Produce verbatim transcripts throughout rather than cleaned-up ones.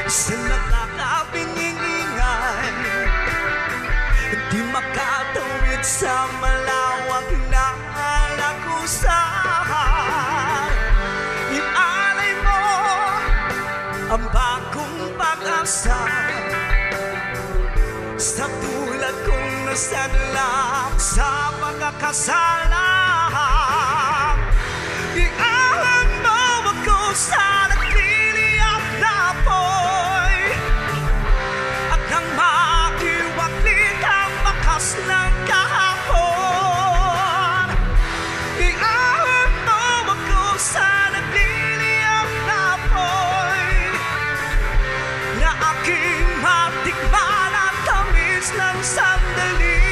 Sa nakakabingingingan, di makatawid sa malawak na lagusan. Ialay mo ang bagong pag-asa sa tulad kong nasadlak sa pagkakasala. Ialay mo ako sa nagliliyab na apoy, at nang maiwaglit ang bakas ng kahapon. Ialay mo ako sa nagliliyab na apoy, na aking matikman ang tamis ng sandali.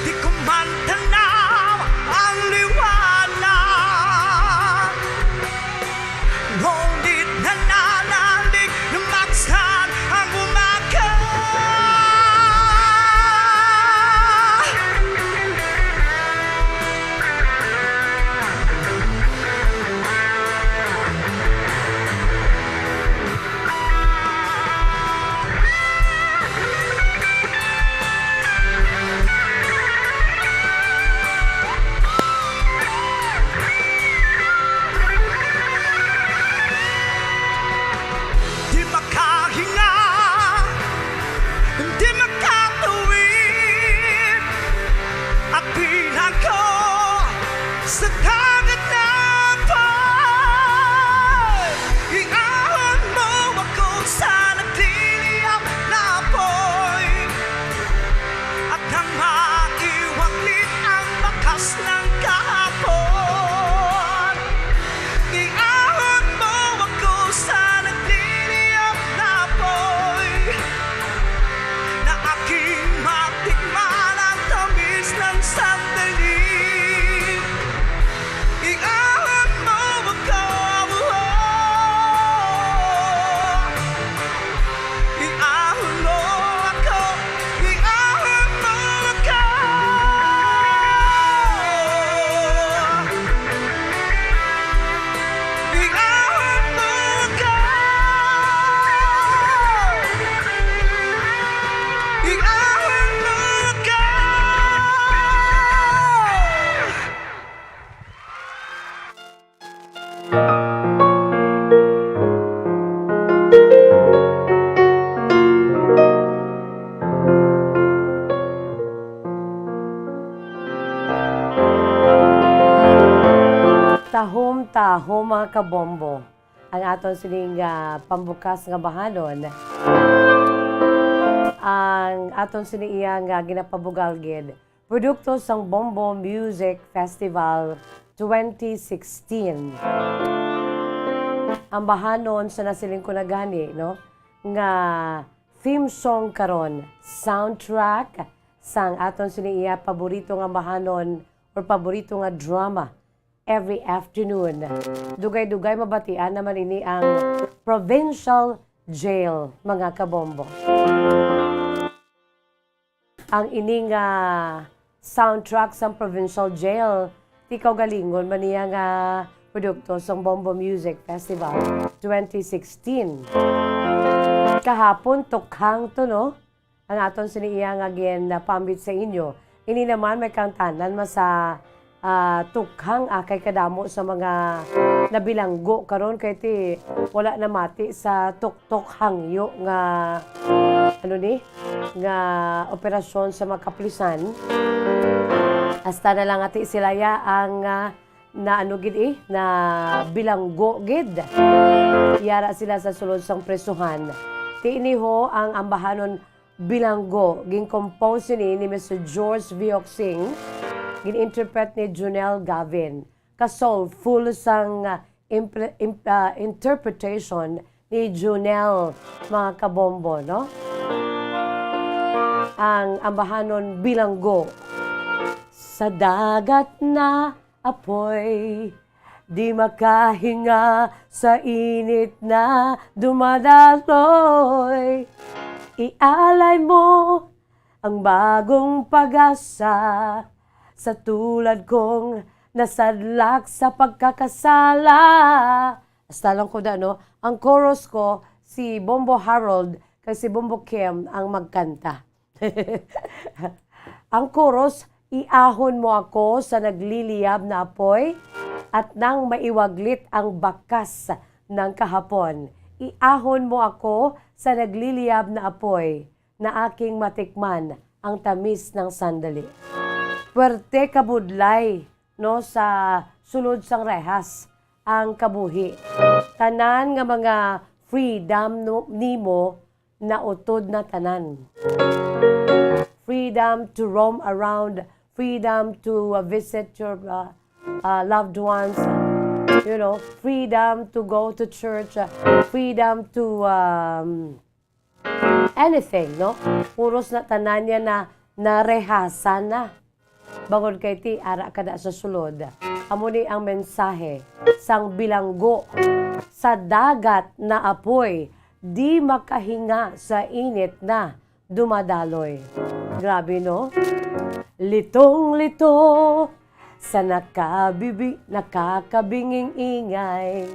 Di ko man tanaw ang liwanag, ngunit nananalig na magsan ang umaga. Di makahinga, di makatuwid, at pinako sa dagat na apoy. Iahon mo ako sa nagliliyab na apoy, at nang maiwaglit ang bakas ng kahapon. Iahon mo ako sa nagliliyab na apoy, na aking matikman ang tamis ng sandali. Iahon mo ako, oh. Iahon mo ako, iahon mo ako. Iahon mo ako, iahon mo ako. Tahom-tahom, mga kabombo, ang aton sining, ah, pambukas nga bahanon, ang aton sini iya nga ginapabugal gid, produkto sang Bombo Music Festival twenty sixteen. Ang bahanon sa nasiling ko na gani, no, nga theme song karon, soundtrack sang aton sini iya paborito nga bahanon or paborito nga drama every afternoon. Dugay-dugay mabatian naman ini ang Provincial Jail, mga kabombo. Ang ini nga soundtrack sang Provincial Jail, ti kaugalingon man niya nga produkto sang Bombo Music Festival twenty sixteen. Kahapon, tukhang to, no? Ang aton sini iya nga ginapambit sa inyo. Ini naman may kangtanan masa, ah, tukhang akay kadamo sa mga nabilanggo karon kay ti wala namati sa tuktok hangyo nga, ano ni, nga operasyon sa mga kapulisan. Hasta na lang ati sila ya ang, ah, na ano gid eh, na bilanggo gid. Yara sila sa sulod sang presuhan. Ti ini ho ang ambahanon Bilanggo, gin-compose ini ni Mister George Vioxing, gin-interpret ni Junel Gavin. Ka-soulful sang, ah, impre-, imp-, ah, interpretation ni Junel, mga kabombo, no? Ang ambahanon Bilanggo. Sa dagat na apoy, di makahinga sa init na dumadaloy. Ialay mo ang bagong pag-asa sa tulad kong nasadlak sa pagkakasala. Hasta lang ko da, no? Ang chorus ko, si Bombo Harold kag si Bombo Kim ang magkanta. Ang chorus, "Iahon mo ako sa nagliliyab na apoy, at nang maiwaglit ang bakas ng kahapon. Iahon mo ako sa nagliliyab na apoy, na aking matikman ang tamis ng sandali." Puwerte kabudlay, no, sa sulod sang rehas ang kabuhi. Tanan nga mga freedom, no, nimo nautod na tanan. Freedom to roam around, freedom to, uh, visit your, uh, uh, loved ones, you know, freedom to go to church, uh, freedom to, um, anything, no? Puros na tanan niya na narehasan na. Bangod kay ti ara kada sa sulod. Amo ni ang mensahe sang bilanggo: "Sa dagat na apoy, di makahinga sa init na dumadaloy." Grabe, no? Litong-lito sa nakabibi-, nakakabinging ingay,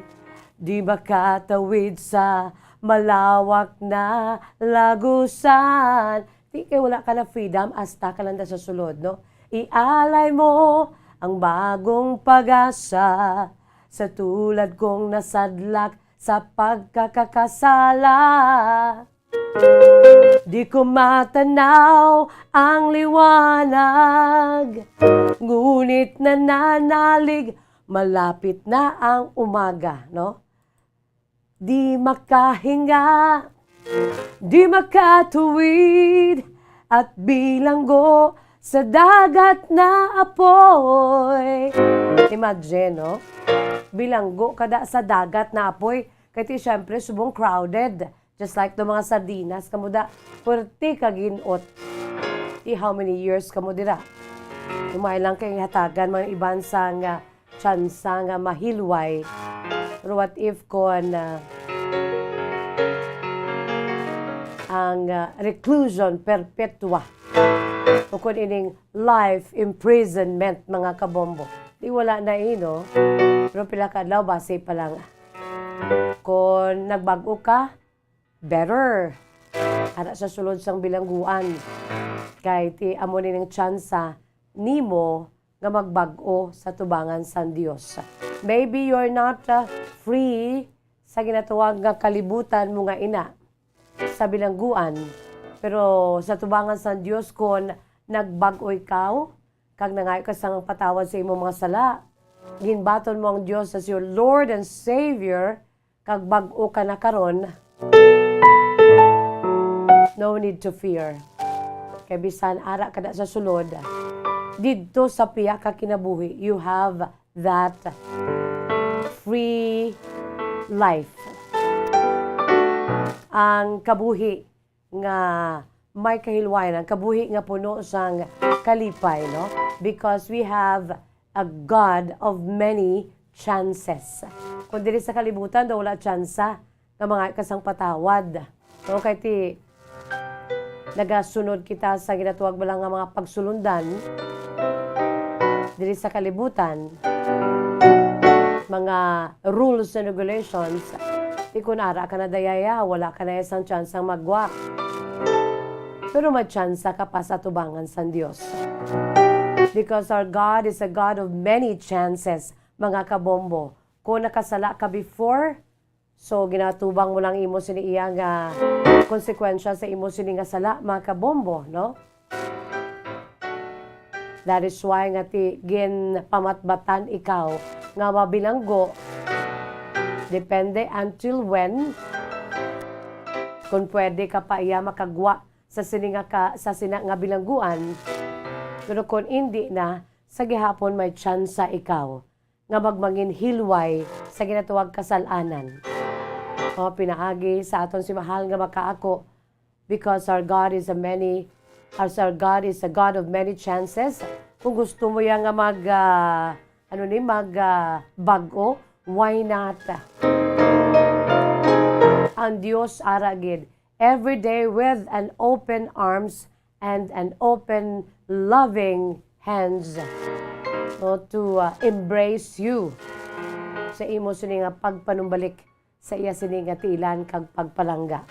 di makatawid sa malawak na lagusan. Di kay wala ka na freedom, hasta ka lang da sa sulod, no? Ialay mo ang bagong pag-asa sa tulad kong nasadlak sa pagkakasala. Di ko matanaw ang liwanag, ngunit nananalig, malapit na ang umaga, no? Di makahinga, di makatuwid, at bilanggo sa dagat na apoy. Imagine, no? Bilanggo kada sa dagat na apoy. Kay ti, syempre, subong crowded. Just like the mga sardinas, kamo da, puwerte ka gin-ot. Ti, how many years kamo dira? Umay lang kay hatagan mga iban sang, ah, tsansa nga mahilway. Pero what if kon, ah, ang, ah, reclusion perpetua o kon ining life imprisonment, mga kabombo? Di wala na, eh, no? Pero pila ka adlaw, basi pa lang. Kon nagbag-o ka, better. Ara sa sulod sang bilangguan. Kay ti amo ni ning tsansa nimo nga magbag-o sa tubangan sang Dios. Maybe you're not, uh, free sa ginatawag nga kalibutan mo nga ina sa bilangguan, pero sa tubangan sang Dios, kon nagbag-o ikaw kag nangayo ka sang patawad sa imong mga sala, ginbaton mo ang Dios as your Lord and Savior, kag bag-o ka na karon, no need to fear. Kay bisan ara ka na sa sulod, didto sa piya ka kinabuhi, you have that free life. Ang kabuhi nga may kahilwayan, ang kabuhi nga puno sang kalipay, no? Because we have a God of many chances. Kung diri sa kalibutan, daw wala tsansa nga mga kasang patawad. No? Kay ti, nagasunod kita sa ginatawag mo lang nga mga pagsulundan diri sa kalibutan, mga rules and regulations. Ti kun ara ka na dayaya, wala ka na isang tsansa magwa. Pero may tsansa ka pa sa tubangan sang Dios. Because our God is a God of many chances, mga kabombo. Kung nakasala ka before, so ginatubang mo lang imo sini iya nga konsekwensya sa imo sini nga sala, mga kabombo, no? That is why nga ti ginpamatbatan ikaw nga mabilanggo. Depende until when, kung pwede ka pa iya makagwa sa sini nga ka, sa sina nga bilangguan. Pero kung indi na, sa gihapon may tsansa ikaw nga magmangin hilway sa ginatawag kasal-anan. O, pinaagi sa aton si mahal nga makaako, because our God is a many, as our God is a God of many chances. Kung gusto mo ya nga mag, ah, ano ni, mag, ah, bag-o, why not? Ang Dios ara gid, every day with an open arms and an open, loving hands, no, to, uh, embrace you. sa imo sini nga pagpanumbalik sa iya sini nga tiilan kag pagpalangga.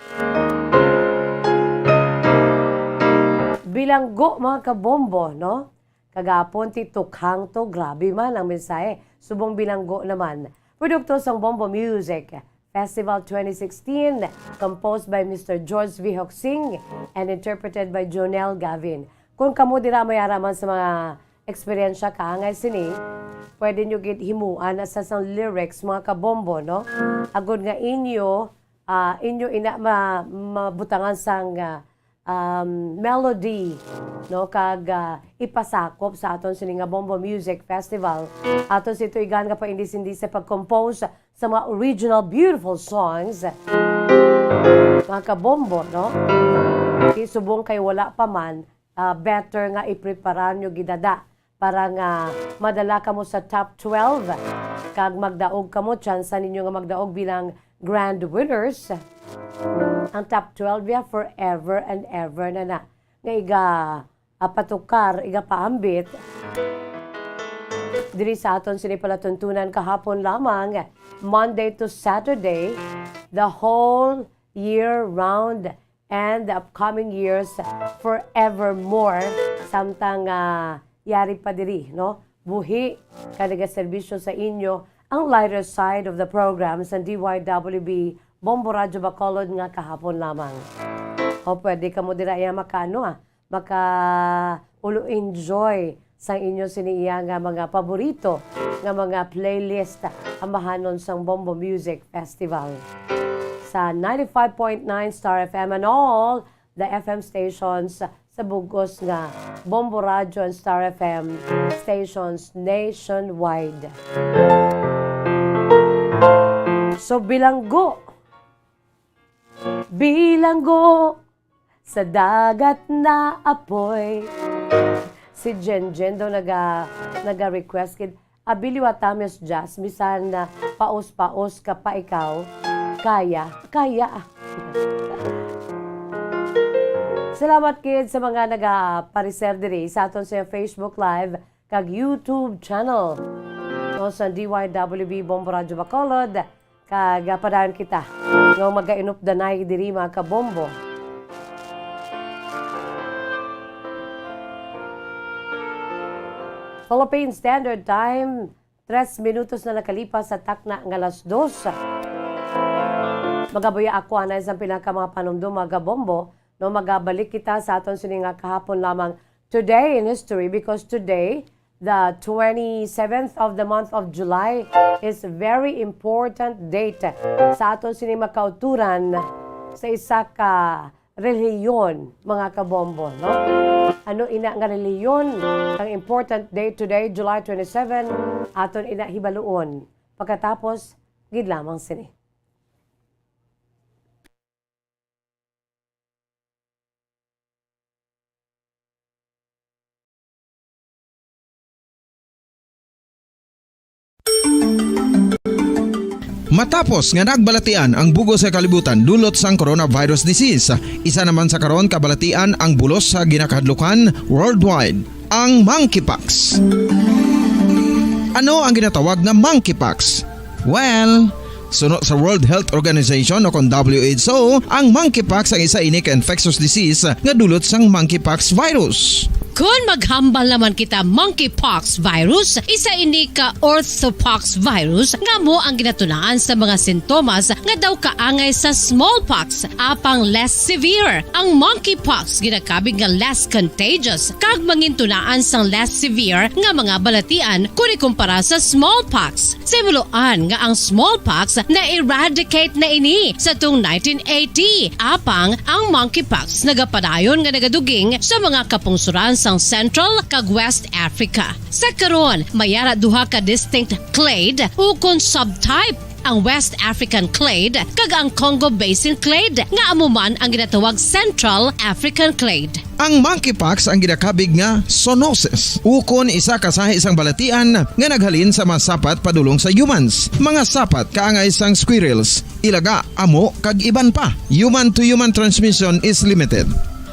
Bilanggo, mga kabombo, no? Kagapon ti tukhang to, grabe man ang mensahe. Subong bilanggo naman. Produkto sang Bombo Music Festival twenty sixteen, composed by Mister George V. Hoxing and interpreted by Jonel Gavin. Kung kamo dira may ara man sa mga eksperyensya kaangay sini, pwede nyo gid himuan asa sang lyrics, mga kabombo, no? Agod nga inyo, ah, inyo ina ma-, mabutangan sang, ah, um, melody, no? Kag, ah, ipasakop sa aton sini nga Bombo Music Festival. Aton si tuigan nga paindis-indis sa pag-compose sa mga original beautiful songs, mga kabombo, no? Di subong kay wala pa man, ah, better nga iprepara nyo gidada para nga madala kamo sa top twelve, kag magdaog kamo, tsansa ninyo nga magdaog bilang grand winners. Ang top twelve ya forever and ever na na nga iga, ah, patukar, iga paambit diri sa aton sini palatuntunan kahapon lamang, Monday to Saturday, the whole year round and the upcoming years forevermore. Samtang, ah, yari pa diri, no? Buhi ka nagaserbisyo sa inyo ang lighter side of the program sa D Y W B Bombo Radyo Bacolod nga kahapon lamang. O pwede kamo dira iya makaano, ah, maka ulo enjoy sang inyo sini iya nga mga paborito nga mga playlist amahanon sang Bombo Music Festival sa ninety-five point nine Star F M and all the F M stations sa bugos nga Bombo Radyo and Star F M stations nationwide. So, bilanggo, bilanggo sa dagat na apoy. Si Jen Jen daw naga, naga-request gid, "Abi liwata, Miss Jazz, bisan na paos-paos ka pa ikaw, kaya, kaya." Salamat gid sa mga nagapareserve diri sa aton sa Facebook Live kag YouTube channel, no, sa D Y W B Bombo Radyo Bacolod. Kag, ah, padayon kita nga magainupdanay diri, mga kabombo. Philippine Standard Time, tres minutos na nakalipas sa takna nga alas dos. Magabuya ako anay sa pinaka mga panumdom, mga kabombo, no, magabalik kita sa aton sini nga kahapon lamang, Today in History, because today, the twenty-seventh of the month of July, is very important date sa aton sini makauturan sa isa ka relihiyon, mga kabombo, no? Ano ina nga relihiyon? Ang important date today, July twenty-seven, aton ina hibaluon pagkatapos gid lamang sini. Matapos nga nagbalatian ang bugos sa kalibutan dulot sang coronavirus disease, isa naman sa karon kabalatian ang bulos sa ginakahadlukan worldwide, ang monkeypox. Ano ang ginatawag nga monkeypox? Well, suno sa World Health Organization o kon W H O, ang monkeypox ang isa ini ka infectious disease nga dulot sang monkeypox virus. Kon maghambal naman kita monkeypox virus, isa ini ka orthopox virus nga amo ang ginatunaan sa mga sintomas nga daw kaangay sa smallpox, apang less severe. Ang monkeypox ginakabig nga less contagious kag mangintunaan sang less severe nga mga balatian kon ikumpara sa smallpox. Sa hibaluan nga ang smallpox na-eradicate na ini sa tuong nineteen eighty, apang ang monkeypox nagapadayon nga nagaduging sa mga kapungsoran sang Central kag West Africa. Sa karon, may ara duha ka distinct clade ukon subtype, ang West African clade kag ang Congo Basin clade, nga amo man ang ginatawag Central African clade. Ang monkeypox ang ginakabig nga zoonosis, ukon isa ka sahi sang balatian nga naghalin sa mga sapat padulong sa humans, mga sapat kaangay sang squirrels, ilaga, amo, kag iban pa. Human to human transmission is limited.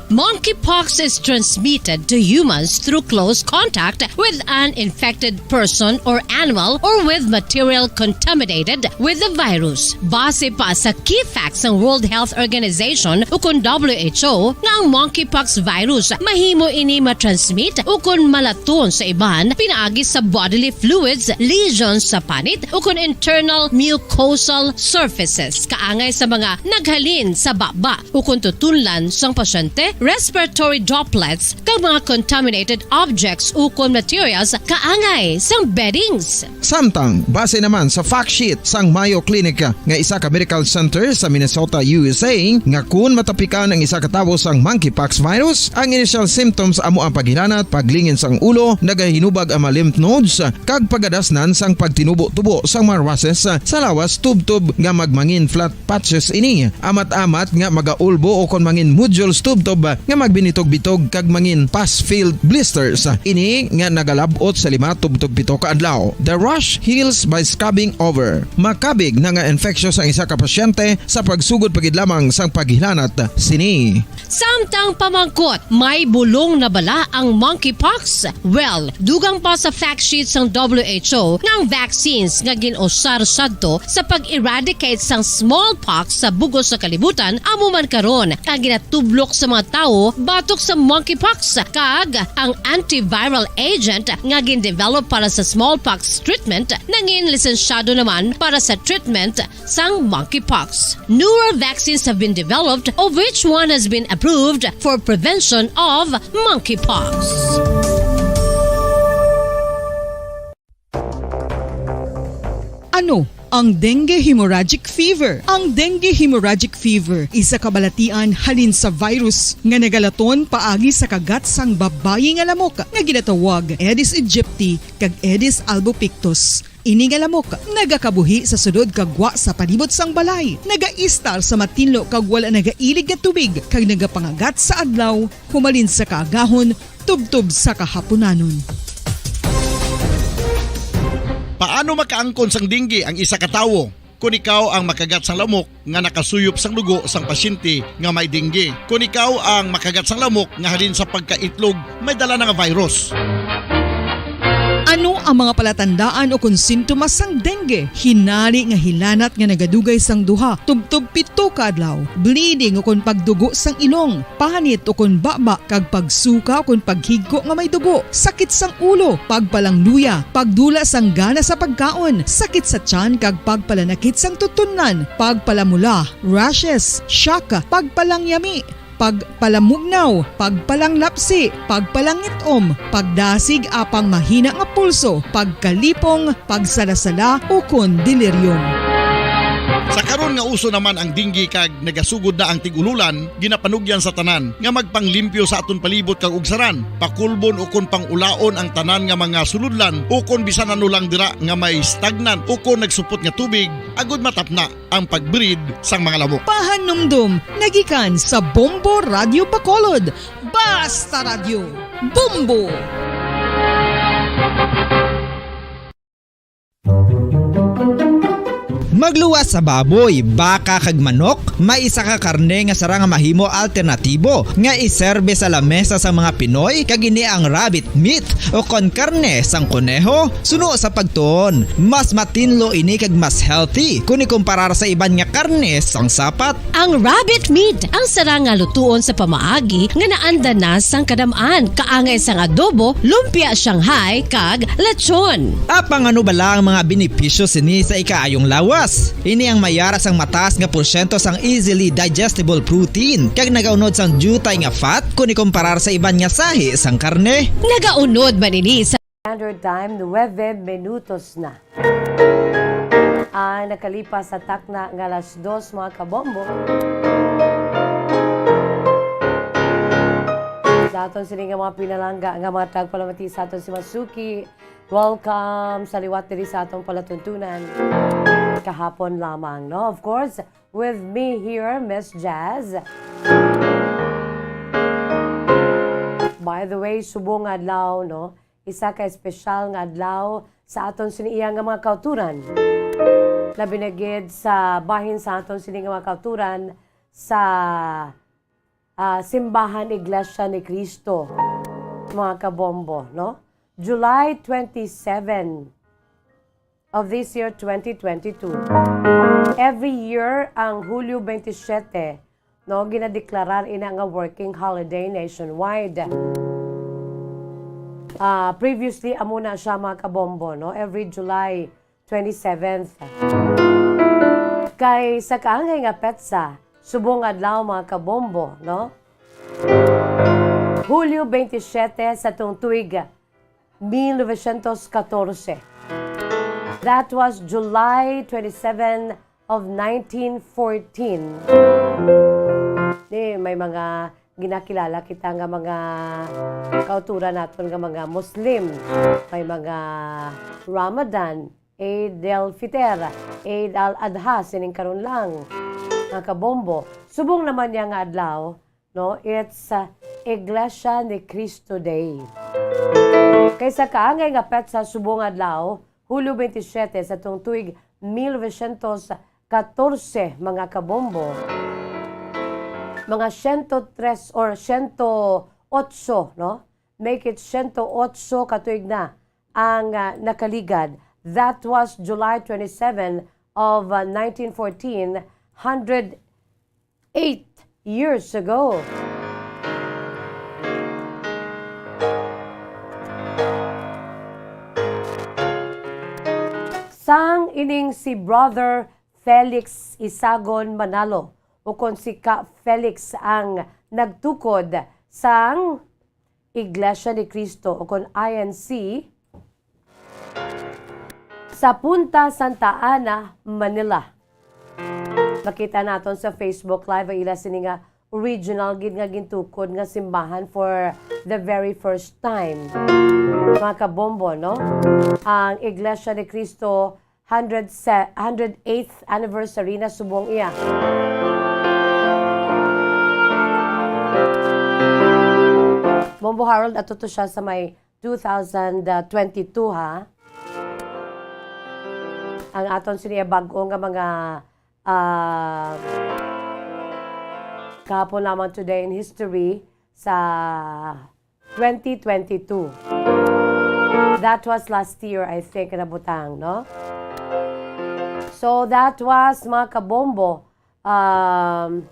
Monkeypox is transmitted to humans through close contact with an infected person or animal or with material contaminated with the virus. Base pa sa key facts sang World Health Organization ukon W H O nga ang monkeypox virus mahimo ini matransmit ukon malaton sa iban pinaagi sa bodily fluids, lesions sa panit ukon internal mucosal surfaces kaangay sa mga naghalin sa baba ukon tutunlan sang pasyente, respiratory droplets, kag mga contaminated objects ukon materials kaangay sang beddings. Samtang, base naman sa fact sheet sang Mayo Clinic nga isa ka medical center sa Minnesota, U S A, nga kun matapikan ang isa ka tawo sang monkeypox virus, ang initial symptoms amo ang paghilanat, paglingin sang ulo, nagahinubag ang mga lymph nodes, kag pagadasnan sang pagtinubo-tubo sang mga rushes sa lawas tubtob nga magmangin flat patches ini, amat-amat nga magaulbo o kon mangin nodules tubtob nga magbinitog-bitog kag mangin pus-filled blisters ini nga nagalab-ot sa lima tubtob pito ka adlaw. The rash heals by scabbing over. Makabig na nga infectious ang isa ka pasyente sa pagsugod pa gid lamang sang paghilanat sini. Samtang pamangkot, may bulong na bala ang monkeypox? Well, dugang pa sa fact sheet sang W H O nga ang vaccines nga gin-usar sadto sa pag-eradicate sang smallpox sa bug-os nga kalibutan amo man karon ang ginatublok sa mga tawo batok sa monkeypox, kag ang antiviral agent nga gin-develop para sa smallpox treatment nangin lisensyado naman para sa treatment sang monkeypox. Newer vaccines have been developed, of which one has been approved for prevention of monkeypox. Ano ang dengue hemorrhagic fever? Ang dengue hemorrhagic fever isa ka balatian halin sa virus nga nagalaton paagi sa kagat sang babayi nga lamok nga ginatawag Aedes aegypti kag Aedes albopictus. Ini nga lamok nagakabuhi sa sulod kag gwa sa palibot sang balay, nagaistar sa matinlo kag wala nagailig nga tubig, kag nagapangagat sa adlaw humalin sa kaagahon tubtob sa kahapunanon. Paano makaangkon sang dengue ang isa ka tawo? Kon ikaw ang makagat sang lamok nga nakasuyop sang dugo sang pasyente nga may dengue. Kon ikaw ang makagat sang lamok nga halin sa pagkaitlog may dala na nga virus. Ano ang mga palatandaan o kon sintomas sang dengue? Hinari nga hilanat nga nagadugay sang duha tubtob pito ka adlaw, bleeding o kon pagdugo sang ilong, panit o kon baba, kag pagsuka o kon paghigko nga may dugo, sakit sang ulo, pagpalangluya, pagdula sang gana sa pagkaon, sakit sa tiyan kag pagpalanakit sang tutunlan, pagpalamula, rashes, shock, pagpalangyami, pagpalamugnaw, pagpalanglapsi, pagpalangit-om, pagdasig apang mahina nga pulso, pagkalipong, pagsalasala, ukon delirium. Sa karon nga uso naman ang dengue kag nagasugod na ang tig-ululan, ginapanugyan sa tanan nga magpanglimpyo sa aton palibot kag ugsaran, pakulbon ukon pang-ulaon ang tanan nga mga sulodlan ukon bisan ano lang dira nga may stagnant ukon nagsupot nga tubig, agod matapna ang pag-breed sang mga lamok. Pahanumdom nagikan sa Bombo Radio Bacolod. Basta Radyo, Bombo! Magluwas sa baboy, baka kag manok, may isa ka karne nga sarang nga mahimo alternatibo nga iserbe sa lamesa sang mga Pinoy, kag ini ang rabbit meat o kon karne sang kuneho. Suno sa pagtuon, mas matinlo ini kag mas healthy kon ikumparar sa iban nga karne sang sapat. Ang rabbit meat ang sarang nga lutuon sa pamaagi nga naanda na sang kadam-an, kaangay sang adobo, lumpia Shanghai, kag lechon. Apang ano bala ang mga benepisyo sini sa ikaayong lawas? Ini ang may ara sang mataas nga porsyento sang easily digestible protein, kag nagaunod sang diutay nga fat kon ikumparar sa iban nga sahi sang karne. Nagaunod man ini sa Standard Time, nuebe minutos na ang nakalipas sa takna nga alas dos, mga kabombo. Sa aton sini nga mga pinalangga nga mga tagpalamati sa aton si Masuki, welcome sa liwat diri sa atong palatuntunan kahapon lamang, no? Of course, with me here, Miss Jazz. By the way, subong nga adlaw, no? Isa ka espesyal nga adlaw sa aton sini iya nga mga kauturan. Labi na gid sa bahin sa aton sini nga mga kauturan sa ah, Simbahan Iglesia ni Cristo, mga kabombo, no? July twenty-seven of this year, twenty twenty-two. Every year, ang Hulyo twenty-seven, no, ginadeklarar ina nga working holiday nationwide. Ah, previously, amo na siya, mga kabombo, no? Every July twenty-seventh. Kay sa kaangay nga petsa, subong adlaw, mga kabombo, no? Hulyo twenty-seven sa tung tuig mil novecientos katorse. That was July twenty-seven of nineteen fourteen. Ni, may mga ginakilala kita nga mga kauturan naton nga mga Muslim. May mga Ramadan, Eid al-Fitr, Eid al-Adha, sining karon lang, mga kabombo. Subong naman niya nga adlaw, no, it's, uh, Iglesia ni Cristo Day. Kay sa kaangay nga petsa subong adlaw, Hulyo twenty-seven sa tung tuig mil novecientos katorse, mga kabombo, mga siyento tres or siyento otso, no? Make it siyento otso ka tuig na ang, ah, nakaligad. That was July twenty-seven of, ah, nineteen fourteen, hundred eight years ago. Sang ining si Brother Felix Isagon Manalo, ukon si Ka Felix, ang nagtukod sang Iglesia ni Cristo, ukon I N C, sa Punta Santa Ana, Manila. Makita naton sa Facebook Live ang ila sini nga original gid nga gintukod nga simbahan for the very first time. Mga kabombo, no? Ang Iglesia ni Cristo, hundred se-, hundred eighth anniversary na subong iya. Bombo Harold, ato to siya sa may two thousand twenty-two, ha? Ang aton sini bag-o nga mga, ah, kahapon lamang, today in history sa twenty twenty-two. That was last year, I think, nabutang, no? So, that was, mga kabombo, um,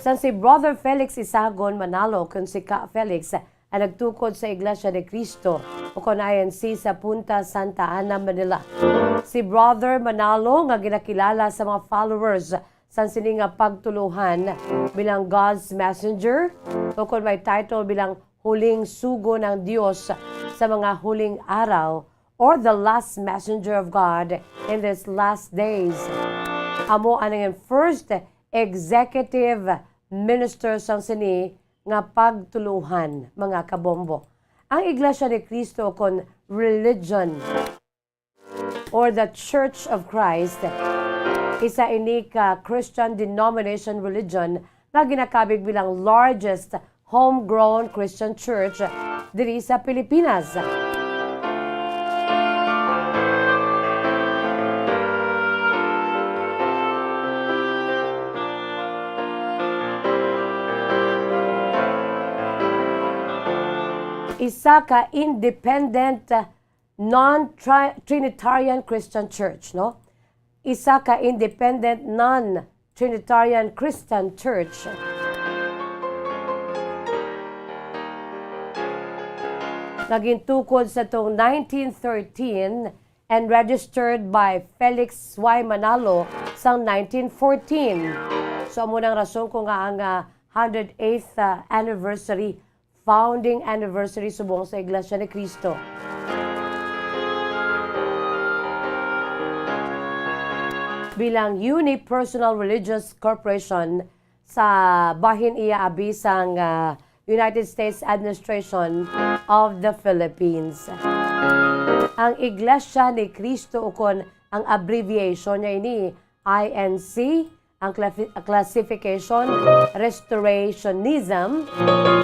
sang si Brother Felix Isagon Manalo, kun si Ka Felix, ang nagtukod sa Iglesia ni Cristo, ukon I N C, sa Punta Santa Ana, Manila. Si Brother Manalo, nga ginakilala sa mga followers sang sini nga pagtuluhan bilang God's Messenger, ukon may title bilang Huling Sugo ng Dios sa mga Huling Araw, or the Last Messenger of God in these Last Days. Amo ang nangin first executive minister sang sini nga pagtuluhan, mga kabombo. Ang Iglesia ni Cristo, kon religion, or the Church of Christ, isa ini ka Christian denomination religion nga ginakabig bilang largest homegrown Christian church diri sa Pilipinas. Isa ka independent non-Trinitarian Christian church, no? Isa ka independent non-Trinitarian Christian church nga gintukod sa tong nineteen thirteen and registered by Felix Y. Manalo sang nineteen fourteen. So, amo nang rason ko nga ang, ah, hundred eighth, ah, anniversary, founding anniversary subong sa Iglesia ni Cristo. Bilang Unipersonal Religious Corporation, sa bahin iya abi sang, ah, United States Administration of the Philippines. Ang Iglesia ni Cristo, ukon ang abbreviation niya ini, I N C, ang clafi-, classification, Restorationism,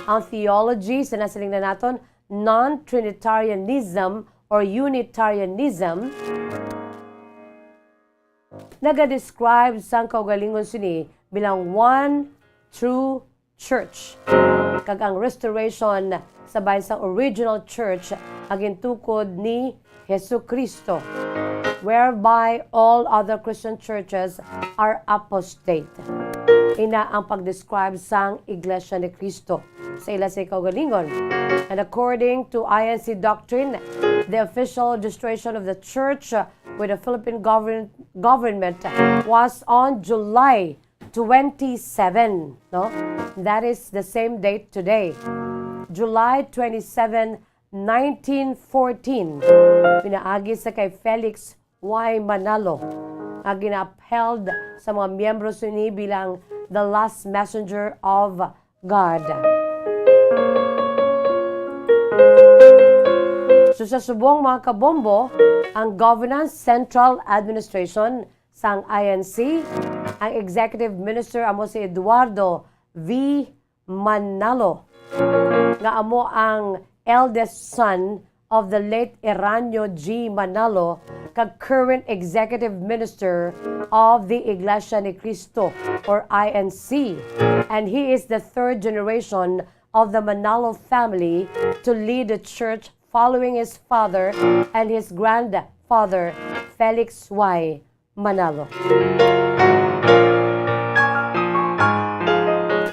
ang theology, sa nasiling na naton, non-Trinitarianism or Unitarianism, nagadescribe sang kaugalingon sini bilang one true Church, kag ang restoration sa bahin sang original church nga gintukod ni Jesu-Cristo, whereby all other Christian churches are apostate. Ina ang pag-describe sang Iglesia ni Cristo sa ila sa kaugalingon. And according to I N C doctrine, the official registration of the church with the Philippine govern- government was on July twenty-seven, no? That is the same date today. July twenty-seven, nineteen fourteen, pinaagi sa kay Felix Y. Manalo, nga gina-upheld sa mga miyembro sini bilang the last messenger of God. So, sa subong, mga kabombo, ang Governance Central Administration sang I N C, ang Executive Minister amo si Eduardo V. Manalo, nga amo ang eldest son of the late Eranio G. Manalo, kag current Executive Minister of the Iglesia ni Cristo, or I N C, and he is the third generation of the Manalo family to lead the church following his father and his grandfather, Felix Y. Manalo.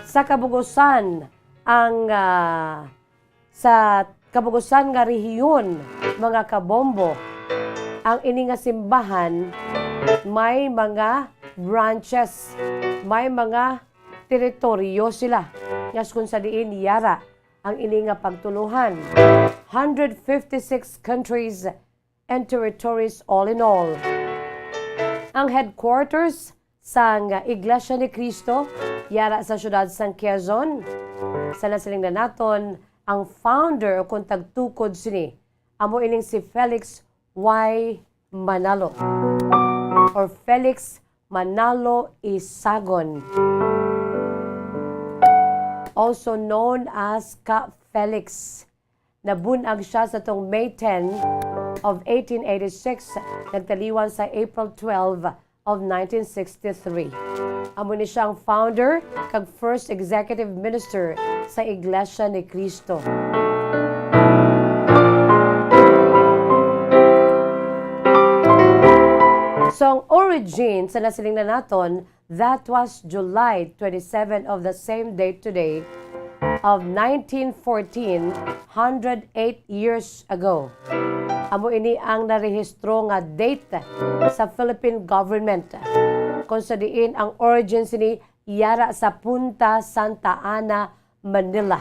Sa kabug-usan, ang, ah, sa kabug-usan nga rehiyon, mga kabombo, ang ini nga simbahan may mga branches, may mga teritoryo sila, ngas kung sa diin yara ang ini nga pagtuluhan. Hundred fifty-six countries and territories all in all. Ang headquarters sang Iglesia ni Cristo yara sa siyudad sang Quezon. Sa nasiling na naton, ang founder o kung tagtukod sini amo ining si Felix Y. Manalo or Felix Manalo Isagon, also known as Ka Felix. Nabun-ag siya sa tong May ten of eighteen eighty-six, nagtaliwan sa April twelve of nineteen sixty-three. Amo ni siya ang founder kag first executive minister sa Iglesia ni Cristo. So, ang origin sa nasiling na naton, that was July twenty-seven of the same date today of nineteen fourteen, hundred eight years ago. Amo ini ang narehistro nga date sa Philippine government, kung sa diin ang origin sini yara sa Punta Santa Ana, Manila.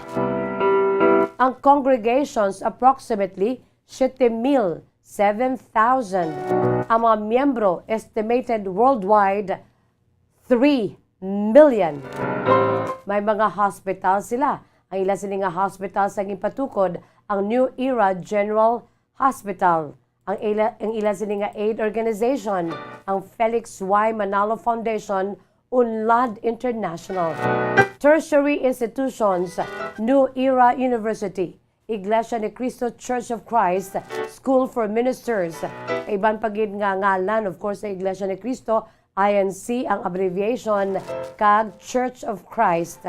Ang congregations, approximately siyete mil, seven thousand. Ang mga miyembro, estimated worldwide, three million. May mga hospital sila. Ang ila sini nga hospital sa ginpatukod ang New Era General Hospital. Ang ila, ang ila sini nga aid organization, ang Felix Y. Manalo Foundation, Unlad International. Tertiary institutions, New Era University, Iglesia ni Cristo Church of Christ, School for Ministers. Iban pa gid nga ngalan, of course, sa Iglesia ni Cristo, I N C ang abbreviation, kag Church of Christ.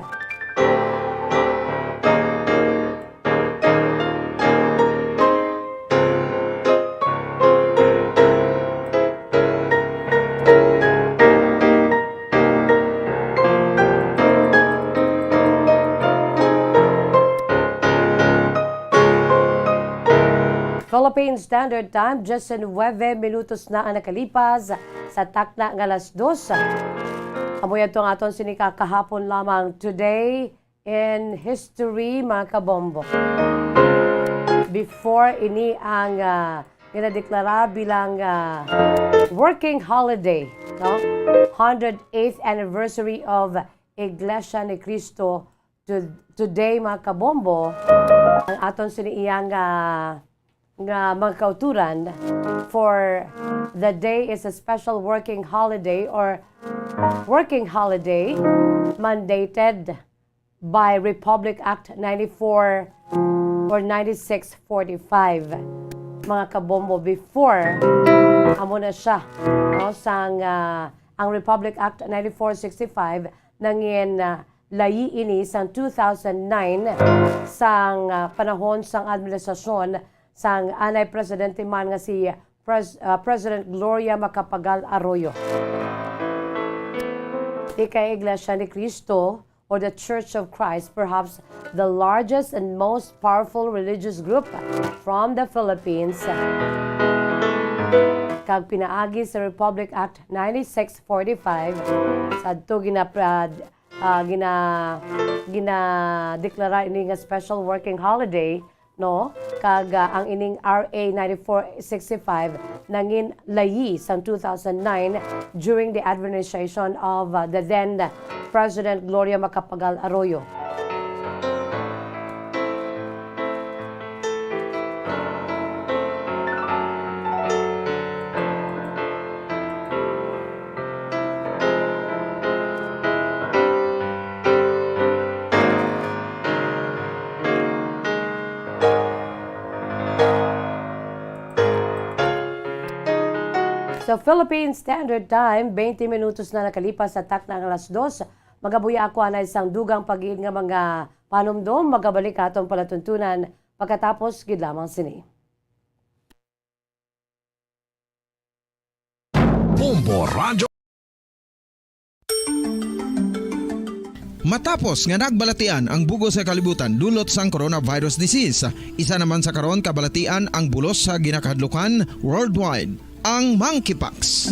Philippine Standard Time, diyes nuwebe minutos na ang nakalipas sa takna nga alas dos. Amo yadto ang aton sini ka kahapon lamang, Today in History, mga kabombo. Before ini ang, ah, ginadeklara bilang, ah, working holiday, no? Hundred eighth anniversary of Iglesia ni Cristo to-, today, mga kabombo, ang aton sini iya nga, nga mga kauturan, for the day is a special working holiday or working holiday mandated by Republic Act ninety-four or ninety-six forty-five. Mga kabombo, before, amo na siya, no, sang, ah, ang Republic Act ninety-four sixty-five nangin, ah, layi ini sang two thousand nine sang, ah, panahon sang administrasyon sang anay presidente man nga si Pres-, ah, President Gloria Macapagal Arroyo. Ika Iglesia ni Cristo or the Church of Christ, perhaps the largest and most powerful religious group from the Philippines, kag pinaagi sa Republic Act ninety-six forty-five, sadto ginapra-, ah, gina-, ginadeklara ini nga special working holiday, no? Kag, ah, ang ining R A ninety-four sixty-five nangin layi sang two thousand nine during the administration of, ah, the then President Gloria Macapagal Arroyo. Sa Philippine Standard Time, twenty minutos na nakalipas sa takna nga alas dos. Magabuya ako anay sang dugang pagid nga mga panumdom. Magabalik aton palatuntunan pagkatapos gid lamang sini. Bombo Radyo. Matapos nga nagbalatian ang bug-os nga kalibutan dulot sang coronavirus disease, isa naman sa karon kabalatian ang bulos sa ginakahadlukan worldwide, ang monkeypox.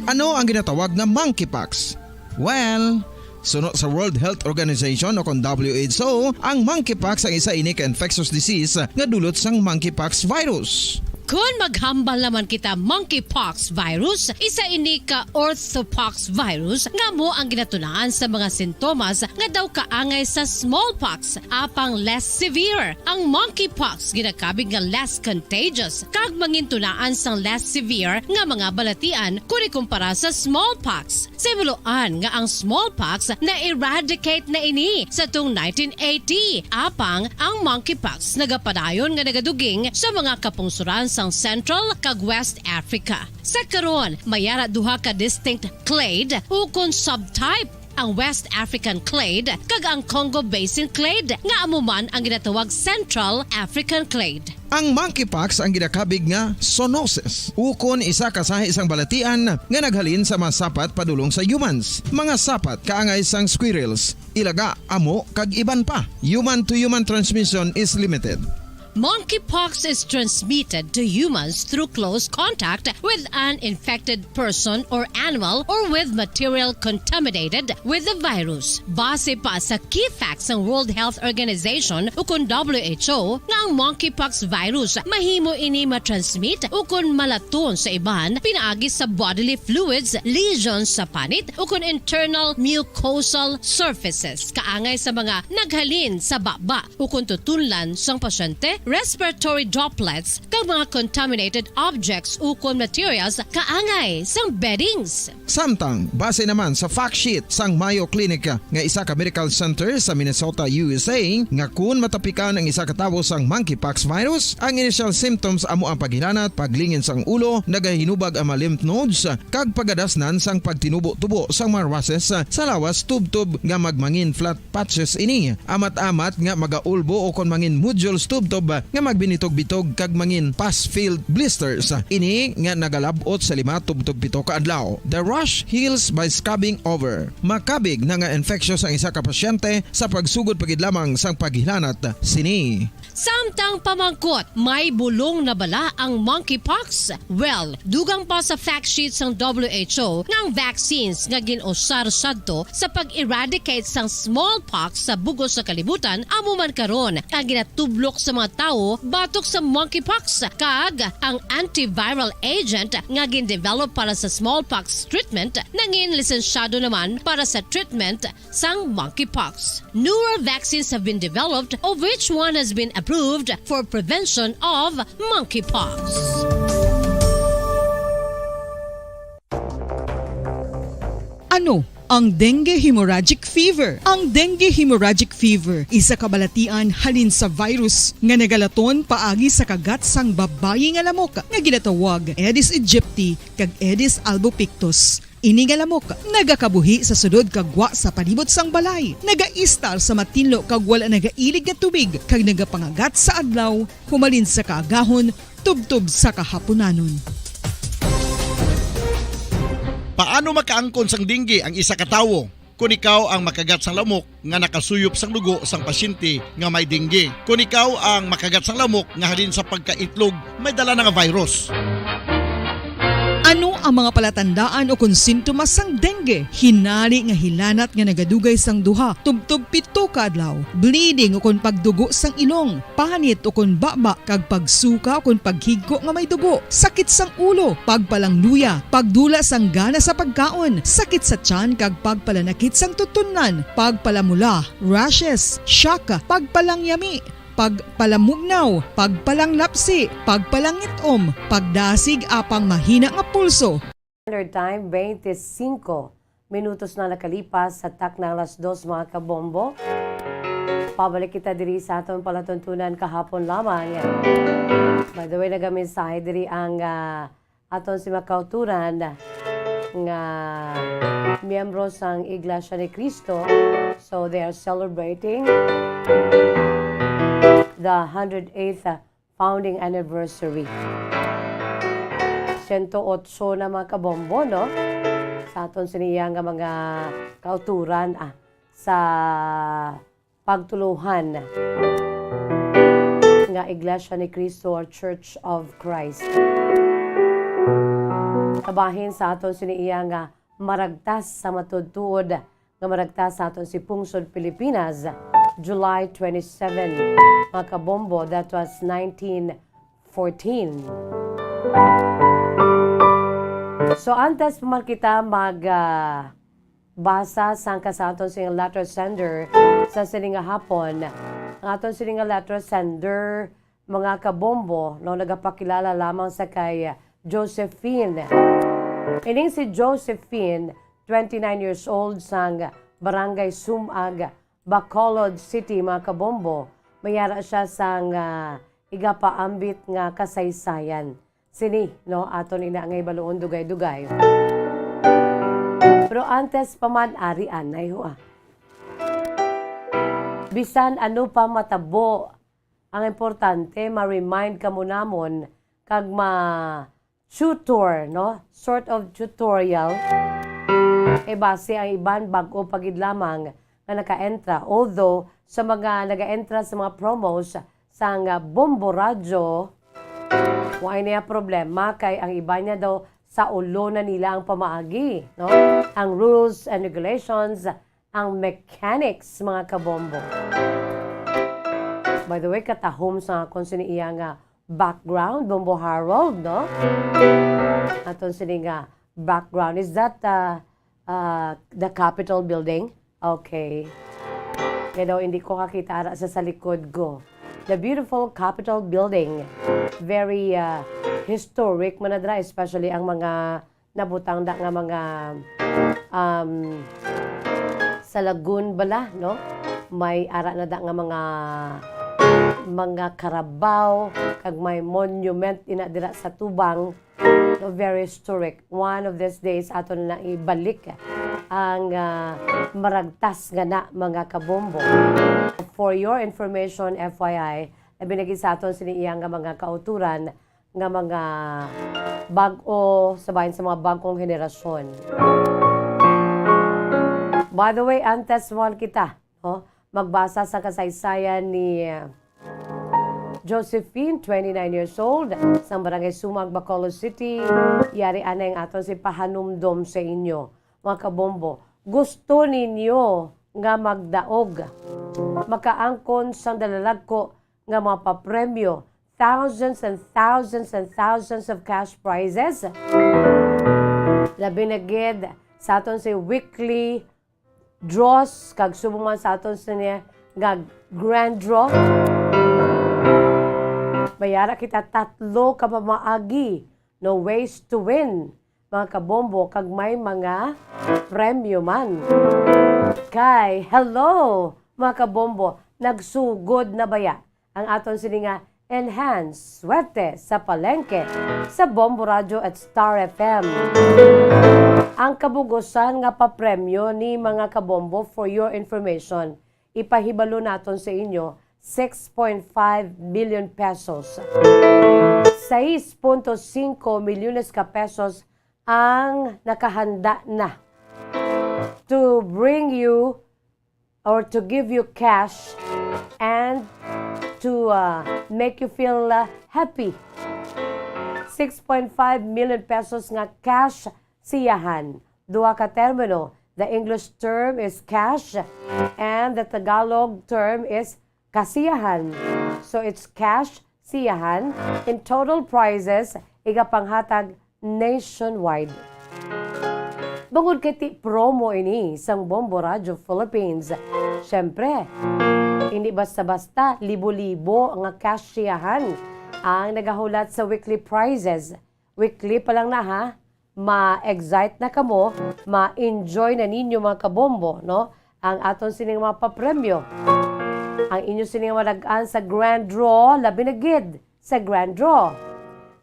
Ano ang ginatawag nga monkeypox? Well, suno sa World Health Organization o kon W H O, ang monkeypox ang isa ini ka infectious disease nga dulot sang monkeypox virus. Kon maghambal naman kita, monkeypox virus, isa ini ka orthopox virus nga amo ang ginatunaan sa mga sintomas nga daw kaangay sa smallpox, apang less severe. Ang monkeypox ginakabig nga less contagious kag mangintunaan sang less severe nga mga balatian kon ikumpara sa smallpox. Sa himuloan nga ang smallpox na-eradicate na ini sa tung nineteen eighty, apang ang monkeypox nagapadayon nga nagaduging sa mga kapungsoran sang Central kag West Africa. Sa karon, may ara duha ka distinct clade ukon subtype, ang West African clade kag ang Congo Basin clade, nga amo man ang ginatawag Central African clade. Ang monkeypox ang ginakabig nga zoonosis, ukon isa ka sahi sang balatian nga naghalin sa mga sapat padulong sa humans, mga sapat kaangay sang squirrels, ilaga, amo, kag iban pa. Human to human transmission is limited. Monkeypox is transmitted to humans through close contact with an infected person or animal or with material contaminated with the virus. Base pa sa key facts sang World Health Organization ukon W H O nga ang monkeypox virus mahimo ini matransmit ukon malaton sa iban pinaagi sa bodily fluids, lesions sa panit ukon internal mucosal surfaces kaangay sa mga naghalin sa baba ukon tutunlan sang pasyente, respiratory droplets, kag mga contaminated objects ukon materials kaangay sang beddings. Samtang, base naman sa fact sheet sang Mayo Clinic nga isa ka medical center sa Minnesota, U S A, nga kun matapikan ang isa ka tawo sang monkeypox virus, ang initial symptoms amo ang paghilanat, paglingin sang ulo, nagahinubag ang mga lymph nodes, kag pagadasnan sang pagtinubo-tubo sang mga rushes sa lawas tubtob nga magmangin flat patches ini. Amat-amat nga magaulbo o kon mangin nodules tubtob nga magbinitog-bitog kag mangin pus-filled blisters. Ini nga nagalab-ot sa lima tubtob pito ka adlaw. The rash heals by scabbing over. Makabig na nga infectious ang isa ka pasyente sa pagsugod pa gid lamang sang paghilanat sini. Samtang pamangkot, may bulong na bala ang monkeypox? Well, dugang pa sa fact sheet sang W H O nga ang vaccines nga gin-usar sadto sa pag-eradicate sang smallpox sa bug-os nga kalibutan amo man karon ang ginatublok sa mga tawo batok sa monkeypox, kag ang antiviral agent nga gin-develop para sa smallpox treatment nangin lisensyado naman para sa treatment sang monkeypox. Newer vaccines have been developed, of which one has been approved for prevention of monkeypox. Ano ang dengue hemorrhagic fever? Ang dengue hemorrhagic fever isa ka balatian halin sa virus nga nagalaton paagi sa kagat sang babayi nga lamok nga ginatawag Aedes aegypti kag Aedes albopictus. Ini nga lamok nagakabuhi sa sulod kag gwa sa palibot sang balay, nagaistar sa matinlo kag wala nagailig nga tubig, kag nagapangagat sa adlaw humalin sa kaagahon tubtob sa kahaponanon. Paano makaangkon sang dengue ang isa ka tawo? Kon ikaw ang makagat sang lamok nga nakasuyop sang dugo sang pasyente nga may dengue. Kon ikaw ang makagat sang lamok nga halin sa pagkaitlog may dala na nga virus. Ano ang mga palatandaan ukon sintomas sang dengue? Hinali nga hilanat nga nagadugay sang duha tubtob pito ka adlaw, bleeding ukon pagdugo sang ilong, panit ukon baba, kag pagsuka ukon paghigko nga may dugo, sakit sang ulo, pagpalangluya, pagdula sang gana sa pagkaon, sakit sa tiyan kag pagpalanakit sang tutunlan, pagpalamula, rashes, shock, pagpalangyami, pagpalamugnaw, pagpalanglapsi, pagpalangit-om, pagdasig apang mahina nga pulso. Standard Time, twenty-five minutos na nakalipas sa takna alas dos, mga kabombo. Pabalik kita diri sa aton palatuntunan kahapon lamang. By the way, nagamensahe diri ang, ah, aton si makauturan nga miyembro sang Iglesia ni Cristo. So, they are celebrating the hundred eighth founding anniversary. Siyento otso na, mga kabombo, no? Sa aton siniya nga mga kauturan, ah, sa pagtuluhan nga Iglesia ni Cristo or Church of Christ. Kabahin sa aton siniya nga maragtas sa matuod-tuod nga maragtas sa aton si Pungsod Pilipinas, July twenty-seven, mga kabombo, that was nineteen fourteen. So, antes pa man kita mag, ah, basa sang ka sa aton sing letter sender sa sini nga hapon, ang aton sini nga letter sender, mga kabombo, no, nagapakilala lamang sa kay Josephine. Ining si Josephine, twenty-nine years old, sang Barangay Sumag, Bacolod City, mga kabombo. May ara siya sang, ah, igapaambit nga kasaysayan. Sini, no, aton ina nga ibaluon dugay-dugay. Pero antes pa man, ari anay ho, ah. Bisan ano pa matabo, ang importante, ma-remind kamo namon kag ma-tutor, no? Sort of tutorial. Eh, basi ang iban bag-o pa gid lamang nga naka-entra. Although, sa mga nag-entra sa mga promos sang Bombo Radyo, wa niya problema kay ang iban niya daw sa ulo na nila ang pamaagi, no? Ang rules and regulations, ang mechanics, mga kabombo. By the way, katahom sa akon sini iya nga background, Bombo Harold, no? Aton sini nga background. Is that, uh, uh, the Capitol building? Okay. Kaya daw hindi ko kakita ara sa, sa likod ko. The beautiful Capitol building. Very, uh, historic man na dira, especially ang mga nabutang da nga mga, um, sa lagun bala, no? May ara na da nga mga, mga karabaw, kag may monument ina dira sa tubang. No, very historic. One of these days, ato na ibalik ang, ah, maragtas nga na, mga kabombo. For your information, F Y I, labi na gid sa aton sini iya nga mga kauturan, nga mga bag-o sa bahin sa mga bag-ong henerasyon. By the way, antes mo kita, no, magbasa sa kasaysayan ni, uh, Josephine, twenty-nine years old, sa Barangay Sumag, Bacolod City. Yari anay ang aton si pahanumdom sa inyo, mga kabombo. Gusto ninyo nga magdaog, makaangkon sang dalalagko nga mga papremyo, thousands and thousands and thousands of cash prizes. Labi na gid sa aton si weekly draws, kag subong man sa aton sini nga grand draw. May ara kita tatlo ka pamaagi, no, ways to win, mga kabombo, kag may mga premyo man. Kay, hello, mga kabombo, nagsugod na baya ang aton sini nga Enhance Swerte sa Palengke sa Bombo Radyo at Star F M. Ang kabugusan nga papremyo ni, mga kabombo, for your information, ipahibalo naton sa inyo, six point five million pesos. Sais punto singko milyones ka pesos ang nakahanda na to bring you or to give you cash and to, uh, make you feel, uh, happy. Six point five million pesos nga cash siyahan. Duha ka termino. The English term is cash and the Tagalog term is kasiyahan. So it's cash siyahan. In total prizes, igapanghatag nationwide. Bangod kay ti promo ini sang Bombo Radio Philippines, syempre, hindi basta-basta libo-libo nga cash siyahan ang nagahulat sa weekly prizes. Weekly pa lang na, ha? Ma-excite na kamo, ma-enjoy na ninyo, mga kabombo, no? Ang aton sining mga papremyo. Ang inyo sining madag-an sa grand draw, labi na gid sa grand draw.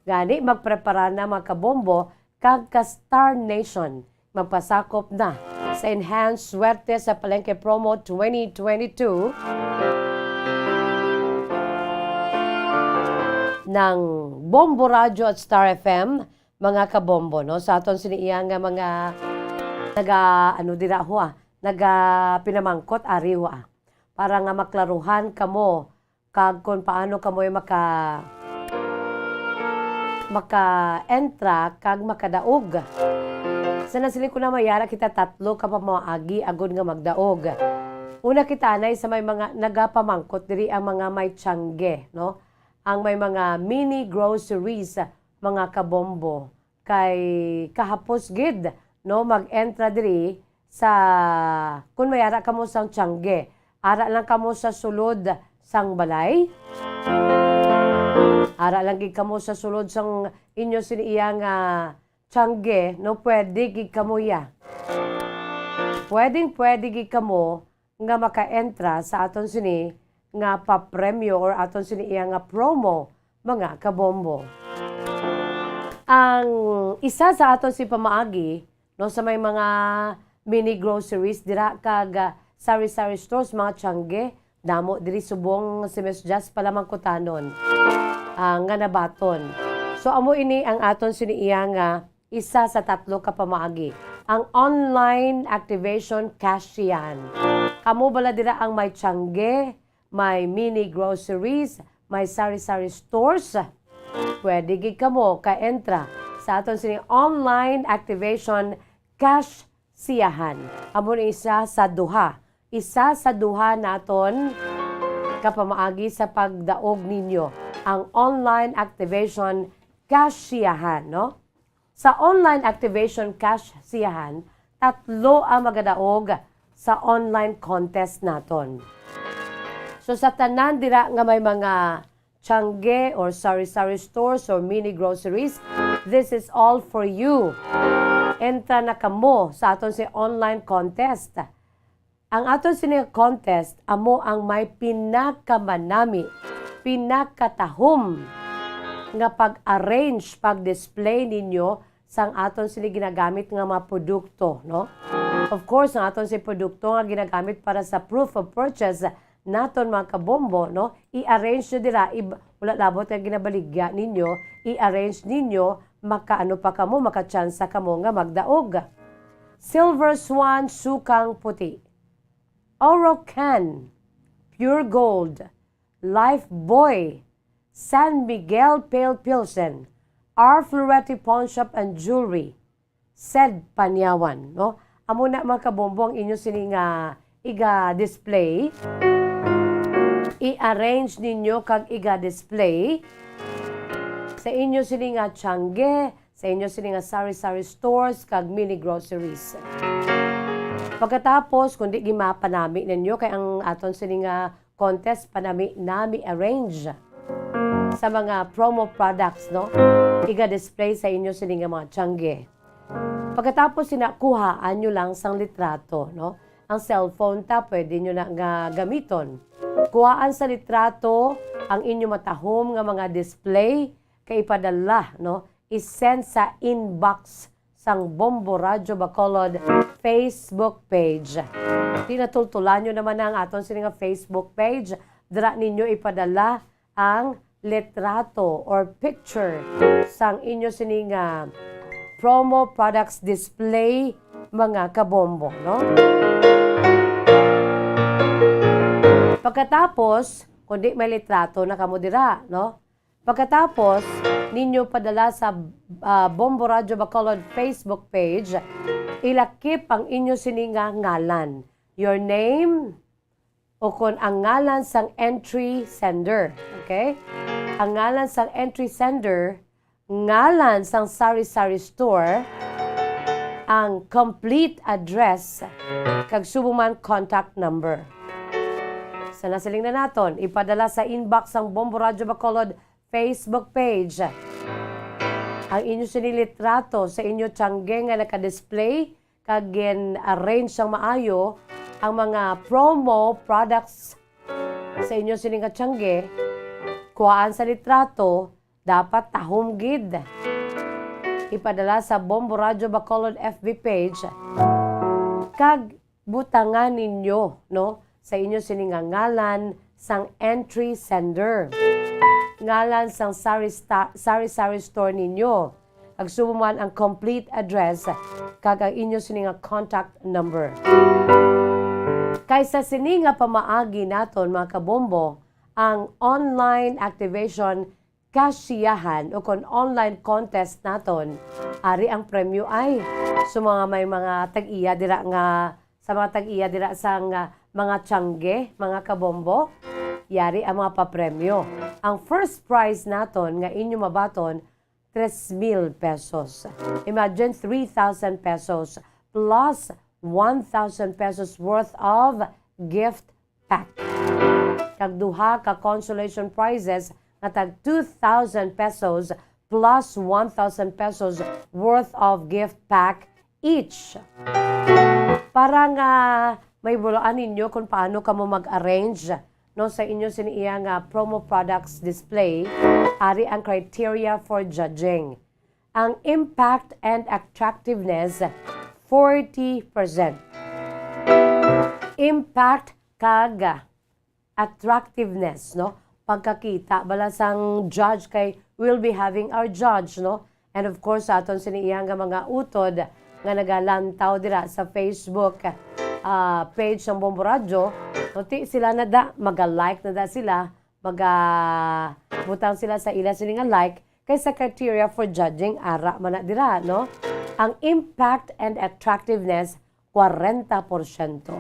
Gani, magprepara na, mga kabombo, kag ka Star Nation. Magpasakop na sa Enhanced Swerte sa Palengke Promo twenty twenty-two ng Bombo Radio at Star F M, mga kabombo, no? Sa aton sini iya nga mga naga, ano dira ho, ah, naga pinamangkot, ari ho, ah. Para nga maklaruhan kamo kag kon paano kamoy maka-, maka-entra kag makadaog. Sa nasiling ko na, may ara kita tatlo ka pamaagi agod nga magdaog. Una kita anay sa may mga nagapamangkot diri, ang mga may tiyangge, no? Ang may mga mini groceries, mga kabombo. Kay kahapos gid, no, mag-entra diri sa, kun may ara kamo sang tiyangge, ara lang kamo sa sulod sang balay, ara lang gid kamo sa sulod sang inyo sini iya nga tiyangge, no, pwede gid kamo ya. Pwedeng pwede gid kamo nga maka-entra sa aton sini nga papremyo or aton sini iya nga promo, mga kabombo. Ang isa sa aton si pamaagi, no, sa may mga mini groceries dira kag, ah, sari-sari stores, mga tiyangge, damo diri subong si Miss Jazz pala mangkutanon, ah, nga nabaton. So, amo ini ang aton sini iya nga isa sa tatlo ka pamaagi, ang online activation cash siyahan. Kamo bala dira ang may tiyangge, may mini groceries, may sari-sari stores? Pwede gid kamo ka-entra sa aton sini online activation cash siyahan. Amo ni isa sa duha, isa sa duha naton ka pamaagi sa pagdaog ninyo, ang online activation cash siyahan, no? Sa online activation cash siyahan, tatlo ang magadaog sa online contest naton. So, sa tanan dira nga may mga tiyangge or sari-sari stores or mini groceries, this is all for you. Entra na kamo sa aton si online contest. Ang aton sini nga contest amo ang may pinakamanami, pinakatahom nga pag-arrange, pag-display ninyo sang aton sini ginagamit nga mga produkto, no? Of course, ang aton sini produkto nga ginagamit para sa proof of purchase naton, mga kabombo, no? I-arrange nyo dira, i-, wala labot nga ginabaligya ninyo, i-arrange ninyo, makaano pa kamo, makatsansa kamo nga magdaog. Silver Swan, sukang puti. Orocan, Pure Gold, Lifebuoy, San Miguel Pale Pilsen, R Florete Pawnshop and Jewelry, Sed Panyawan, no? Amo na, mga kabombo, ang inyo sini nga iga-display. I-arrange ninyo kag iga-display sa inyo sini nga tiyangge, sa inyo sini nga sari-sari stores kag mini groceries. Pagkatapos, kundi gimapanami ninyo kay ang aton sini nga contest panami-nami arrange sa mga promo products, no? Iga-display sa inyo sini nga mga tiyangge. Pagkatapos sina, kuhaan nyo lang sang litrato, no? Ang cellphone ta, pwede nyo na nga gamiton. Kuhaan sa litrato ang inyo matahom nga mga display kay ipadala, no? I-send sa inbox sang Bombo Radyo Bacolod Facebook page. Di natultulan nyo naman ang aton sini nga Facebook page. Dira ninyo ipadala ang litrato or picture sang inyo sini nga promo products display, mga kabombo, no? Pagkatapos, kundi may litrato na kamo dira, no? Pagkatapos ninyo padala sa, ah, Bombo Radyo Bacolod Facebook page, ilakip ang inyo sini nga ngalan, your name, o kon ang ngalan sang entry sender. Okay? Ang ngalan sang entry sender, ngalan sang sari-sari store, ang complete address, kag subong man contact number. Sa nasiling na naton, ipadala sa inbox sang Bombo Radyo Bacolod Facebook page ang inyo sini litrato sa inyo tiyangge nga naka-display kag gin-arrange sang maayo ang mga promo products sa inyo sini nga tiyangge. Kuhaan sa litrato, dapat tahom gid. Ipadala sa Bombo Radyo Bacolod F B page kag butangan ninyo, no, sa inyo sini nga ngalan sang entry sender, ngalan sang sari sta-, sari-sari store ninyo, kag subong man ang complete address kag ang inyo sini nga contact number. Kay sa sini nga pamaagi naton, mga kabombo, ang online activation kasiyahan o kon online contest naton, ari ang premyo ay. So, mga may mga tag-iya dira nga, sa mga tag-iya dira sang, ah, mga tiyangge, mga kabombo, yari ang mga papremyo. Ang first prize naton nga inyo mabaton, tres mil pesos. Imagine, three thousand pesos plus one thousand pesos worth of gift pack. Kag duha ka consolation prizes nga tag two thousand pesos plus one thousand pesos worth of gift pack each. Para nga mahibaluan ninyo kung paano kamo mag-arrange, no, sa inyo sini iya nga promo products display, ari ang criteria for judging. Ang impact and attractiveness, forty percent. Impact kag attractiveness, no? Pagkakita bala sang judge, kay we'll be having our judge, no? And of course, sa aton sini iya nga mga utod nga nagalantaw dira sa Facebook, ah, page sang Bombo Radyo, no? Ti sila na da, maga-like na da sila, maga-butang sila sa ila sini nga like, kay sa criteria for judging, ara man na dira, no? Ang impact and attractiveness, kwarenta porsyento.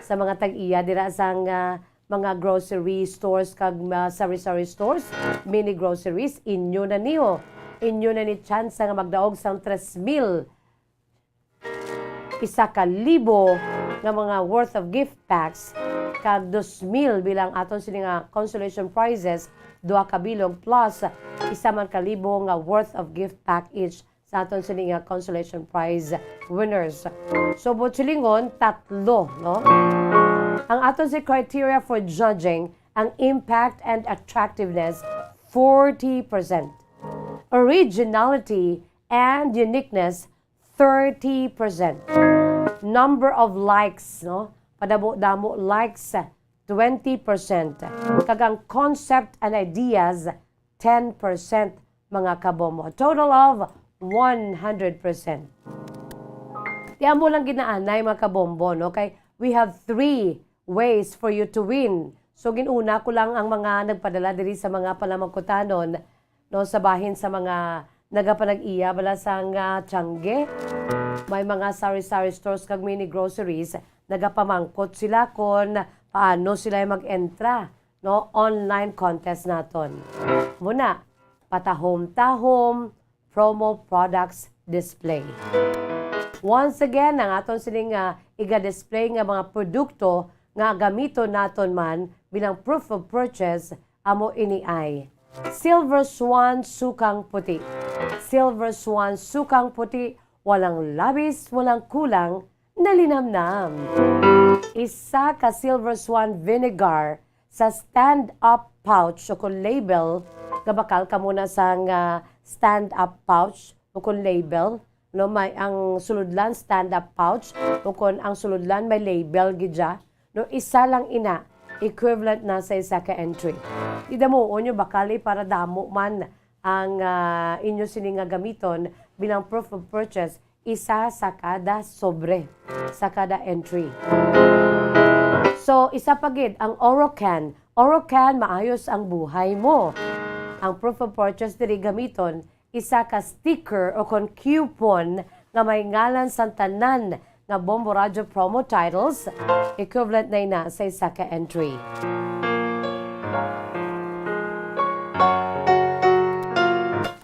Sa mga tag-iya dira sang, ah, mga grocery stores kag, ah, sari-sari stores, mini groceries, inyo na niyo. Inyo na ni tsansa nga magdaog sang tres mil, isa ka libo nga mga worth of gift packs, kag dos mil bilang aton sini nga consolation prizes, duha ka bilog plus isa man ka libo nga worth of gift pack each sa aton sini nga consolation prize winners. So, buot silingon, tatlo, no? Ang aton si criteria for judging, ang impact and attractiveness, forty percent. Originality and uniqueness, thirty percent. Number of likes, no? Padamo-damo likes, twenty percent. Kag ang concept and ideas, ten percent, mga kabombo. A total of one hundred percent. Ti amo lang ginaanay, mga kabombo, no? Kay we have three ways for you to win. So, gin-una ko lang ang mga nagpadala diri sa mga panamangkutanon, no, sa bahin sa mga nagapanag-iya bala sang, ah, tiyangge. May mga sari-sari stores kag mini groceries, nagapamangkot sila kon paano sila mag-entra, no, online contest naton. Muna, patahom-tahom promo products display. Once again, ang aton sining, ah, iga-display nga mga produkto nga gamiton naton man bilang proof of purchase amo ini ay Silver Swan Sukang Puti. Silver Swan Sukang Puti, walang labis, walang kulang, nalinamnam. Isa ka Silver Swan vinegar sa stand-up pouch o kon label, nga bakal kamo na sang stand-up pouch o kon label, no, may ang sulodlan stand-up pouch, o kon ang sulodlan may label gid siya, no, isa lang ina, equivalent na sa isa ka entry. Di damuon nyo, bakali para damo man ang, ah, inyo sini nga gamiton bilang proof of purchase, isa sa kada sobre, sa kada entry. So, isa pa gid ang Orocan. Orocan, maayos ang buhay mo. Ang proof of purchase diri gamiton, isa ka sticker o kon coupon nga may ngalan sang tanan nga Bombo Radyo promo titles, equivalent na ina sa isa ka entry.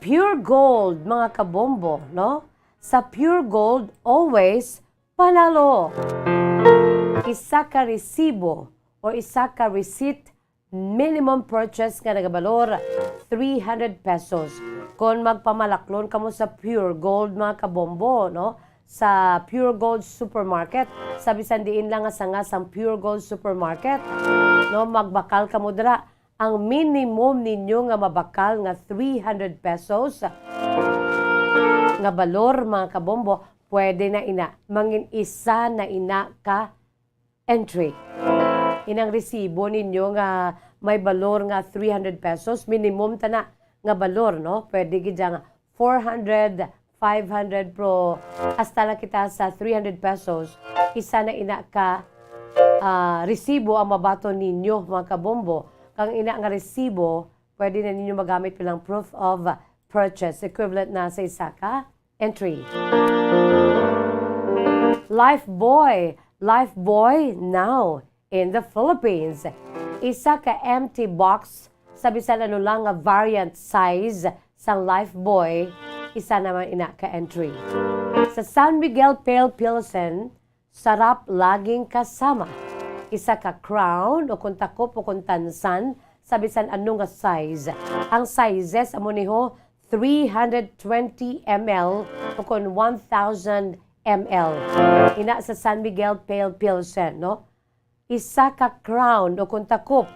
Pure Gold, mga kabombo, no? Sa Pure Gold, always panalo. Isa ka resibo o isa ka receipt, minimum purchase nga nagabalor three hundred pesos. Kon magpamalaklon kamo sa Pure Gold, mga kabombo, no? Sa Pure Gold Supermarket, sa bisan diin lang nga sanga sang Pure Gold Supermarket, no? Magbakal kamo dira. Ang minimum ninyo nga mabakal nga three hundred pesos nga balor, mga kabombo, pwede na ina, mangin isa na ina ka entry. Inang resibo ninyo nga may balor nga three hundred pesos, minimum ta na nga balor, no? Pwede gid nga four hundred, five hundred, pero hasta lang kita sa three hundred pesos, isa na ina ka, ah, resibo ang mabaton ninyo, mga kabombo. Kang ina nga resibo, pwede na ninyo magamit bilang proof of purchase. Equivalent na sa isa ka entry. Lifebuoy. Lifebuoy now in the Philippines. Isa ka empty box sa bisan ano lang nga variant size sang Lifebuoy, isa naman ina ka entry. Sa San Miguel Pale Pilsen, sarap laging kasama. Isa ka crown o kung takop o kung tansan sa bisan ano nga size. Ang sizes amo ni ho, three hundred twenty M L o kon one thousand M L. Ina sa San Miguel Pale Pilsen, no? Isa ka crown o kon takop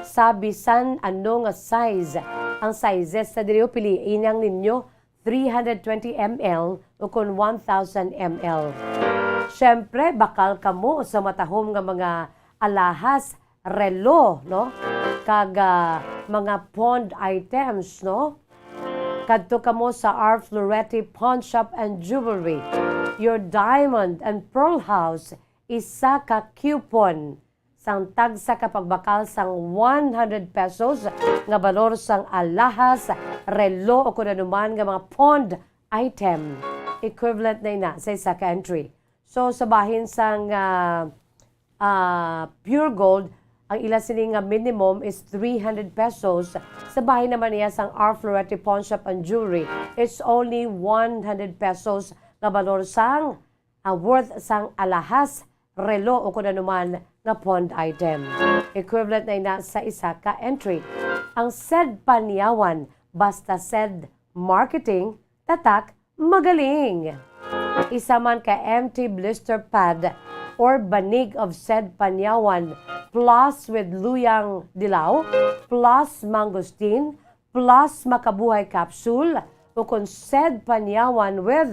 sa bisan ano nga size. Ang sizes sa diri, piliin ang ninyo, three hundred twenty M L o kon one thousand M L. Siyempre, bakal kamo sa matahom nga mga alahas, relo, no? Kag, ah, mga pawned items, no? Kadto kamo sa R Florete Pawn Shop and Jewelry, your diamond and pearl house, isa ka coupon sang tagsa ka pagbakal sang one hundred pesos nga balor sang alahas, relo, o kon anuman nga mga pawned item. Equivalent na ina sa isa ka entry. So, sa bahin sang, ah, ah, Pure Gold, ang ila sini nga minimum is three hundred pesos. Sa bahin naman niya sang R Florete Pawn Shop and Jewelry, it's only one hundred pesos nga balor sang, ah, worth sang alahas, relo, o kon anuman nga pawned item. Equivalent na ina sa isa ka entry. Ang Sed Panyawan, basta Sed Marketing, tatak, magaling. Isa man ka empty blister pad or banig of Sed Panyawan plus with luyang dilaw plus mangosteen plus makabuhay capsule o kon Sed Panyawan with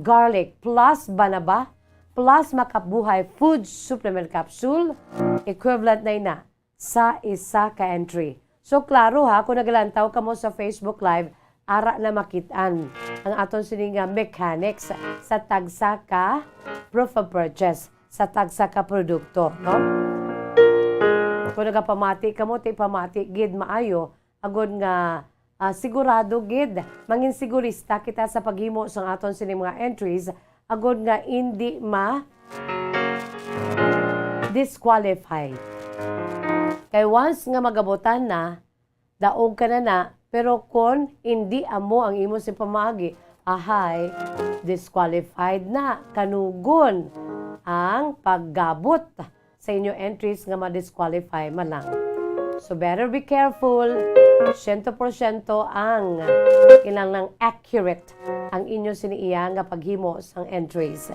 garlic plus banaba plus makabuhay food supplement capsule, equivalent na ina sa isa ka entry. So, klaro ha, kung nagalantaw kamo sa Facebook Live, ara na makit-an ang aton sini nga mechanics sa tagsa ka proof of purchase, sa tagsa ka produkto, no? Kung nagapamati kamo, ti pamati gid maayo, agod nga, ah, sigurado gid, mangin sigurista kita sa paghimo sang aton sini mga entries, agod nga indi ma disqualify. Kay once nga magabutan na, daog ka na na, pero kon indi amo ang imo sing pamaagi, ahay, disqualified na, kanugon ang paggabot sa inyo entries nga ma-disqualify man lang. So better be careful, siyento porsyento ang kinahanglan accurate ang inyo sini iya nga paghimo sang entries.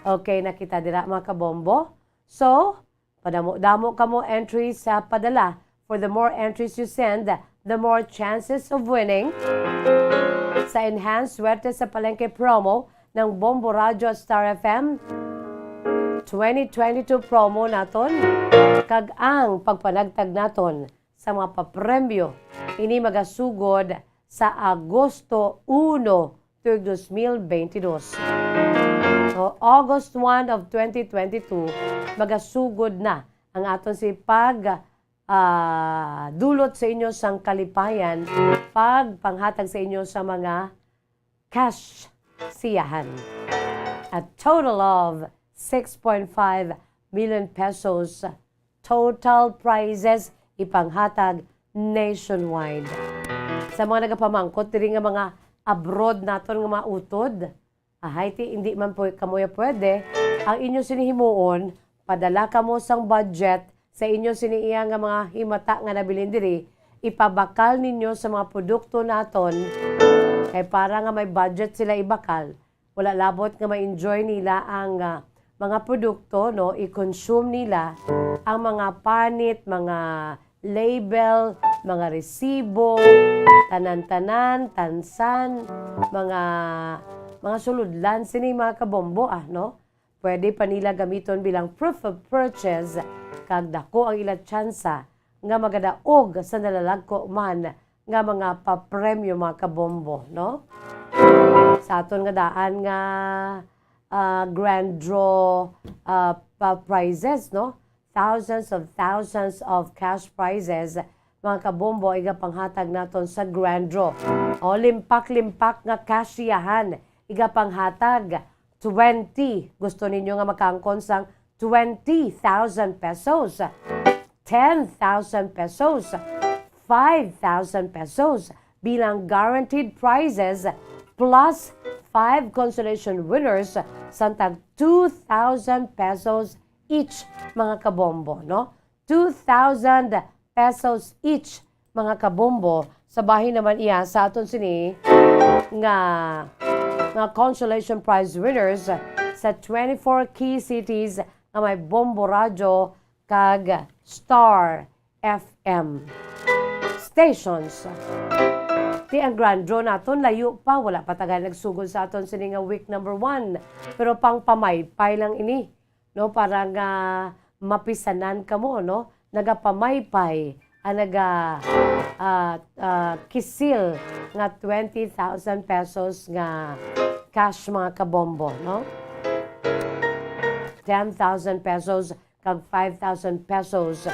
Okay, nakita dira, mga kabombo? So, padamo-damo kamo entries sa padala. For the more entries you send, the more chances of winning sa Enhanced Swerte sa Palengke promo ng Bombo Radyo at Star F M twenty twenty-two promo naton, kag ang pagpanagtag naton sa mga papremyo ini magasugod sa Agosto uno tuig dos mil bentidós. So, August one of twenty twenty-two, magasugod na ang aton si pag, ah, dulot sa inyo sang kalipayan, pagpanghatag sa inyo sa mga cash siyahan. A total of six point five million pesos total prizes ipanghatag nationwide. Sa mga nagapamangkot diri nga mga abroad naton nga mga utod, ahay ti, hindi man po kamo ya pwede, ang inyo sini himuon, padala kamo sang budget sa inyo sini iya nga mga himata nga nabilin diri, ipabakal ninyo sa mga produkto naton, kay para nga may budget sila ibakal, wala labot nga ma-enjoy nila ang, ah, mga produkto, no? I-consume nila ang mga panit, mga label, mga resibo, tanan-tanan, tansan, mga, mga sulodlan sini, mga kabombo, ah, no? Pwede pa nila gamiton bilang proof of purchase, kag dako ang ila tsansa nga magadaog sa nalalagko man nga mga papremyo, mga kabombo, no? Sa aton nga daan nga, ah, grand draw, ah, pa prizes, no? Thousands of thousands of cash prizes, mga kabombo, igapanghatag naton sa grand draw. O, limpak-limpak nga cash siyahan, igapanghatag. Twenty. Gusto ninyo nga makaangkon sang twenty thousand pesos, ten thousand pesos, five thousand pesos bilang guaranteed prizes, plus five consolation winners sang tag two thousand pesos each, mga kabombo, no? Two thousand pesos each, mga kabombo. Sa bahin naman iya sa aton sini nga, nga consolation prize winners sa twenty-four key cities nga may Bombo Radyo kag Star F M stations. Ti ang grand draw naton layo pa, wala pa taga nagsugod sa aton sini nga week number one. Pero pang pamaypay lang ini, no, para nga mapisanan kamo, no? Nagapamaypay ang naga, ah, ah, kisil nga twenty thousand pesos nga cash, mga kabombo, no? Ten thousand pesos kag five thousand pesos,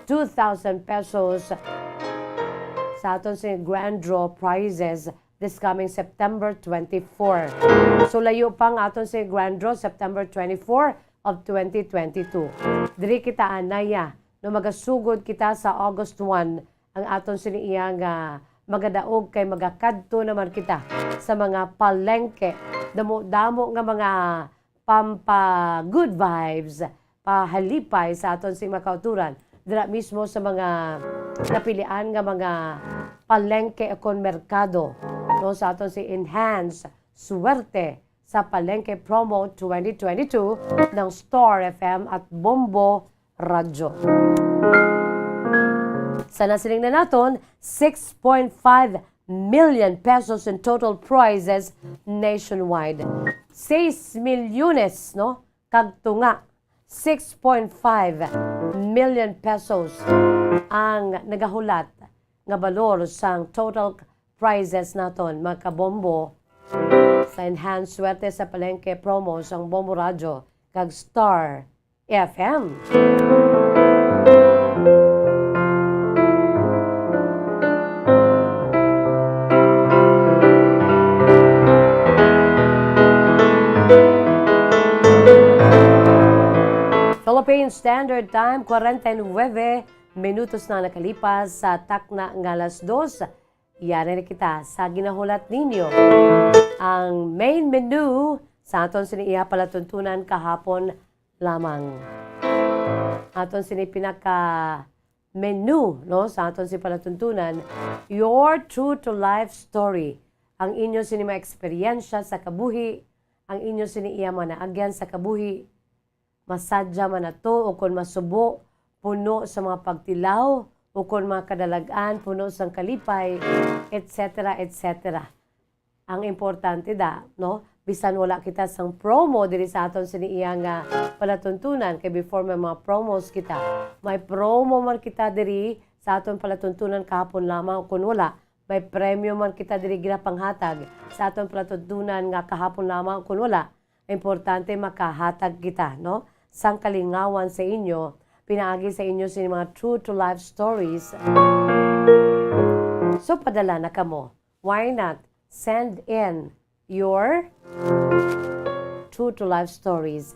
two thousand pesos sa aton si grand draw prizes this coming September twenty-four. So, layo pa nga aton si grand draw, September twenty-four of twenty twenty-two. Diri kita anaya, no, magasugod kita sa August one, ang aton sini iya nga magadaog kay magakadto naman kita sa mga palengke. Damo-damo nga mga pampa good vibes, pahalipay sa aton si mga kauturan. Dira mismo sa mga napilian nga mga palengke kon merkado, no, sa aton si Enhance Suwerte sa Palengke Promo twenty twenty-two ng Star F M at Bombo Radyo. Sa nasiling na naton, six point five million pesos in total prizes nationwide. Seis milyones, no? Kag tunga, six point five million pesos ang nagahulat nga balor sang total prizes naton, mga kabombo, sa Enhance Suwerte sa Palengke Promo sang Bombo Radyo kag Star F M. Philippine Standard Time, kwarenta y nuebe minutos na nakalipas sa takna nga alas dos. Yari na kita sa ginahulat ninyo. Ang main menu sa aton sini iya palatuntunan kahapon lamang. Aton sini pinaka menu, no, sa aton si palatuntunan, your true to life story. Ang inyo sini mga eksperyensya sa kabuhi, ang inyo sini iya mga naagyan sa kabuhi, masadya man nato ukon masubo, puno sa mga pagtilaw, ukon mga kadalag-an, puno sang kalipay, et cetera, et cetera. Ang importante da, no? Bisan wala kita sang promo diri sa aton sini iya nga palatuntunan, kay before may mga promos kita. May promo man kita diri sa aton palatuntunan kahapon lamang, kun wala, may premyo man kita diri ginapanghatag sa aton palatuntunan nga kahapon lamang, kun wala, importante makahatag kita, no, sang kalingawan sa inyo, pinaagi sa inyo sini mga true to life stories. So, padala na kamo. Why not send in your true to life stories?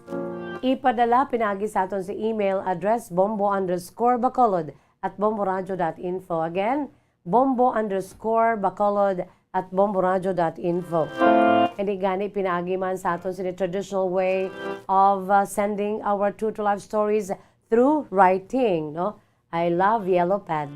Ipadala pinaagi sa aton sa email address, bombo underscore bacolod at bomboradio dot info. Again, bombo underscore bacolod at bomboradio dot info. Hindi gani pinaagi man sa aton sini traditional way of, uh, sending our true to life stories through writing, no? I love yellow pad.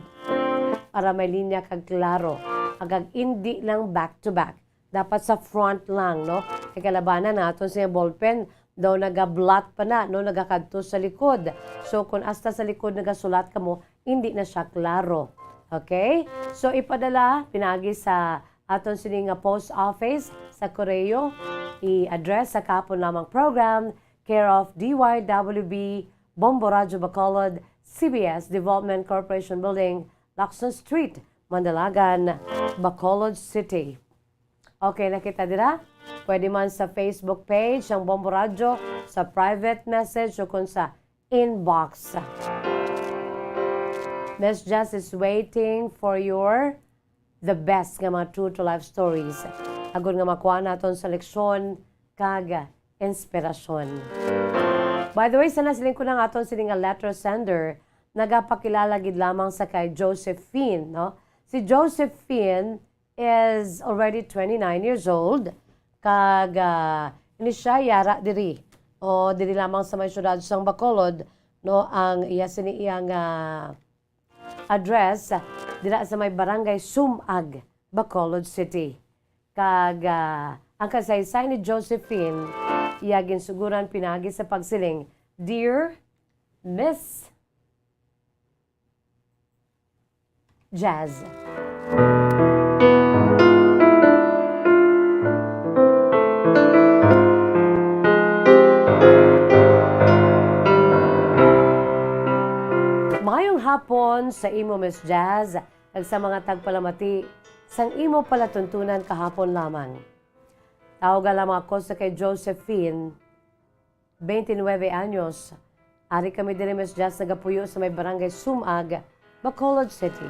Para may linya kag klaro. Agag indi lang back to back. Dapat sa front lang, no? Kay kalabanan naton sa ballpen, daw nagablot pa na, no? Nagakadto sa likod. So, kung hasta sa likod nagasulat kamo, hindi na siya klaro. Okay? So, ipadala, pinagi sa aton sini nga post office, sa koreo, i-address sa kahapon lamang program, care of D Y W B, Bombo Radyo Bacolod, C B S Development Corporation Building, Lacson Street, Mandalagan, Bacolod City. Okay, nakita dira? Pwede man sa Facebook page ang Bombo Radyo, sa private message o kung sa inbox. Miss Jess is waiting for your the best nga mga true to life stories. Agod nga makuha naton sa leksyon kag inspirasyon. By the way, sa nasiling ko ng aton sini nga letter sender, nagapakilala gid lamang sa kay Josephine, no? Si Josephine is already twenty-nine years old, kag, ah, ini siya yara diri, o diri lamang sa may syudad sang Bacolod, no, ang iya sini iya nga address, dira sa may Barangay Sumag, Bacolod City. Kag, ah, ang kasaysay ni Josephine, iya ginsuguran pinagi sa pagsiling, "Dear Miss Jazz." Mayong hapon sa imo, Miss Jazz, kag sa mga tagpalamati sang imo palatuntunan kahapon lamang. Tawga lamang ako sa kay Josephine, twenty-nine anyos. Ari kami diri, Miss Jazz, nagapuyo sa may Barangay Sumag, Bacolod City.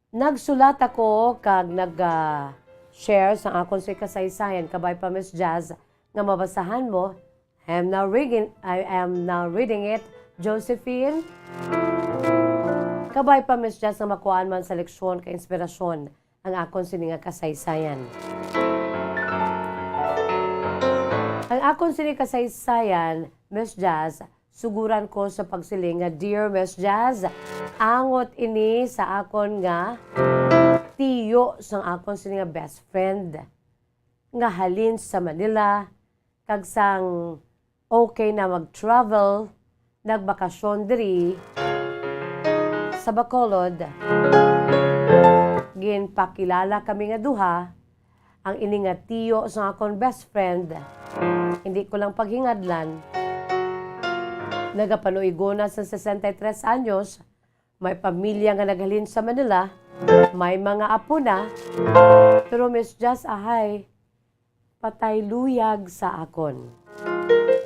Nagsulat ako kag nag, ah, share sa akon sa kasaysayan, kabay pa, Miss Jazz, nga mabasahan mo. I am now reading, I am now reading it, Josephine. Kabay pa, Miss Jazz, nga makuhaan man sa leksyon ka inspirasyon ang akon sini nga kasaysayan. Ang akon sini kasaysayan, Miss Jazz, suguran ko sa pagsiling nga, "Dear Miss Jazz, angot ini sa akon nga tiyo sang akon sini nga best friend nga halin sa Manila, kag sang okay na mag-travel, nagbakasyon diri sa Bacolod, ginpakilala kami nga duha. Ang ini nga tiyo sa akon best friend, hindi ko lang paghingadlan. Nagapanuigo na sa sesenta y tres anyos, may pamilya nga naghalin sa Manila, may mga apo na, pero Miss Jazz, ahay, patay luyag sa akon.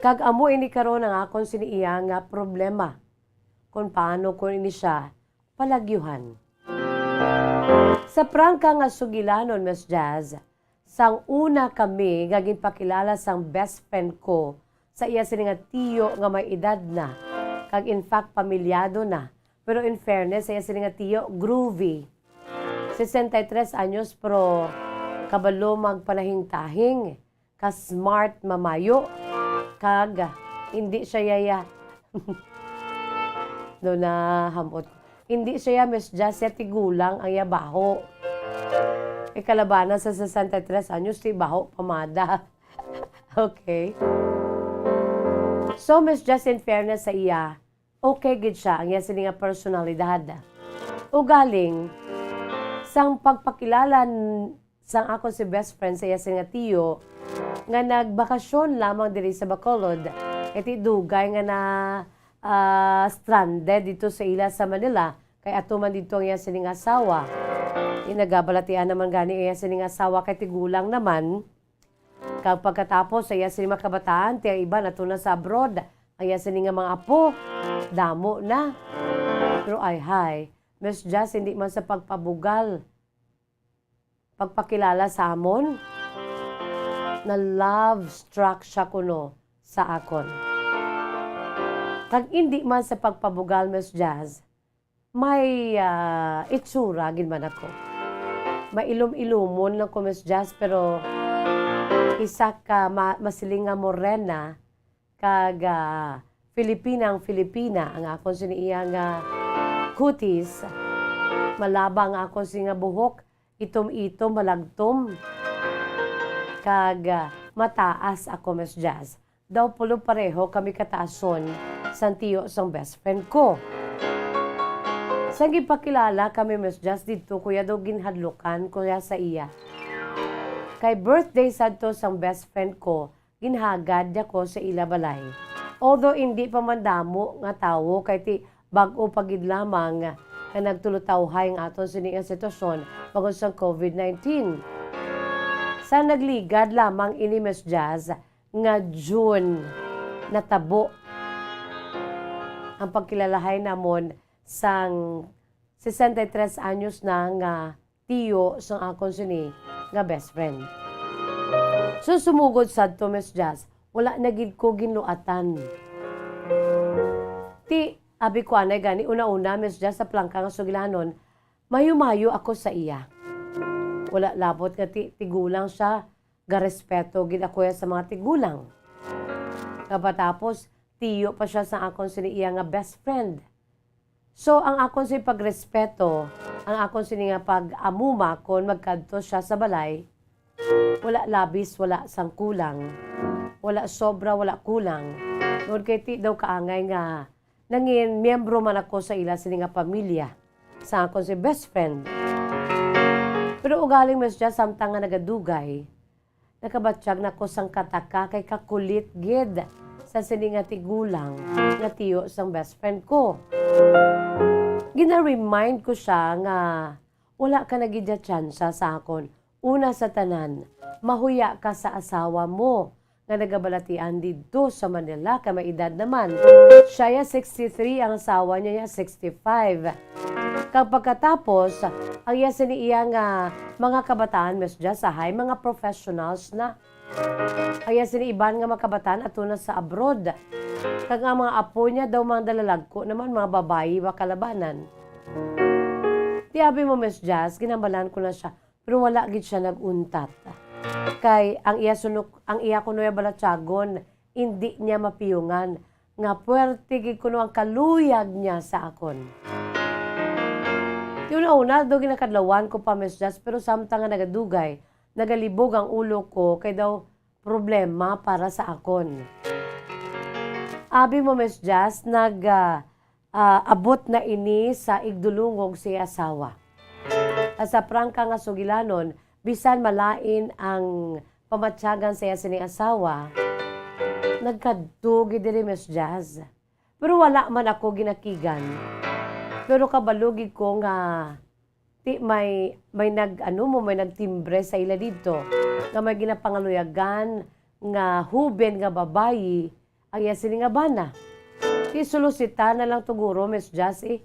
Kag amo ini karon ang akon sini iya nga problema, kung paano ko ini siya palagyuhan." Sa prangka nga sugilanon, Miss Jazz, sang una kami nga ginpakilala sang best friend ko sa iya sini nga tiyo nga may edad na, kag in fact, pamilyado na. Pero in fairness, sa iya sini nga tiyo, groovy. Sesenta y tres anyos, pero kabalo magpanahingtahing, ka-smart mamayo, kag hindi siya yaya. No, nahamot. Hindi siya ya, Miss Jazz, siya tigulang ang ya baho. Ikalabanan sa sesenta y tres anyos, ti baho pamada. Okay. So, Miss Jazz, in fairness sa iya, okay gid siya ang iya sini nga personalidad. Ugaling, sang pagpakilala n-, sang akon si best friend sa iya sini nga tiyo nga nagbakasyon lamang diri sa Bacolod. Kay ti dugay nga na, ah, stranded dito sa ila sa Manila, kay ato man dito ang iya sining asawa. Inagabalatian naman gani iya sining asawa kay tigulang naman. Kag pagkatapos sa iya sining mga kabataan, ti ang iban ato na sa abroad, ang iya sining nga mga apo, damo na. Pero ay hay, Miss Jazz, hindi man sa pagpabugal, pagpakilala sa amon, na love struck siya kuno sa akon. Kag indi man sa pagpabugal, Miss Jazz, may, ah, itsura gid man ako. Mailom-ilomon lang ko, Miss Jazz, pero isa ka ma-, masiling nga morena, kag, ah, Filipinang Filipina ang akon sini iya nga kutis, malaba ang akon sini nga buhok, itom-itom, malagtom, kag, ah, mataas ako, Miss Jazz. Daw pulo pareho kami kataason sang tiyo sang best friend ko. Sang gipakilala kami, Miss Jazz, didto ko ya daw ginhadlukan ko ya sa iya. Kay birthday sadto sang best friend ko, ginhagad niya ko sa ila balay. Although indi pa man damo nga tawo kay ti bag-o pa gid lamang nga nagtulutawhay ang aton sini nga sitwasyon bangod sang COVID nineteen. Sa nagligad lamang ini, Miss Jazz, nga June natabo ang pagkilalahay namon sang sesenta y tres anyos na nga tiyo sang akon sini nga best friend. So, sumugod sadto, Miss Jazz, wala na gid ko ginluatan. Ti, abi ko anay gani, una-una, Miss Jazz, sa plangka nga sugilanon, mayo-mayo ako sa iya. Wala labot nga ti-, tigulang siya, garespeto gid ako ya sa mga tigulang. Kapatapos, tiyo pa siya sa akon sini iya nga best friend. So, ang akon sini pagrespeto, ang akon sini nga pag-amuma kon magkadto siya sa balay, wala labis, wala sang kulang, wala sobra, wala kulang. Tungod kay ti daw kaangay nga nangin miyembro man ako sa ila sini nga pamilya, sa akon si best friend. Pero ugaling, Miss Jazz, samtang nga nagadugay, nakabatyag na ko sang kataka kay kakulit gid sa sini nga tigulang nga tiyo sang best friend ko. Gina-remind ko siya nga wala ka na gid ya tsansa sa akon. Una sa tanan, mahuya ka sa asawa mo nga nagabalatian didto sa Manila, kay may edad naman. Siya ya sixty-three, ang asawa niya ya sixty-five. Kag pagkatapos, ang iya sini iya nga mga kabataan, Miss Jazz, ahay, mga professionals na. Ang iya sini iban nga mga kabataan ato na sa abroad. Kag ang mga apo niya daw mga dalalagko naman, mga babayi ba kalabanan. Ti abi mo, Miss Jazz, ginhambalan ko na siya, pero wala gid siya nag-untat. Kay ang iya sunok, ang iya kuno ya balatyagon, indi niya mapiyungan nga puwerte gid kuno ang kaluyag niya sa akon. Ti una-una, daw ginakadlawan ko pa, Miss Jazz, pero samtang nga nagadugay, nagalibog ang ulo ko kay daw problema para sa akon. Abi mo, Miss Jazz, nag, ah, ah, abot na ini sa igdulungog sa iya asawa. At sa prangka nga sugilanon, bisan malain ang pamatyagan sa iya sining asawa, nagkadto gid diri, Miss Jazz. Pero wala man ako ginakigan. Pero kabalo gid ko nga ti may, may nag, ano mo, may nagtimbre sa ila didto nga may ginapangaluyagan nga huben nga babayi ang iya sini nga bana. Ti solusita na lang to guro, Miss Jazz, eh.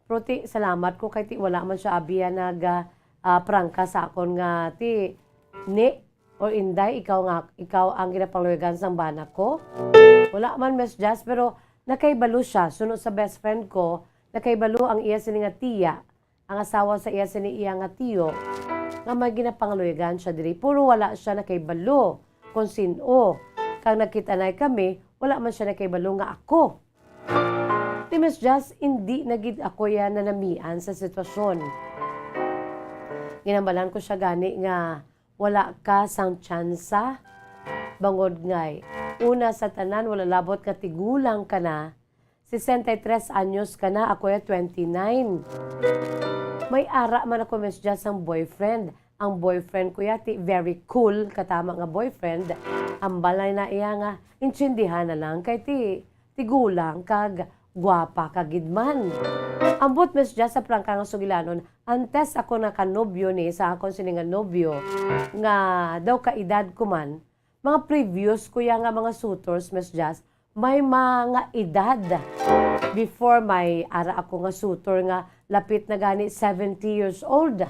Pero ti, salamat ko kay ti wala man siya abi ya nag, ah, ah, prangka sa akon nga ti, ni, or Inday, ikaw nga, ikaw ang ginapangaluyagan sang bana ko? Wala man, Miss Jazz, pero nakahibalo siya. Suno sa best friend ko, nakahibalo ang iya sini nga tiya, ang asawa sa iya sini iya nga tiyo, nga may ginapangaluyagan siya diri. Pero wala siya nakahibalo kung sin-o. Kag nagkita na kami, wala man siya nakahibalo nga ako. Ti, Miss Jazz, indi na gid ako ya nanamian sa sitwasyon. Ginhambalan ko siya gani nga wala ka sang tsansa, bangod ngay, una sa tanan, wala labot nga tigulang ka na, sesenta y tres anyos ka na, ako ya twenty-nine. May ara man ako, Miss Jazz, sang boyfriend, Ang boyfriend ko yati, very cool, katama nga boyfriend. Ambal na iya nga, intindihan na lang kay ti, tigulang kag gwapa ka gid man. Ambot, Miss Jazz, sa prangka nga sugilanon, antes ako nakanobyo ni sa akon sini nga nobyo, nga daw kaedad ko man, mga previous ko ya nga mga suitors, Miss Jazz, may mga edad. Before, may ara ako nga suitor nga lapit na gani seventy years old.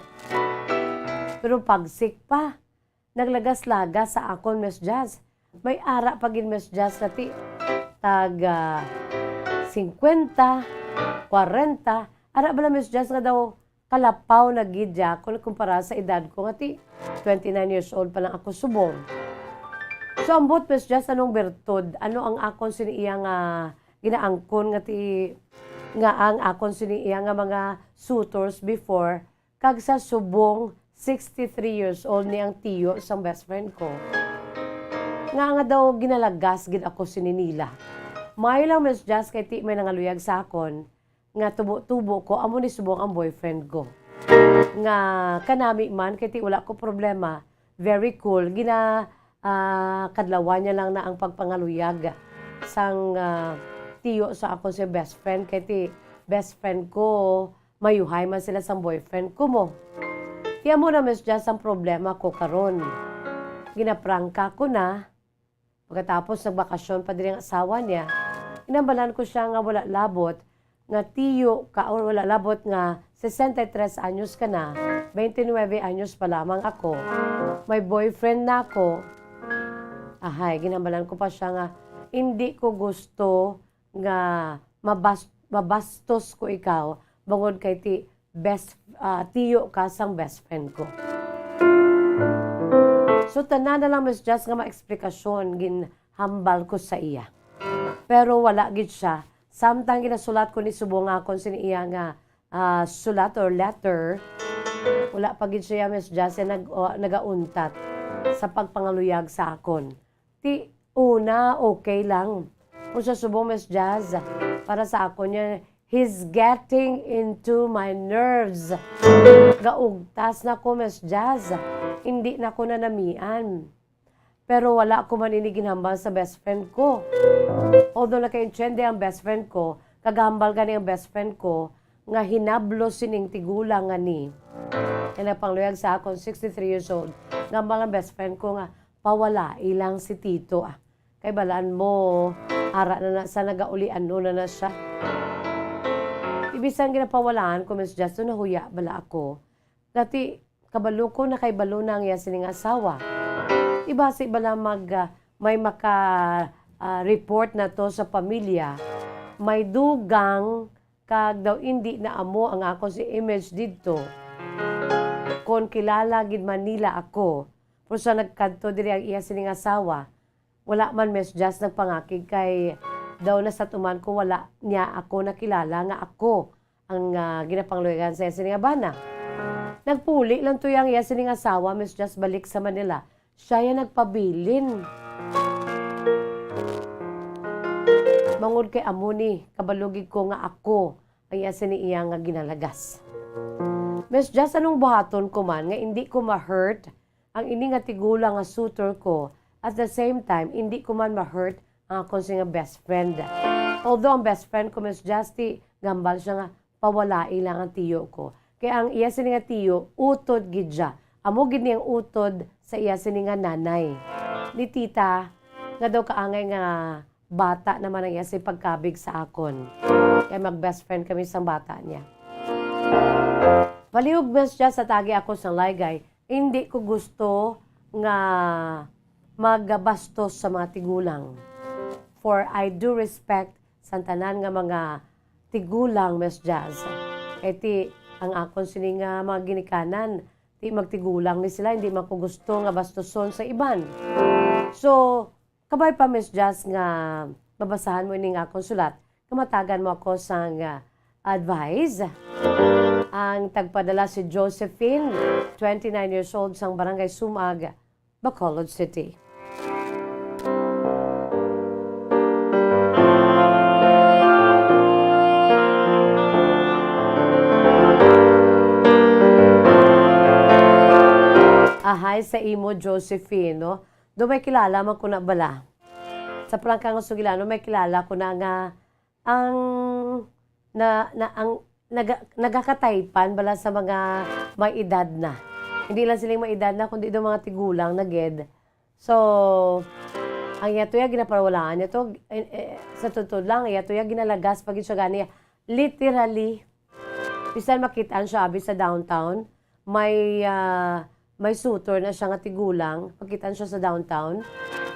Pero pagsik pa, naglagas-lagas sa akon, Miss Jazz. May ara pa gid, Miss Jazz, na ti tag, ah, singkwenta, kwarenta. Ara bala, Miss Jazz, nga daw kalapaw na gid ya kon kumpara sa edad ko nga ti twenty-nine years old pa lang ako subong. So, ambot, Miss Jazz, anong bertud? Ano ang akon sini iya nga ginaangkon nga ti, nga ang akon sini iya nga mga suitors before, kag sa subong sixty-three years old ni ang tiyo sang best friend ko? Nga, nga daw ginalagas gid ako sini nila. May lang, Miss Jazz, kay ti may nangaluyag sa akon nga tubo-tubo ko, amo ni subong ang boyfriend ko. Nga kanami man, kay ti wala ko problema, very cool. Gina, ah, kadlawan niya lang na ang pagpangaluyag sang, ah, tiyo sa akon si best friend, kay ti best friend ko, mayuhay man sila sang boyfriend ko mo. Ti amo na, Miss Jazz, ang problema ko karon. Ginaprangka ko na, pagkatapos, nagbakasyon pa diri ang asawa niya. Ginhambalan ko siya nga wala labot nga tiyo ka, or wala labot nga sesenta y tres anyos ka na, twenty-nine anyos pa lamang ako. May boyfriend na ako. Ahay, ginhambalan ko pa siya nga, "Hindi ko gusto nga mabas-, mabastos ko ikaw, bangod kay ti best, ah, tiyo ka sang best friend ko." So, tanan na lang, Miss Jazz, nga mga eksplikasyon ginhambal ko sa iya. Pero wala gid siya. Samtang ginasulat ko ni subong akon sini iya nga, ah, sulat or letter, wala pa gid siya, Miss Jazz, nga nag-, o, nagauntat sa pagpangaluyag sa akon. Ti una, okay lang. Kung sa subong, Miss Jazz, para sa akon niya, he's getting into my nerves. Gaugtas na ko, Miss Jazz. Hindi na ko nanamian. Pero wala ko man ini ginhambal sa best friend ko. Although nakaintindi ang best friend ko, kagahambal gani ang best friend ko nga hinablo sining tigulang nga ni, nga nagpangluyag sa akon, sixty-three years old, nga ang best friend ko nga, "Pawalai lang si Tito, ah. Kay balaan mo, ara na na sa nagaulian na na siya." Ti bisan ginapawalaan ko, Miss Jazz, nahuya bala ako. Dati, kabalo ko, nakahibalo na ang iya sining asawa. Ti basi bala mag, ah, may maka, ah, report na to sa pamilya, may dugang kag daw indi na amo ang akon si image didto. Kon kilala gid man nila ako, pero sa nagkadto diri ang iya sining asawa, wala man, Miss Jazz, nagpangakig kay daw nasatuman ko wala niya ako nakilala nga ako ang, ah, ginapangluyagan sa iya sini nga bana. Nagpuli lang to ang iya sining asawa, Miss Jazz, balik sa Manila. Siya ya nagpabilin. Mangod kay amo ni, kabalo gid ko nga ako ang iya sini iya nga ginalagas. Miss Jazz, anong buhaton ko man nga indi ko ma-hurt ang ini nga tigulang nga suitor ko, at the same time, indi ko man ma-hurt ang akon sini nga best friend. Although ang best friend ko, Miss Jazz, ti gambal siya nga pawalai lang ang tiyo ko. Kay ang iya sini nga tiyo, utod gid siya. Amo gid ni ang utod sa iya sini nga nanay. Ni tita, nga daw kaangay nga bata naman ang iya sini pagkabig sa akon. Kay mag-best friend kami sang bata niya. Palihog, Miss Jazz, sa tagi ako sang laygay, hindi ko gusto nga magabastos sa mga tigulang. For I do respect sa tanan nga mga tigulang, Miss Jazz. Kay ti, ang akon sini nga mga ginikanan, ti magtigulang ni sila, hindi man ko gusto nga bastuson sa iban. So, kabay pa, Miss Jazz, nga mabasahan mo ining akon sulat, kamatagan mo ako sang, ah, advice. Ang tagpadala si Josephine, twenty-nine years old, sang Barangay Sumag, Bacolod City. sa imo, Josephine, no? Do may kilala man ko na bala. Sa prangka nga sugilanon, may kilala ko na nga ang, na, na, ang, naga-, nagakataypan bala sa mga may edad na. Hindi lang siling may edad na, kundi do mga tigulang na gid. So, ang iya to ya, ginaparawalaan niya to, eh, eh, sa totoo lang, iya to ya, ginalagas pa gid siya gani. Literally, bisan makit-an siya, abi, sa downtown, may, ah, may suitor na siya nga tigulang, makit-an siya sa downtown,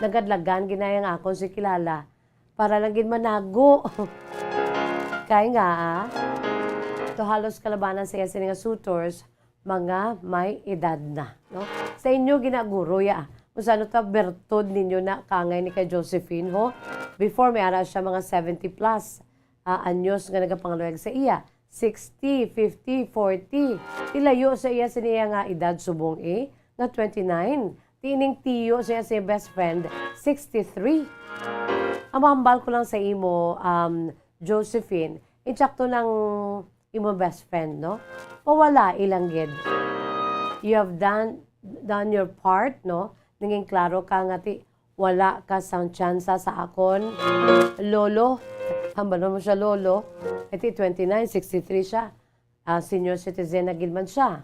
nagadlagan, ginaya nga akon si kilala, para lang gid manago. Kay nga, ah, to halos kalabanan sa iya sini nga suitors, mga may edad na, no? Sa inyo, ginaguro ya, kung sano ta bertod ninyo na kangay ni kay Josephine, ho? Before, may ara siya mga seventy plus, ah, anyos nga nagapangaluyag sa iya. Sixty, fifty, forty. Ilayo sa iya sini nga edad subong, eh, nga twenty-nine. Tining tiyo sa iya, sa iya best friend, sixty-three. Ang mahambal ko lang sa imo, um, Josephine, insakto nang imo best friend, no? Pawalai lang gid. You have done, done your part, no? Nangin klaro ka nga ti wala ka sang tsansa sa akon lolo. Hambalon mo siya, lolo. Iti twenty-nine, sixty-three siya. Ah, senior citizen na gid man siya.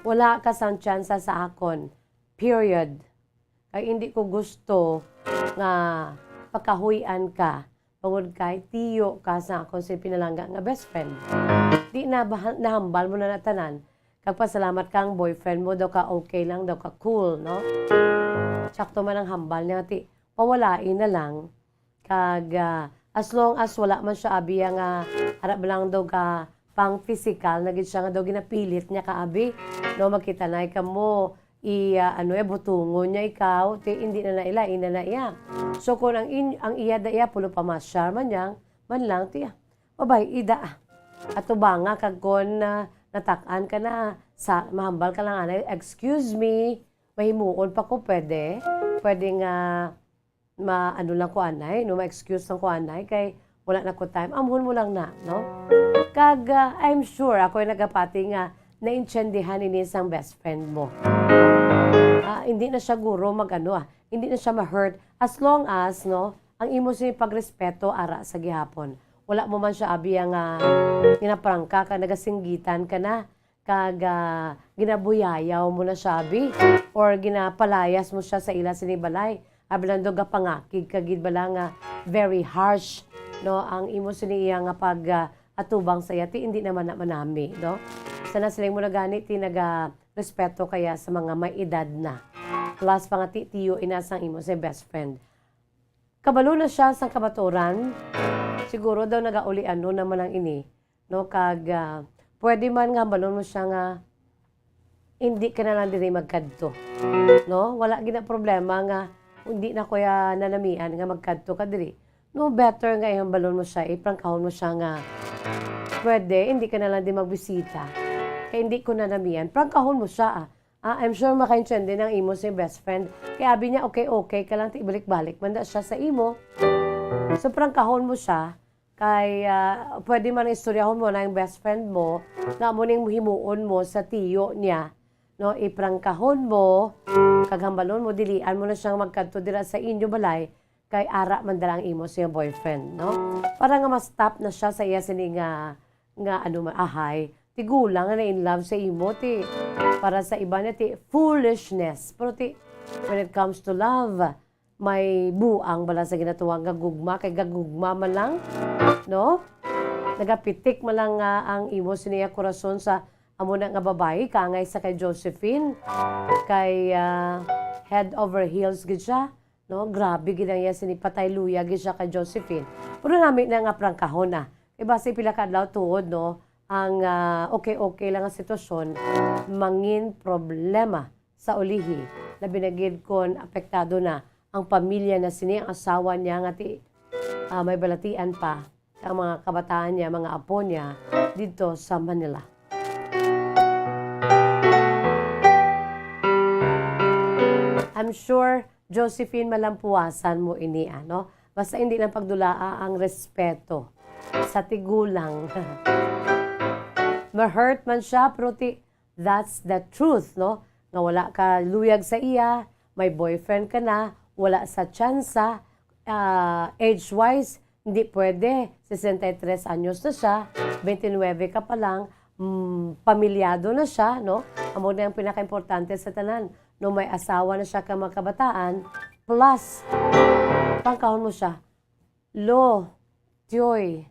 Wala ka sang tsansa sa akon. Period. Kay hindi ko gusto nga pakahuy-an ka, tungod kay tiyo ka sa akon si pinalangga nga best friend. Di na ba, nahambal mo na na tanan? Kag pasalamat ka ang boyfriend mo, daw ka okay lang, daw ka cool, no? Sakto man ang hambal niya, ti, pawalai na lang. Kag, ah, as long as wala man siya, abi, nga ara ba lang daw ka pang physical na gid siya nga daw ginapilit niya ka, abi, no, makita na kamo i, ah, ano, eh, butungon niya ikaw, ti, hindi na na ila, ina na iya. So, kung ang in-, ang iya da iya, pulo pa masyar man yang, man lang, ti, ah, babay, ida, ah. Atubanga, kag kon, ah, natak-an ka na, sa, mahambal ka lang, anay, "Excuse me, mahimuon pa ko, pwede?" Pwede nga, ma-, ano lang ko, anay, no, ma-excuse lang ko, anay, kay wala na ko time. Amhon mo lang na, no? Kag, ah, I'm sure, ako ay nagapati nga naintindihan ini sang best friend mo. Ah, hindi na siya guro mag-ano, ah, hindi na siya ma-hurt as long as, no, ang imo sini pagrespeto ara sa gihapon. Wala mo man siya, abi, nga ginaprangka ka, nagasinggitan ka na, kag, ah, ginabuyayaw mo na siya, abi, or ginapalayas mo siya sa ila sini balay. Abi lang daw gapangakig ka gid bala nga very harsh, no, ang imo sini iya nga pag, ah, atubang sa iya, ti hindi naman na manami, no? Sana siling mo na gani, ti naga respeto kaya sa mga may edad na. Plus, pangati tiyo ina sang imo sa best friend. Kabalo na siya sang kamatuoran. Siguro daw nagaulian no naman ang ini, no? Kag, ah, pwede man nga hambalon mo siya nga hindi ka na lang diri magkadto. No? Wala gina problema nga hindi na ko ya nanamian nga magkadto ka diri. No, better nga ihambalon mo siya, iprangkahon mo siya nga, "Pwede, hindi ka na lang di magbisita. Kay hindi ko nanamian." Prangkahon mo siya, ah. Ah, I'm sure makaintindi ng imo si best friend. Kay abi niya, okay, okay ka lang, ti ibalik-balik man da siya sa imo. So, prangkahon mo siya, kay, ah, pwede man istoryahon mo na yung best friend mo, nga mo ning himuon mo sa tiyo niya, no? Iprangkahon mo, kag hambalon mo, dilian mo na siyang magkadto dira sa inyo balay, kay ara man dala ang imo sa iyang boyfriend, no? Para nga ma-stop na siya sa iya sini nga, nga ano man, ahay. Tigulang nga na in love sa imo, ti, para sa iba na, ti, foolishness. Pero, ti, when it comes to love, may buang bala sa ginatuwang nga gugma, kay gagugma man lang, no? Nagapitik man lang nga ang imo siniya korason sa amo na nga babayi, kaangay sa kay Josephine, kay, ah, head over heels gid siya. No, grabe gid ang iya sini, patay luya gid siya kay Josephine. Pero nami na nga prangkahon na. Kay basi pila ka adlaw tuod, no, ang, ah, okay-okay lang nga sitwasyon, mangin problema sa ulihi. Labi na gid kon apektado na ang pamilya na sini, ang asawa niya nga ti, ah, may balatian pa. Ang mga kabataan niya, mga apo niya, didto sa Manila. I'm sure, Josephine, malampuasan mo ini, ano? Basta hindi lang pagdulaa ang respeto sa tigulang. Ma-hurt man siya, pero ti-, that's the truth, no? nga wala ka luyag sa iya, may boyfriend ka na, wala sa tsansa, ah, age-wise, hindi pwede, sesenta y tres anyos na siya, twenty-nine ka pa lang, mm, pamilyado na siya, no? Amo na ang pinakaimportante sa tanan, no? May asawa na siya ka mga kabataan, plus, pangkahon mo siya, "Lo, Tioy,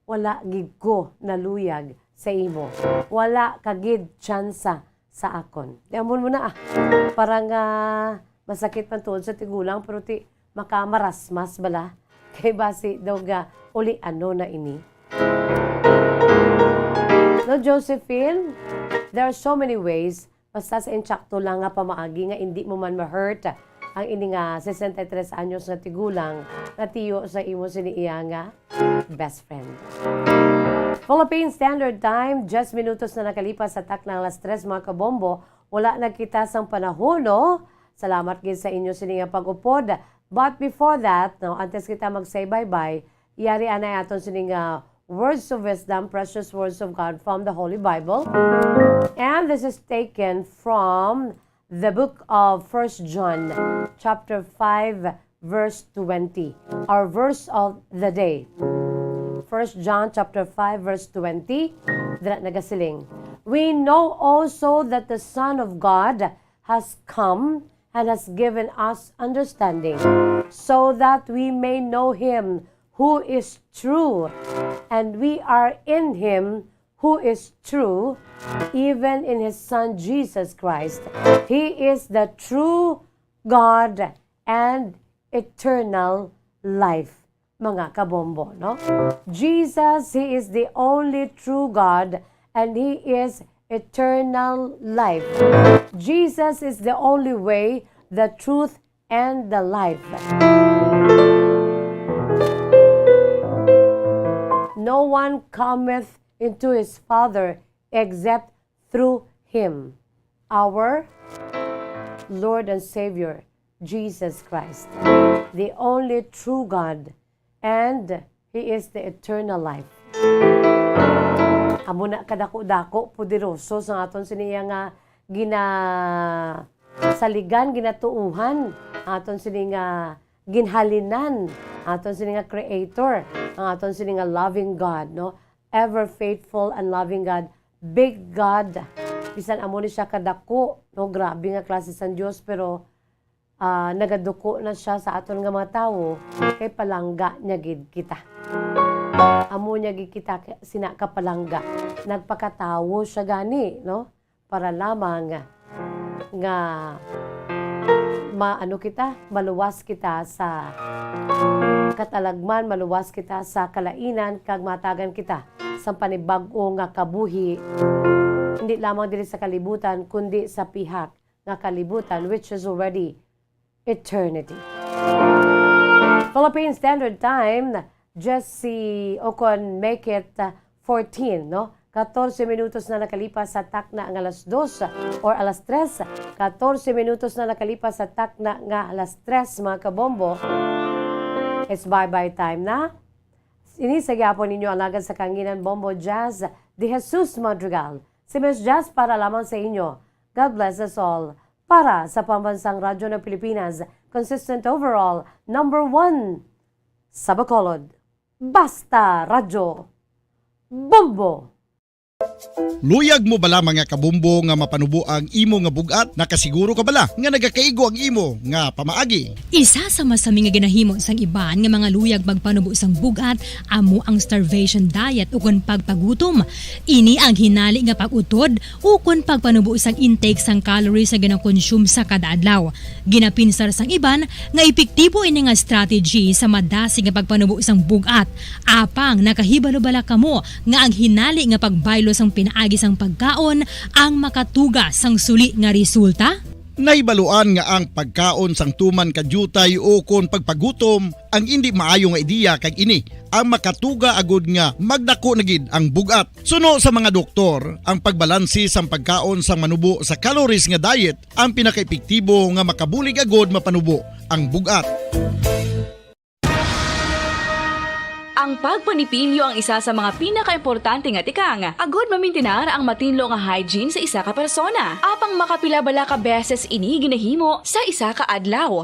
wala gid ko naluyag sa imo. Wala ka gid tsansa sa akon." Di amon mo na, ah. Parang, ah, masakit man tuod sa tigulang, pero ti makamarasmas bala. Kay basi daw ga uli ano na ini. No, Josephine, there are so many ways. Basta sa insakto lang nga pamaagi nga indi mo man ma-hurt ang ini nga sesenta y tres anyos nga tigulang nga tiyo sa imo sini iya nga best friend. Philippine Standard Time, diyes minutos na nakalipas sa takna alas tres, mga kabombo. Wala na kita sang panahon, no? Salamat gid sa inyo sini nga pag-upod. But before that, no, antes kita mag-say bye-bye, yari anay aton sini nga words of wisdom, precious words of God from the Holy Bible. And this is taken from the book of First John, chapter five, verse twenty. Our verse of the day. First John chapter five, verse twenty. Dira nagasiling, "We know also that the Son of God has come and has given us understanding, so that we may know him who is true, and we are in him who is true, even in his Son Jesus Christ. He is the true God and eternal life." Mga kabombo, no? Jesus, he is the only true God, and he is eternal life. Jesus is the only way, the truth, and the life. No one cometh into his Father except through him, our Lord and Savior, Jesus Christ, the only true God, and he is the eternal life. Amo na kadako-dako, poderoso sa aton sini nga ginasaligan, ginatuohan, aton sini nga ginhalinan, aton sini nga Creator, ang aton sini nga loving God, no? Ever faithful and loving God, big God. Bisan amo ni siya kadako, no? Grabe nga klase sang Dios, pero, ah, nagaduko na siya sa aton nga mga tawo, kay palangga niya gid kita. Amo niya gid kita ka-, sina kapalangga. Nagpakatawo siya gani, no? Para lamang nga maano kita, maluwas kita sa katalagman, maluwas kita sa kalainan, kag matagan kita sa panibag-o nga kabuhi, hindi lamang diri sa kalibutan, kundi sa pihak nga kalibutan, which is already eternity. Philippine Standard Time, Jesse Ocon, make it, uh, fourteen, no? Katorse minutos na nakalipas sa takna nga alas dos or alas tres. Katorse minutos na nakalipas sa takna nga alas tres, mga kabombo. It's bye-bye time na. Ini sa gyapon ninyo alagad sa kanginan, Bombo Jazz, De Jesus Madrigal. Si Miss Jazz para lamang sa inyo. God bless us all. Para sa Pambansang Radyo ng Pilipinas, consistent overall, number one sa Bacolod. Basta Radyo. Bombo! Luyag mo bala, mga kabombo, nga mapanubo ang imo nga bug-at? Nakasiguro ka bala nga nagakaigo ang imo nga pamaagi? Isa sa masami nga ginahimo sang iban nga mga luyag magpanubo sang bug-at amo ang starvation diet ukon pagpagutom. Ini ang hinali nga pag-utod ukon pagpanubo sang intake sang calories nga ginakonsume sa kada adlaw. Ginapinsar sang iban nga epektibo ini nga strategy sa madasig nga pagpanubo sang bug-at. Apang nakahibalo bala kamo nga ang hinali nga pagbaylo sang pinaagi sang pagkaon ang makatuga sang suli nga resulta? Nahibaluan nga ang pagkaon sang tuman ka diutay ukon pagpagutom ang indi maayo nga ideya, kag ini ang makatuga agud nga magdako na gid ang bug-at. Suno sa mga doktor, ang pagbalanse sang pagkaon sang manubo sa calories nga diet ang pinakaepektibo nga makabulig agud mapanubo ang bug-at. Ang pagpanipilyo ang isa sa mga pinakaimportante nga tikang agod mamintinar ang matinlo nga hygiene sa isa ka persona. Apang makapila bala ka beses ini ginahimo sa isa ka adlaw?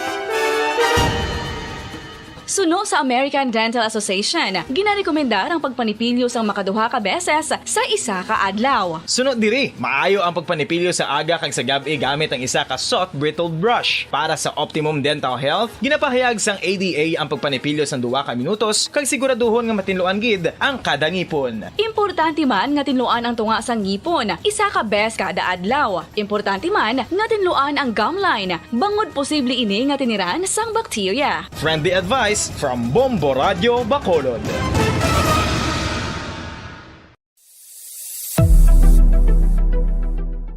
Suno sa American Dental Association, ginarekomendar ang pagpanipilyo sang makaduha ka beses sa isa ka adlaw. Suno diri, maayo ang pagpanipilyo sa aga kag sa gab-i gamit ang isa ka soft bristled brush. Para sa optimum dental health, ginapahayag sang A D A ang pagpanipilyo sang duha ka minutos kag siguraduhon nga matinluan gid ang kada ngipon. Importante man nga tinluan ang tunga sang ngipon isa ka bes kada adlaw. Importante man nga tinluan ang gum line, bangod posible ini nga tiniran sang bakterya. Friendly advice from Bombo Radio Bacolod.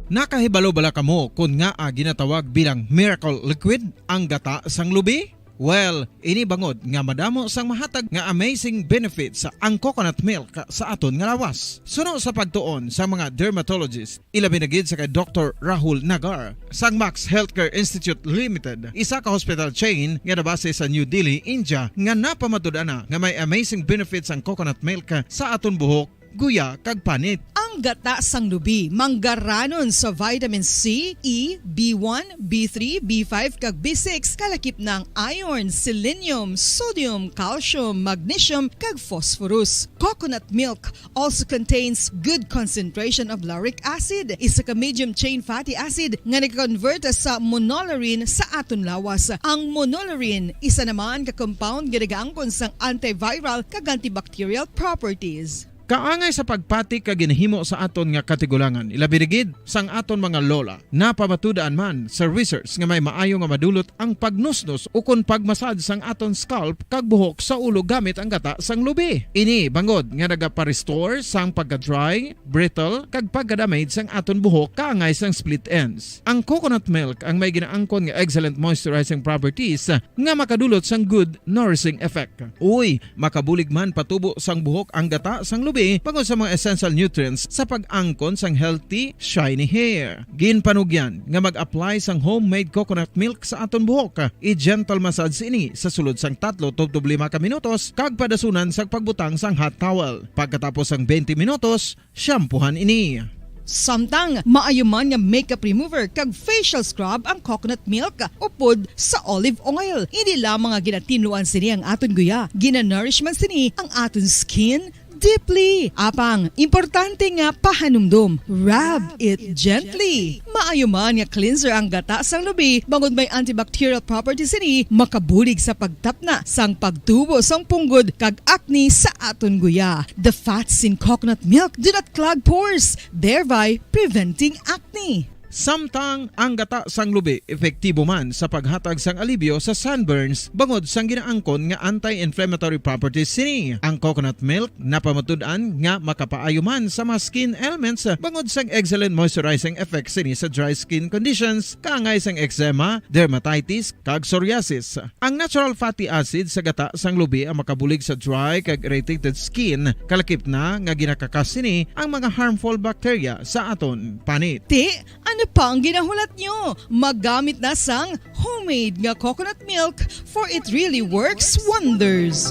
Nakahibalo bala kamo kon ngaa ginatawag bilang miracle liquid ang gata sang lubi? Well, ini bangod nga madamo sang mahatag nga amazing benefits ang coconut milk sa aton nga lawas. Suno sa pagtuon sa mga dermatologist, ilabi na gid sa kay Doktor Rahul Nagar sang Max Healthcare Institute Limited, isa ka hospital chain nga nabase sa New Delhi, India, nga napamatud-an na nga may amazing benefits ang coconut milk sa aton buhok, guya, kag panit. Ang gata sang lubi manggaranon sa vitamin C, E, B one, B three, B five, kag B six, kalakip na ang iron, selenium, sodium, calcium, magnesium, kag phosphorus. Coconut milk also contains good concentration of lauric acid, isa ka medium chain fatty acid nga nag-convert sa monolaurin sa aton lawas. Ang monolaurin isa naman ka compound nga nagaangkon sang antiviral kag antibacterial properties. Kaangay sa pagpati ka ginahimo sa aton nga katigulangan, ilabi na gid sang aton mga lola. Napamatud-an man sa research nga may maayo nga madulot ang pagnusnos ukon pagmasad sang aton scalp kag buhok sa ulo gamit ang gata sang lubi. Ini bangod nga nagapa-restore sang pagka-dry, brittle, kag pagka-damage sang aton buhok kaangay sang split ends. Ang coconut milk ang may ginaangkon nga excellent moisturizing properties nga makadulot sang good nourishing effect. Uy, makabulig man patubo sang buhok ang gata sang lubi bangod sa mga essential nutrients sa pag-angkon sang healthy, shiny hair. Ginpanugyan nga mag-apply sang homemade coconut milk sa aton buhok. I-gentle massage ini sa sulod sang tatlo tubtob lima ka minutos kag padasunan sang pagbutang sang hot towel. Pagkatapos sang twenty minutos, shampoohan ini. Samtang maayo man nga makeup remover kag facial scrub ang coconut milk upod sa olive oil. Hindi lamang nga ginatinluan sini ang aton guya, ginanourish man sini ang aton skin deeply. Apang, importante nga pahanumdom, rub it gently. Maayo man nga cleanser ang gata sang lubi, bangod may antibacterial properties sini, makabulig sa pagtapna sang pagtubo sang punggod kag acne sa aton guya. The fats in coconut milk do not clog pores, thereby preventing acne. Samtang ang gata sang lubi epektibo man sa paghatag sang alibyo sa sunburns bangod sang ginaangkon nga anti-inflammatory properties sini. Ang coconut milk napamatud-an nga makapaayo man sa mga skin ailments bangod sang excellent moisturizing effect sini sa dry skin conditions, kaangay sang eczema, dermatitis, kag psoriasis. Ang natural fatty acid sa gata sang lubi ang makabulig sa dry kag irritated skin, kalakip na nga ginakakas sini ang mga harmful bacteria sa aton panit. Ti, ano pa ang ginahulat nyo? Magamit na sang homemade nga coconut milk, for it really works wonders.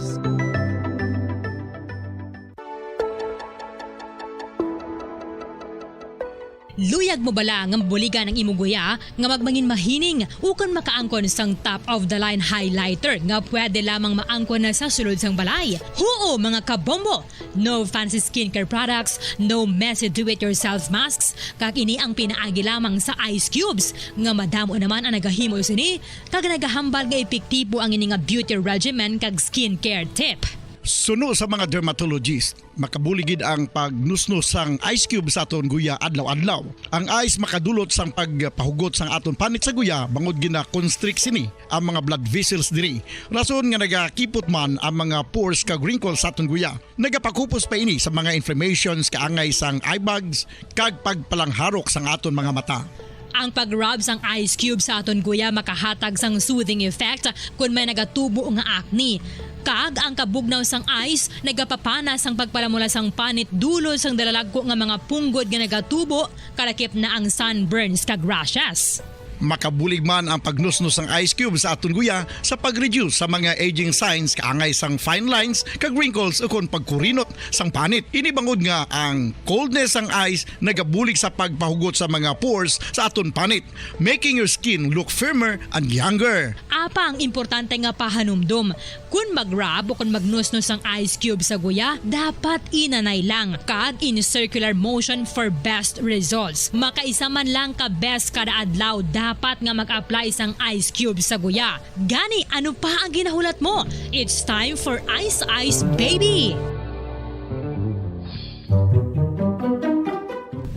Luyag mo bala nga mabuligan ang imo guya nga magmangin mahining ukon makaangkon sang top of the line highlighter nga pwede lamang maangkon na sa sulod sang balay? Huo, mga kabombo! No fancy skincare products, no messy do-it-yourself masks, kag ini ang pinaagi lamang sa ice cubes nga madamo naman ang nagahimo sini kag nagahambal nga epektibo ang ini nga beauty regimen kag skincare tip. Suno sa mga dermatologist, makabulig gid ang pagnusnos sang ice cube sa aton guya adlaw-adlaw. Ang ice makadulot sang pagpahugot sang aton panit sa guya bangod gina-constrict sini ang mga blood vessels diri. Rason nga nagakipot man ang mga pores kag wrinkles sa aton guya. Nagapakupos pa ini sa mga inflammations kaangay sang eye bags kag pagpalangharok sang aton mga mata. Ang pag-rub sang ice cube sa aton guya makahatag sang soothing effect kon may nagatubo nga acne. Kag ang kabugnaw sang ice nagapapana sang pagpalamula sang panit dulot sang dalalagko nga mga punggod nga nagatubo, kalakip na ang sunburns kag rashes. Makabulig man ang pagnusnos sang ice cube sa aton guya sa pag-reduce sa mga aging signs kaangay sang fine lines kag wrinkles ukon pagkurinot sang panit. Ini bangod nga ang coldness sang ice nagabulig sa pagpahugot sa mga pores sa aton panit, making your skin look firmer and younger. Apang importante nga pahanumdom, kon mag-rub o kon magnusnos ang ice cube sa guya, dapat inanay lang kag in circular motion for best results. Makaisa man lang ka beses kada adlaw dapat nga mag-apply sang ice cube sa guya. Gani, ano pa ang ginahulat mo? It's time for Ice Ice Baby!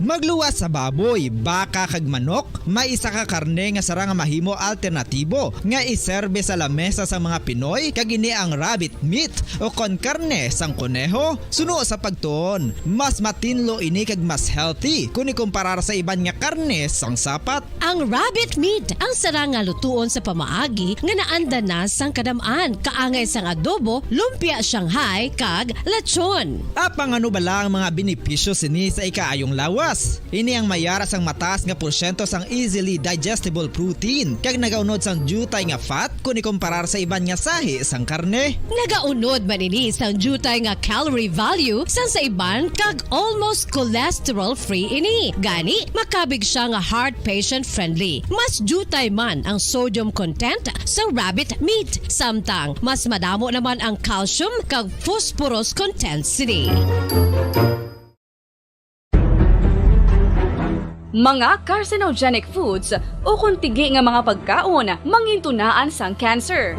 Magluwas sa baboy, baka kag manok, may isa ka karne nga sarang nga mahimo alternatibo nga iserbe sa lamesa sa mga Pinoy, kag ini ang rabbit meat o kon karne sang koneho. Suno sa pagtuon, mas matinlo ini kag mas healthy kon ikumparar sa iban nga karne sang sapat. Ang rabbit meat ang sarang nga lutuon sa pamaagi nga naanda na sang kadam-an, kaangay sang adobo, lumpia Shanghai, kag lechon. Apang ano bala ang mga benepisyo sini sa ikaayong lawas? Ini ang may ara sang mataas nga porsyento sang easily digestible protein, kag nagaunod sang diutay nga fat kon ikumparar sa iban nga sahi sang karne. Nagaunod man ini sang diutay nga calorie value sang sa iban, kag almost cholesterol-free ini. Gani, makabig sia nga heart patient friendly. Mas diutay man ang sodium content sang rabbit meat, samtang mas madamo naman ang calcium kag phosphorus content sini. Mga carcinogenic foods ukon tigi nga mga pagkaon mangintunaan sang cancer.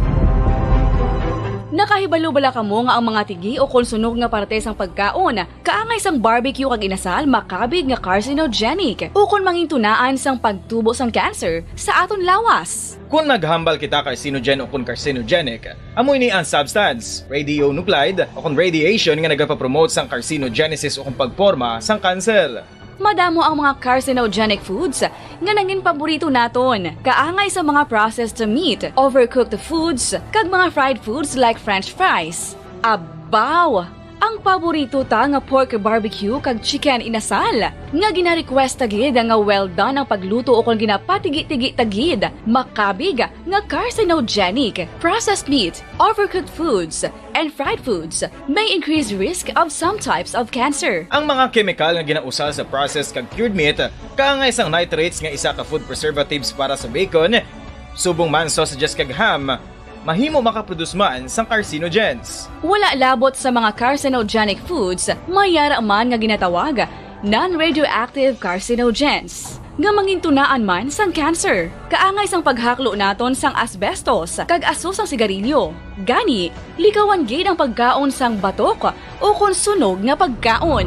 Nakahibalo bala kamo nga ang mga tigi ukon sunog nga parte sang pagkaon kaangay sang barbecue kag inasal makabig nga carcinogenic ukon mangintunaan sang pagtubo sang cancer sa aton lawas? Kon maghambal kita carcinogen ukon carcinogenic, amo ini ang substance, radionuclide, ukon radiation nga nagapapromote sang carcinogenesis ukon pagporma sang kanser. Madamo ang mga carcinogenic foods nga nangin paborito naton, kaangay sa mga processed meat, overcooked foods, kag mga fried foods like French fries. Abaw! Ang paborito ta nga pork barbecue kag chicken inasal, nga gina-request ta gid nga well done ang pagluto ukon ginapatigi-tigi ta gid, makabig nga carcinogenic. Processed meat, overcooked foods, and fried foods may increase risk of some types of cancer. Ang mga kemikal nga ginausal sa processed kag cured meat, kaangay sang nitrates nga isa ka food preservatives para sa bacon, subong man sausages kag ham, mahimo makaproduce man sang carcinogens. Wala labot sa mga carcinogenic foods, may ara man nga ginatawag non-radioactive carcinogens, nga mangintunaan man sang cancer, kaangay sang paghaklo naton sang asbestos kag aso sang sigarilyo. Gani, likawan gid ang pagkaon sang batok ukon sunog nga pagkaon.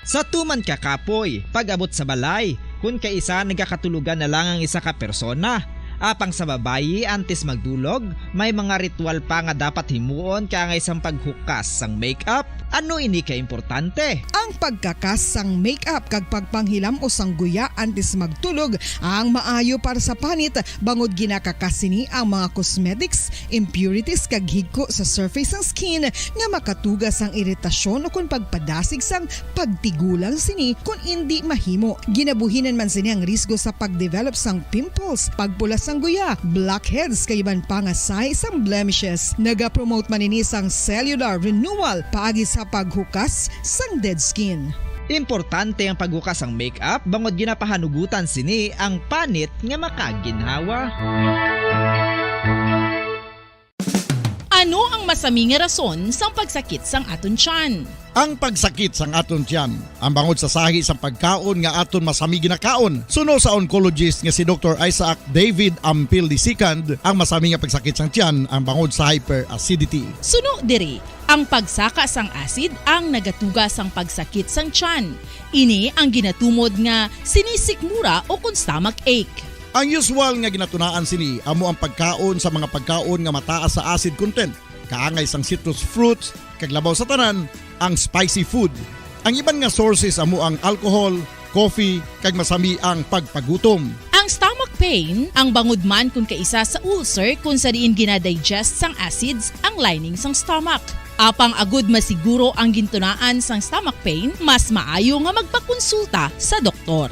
Sa tuman ka kapoy, pag-abot sa balay, kun kaisa nagakatulogan na lang ang isa ka persona. Apang sa babayi, antes magdulog, may mga ritual pa nga dapat himuon kaangay sang paghukas sang makeup. Ano ini ka importante? Ang pagkakas sang makeup kag pagpanghilam-os sang guya antes magtulog ang maayo para sa panit, bangod ginakakas sini ang mga cosmetics, impurities, kag higko sa surface sang skin nga makatuga sang iritasyon ukon pagpadasig sang pagtigulang sini kon indi mahimo. Ginabuhinan man sini ang risgo sa pag-develop sang pimples, pagpula sang guya, blackheads, kag iban pa nga sahi sang blemishes. Nagapromote man ini sang cellular renewal paagi sa paghukas sang dead skin. Importante ang paghukas sang makeup bangod ginapahanugutan sini ang panit nga makaginhawa. Ano ang masami nga rason sang pagsakit sang aton tiyan? Ang pagsakit sang aton tiyan, ang bangod sa sahi sang pagkaon nga aton masami ginakaon, suno sa oncologist nga si Doktor Isaac David Ampil the second, ang masami nga pagsakit sang tiyan, ang bangod sa hyperacidity. Suno diri, ang pagsaka sang acid ang nagatuga sang pagsakit sang tiyan. Ini ang ginatumod nga sinisikmura ukon stomach ache. Ang usual nga ginatunaan sini amo ang pagkaon sa mga pagkaon nga mataas sa acid content, kaangay sang citrus fruits, kag labaw sa tanan, ang spicy food. Ang iban nga sources amo ang alcohol, coffee, kag masami ang pagpagutom. Ang stomach pain, ang bangod man kon kaisa sa ulcer kon sa diin gina-digest sang acids ang lining sang stomach. Apang agud masiguro ang gintunaan sang stomach pain, mas maayo nga magpakonsulta sa doktor.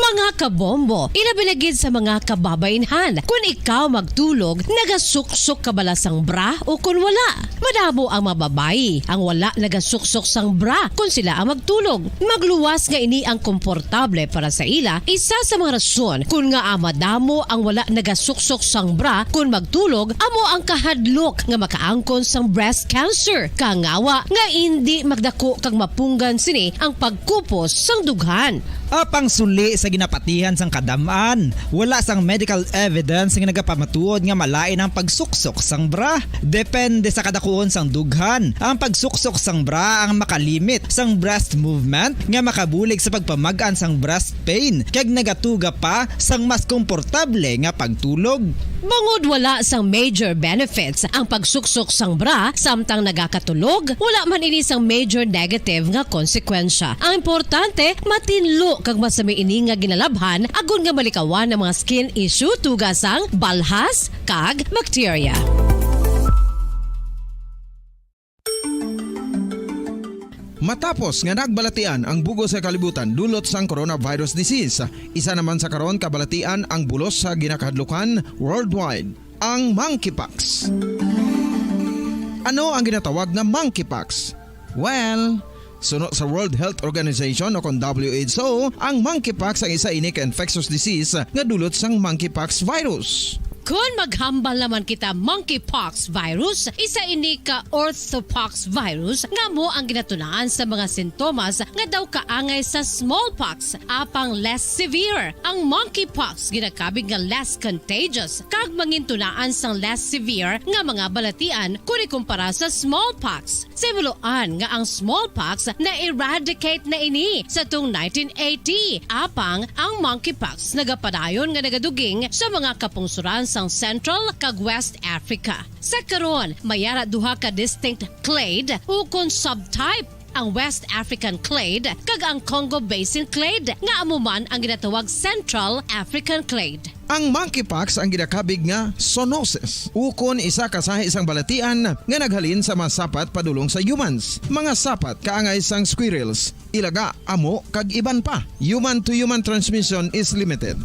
Mga kabombo, ilabi na gid sa mga kababaynhan, kun ikaw magtulog, nagasuksok ka bala sang bra o kun wala? Madamo ang mga babayi ang wala nagasuksok sang bra kun sila ang magtulog. Magluwas nga ini ang komportable para sa ila, isa sa mga rason kun ngaa madamo ang wala nagasuksok sang bra kun magtulog amo ang kahadlok nga makaangkon sang breast cancer. Kangawa nga indi magdako kag mapunggan sini ang pagkupos sang dughan. Apang suli sa ginapatihan sang kadam-an, wala sang medical evidence nga nagapamatuod nga malain ang pagsuksok sang bra. Depende sa kadakuon sang dughan, ang pagsuksok sang bra ang makalimit sang breast movement nga makabulig sa pagpamag-an sang breast pain kag nagatuga pa sang mas komportable nga pagtulog. Bangod wala sang major benefits ang pagsuksok sang bra samtang nagakatulog, wala man ini sang major negative nga konsekwensya. Ang importante, matinlo kag masami ini nga ginalabhan agod nga malikawan ang mga skin issue tuga sang balhas kag bakterya. Matapos nga nagbalatian ang bug-os nga kalibutan dulot sang coronavirus disease, isa naman sa karon kabalatian ang bulos sa ginakahadlukan worldwide, ang monkeypox. Ano ang ginatawag nga monkeypox? Well, suno sa World Health Organization o kon W H O, ang monkeypox ang isa ini ka infectious disease nga dulot sang monkeypox virus. Kon maghambal naman kita monkeypox virus, isa ini ka orthopox virus nga amo ang ginatunaan sa mga sintomas nga daw kaangay sa smallpox, apang less severe. Ang monkeypox ginakabig nga less contagious kag mangintunaan sang less severe nga mga balatian kon ikumpara sa smallpox. Sa himuloan nga ang smallpox na-eradicate na ini sa tuong nineteen eighty, apang ang monkeypox nagapadayon nga nagaduging sa mga kapungsoran sang Central kag West Africa. Sa karon, may ara duha ka distinct clade ukon subtype, ang West African clade kag ang Congo Basin clade, nga amo man ang ginatawag Central African clade. Ang monkeypox ang ginakabig nga zoonosis, ukon isa ka sahi sang balatian nga naghalin sa mga sapat padulong sa humans, mga sapat kaangay sang squirrels, ilaga, amo, kag iban pa. Human to human transmission is limited.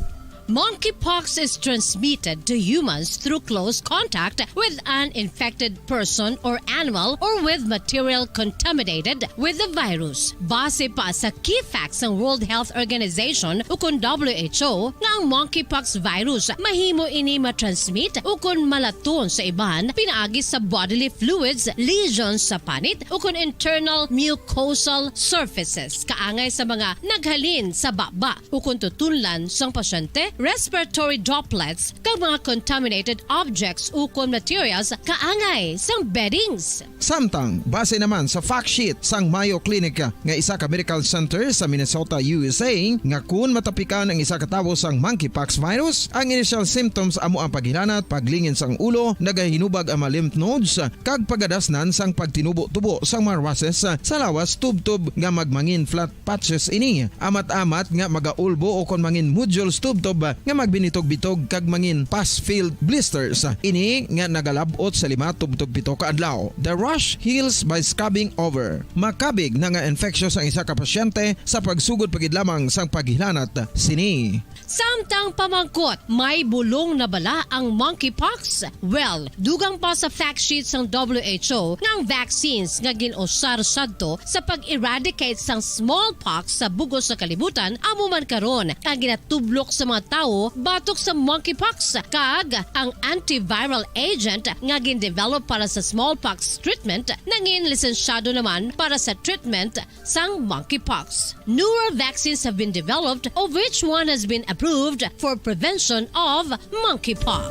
Monkeypox is transmitted to humans through close contact with an infected person or animal or with material contaminated with the virus. Base pa sa key facts sang World Health Organization ukon W H O nga ang monkeypox virus mahimo ini matransmit ukon malaton sa iban pinaagi sa bodily fluids, lesions sa panit ukon internal mucosal surfaces kaangay sa mga naghalin sa baba ukon tutunlan sang pasyente, respiratory droplets, kag mga contaminated objects ukon materials kaangay sang beddings. Samtang, base naman sa fact sheet sang Mayo Clinic nga isa ka medical center sa Minnesota, U S A, nga kun matapikan ang isa ka tawo sang monkeypox virus, ang initial symptoms amo ang paghilanat, paglingin sang ulo, nagahinubag ang mga lymph nodes, kag pagadasnan sang pagtinubo-tubo sang mga rushes sa lawas tubtob nga magmangin flat patches ini, amat-amat nga magaulbo ukon mangin nodules tubtob nga magbinitog-bitog kag mangin pus-filled blisters. Ini nga nagalab-ot sa lima tubtob pito ka adlaw. The rash heals by scabbing over. Makabig na nga infectious ang isa ka pasyente sa pagsugod pa gid lamang sang paghilanat sini. Samtang pamangkot, may bulong na bala ang monkeypox? Well, dugang pa sa fact sheet sang W H O nga ang vaccines nga gin-usar sadto sa pag-eradicate sang smallpox sa bug-os nga kalibutan amo man karon ang ginatublok sa mga tawo batok sa monkeypox, kag ang antiviral agent nga gin-develop para sa smallpox treatment nangin lisensyado naman para sa treatment sang monkeypox. Newer vaccines have been developed, of which one has been approved for prevention of monkeypox.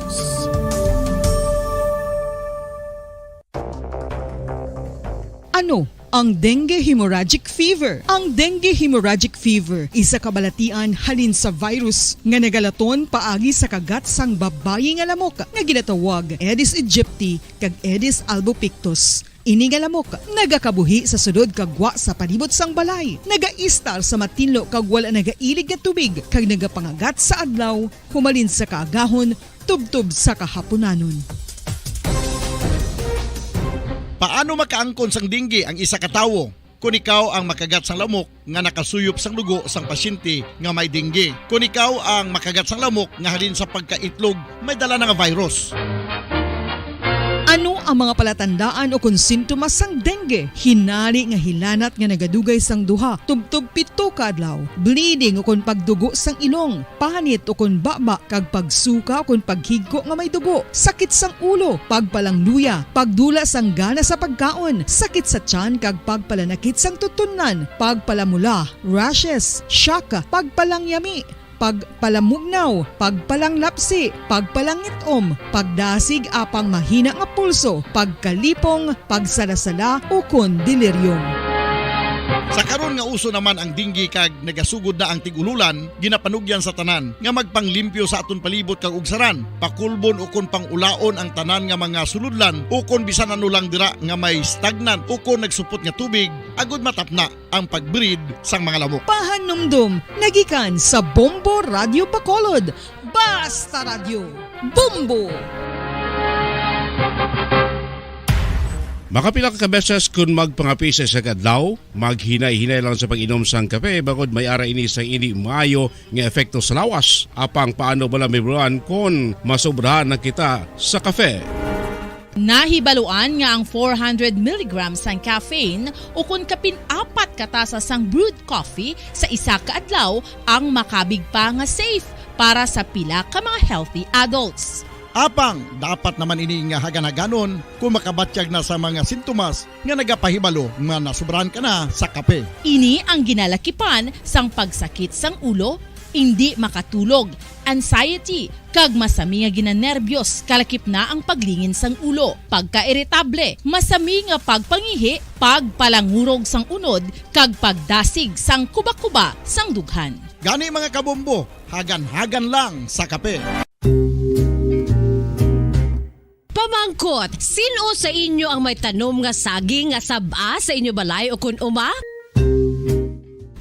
Ano ang dengue hemorrhagic fever? Ang dengue hemorrhagic fever, isa ka balatian halin sa virus nga nagalaton paagi sa kagat sang babayi nga lamok nga ginatawag Aedes aegypti kag Aedes albopictus. Ini nga lamok nagakabuhi sa sulod kag gwa sa palibot sang balay, nagaistar sa matinlo kag wala nagailig nga tubig, kag nagapangagat sa adlaw humalin sa kaagahon tubtob sa kahapunanon. Paano makaangkon sang dengue ang isa ka tawo? Kon ikaw ang makagat sang lamok nga nakasuyop sang dugo sang pasyente nga may dengue. Kon ikaw ang makagat sang lamok nga halin sa pagkaitlog may dala na nga virus. Ano ang mga palatandaan o kon sintomas sang dengue? Hinari nga hilanat nga nagadugay sang duha, tubtob pito ka adlaw, bleeding o kon pagdugo sang ilong, panit o kon baba, kag pagsuka o kon paghigko nga may dugo, sakit sang ulo, pagpalangluya, pagdula sang gana sa pagkaon, sakit sa tiyan kag pagpalanakit sang tutunlan, pagpalamula, rashes, shock, pagpalangyami, pagpalamugnaw, pagpalanglapsi, pagpalangit-om, pagdasig apang mahina nga pulso, pagkalipong, pagsala-sala, ukon delirium. Sa karon nga uso naman ang dengue kag nagasugod na ang tig-ululan, ginapanugyan sa tanan nga magpanglimpyo sa aton palibot kag ugsaran, pakulbon ukon pang-ulaon ang tanan nga mga sulodlan ukon bisan ano lang dira nga may stagnant ukon nagsupot nga tubig, agud matapna ang pag-breed sang mga lamok. Pahanumdom nga gikan sa Bombo Radyo Bacolod. Basta Radyo, Bombo! Makapila ka beses kon magpangape sa isa ka adlaw, maghinay-hinay lang sa pag-inom sang kape, bangod may ara ini sang indi maayo nga epekto sa lawas. Apang paano bala mahibaluan kon masobrahan na kita sa kape? Nahibaluan nga ang four hundred milligrams sang caffeine, ukon kapin apat ka tasa sang brewed coffee sa isa ka adlaw, ang makabig pa nga safe para sa pila ka mga healthy adults. Apang dapat naman ini nga hagan-haganon kung makabatyag na sa mga sintomas nga nagapahibalo nga nasobrahan ka na sa kape. Ini ang ginalakipan sang pagsakit sang ulo, indi makatulog, anxiety, kag masami nga ginanerbyos, kalakip na ang paglingin sang ulo, pagkairitable, masami nga pagpangihi, pagpalangurog sang unod, kag pagdasig sang kuba-kuba sang dughan. Gani, mga kabombo, hagan-hagan lang sa kape. Pamangkot, sin-o sa inyo ang may tanom nga saging nga sab-a sa inyo balay ukon uma?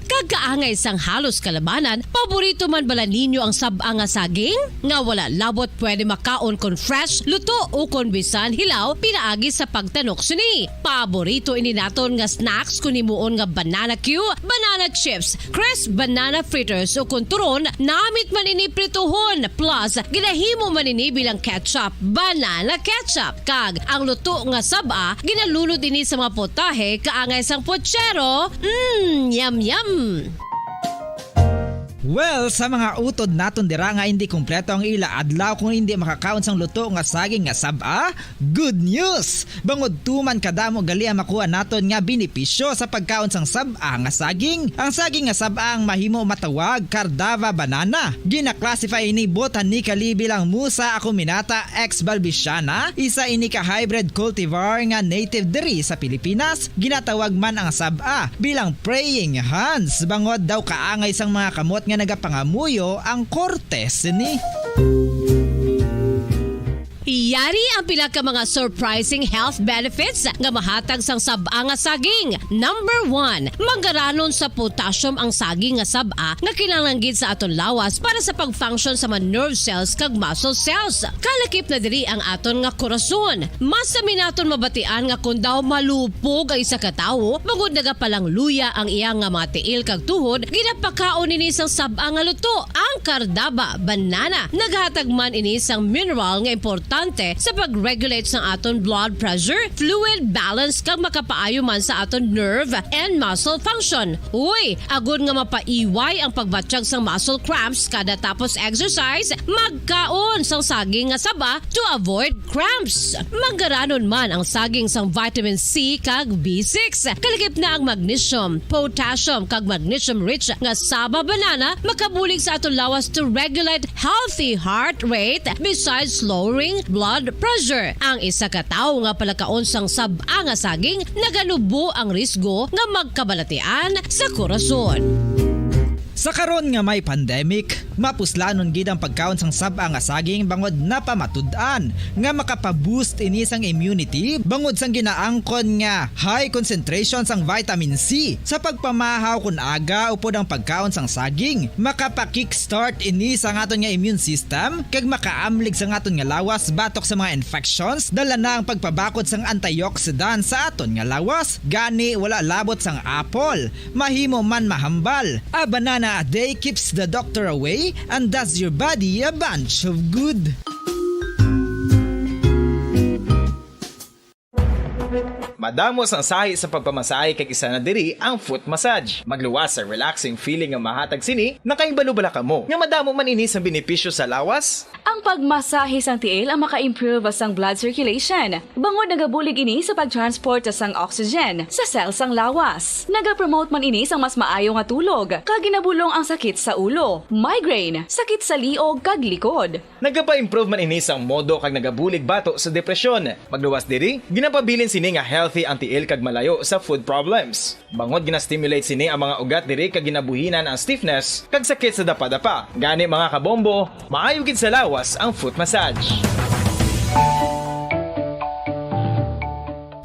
Kag kaangay sang halos kalabanan, paborito man bala ninyo ang sab-a nga saging? Nga wala labot pwede makaon kon fresh, luto, ukon bisan hilaw pinaagi sa pagtanok sini. Paborito ini naton nga snacks kon himuon nga banana cue, banana chips, crisp banana fritters, ukon turon, namit man ini prituhon, plus ginahimo man ini bilang ketchup, banana ketchup. Kag ang luto nga sab-a, ginalunod ini sa mga potahe kaangay sang puchero. Mm, yum, yum! Well, sa mga utod naton dira nga indi kompleto ang ila adlaw kung indi makakaon sang luto nga saging nga sab-a, good news! Bangod tuman kadamo gali ang makuha naton nga benepisyo sa pagkaon sang sab-a nga saging. Ang saging nga sab-a ang mahimo matawag Cardava banana. Gina-classify ini botanically bilang Musa acuminata ex balbisiana, isa ini ka hybrid cultivar nga native diri sa Pilipinas. Ginatawag man ang sab-a bilang praying hands, bangod daw kaangay sang mga kamot nga nagapangamuyo ang korte sini. Yari ang pila ka mga surprising health benefits nga mahatag sang sab-a nga saging. Number one, manggaranon sa potassium ang saging nga sab-a nga kinahanglan gid sa aton lawas para sa pag-function sa mga nerve cells kag muscle cells. Kalakip na diri ang aton nga korason. Masami naton mabatian nga kon daw malupog ang isa ka tawo, bangod nagapalangluya ang iya nga mga tiil kag tuhod, ginapakaon ini sang sab-a nga luto, ang Cardava banana. Naghatag man ini sang mineral nga importante sa pag-regulate sang aton blood pressure, fluid balance, kag makapaayo man sa aton nerve and muscle function. Uy, agod nga mapaiway ang pagbatyag sang muscle cramps kada tapos exercise, magkaon sang saging nga saba to avoid cramps. Manggaranon man ang saging sang vitamin C kag B six. Kalakip na ang magnesium, potassium, kag magnesium-rich nga saba banana makabulig sa aton lawas to regulate healthy heart rate besides lowering blood pressure. Ang isa ka tawo nga palakaon sang sab-a nga saging naganubo ang risgo nga magkabalatian sa korason. Sa karon nga may pandemic, mapuslanon gid ang pagkaon sang sab-a nga saging bangod napamatud-an nga makapaboost ini sang immunity bangod sang ginaangkon nga high concentration sang vitamin C. Sa pagpamahaw kon aga upod ang pagkaon sang saging, makapa-kickstart ini sa aton nga immune system kag makaamlig sa aton nga lawas batok sa mga infections. Dala na ang pagpabakod sang antioxidant sa aton nga lawas, gani wala labot sang apple. Mahimo man mahambal. A banana a day keeps the doctor away and does your body a bunch of good. Madamo sang sahi sa pagpamasahe kag isa na diri ang foot massage. Magluwas sa relaxing feeling nga mahatag sini. Nakahibalo bala kamo nga madamo man ini sang benepisyo sa lawas? Ang pagmasahe sang tiil ang maka-improve sang blood circulation, bangod nagabulig ini sa pag-transport sang oxygen sa cell sang lawas. Nagapromote man ini sang mas maayo nga tulog, kag ginabulong ang sakit sa ulo, migraine, sakit sa liog, kag likod. Nagapa-improve man ini sang modo kag nagabulig bato sa depresyon. Magluwas diri, ginapabilin sini nga healthy ang tiil kag malayo sa foot problems. Bangod gina-stimulate sini ang mga ugat diri kag ginabuhinan ang stiffness kag sakit sa dapadapa. Gani, mga kabombo, maayo gid sa lawas ang foot massage.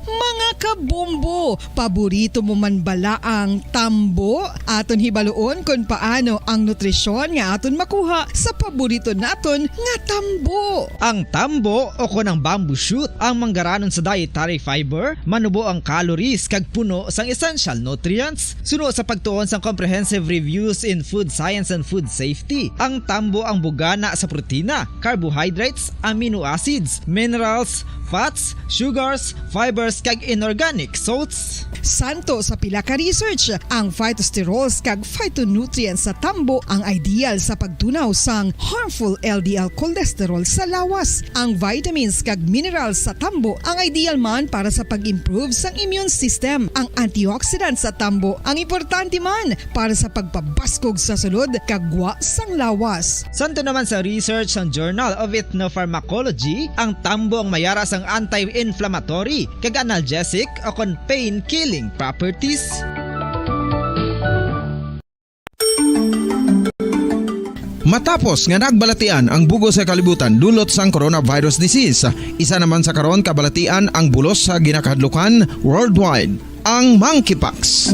Mga kabombo, paborito mo man bala ang tambo? Aton hibaluon kon paano ang nutrisyon nga aton makuha sa paborito naton nga tambo. Ang tambo o kon ang bamboo shoot ang manggaranon sa dietary fiber, manubo ang calories kag puno sang essential nutrients. Suno sa pagtuon sang Comprehensive Reviews in Food Science and Food Safety, ang tambo ang bugana sa protina, carbohydrates, amino acids, minerals, fats, sugars, fibers, kag inorganic salts. Santo sa pila ka research, ang phytosterols kag phytonutrients sa tambo ang ideal sa pagtunaw sang harmful L D L cholesterol sa lawas. Ang vitamins kag minerals sa tambo ang ideal man para sa pag-improve sang immune system. Ang antioxidants sa tambo ang importante man para sa pagpabaskog sa sulod kag gwa sang lawas. Santo naman sa research sang Journal of Ethnopharmacology, ang tambo ang mayara sang anti-inflammatory kag analgesic o kon pain-killing properties. Matapos nga nagbalatian ang bug-os nga kalibutan dulot sang coronavirus disease, isa naman sa karon kabalatian ang bulos sa ginakahadlukan worldwide, ang monkeypox.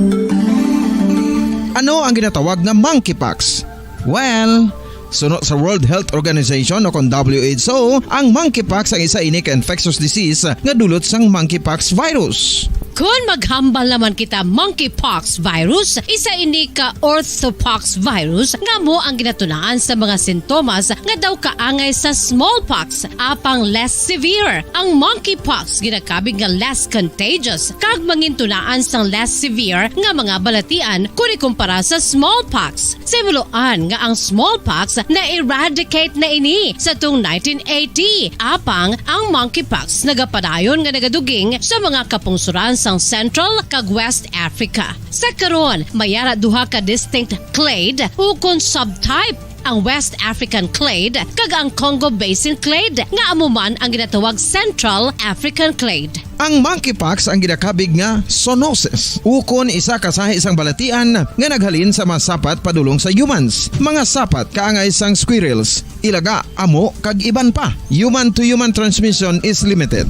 Ano ang ginatawag nga monkeypox? Well, suno sa World Health Organization o kon W H O, ang monkeypox ang isa ini ka infectious disease nga dulot sang monkeypox virus. Kon maghambal naman kita monkeypox virus, isa ini ka orthopox virus nga amo ang ginatunaan sa mga sintomas nga daw kaangay sa smallpox, apang less severe. Ang monkeypox ginakabig nga less contagious kag mangintunaan sang less severe nga mga balatian kon ikumpara sa smallpox. Sa hibaluan nga ang smallpox na-eradicate na ini sa tung nineteen eighty, apang ang monkeypox nagapadayon nga nagaduging sa mga kapungsoran sang Central kag West Africa. Sa karon, may ara duha ka distinct clade ukon subtype, ang West African clade kag ang Congo Basin clade, nga amo man ang ginatawag Central African clade. Ang monkeypox ang ginakabig nga zoonosis, ukon isa ka sahi sang balatian nga naghalin sa mga sapat padulong sa humans, mga sapat kaangay sang squirrels, ilaga, amo, kag iban pa. Human-to-human transmission is limited.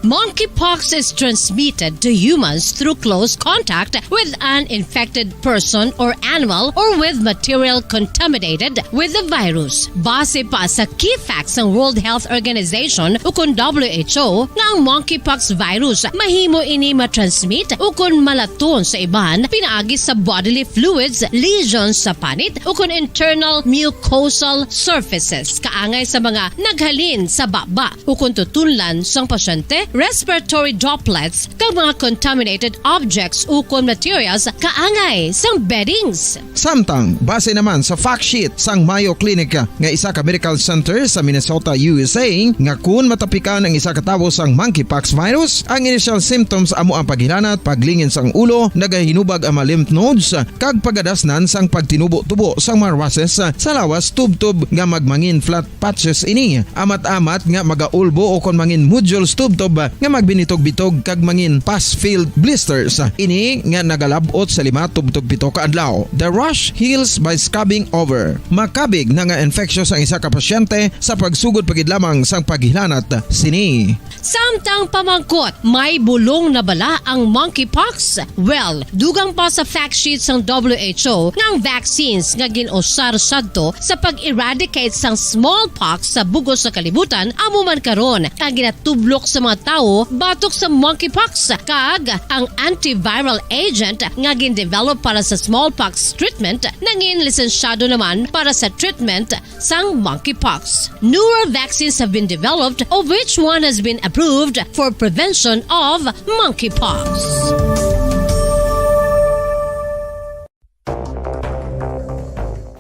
Monkeypox is transmitted to humans through close contact with an infected person or animal or with material contaminated with the virus. Base pa sa key facts sang World Health Organization ukon W H O nga ang monkeypox virus mahimo ini matransmit ukon malaton sa iban pinaagi sa bodily fluids, lesions sa panit ukon internal mucosal surfaces kaangay sa mga naghalin sa baba ukon tutunlan sang pasyente, respiratory droplets, kag mga contaminated objects ukon materials kaangay sang beddings. Samtang, base naman sa fact sheet sang Mayo Clinic nga isa ka medical center sa Minnesota, U S A, nga kun matapikan ang isa ka tawo sang monkeypox virus, ang initial symptoms amo ang paghilanat, paglingin sang ulo, nagahinubag ang mga lymph nodes, kag pagadasnan sang pagtinubo-tubo sang mga rushes sa lawas tubtob nga magmangin flat patches ini. Amat-amat nga magaulbo o kon mangin modules tubtob nga magbinitog-bitog kag mangin pus-filled blisters. Ini nga nagalab-ot sa lima tubtob pito ka adlaw. The rash heals by scabbing over. Makabig na nga infectious ang isa ka pasyente sa pagsugod pa gid lamang sang paghilanat sini. Samtang pamangkot, may bulong na bala ang monkeypox? Well, dugang pa sa fact sheet sang W H O nga ang vaccines nga gin-usar sadto sa pag-eradicate sang smallpox sa bug-os nga kalibutan amo man karon ang ginatublok sa mga tawo batok sa monkeypox, kag ang antiviral agent nga gin-develop para sa smallpox treatment nangin lisensyado naman para sa treatment sang monkeypox. Newer vaccines have been developed, of which one has been approved for prevention of monkeypox.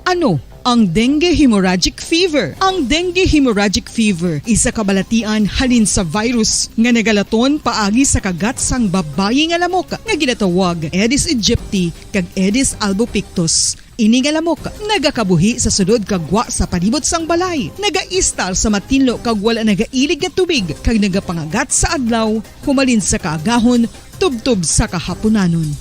Ano ang dengue hemorrhagic fever? Ang dengue hemorrhagic fever isa ka balatian halin sa virus nga nagalaton paagi sa kagat sang babayi nga lamok nga ginatawag Aedes aegypti kag Aedes albopictus. Ini nga lamok nagakabuhi sa sulod kag gwa sa palibot sang balay, nagaistar sa matinlo kag wala nagailig nga tubig, kag nagapangagat sa adlaw humalin sa kaagahon tubtob sa kahapunanon.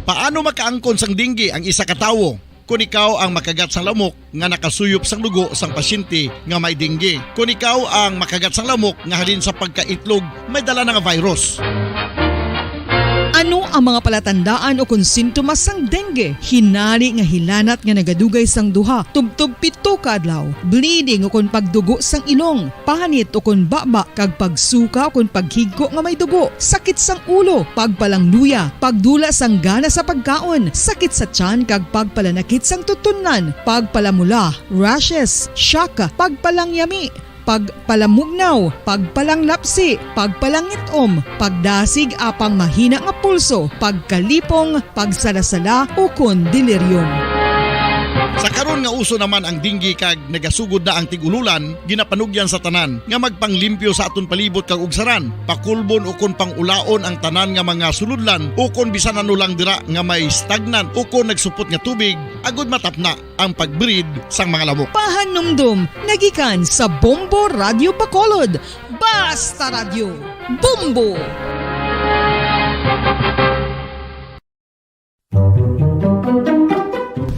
Paano makaangkon sang dengue ang isa ka tawo? Kon ikaw ang makagat sang lamok nga nakasuyop sang dugo sang pasyente nga may dengue. Kon ikaw ang makagat sang lamok nga halin sa pagkaitlog may dala na nga virus. Ano ang mga palatandaan o kon sintomas sang dengue? Hinari nga hilanat nga nagadugay sang duha tubtob pito ka adlaw, bleeding o kon pagdugo sang ilong, panit o kon baba, kag pagsuka o kon paghigko nga may dugo, sakit sang ulo, pagpalangluya, pagdula sang gana sa pagkaon, sakit sa tiyan kag pagpalanakit sang tutunlan, pagpalamula, rashes, shock, pagpalangyami, pagpalamugnaw, pagpalanglapsi, pagpalangit-om, pagdasig apang mahina nga pulso, pagkalipong, pagsalasala, ukon delirium. Sa karon nga uso naman ang dengue kag nagasugod na ang tig-ululan, ginapanugyan sa tanan nga magpanglimpyo sa aton palibot kag ugsaran, pakulbon ukon pang-ulaon ang tanan nga mga sulodlan ukon bisan ano lang dira nga may stagnant ukon nagsupot nga tubig, agud matapna ang pag-breed sang mga lamok. Pahanumdom nga gikan sa Bombo Radyo Bacolod. Basta Radyo, Bombo!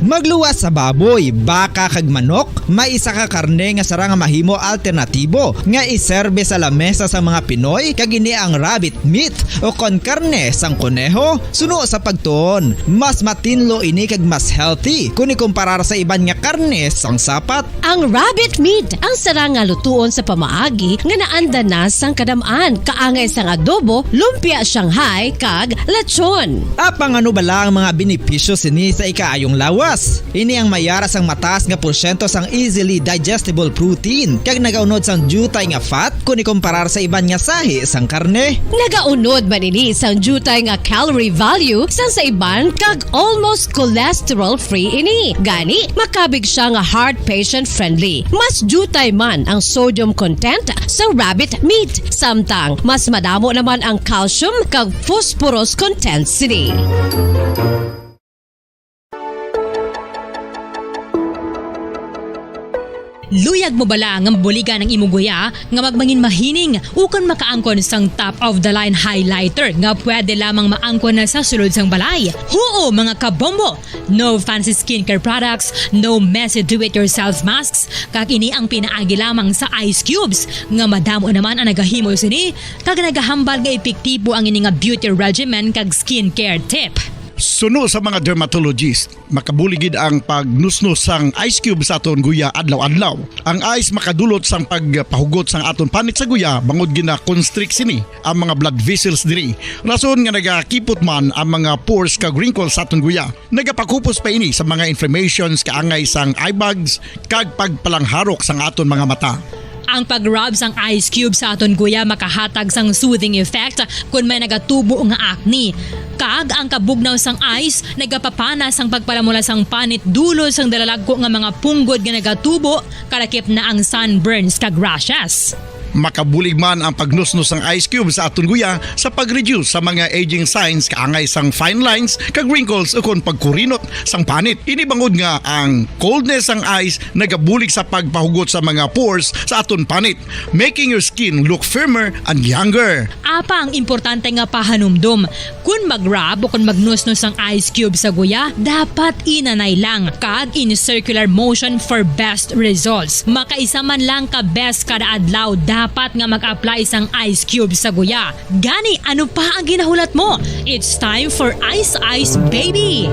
Magluwas sa baboy, baka kag manok, may isa ka karne nga sarang nga mahimo alternatibo nga iserbe sa lamesa sang mga Pinoy, kag ini ang rabbit meat o kon karne sang koneho. Suno sa pagtuon, mas matinlo ini kag mas healthy kon ikumparar sa iban nga karne sang sapat. Ang rabbit meat ang sarang nga lutuon sa pamaagi nga naanda na sang kadam-an, kaangay sang adobo, lumpia Shanghai, kag lechon. Apang ano bala ang mga benepisyo sini sa ikaayong lawas? Ini ang may ara sang mataas nga porsyento sang easily digestible protein, kag nagaunod sang diutay nga fat kon ikumparar sa iban nga sahi sang karne. Nagaunod man ini sang diutay nga calorie value sang sa iban, kag almost cholesterol-free ini. Gani, makabig sia nga heart patient-friendly. Mas diutay man ang sodium content sa rabbit meat, samtang mas madamo naman ang calcium kag phosphorus content sini. Luyag mo bala nga mabuligan ang imo guya nga magmangin mahining ukon makaangkon sang top of the line highlighter nga pwede lamang maangkon na sa sulod sang balay? Huo, mga kabombo! No fancy skincare products, no messy do-it-yourself masks, kag ini ang pinaagi lamang sa ice cubes nga madamo naman ang nagahimo sini, kag nagahambal nga epektibo ang ini nga beauty regimen kag skincare tip. Suno sa mga dermatologist, makabulig gid ang pagnusnos sang ice cube sa aton guya adlaw-adlaw. Ang ice makadulot sang pagpahugot sang aton panit sa guya, bangod gina-constrict sini ang mga blood vessels diri. Rason nga nagakipot man ang mga pores kag wrinkles sa aton guya. Nagapakupos pa ini sa mga inflammations kaangay sang eye bags kag pagpalangharok sang aton mga mata. Ang pag-rub sang ice cube sa aton guya makahatag sang soothing effect kon may nagatubo nga acne. Kag ang kabugnaw sang ice nagapapana sang pagpalamula sang panit dulod sang dalalagko nga mga punggod nga nagatubo, kalakip na ang sunburns kag rashes. Makabulig man ang pagnusnos sang ice cube sa aton guya sa pag-reduce sa mga aging signs kaangay sang fine lines kag wrinkles ukon pagkurinot sang panit. Ini bangod nga ang coldness sang ice nagabulig sa pagpahugot sa mga pores sa aton panit, making your skin look firmer and younger. Apang importante nga pahanumdom, kon mag-rub o kon magnusnos ang ice cube sa guya, dapat inanay lang kag in circular motion for best results. Makaisa man lang ka beses kada adlaw dapat nga mag-apply sang ice cube sa guya. Gani, ano pa ang ginahulat mo? It's time for Ice Ice Baby!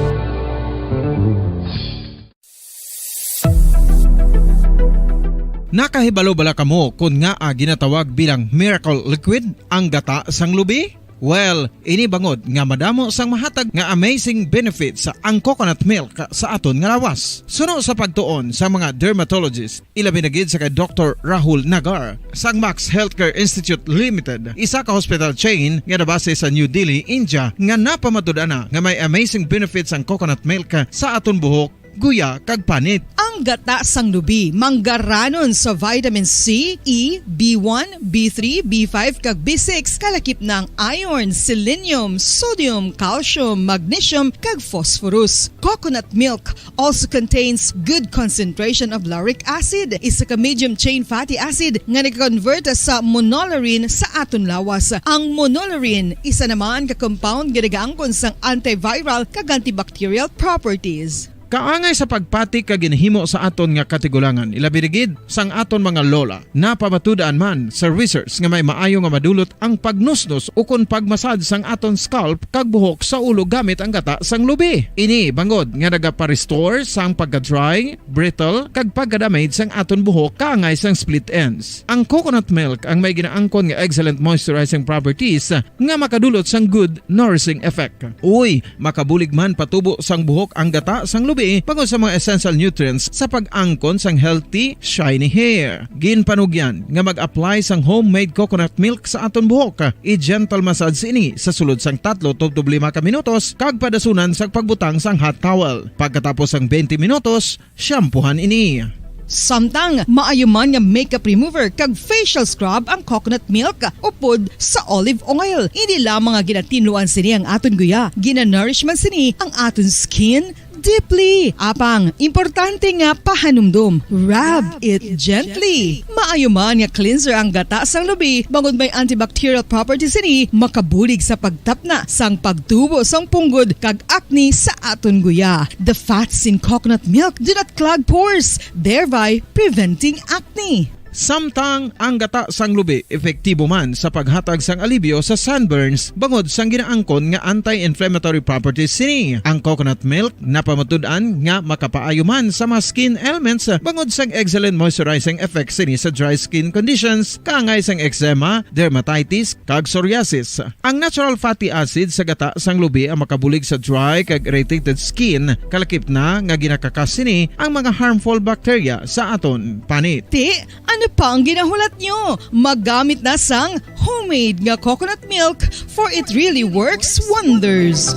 Nakahibalo bala kamo kon ngaa ginatawag bilang miracle liquid ang gata sang lubi? Well, ini bangod nga madamo sang mahatag nga amazing benefits ang coconut milk sa aton nga lawas. Suno sa pagtuon sa mga dermatologist, ilabi na gid sa kay Doktor Rahul Nagar sang Max Healthcare Institute Limited, isa ka hospital chain nga nabase sa New Delhi, India, nga napamatud-an na nga may amazing benefits ang coconut milk sa aton buhok, guya, kag panit. Ang gata sang lubi manggaranon sa vitamin C, E, B one, B three, B five, kag B six, kalakip na ang iron, selenium, sodium, calcium, magnesium, kag phosphorus. Coconut milk also contains good concentration of lauric acid, isa ka medium chain fatty acid nga nagakonvert sa monolaurin sa aton lawas. Ang monolaurin, isa naman ka compound nga nagaangkon sang antiviral kag antibacterial properties. Kaangay sa pagpati kag ginhimo sa aton nga katigulangan, ilabi na gid sang aton mga lola. Napamatud-an man sa research nga may maayo nga madulot ang pagnusnos ukon pagmasad sang aton scalp kag buhok sa ulo gamit ang gata sang lubi. Ini bangod nga nagapa-restore sang pagka-dry, brittle, kag pagka-damage sang aton buhok kaangay sang split ends. Ang coconut milk ang may ginaangkon nga excellent moisturizing properties nga makadulot sang good nourishing effect. Uy, makabulig man patubo sang buhok ang gata sang lubi bangod sa mga essential nutrients sa pag-angkon sang healthy, shiny hair. Ginpanugyan nga mag-apply sang homemade coconut milk sa aton buhok. I-gentle massage ini sa sulod sang tatlo tubtob lima ka minutos kag padasunan sa pagbutang sang hot towel. Pagkatapos sang twenty minutos, shampoohan ini. Samtang maayo man nga makeup remover kag facial scrub ang coconut milk upod sa olive oil. Hindi lamang nga ginatinluan sini ang aton guya, ginanourish man sini ang aton skin deeply. Apang, importante nga pahanumdom, rub it gently. Maayo man nga cleanser ang gata sang lubi, bangod may antibacterial properties sini, makabulig sa pagtapna sang pagtubo sang punggod kag acne sa aton guya. The fats in coconut milk do not clog pores, thereby preventing acne. Samtang ang gata sang lubi epektibo man sa paghatag sang alibyo sa sunburns bangod sang ginaangkon nga anti-inflammatory properties sini. Ang coconut milk napamatud-an nga makapaayo man sa mga skin ailments bangod sang excellent moisturizing effect sini sa dry skin conditions kaangay sang eczema, dermatitis, kag psoriasis. Ang natural fatty acid sa gata sang lubi ang makabulig sa dry kag irritated skin, kalakip na nga ginakakas sini ang mga harmful bacteria sa aton panit. Ti, ano pa ang ginahulat nyo? Magamit na sang homemade nga coconut milk, for it really works wonders.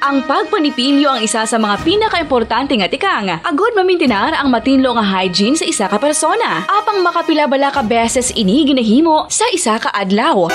Ang pagpanipilyo ang isa sa mga pinakaimportante nga tikang agod mamintinar ang matinlo nga hygiene sa isa ka persona. Apang makapila bala ka beses ini ginahimo sa isa ka adlaw?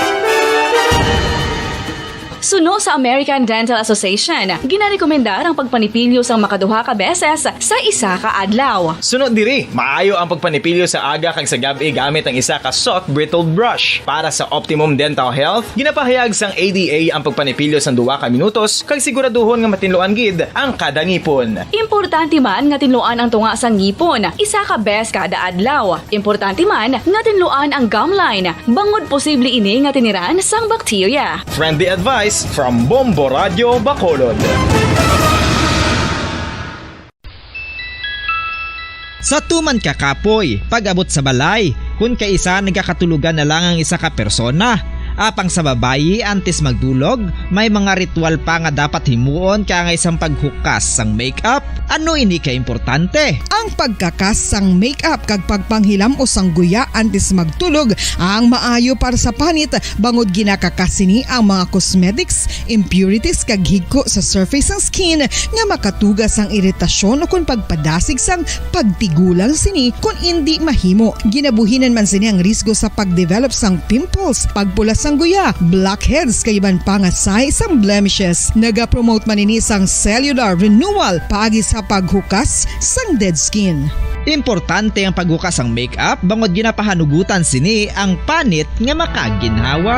Suno sa American Dental Association, ginarekomendar ang pagpanipilyo sang makaduha ka beses sa isa ka adlaw. Sunod diri, maayo ang pagpanipilyo sa aga kag sa gab-i gamit ang isa ka soft bristled brush. Para sa optimum dental health, ginapahayag sang A D A ang pagpanipilyo sang duha ka minutos kag siguraduhon nga matinluan gid ang kada ngipon. Importante man nga tinluan ang tunga sang ngipon isa ka beses kada adlaw. Importante man nga tinluan ang gum line bangod posible ini nga tiniran sang bakterya. Friendly advice from Bombo Radio Bacolod. Sa tuman ka kapoy, pag-abot sa balay, kun kaisa nagakatulogan na lang ang isa ka persona, Apang sa babayi, antes magtulog, may mga ritual pa nga dapat himuon kaangay sang paghukas sang makeup. Ano ini ka importante? Ang pagkakas sang makeup kag pagpanghilam-os sang guya antes magtulog ang maayo para sa panit, bangod ginakakas sini ang mga cosmetics, impurities, kag higko sa surface sang skin nga makatuga sang iritasyon ukon pagpadasig sang pagtigulang sini kon indi mahimo. Ginabuhinan man sini ang risgo sa pag-develop sang pimples, pagpula sang guya, blackheads, kag iban pa nga sahi sang blemishes. Nagapromote man ini sang cellular renewal paagi sa paghukas sang dead skin. Importante ang paghukas sang makeup bangod ginapahanugutan sini ang panit nga makaginhawa.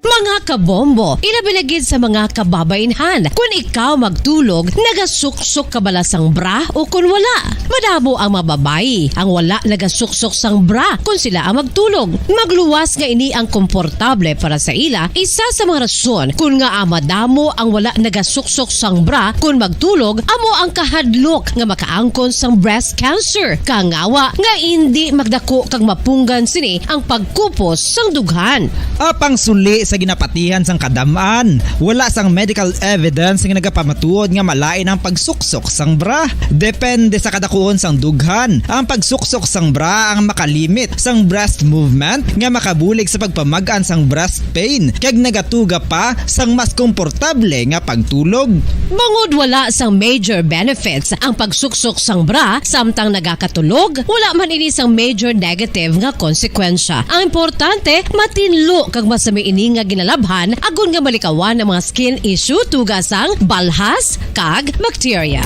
Mga kabombo, ilabi na gid sa mga kababainhan, kun ikaw magtulog, nagasuksok ka bala sang bra o kun wala? Madamo ang mga babayi ang wala nagasuksok sang bra kun sila ang magtulog. Magluwas nga ini ang komportable para sa ila, isa sa mga rason kun ngaa madamo ang wala nagasuksok sang bra kun magtulog amo ang kahadlok nga makaangkon sang breast cancer, kangawa nga indi magdako kag mapunggan sini ang pagkupos sang dughan. Apang suli sa ginapatihan sang kadam-an, wala sang medical evidence nga nagapamatuod nga malain ang pagsuksok sang bra. Depende sa kadakuon sang dughan, ang pagsuksok sang bra ang makalimit sang breast movement nga makabulig sa pagpamag-an sang breast pain kag nagatuga pa sang mas komportable nga pagtulog. Bangod wala sang major benefits ang pagsuksok sang bra samtang nagakatulog, wala man ini sang major negative nga konsekwensya. Ang importante, matinlo kag masami ini nga ginalabhan agod nga malikawan ang mga skin issue tuga sang balhas kag bakterya.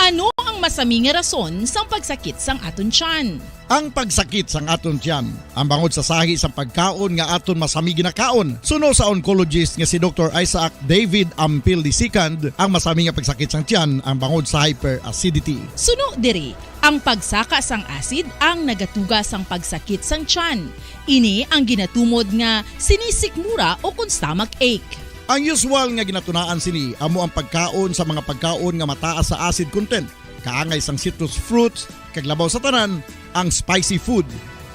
Ano ang masami nga rason sang pagsakit sang aton tiyan? Ang pagsakit sang aton tiyan, ang bangod sa sahi sang pagkaon nga aton masami ginakaon. Suno sa oncologist nga si Doktor Isaac David Ampil the second, ang masami nga pagsakit sang tiyan ang bangod sa hyperacidity. Suno diri, ang pagsaka sang acid ang nagatuga sang pagsakit sang tiyan. Ini ang ginatumod nga sinisikmura o kon stomach ache. Ang usual nga ginatunaan sini amo ang pagkaon sa mga pagkaon nga mataas sa acid content, kaangay sang citrus fruits, kag labaw sa tanan, ang spicy food.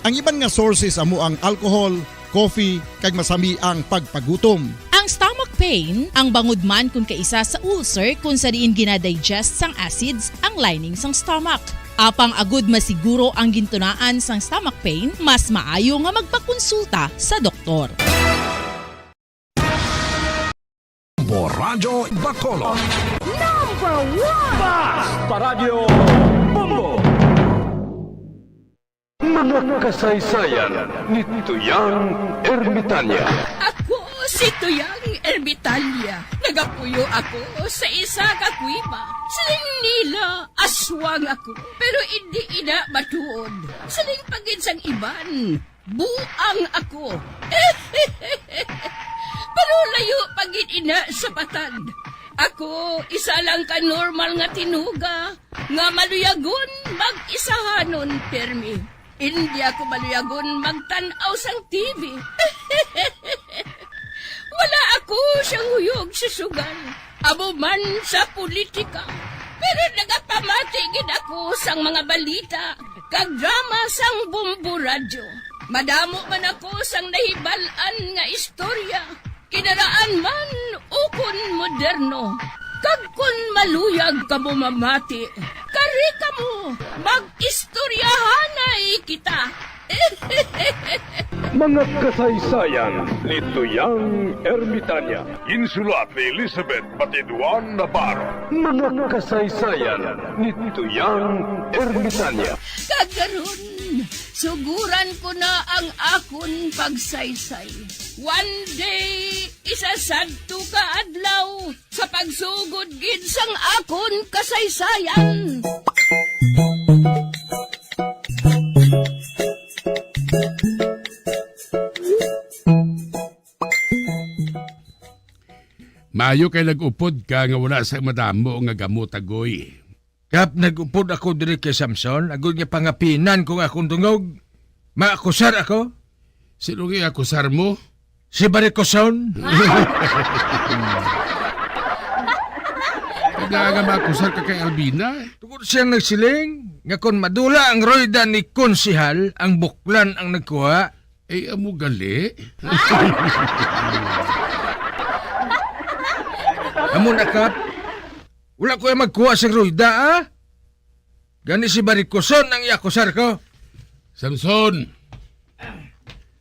Ang iban nga sources amo ang alcohol, coffee, kag masami ang pagpagutom. Ang stomach pain, ang bangod man kon kaisa sa ulcer kon sa diin ginadigest sang acids ang lining sang stomach. Apang agud masiguro ang gintunaan sang stomach pain, mas maayo nga magpakonsulta sa doktor. Bombo Radyo Bacolod. Number one! Basta Radyo Bombo! Mga kasaysayan ni Tuyang Ermitanya. Ako si Tuyang Ermitanya. Nagapuyo ako sa isa ka kuweba. Siling nila, aswang ako. Pero indi ina matuod. Siling pa gid sang iban, buang ako. Pero layo pa gid ina sa patag. Ako, isa lang ka normal nga tinuga nga maluyagon mag-isahanon pirmi. Indi ako maluyagon magtan-aw sang T V. Wala ako siyang huyog sa sugal, amo man sa politika. Pero nagapamati gid ako sang mga balita kag drama sang Bombo Radyo. Madamo man ako sang nahibal-an nga istorya, kinaraan man ukon moderno. Kag kon maluyag kamo mamati, kari kamo, mag-istoryahanay kita. Mga kasaysayan ni Tuyang Ermitanya. Ginsulat ni Elizabeth Batiduan Navarro. Mga kasaysayan ni Tuyang Ermitanya. Kag karon, suguran ko na ang akon pagsaysay. One day, isa sadto ka adlaw, sa pagsugod gid sang akon kasaysayan. Maayo kay nag-upod ka nga wala sa madamo nga gamot, Agoy. Kap, nag-upod ako diri kay Samson, agod nga pangapinan ko nga akong dungog. Maakusar ako. Sino nga akusar mo? Si Baricoson. Nga, nga maakusar ka kay Albina? Tungod siyang nagsiling nga kon madula ang Royda ni Konsehal, ang buklan ang nagkuha. Ay, amo gali. Amo na, Kap. Wala ko yung magkuha sa Royda, ah. Gani si Barikoson ang iakusar ko. Samson!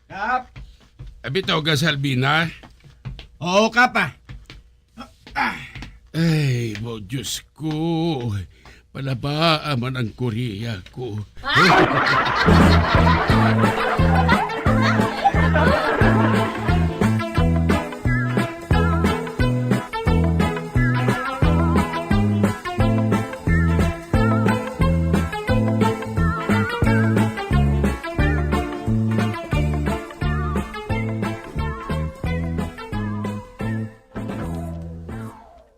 Kap! Abi, tawag ka sa Albina? Oo, Kap, ah. Ay, mo, Diyos ko. Palabaa man ang Korea ko.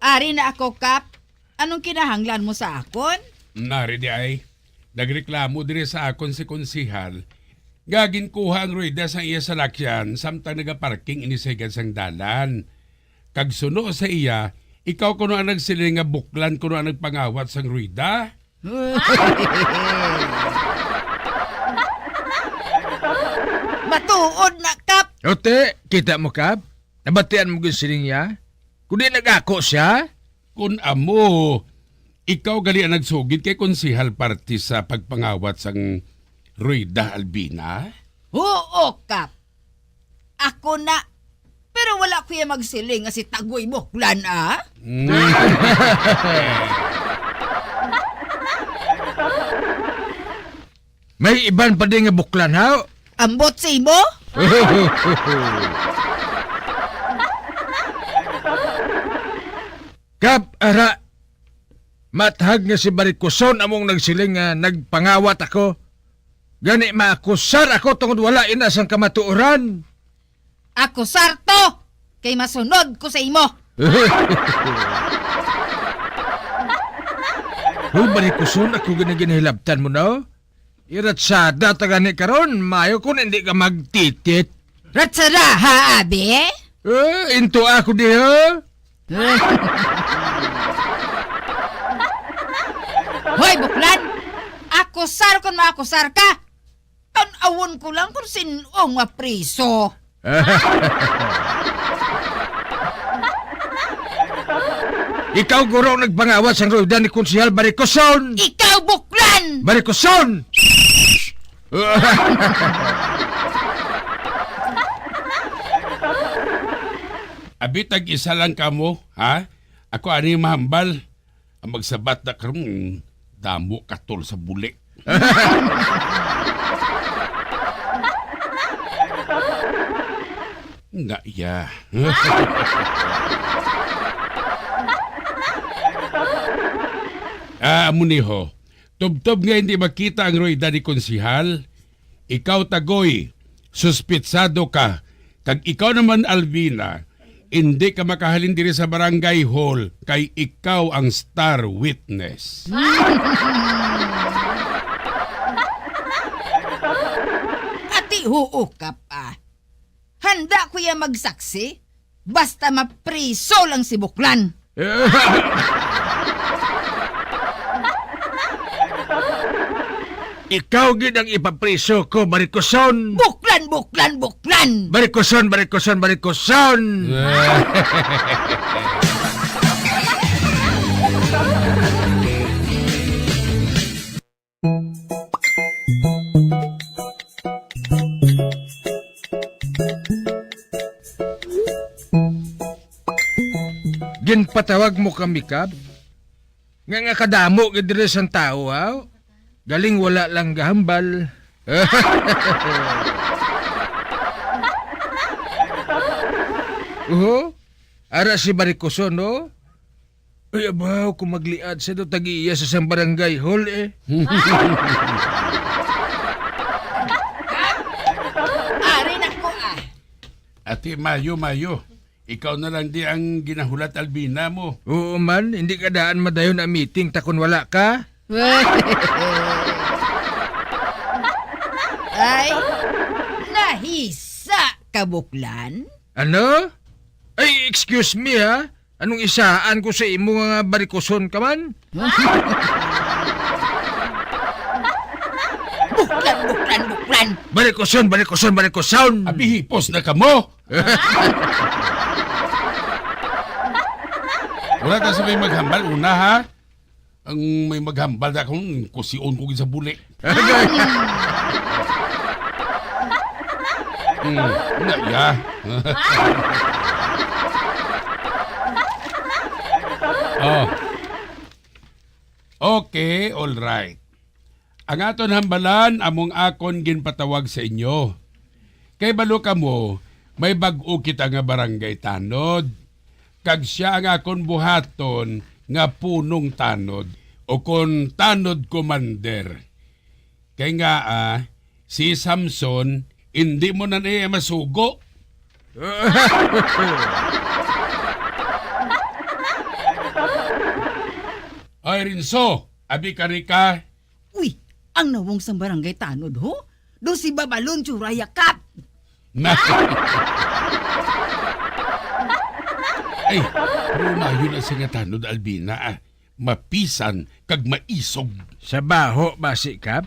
Ari na ako, Kap. Anong kinahanglan mo sa akon? Nari di ay, nagreklamo diri sa akon si Konsehal nga ginkuha ang rueda sang iya salakyan samtang nagaparking ini sa higad sang dalan. Kag suno sa iya, ikaw kuno ang nagsiling nga buklan kuno ang nagpangawat sang rueda? Matuod na, Kap! Ote, kita mo, Kap? Nabatian mo gid sining iya? Kundi nag-ako siya? Kun amo, ikaw gali ang nagsugid kay Konsehal parte sa pagpangawat sang Rueda, Albina? Oo, Kap. Ako na. Pero wala ko iya magsiling nga si Tagoy Buklan, ah. Mm. May iban pa din nga buklan, ha? Ambot sa imo? Kap, ara, mathag nga si Barikoson among nagsiling nga nagpangawat ako. Gani maakusar ako tungod wala ina sang kamatuoran. Akusar to, kay masunod ko sa imo. Hoy, Barikoson, ako gani ginahilabtan mo na, oh. Iratsada ta gani karon, mayo kung hindi ka magtitit. Ratsada, ha, abi? Eh, into ako diha. Hoy, Buklan! Akusar kon maakusar ka! Tan-awon ko lang kung sin-o nga priso. Ikaw, guro, nagpangawat sang rueda ni Konsehal Barikoson! Ikaw, Buklan! Barikoson! Abi, tag-isa lang kamo, ha? Ako ani mahambal. Ang magsabat na karon, damo katol sa buli. Nga iya. Ah, amo ni ho. Tubtob nga hindi makita ang rueda ni Konsehal. Ikaw, Tagoy, suspitsado ka, kag ikaw naman, Alvina, indi ka makahalin diri sa barangay hall kay ikaw ang star witness. Ati, huo ka pa. Handa ko iya magsaksi, basta mapriso lang si Buklan. Ikaw gid ang ipapriso ko, Barikoson! Buklan, Buklan, Buklan! Barikoson, Barikoson, Barikoson! Ginpatawag mo kami, Kap? Nga, nga kadamo gid diri sang tawo, haw? Galing wala lang gahambal. Oho, ara si Barikoson, no? Ay, abaw, kung magliad sa do, tag-iya sa sang barangay hall, eh. Ari na ko, ah. Ati, mayo, mayo. Ikaw na lang di ang ginahulat, Albina, mo. Oo man, hindi ka daan madayon ang meeting ta kon wala ka. Ay, nahisa ka, Buklan? Ano? Ay, excuse me, ha? Anong isaan ko sa imo nga barikuson ka man? Buklan, buklan, buklan! Barikuson, barikuson, barikuson! Abi, hipos na kamo! Wala ta sa may maghambal una, ha? Ang may maghambal na kung kusion ko gid sa buli. Agay. Hmm, na, ya. Oh. Okay, all right. Ang aton hambalan among akon ginpatawag sa inyo. Kay balo kamo, may bag-o kita nga barangay tanod, kag sia ang akon buhaton nga punong tanod, o kon tanod commander. Kay nga, ah, si Samson, indi mo na niya masugo. Ay, Rinso, abi ka, Rika. Uy, ang nawong sang barangay tanod, ho? Do si Babalon Churaya Kap. Na- Ay, pero maayo na siya nga tanod, Albina, ah. Mapisan kag maisog. Sa baho, basi, Kap?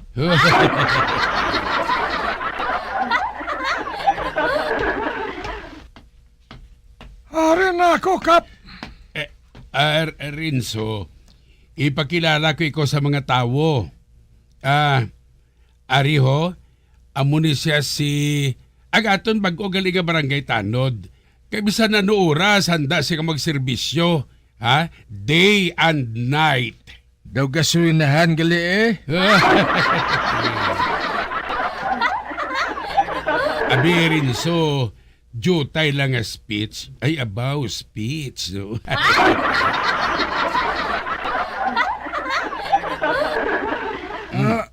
Ari na ako, Kap. Eh, ah, Renzo, ipakilala ko ikaw sa mga tawo. Ah, ari ho, amo ni siya si, ang aton bag-o gali nga barangay tanod. Kay bisan ano oras, handa siya magserbisyo, ha? Day and night. Daw gasolinahan gali, eh. Abi, Renzo, jutay lang nga speech. Ay, abaw, speech, no? Ah,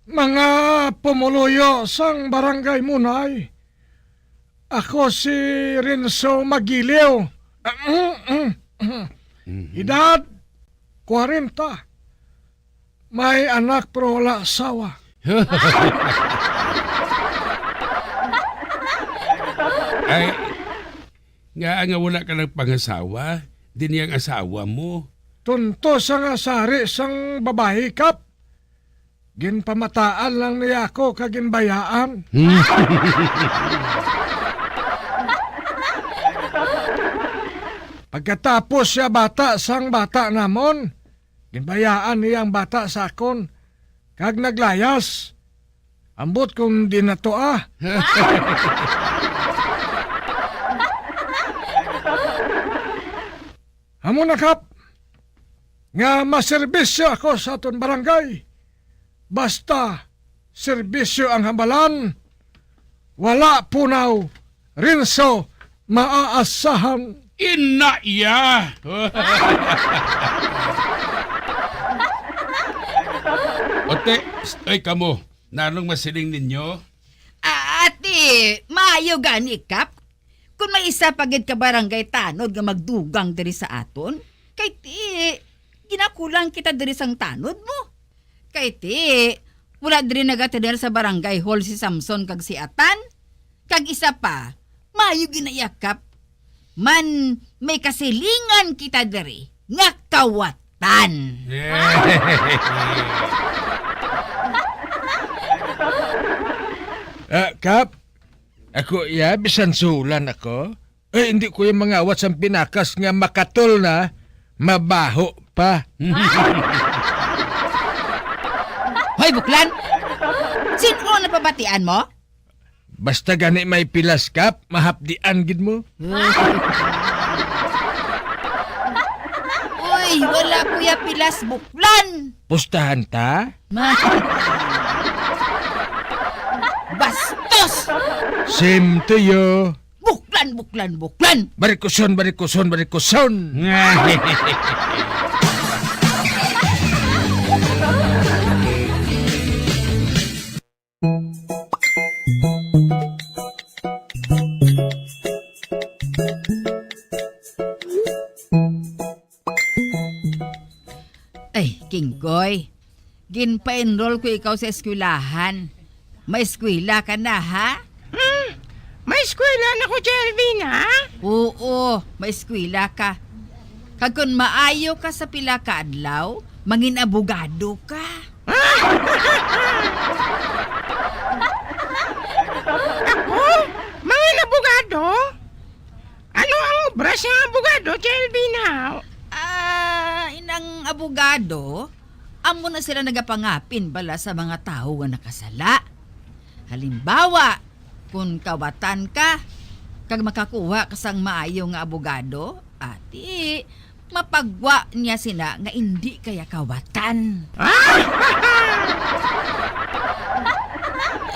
mga pumuluyo sang Barangay Munay, ako si Renzo Magiliw. Mhm. Edad, kwarenta. May anak pero wala asawa. Ay, nga, nga wala ka nagpangasawa, din yang asawa mo. Tunto sa nga sari sang babayi, Kap. Ginpamataan lang niya ako kag ginbayaan. Hmm. Pagkatapos siya bata sang bata namon, ginbayaan niya ang bata sa akon, kag naglayas. Ambot kung di na to, ah. Amo na, Kap, nga maserbisyo ako sa aton barangay. Basta serbisyo ang hambalan, wala punaw, Renzo, maaasahan. Ina iya! Ote, oy, kamo, nanong masiling ninyo? Ati, maayo gani, Kap. Kon may isa pa gid ka barangay tanod nga magdugang diri sa aton, kay ti, ginakulang kita diri sang tanod mo. Kay ti, wala diri nagatener sa barangay hall si Samson kag si Atan. Kag isa pa, maayo ginayakap. Man, may kasilingan kita diri nga kawatan. Ah, Kap, ako iya, bisan sulan ako. Eh, hindi ko yung mangawat sang pinakas nga makatol na, mabaho pa. Hoy, buklan! Sin-o na pabatian mo? Basta gani may pilas, Kap, mahapdian gid mo. Uy, wala ko ya pilas, buklan! Pustahan ta? Ma- Bastos! Same to you. Buklan, buklan, buklan! Barikuson, barikuson, barikuson! Ay, Kinggoy, ginpa-enroll ko ikaw sa eskwelahan. May eskwela ka na, ha? Hmm, Eskwela na ko, Jelvin, ha? Oo, maeskwela ka. Kag kon maayo ka sa pila ka adlaw, mangin abogado ka. Ako? Mangin abogado? Ano ang obra sang abogado, Jelvin, ha? Ah, inang abogado, amo na sila nagapangapin bala sa mga tawo nga nakasala. Halimbawa, kon kawatan ka, kag makakuha ka sang maayo nga abogado, ati, mapagwa niya sina nga indi kaya kawatan.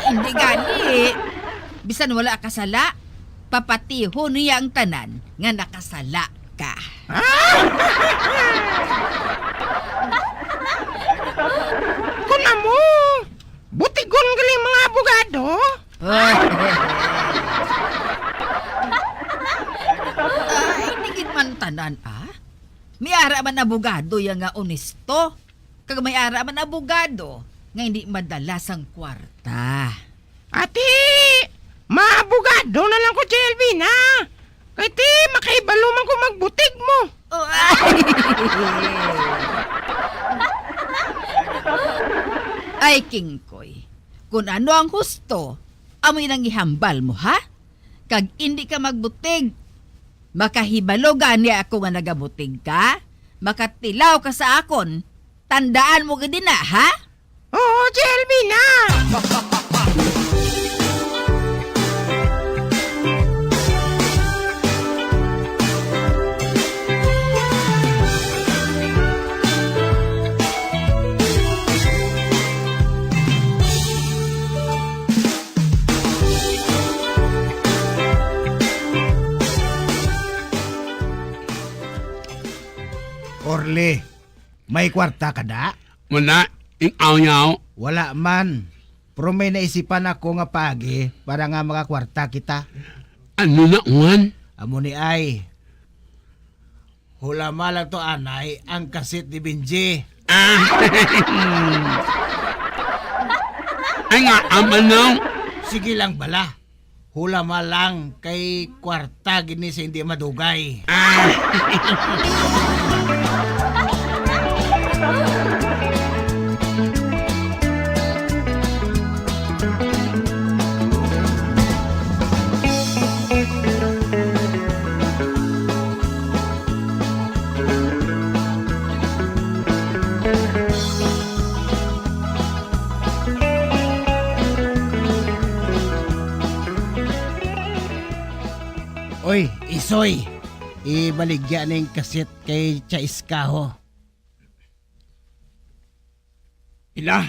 Hindi gani. Bisan wala ka sala, papatihon niya ang tanan nga nakasala ka. Kun amo, butigon galing mga abogado? Ah, hindi gid man tanan, ah. May ara man abogado ya nga onesto, kag may ara man abogado nga hindi madala sang kwarta. Ati, maabogado na lang ko, Jelvin, ha? Kay ti, makahibalo man ko magbutig mo. Oh, ay. Ay, Kingkoy, kun ano ang husto, amo nang ihambal mo, ha? Kag indi ka magbutig. Makahibalo gani ako nga nagabutig ka? Makatilaw ka sa akon. Tandaan mo gid na, ha? Oo, Jelvin, ha? Orly, may kwarta ka da? Wala, ing-aw-yaw. Wala man. Pero may naisipan ako nga paagi para nga makakwarta kita. Ano na, Juan? Amo ni ay. Hulama lang to, anay, ang kasit ni Benji. Ah. Ay nga, aman na. Sige lang bala. Hulama lang kay kwarta gini sa hindi madugay. Ah. Oy, Isoy, ibaligya ning kasit kay Chais Kaho. Pila?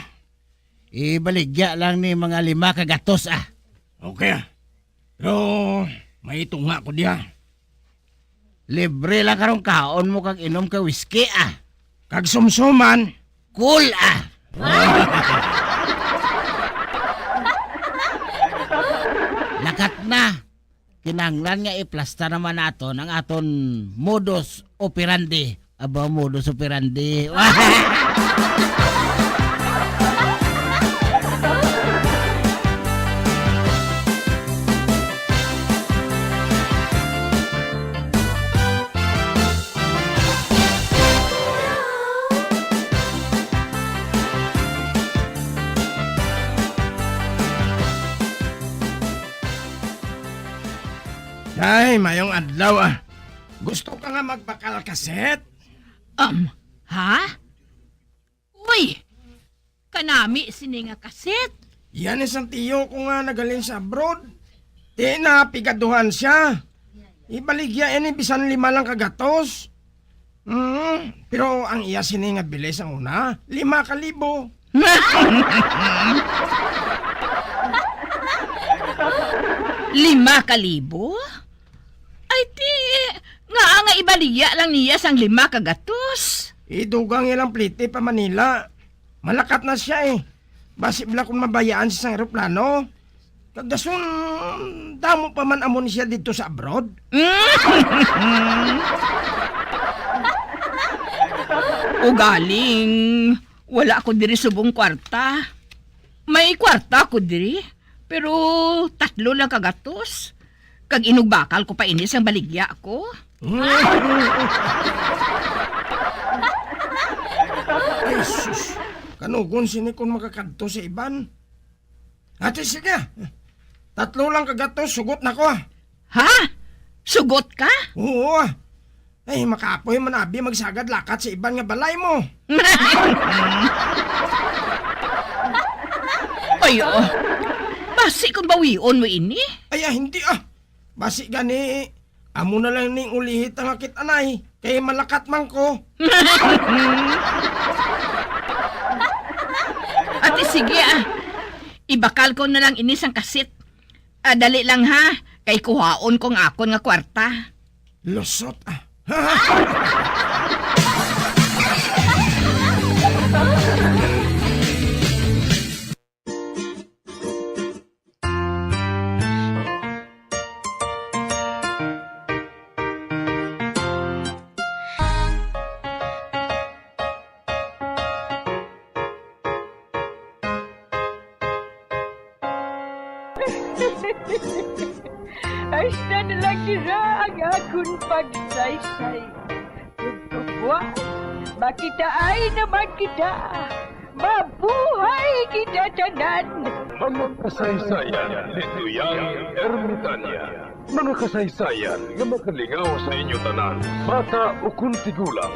Ibaligya lang ni mga lima ka gatos, ah. Okay, ah. Pero may tunga ko diha. Libre lang karong kaon mo kag inom ka whisky, ah. Kag sumsuman. Cool, ah. Lakat na. Kinahanglan nga iplasta naman naton ang aton modus operandi. Aba, modus operandi. Ay, mayong adlaw, ah. Gusto ka nga magbakal kaset? Um, ha? Uy! Kanami sini nga kaset? Yan isang tiyo ko nga nagaling sa abroad. Di na pigaduhan siya. Ibaligya ini bisan lima lang ka gatos. Mm, pero ang iya sini nga bili sa una, lima ka libo. Lima ka libo? Ay, ti, nga nga ibaligya lang niya sang lima ka gatos. Idugang ilang pliti pa Manila. Malakat na siya eh. Basi bala kung mabayaan siya sang eroplano. Kag dason, damo pa man amo ni siya didto sa abroad. Ugaling, wala ko diri subong kwarta. May kwarta ko diri, pero tatlo lang ka gatos. Kag inugbakal ko pa ini sang baligya ko. Ay, sus. Kanugon sini kon makakadto sa iban. Ate, sige. Tatlo lang ka gatos, sugot na ko, ah. Ha? Sugot ka? Oo, ah. Ay, makaapoy man abi magsagad lakat sa iban nga balay mo. Ay, oh. Basi kung bawion mo ini? Ay, ah, hindi, ah. Basi gani, amo na lang ning ulihit ang akit anay, kay malakat man ko. Ate, sige, ah. Ibakal ko na lang ini sang kasit. Ah, dali lang, ha, kay kuhaon ko ang akon nga kwarta. Lusot, ah. Hasta na lang dira ang akon pagsaysay. Ug buwas, makitaay naman kita. Mabuhay kita tanan! Mga kasaysayan ni Tuyang Ermitania. Mga kasaysayan nga makalingaw sa inyo tanan, bata ukon tigulang.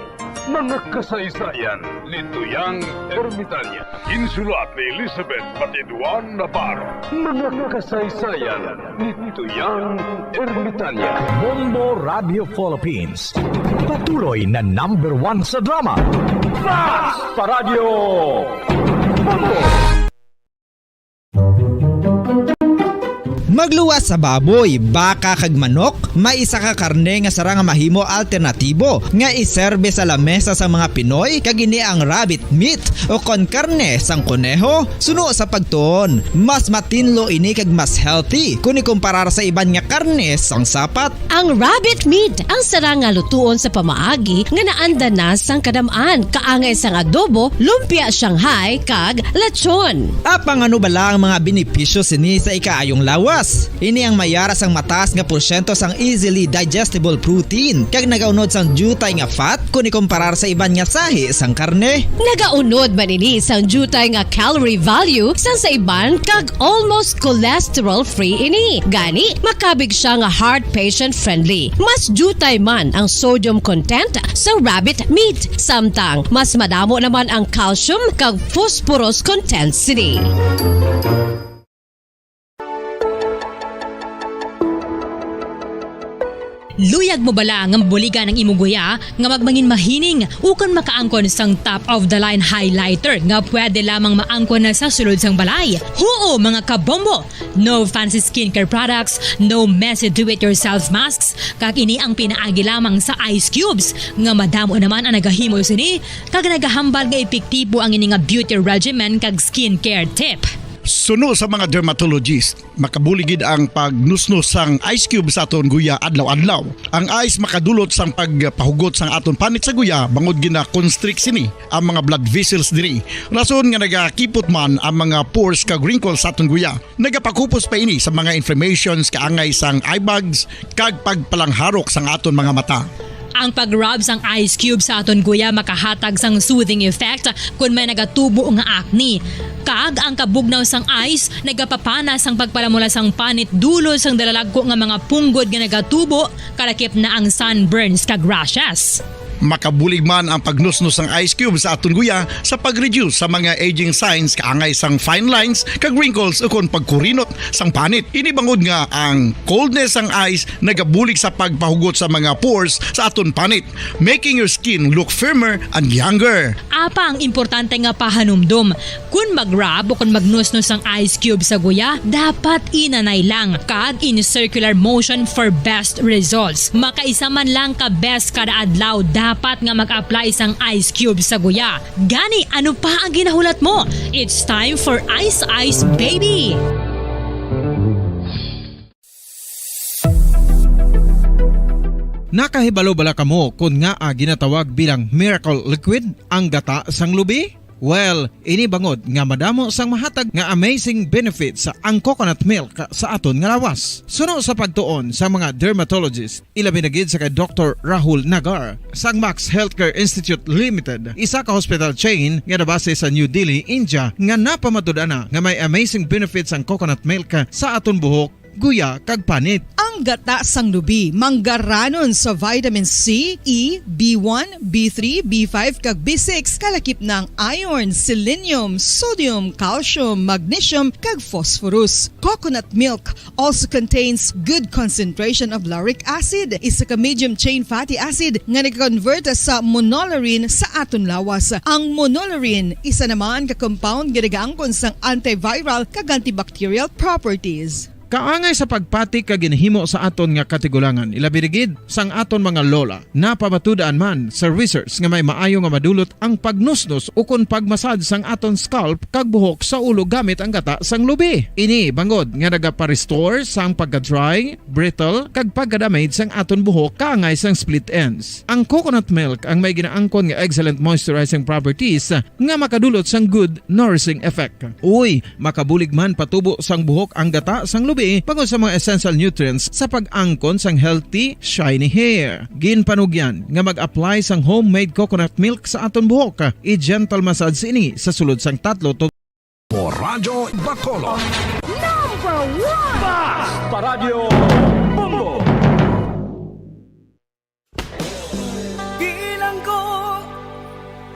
Mga kasaysayan ni Tuyang Ermitania. Ginsulat ni Elizabeth Batiduan Navarro. Mga kasaysayan ni Tuyang Ermitania. Bombo Radio Philippines. Patuloy na number one sa drama. Fast Paradyo! Bombo! Magluwas sa baboy, baka kag manok, may isa ka karne nga sarang nga mahimo alternatibo nga iserbe sa lamesa sang mga Pinoy, kag ini ang rabbit meat o kon karne sang koneho. Suno sa pagtuon, mas matinlo ini kag mas healthy kon ikumparar sa iban nga karne sang sapat. Ang rabbit meat ang sarang nga lutuon sa pamaagi nga naanda na sang kadam-an, kaangay sang adobo, lumpia Shanghai, kag lechon. Apang ano bala ang mga benepisyo sini sa ikaayong lawas? Ini ang mayara sang mataas nga porsyento sang easily digestible protein, kag nagaunod sang diutay nga fat kon ikumparar sa iban nga sahi sang karne. Nagaunod man ini sang diutay nga calorie value sang sa iban, kag almost cholesterol-free ini. Gani, makabig sia nga heart patient-friendly. Mas diutay man ang sodium content sa rabbit meat, samtang mas madamo naman ang calcium kag phosphorus content sini. Luyag mo bala nga mabuligan ang imo guya nga magmangin mahining ukon makaangkon sang top of the line highlighter nga pwede lamang maangkon na sa sulod sang balay? Huo, mga kabombo! No fancy skincare products, no messy do-it-yourself masks, kag ini ang pinaagi lamang sa ice cubes nga madamo naman ang nagahimo sini kag nagahambal nga epektibo ang ini nga beauty regimen kag skincare tip. Suno sa mga dermatologist, makabulig gid ang pagnusnos sang ice cube sa aton guya adlaw-adlaw. Ang ice makadulot sang pagpahugot sang aton panit sa guya bangod gina-constrict sini ang mga blood vessels diri. Rason nga nagakipot man ang mga pores kag wrinkles sa aton guya. Nagapakupos pa ini sa mga inflammations kaangay sang eye bags kag pagpalangharok sang aton mga mata. Ang pag-rub sang ice cube sa aton guya makahatag sang soothing effect kon may nagatubo nga acne. Kag ang kabugnaw sang ice nagapapana sang pagpalamula sang panit dulot sang dalalagko nga mga punggod nga nagatubo, kalakip na ang sunburns kag rashes. Makabulig man ang pagnusnos sang ice cube sa aton guya sa pag-reduce sa mga aging signs kaangay sang fine lines kag wrinkles ukon pagkurinot sang panit. Ini bangod nga ang coldness sang ice nagabulig sa pagpahugot sa mga pores sa aton panit, making your skin look firmer and younger. Apang importante nga pahanumdom, kon mag-rub o kon magnusnos ang ice cube sa guya, dapat inanay lang kag in circular motion for best results. Makaisa man lang ka beses kada adlaw dapat nga mag-apply sang ice cube sa guya. Gani, ano pa ang ginahulat mo? It's time for Ice Ice Baby! Nakahibalo bala kamo kon ngaa ginatawag bilang miracle liquid ang gata sang lubi? Well, ini bangod nga madamo sang mahatag nga amazing benefits ang coconut milk sa aton nga lawas. Suno sa pagtuon sa mga dermatologist, ilabi na gid sa kay Doktor Rahul Nagar sang Max Healthcare Institute Limited, isa ka hospital chain nga nabase sa New Delhi, India, nga napamatud-an na nga may amazing benefits ang coconut milk sa aton buhok, guya, kag panit. Ang gata sang lubi manggaranon sa vitamin C, E, B one, B three, B five, kag B six, kalakip na ang iron, selenium, sodium, calcium, magnesium, kag phosphorus. Coconut milk also contains good concentration of lauric acid, isa ka medium chain fatty acid nga nag-convert sa monolaurin sa aton lawas. Ang monolaurin, isa naman ka compound nga nagaangkon sang antiviral kag antibacterial properties. Kaangay sa pagpati kag ginhimo sa aton nga katigulangan, ilabi na gid sang aton mga lola. Napamatud-an man sa research nga may maayo nga madulot ang pagnusnos ukon pag-massage sang aton scalp kag buhok sa ulo gamit ang gata sang lubi. Ini bangod nga nagapa-restore sang pagka-dry, brittle, kag pagka-damage sang aton buhok kaangay sang split ends. Ang coconut milk ang may ginaangkon nga excellent moisturizing properties nga makadulot sang good nourishing effect. Uy, makabulig man patubo sang buhok ang gata sang lubi bangod sa mga essential nutrients sa pag-angkon sang healthy, shiny hair. Ginpanugyan nga mag-apply sang homemade coconut milk sa aton buhok. I-gentle massage ini sa sulod sang tatlo to Radyo Bacolod. Number one! Basta Radyo Bombo! Bilanggo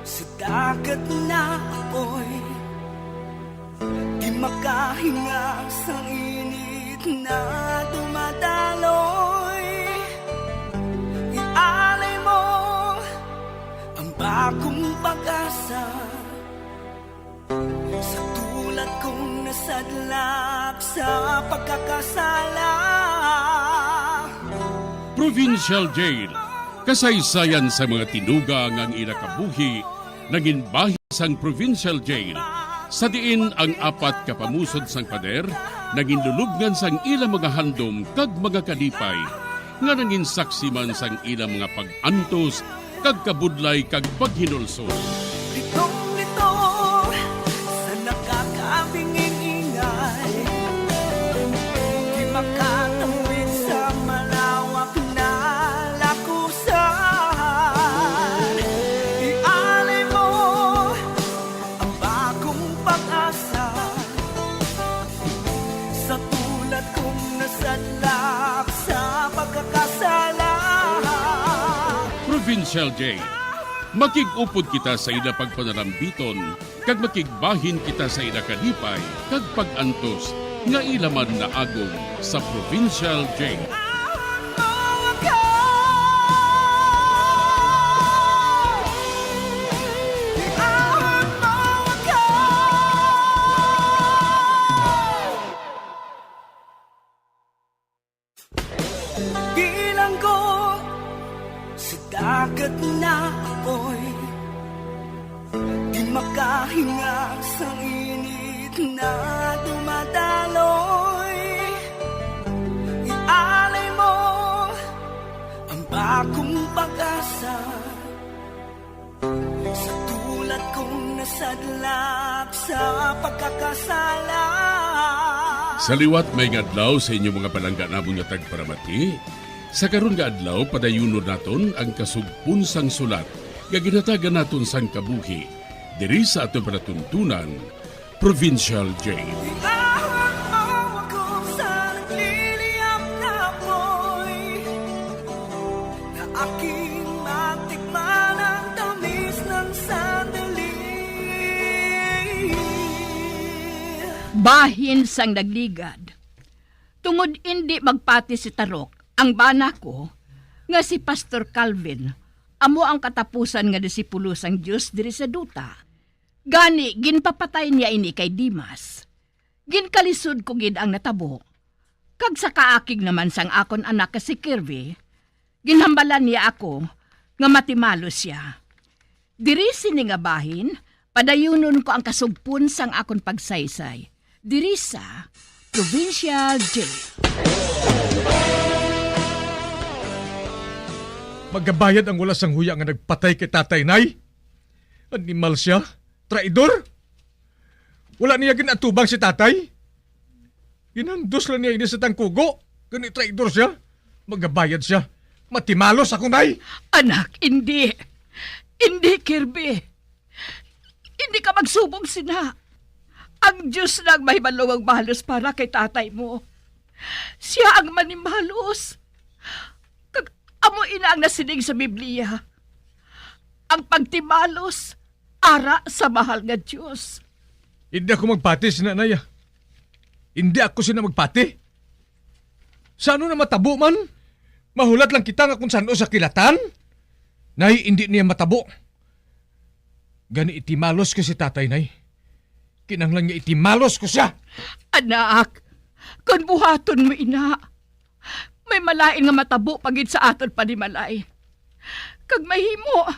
sa dagat na apoy, di makahinga sa init na dumadaloy. Ialay mo ang bagong pag-asa sa tulad kong nasadlak sa pagkakasala. Provincial Jail. Kasaysayan sa mga tinuga nga ang ila kabuhi nangin bahin sang Provincial Jail, sa diin ang apat ka pamusod sang pader nangin lulubngan sang ila mga handom kag mga kalipay, nga nangin saksi man sang ila mga pag-antos kag kabudlay kag paghinulsol. Litong-lito sa nakakabinging ingay, di makatawid sa malawak na lakusan. Ialay mo ang bagong pag-asa sa tulad kong nasadlak sa pagkakasala. Provincial Jail. Makig-upod kita sa ila pagpanarambiton, kag makigbahin kita sa ila kalipay kag pag-antos nga ila man naagom sa Provincial Jail. Bilanggo sa dagat na apoy, di makahinga sa init na dumadaloy. Ialay mo ang bagong pag-asa sa tulad kong nasadlak sa pagkakasala. Sa liwat, maayong adlaw sa inyo mga palangga namon nga tagparamati. Sa karon nga adlaw, padayunon naton ang kasugpon sang sulat nga ginhatagan naton sang kabuhi diri sa aton palatuntunan, Provincial Jail. Iahon mo ako sa nagliliyab na apoy, na aking matikman ang tamis ng sandali. Bahin sang nagligad. Tungod indi magpati si Tarok, ang bana ko, nga si Pastor Calvin, amo ang katapusan nga disipulo sang Dios diri sa duta. Gani, ginpapatay niya ini kay Dimas. Ginkalisod ko gid ang natabo, kag sa kaakig naman sang akon anak nga si Kirby, ginhambalan niya ako nga matimalo sia. Diri sini nga bahin, padayunon ko ang kasugpon sang akon pagsaysay diri sa Provincial Jail. Magabayad ang wala sang huya nga nagpatay kay tatay, nay? Animal sia. Traidor? Wala niya gin-atubang si tatay? Ginhandos lang niya ini sa tangkugo. Gani traidor siya. Magabayad siya. Matimalos ako, Nay! Anak, indi. Indi, Kirby. Indi ka magsubong sina. Ang Dios lang mahibalo ang balos para kay tatay mo. Sia ang manimalos. Kag amo ina ang nasiling sa Biblia, ang pagtimalos ara sa mahal nga Dios. Hindi ako magpati sina, Nay, ah. Hindi ako sina magpati. Sa ano na matabo man? Mahulat lang kita nga kung san-o sa kilatan. Nay, hindi niya matabo. Gani itimalos ko si tatay, Nay. Kinahanglan nga itimalos ko siya. Anak, kon buhaton mo ina, may malain nga matabo pa gid sa aton panimalay. Kag mahimo,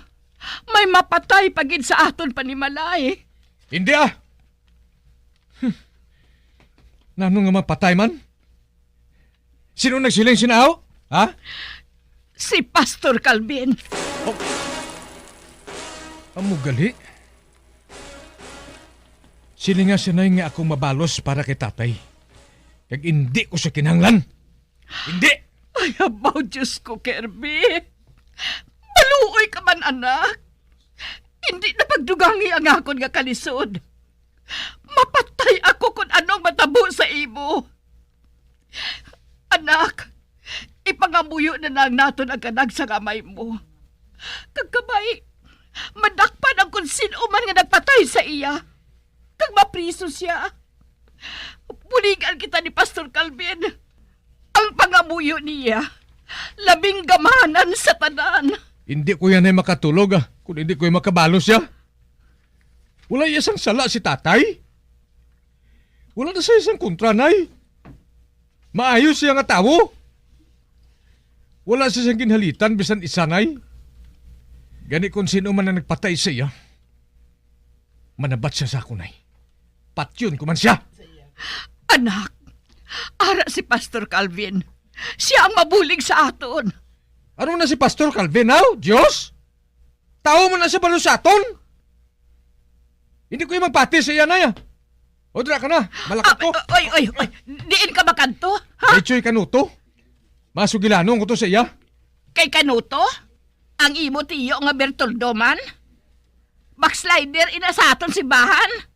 may mapatay pa gid sa aton panimalay. Hindi, ah. Hmm. Nano nga mapatay man? Sino nagsiling sina, aw? Ha? Si Pastor Calvin. Oh. Amo gali. Silinga siya, Nay, nga akong mabalos para kay tatay. Kag indi ko siya kinahanglan. Indi! Ay, abaw, Diyos ko, Kirby. Maluoy ka man, anak. Indi na pagdugangi ang akon nga kalisod. Mapatay ako kon anong matabo sa imo. Anak, ipangamuyo na lang naton ang kanag sa kamay mo. Kag kabay, madakpan ang kon sin-o man nga nagpatay sa iya. Kag mapriso sia. Buligan kita ni Pastor Calvin. Ang pangamuyo niya, labing gamhanan sa tanan. Hindi ko yan ay makatulog, ah, kung hindi ko ay makabalo siya. Wala iya sang sala si tatay. Wala na siya sang kontra, Nay. Maayo siya nga tawo. Wala siya sang ginhalitan bisan isa, Nay. Gani kung sino man ang nagpatay sa iya, manabat siya sa akon, Nay. Patyon ko man siya. Anak, ara si Pastor Calvin. Siya ang mabulig sa aton. Ano na si Pastor Calvin, aw? Diyos? Tawo man na siya balo sa aton? Hindi ko yung magpati sa iya, Nay, ah. O, dira ka na. Malakat ko. Ah, oy, oy, oy. Diin ka makadto? Ha? Kay Choy Kanuto. Masugilanon ko to sa iya. Kay Kanuto? Ang imo tiyo nga Bertoldo man? Backslider ina sa aton simbahan?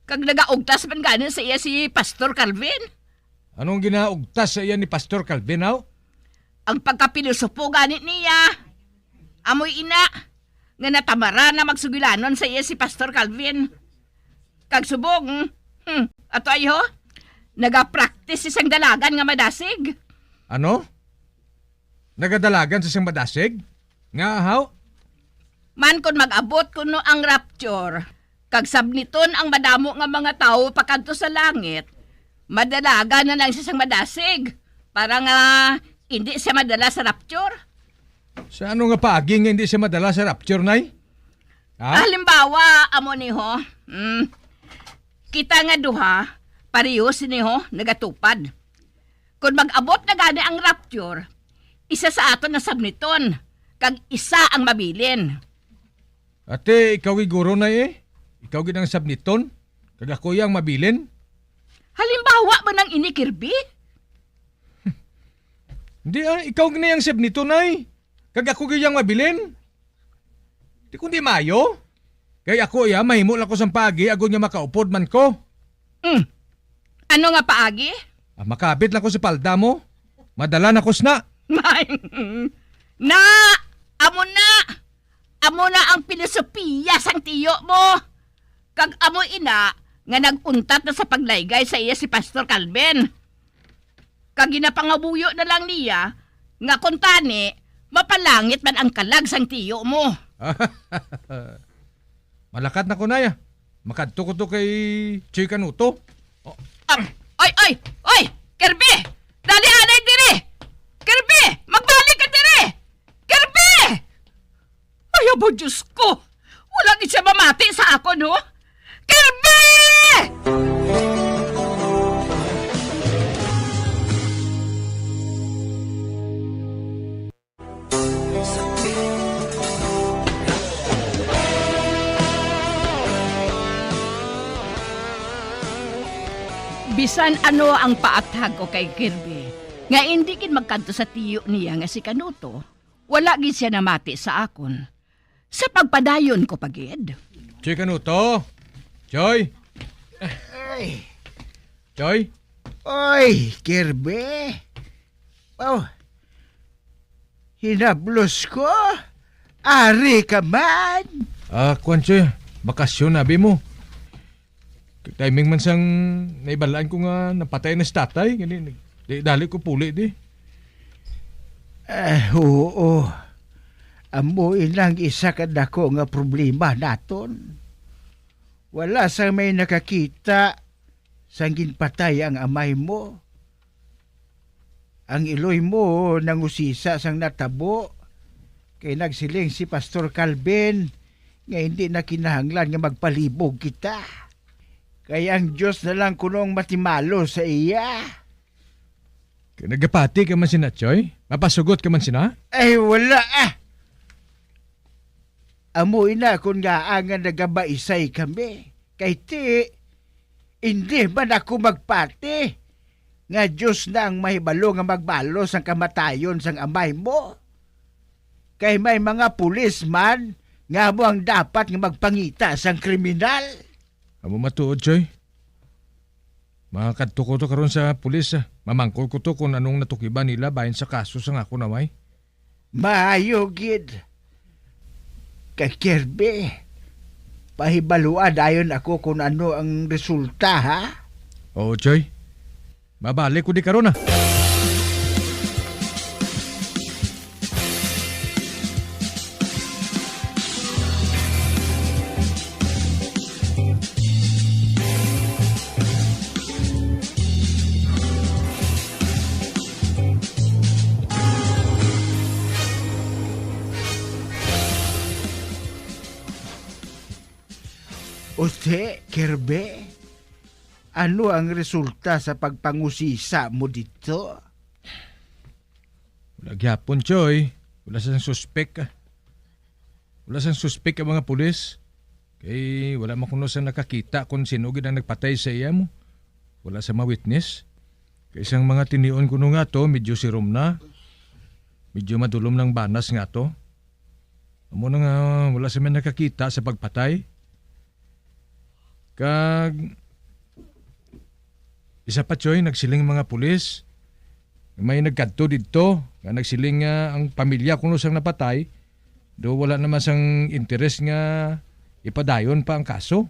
Kag nagaugtas man gani sa iya si Pastor Calvin? Anong ginaugtas sa iya ni Pastor Calvin, aw? Ang pagkapilosopo gani niya. Amoy ina, nga natamara na magsugilanon sa iya si Pastor Calvin. Kag subong, hmm, ato ay ho, nagapractice isang dalagan nga madasig. Ano? Nagadalagan sa isang madasig? Nga, haw? Man kon mag-abot kuno ang rapture, kag sabniton ang madamo nga mga tawo pakadto sa langit, madalagan na lang siya sang madasig para nga indi siya madala sa rapture. Sa ano nga paagi nga indi siya madala sa rapture, Nay? Ha? Halimbawa, amo ni ho. Mm, kita nga duha, pareho sini ho, nagatupad. Kon mag-abot na gani ang rapture, isa sa aton nasabniton, kag isa ang mabilin. Ate, ikaw gid guro na eh. Ikaw gid ang sabniton, kag ako iya ang mabilin. Halimbawa man ang ini, Kirby? Hindi ah, ikaw gid na ang sabniton ay. Kag ako gid ang mabilin. Di kundi maayo. Kay ako iya, mahimo lang ko sang paagi, agod nga makaupod man ko. Mm. Ano nga paagi? Ah, makabit lang ko sa palda mo. Madala na ko sna. May, na! Amo na! Amo na ang pilosopiya sang tiyo mo. Kag amo ina nga nag-untat na sa paglaygay sa iya si Pastor Calvin. Kag ginapangabuyo na lang niya nga kuntani mapalangit man ang kalag sang tiyo mo. Malakat na ko, Nay, ah. Makadto ko to kay Choy Kanuto. Oh. Am, oy, oy, oy! Kirby! Dali anay diri! Kirby! Magbalik ka diri! Kirby! Ay, abo, Diyos ko! Wala gid siya mamati sa akon, ho? Kirby! Bisan ano ang paathag ko kay Kirby, nga indi gid magkadto sa tiyo niya nga si Kanuto, wala gid siya namati sa akon. Sa pagpadayon ko pa gid. Choy Kanuto! Choy! Ay. Choy! Oy, Kirby! Oh, hinablos ko. Ari ka man. Ah, kuwan, Choy. Bakasyon, abi mo. Timing man sang naibalaan ko nga napatay na si tatay. Gani, di, dali ko puli, di. Eh, oo. Amo inang isa ka dako nga problema naton. Wala sang may nakakita sang ginpatay ang amay mo. Ang iloy mo nangusisa sang natabo, kay nagsiling si Pastor Calvin nga hindi na kinahanglan nga magpalibog kita, kay ang Dios na lang kuno ang matimalo sa iya. Kay nagapati ka man sina, Choy? Mapasugot ka man sina? Ay, wala, ah. Amo ina kon ngaa nga nagabaisay kami. Kay ti, indi man ako magpati nga Dios na ang mahibalo nga magbalos sang kamatayon sang amay mo. Kay may mga pulis man nga amo ang dapat nga magpangita sang kriminal. Amo matuod, Choy. Makakadto ko to karon sa pulis, ah. Mamangkot ko to kung anong natukiban nila bahin sa kaso sang akon amay. Maayo gid. Ka Kirby, pahibalua dayon ako kung ano ang resulta, ha? Oo, Choy. Mabalik ko di karon, ah. Uti, Kirby, ano ang resulta sa pagpangusisa mo dito? Wala gyapon, Choy. Wala sang suspek, ah. Wala sang suspek ang mga pulis. Kay wala man kuno sang nakakita kon sino gid ang nagpatay sa iya mo. Wala sa mga witness. Kay sang mga tinion kuno nga to, medyo sirom na. Medyo madulom nang banas nga to. Amo na nga, wala sa may nakakita sa pagpatay. Kag isa pa, Choy, nagsiling mga pulis, may nagkadto didto nga nagsiling nga ang pamilya kuno sang napatay, do wala naman sang interes nga ipadayon pa ang kaso.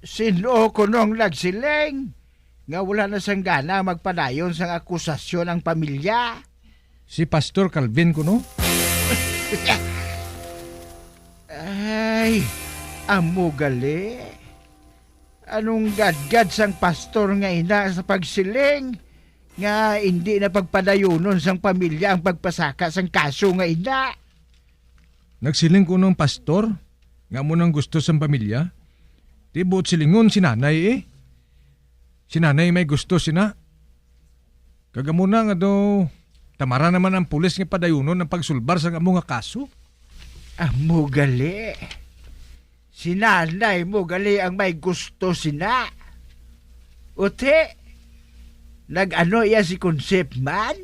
Sino kunong nagsiling nga wala na sang gana magpadayon sang akusasyon ang pamilya? Si Pastor Calvin kuno. Ay, amo gali. Anong gadgad sang pastor nga ina sa pagsiling nga indi na pagpadayunon sang pamilya ang pagpasaka sang kaso nga ina? Nagsiling kuno ang pastor nga amo nang gusto sang pamilya. Di buot silingon si nanay, eh. Si nanay may gusto sina. Kag amo na nga daw, tamara naman ang pulis nga padayunon ang pagsulbar sang amo nga kaso. Amo gali. Si nanay mo gali ang may gusto sina. Uti, nag-ano iya si Concepman?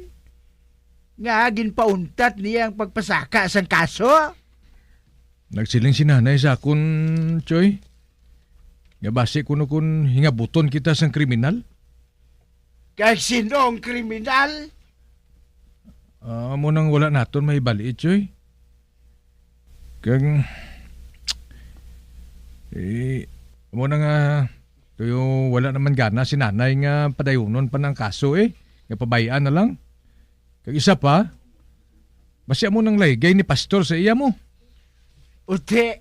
Nga ginpauntat niya ang pagpasaka sang kaso? Nagsiling si nanay sa akon, Choy, nga basi kuno kun hingabuton kita sang kriminal. Kag sino ang kriminal? Ah, amo nang wala naton mahibal-i, Choy. Kag, eh, amo na nga, tuyo wala naman gana si nanay nga padayunon pa nang kaso, eh, nga pabay-an na lang. Kag isa pa, basi amo nang laygay ni pastor sa iya mo. Uti,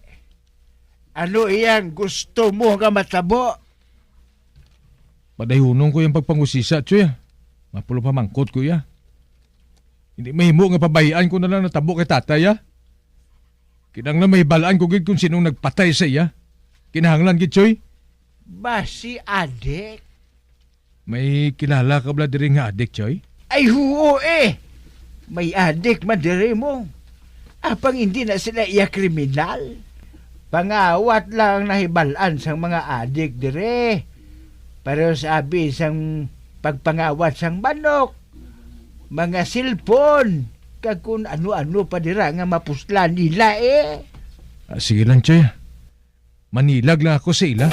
ano iyang gusto mo nga matabo? Padayunon ko iyang pagpangusisa, Choy, ah. Mapulo pa mangkot ko iya. Hindi mahimo nga pabayaan ko na lang natabo kay tatay, ah. Kinahanglan mahibalaan ko gid kung sinong nagpatay sa iya. Kinahanglan gid, Choy. Basi adik. May kilala ka bala diri nga adik, Choy? Ay, huo eh! May adik man diri mo. Apang hindi na sila iya kriminal. Pangawat lang ang nahibal-an sang mga adik diri. Pareho sa abi sang pagpangawat sang manok, mga cellphone, kag kun ano-ano pa dira nga mapuslan nila, eh. Ah, sige lang, Choy. Manilag lang ako sa ila.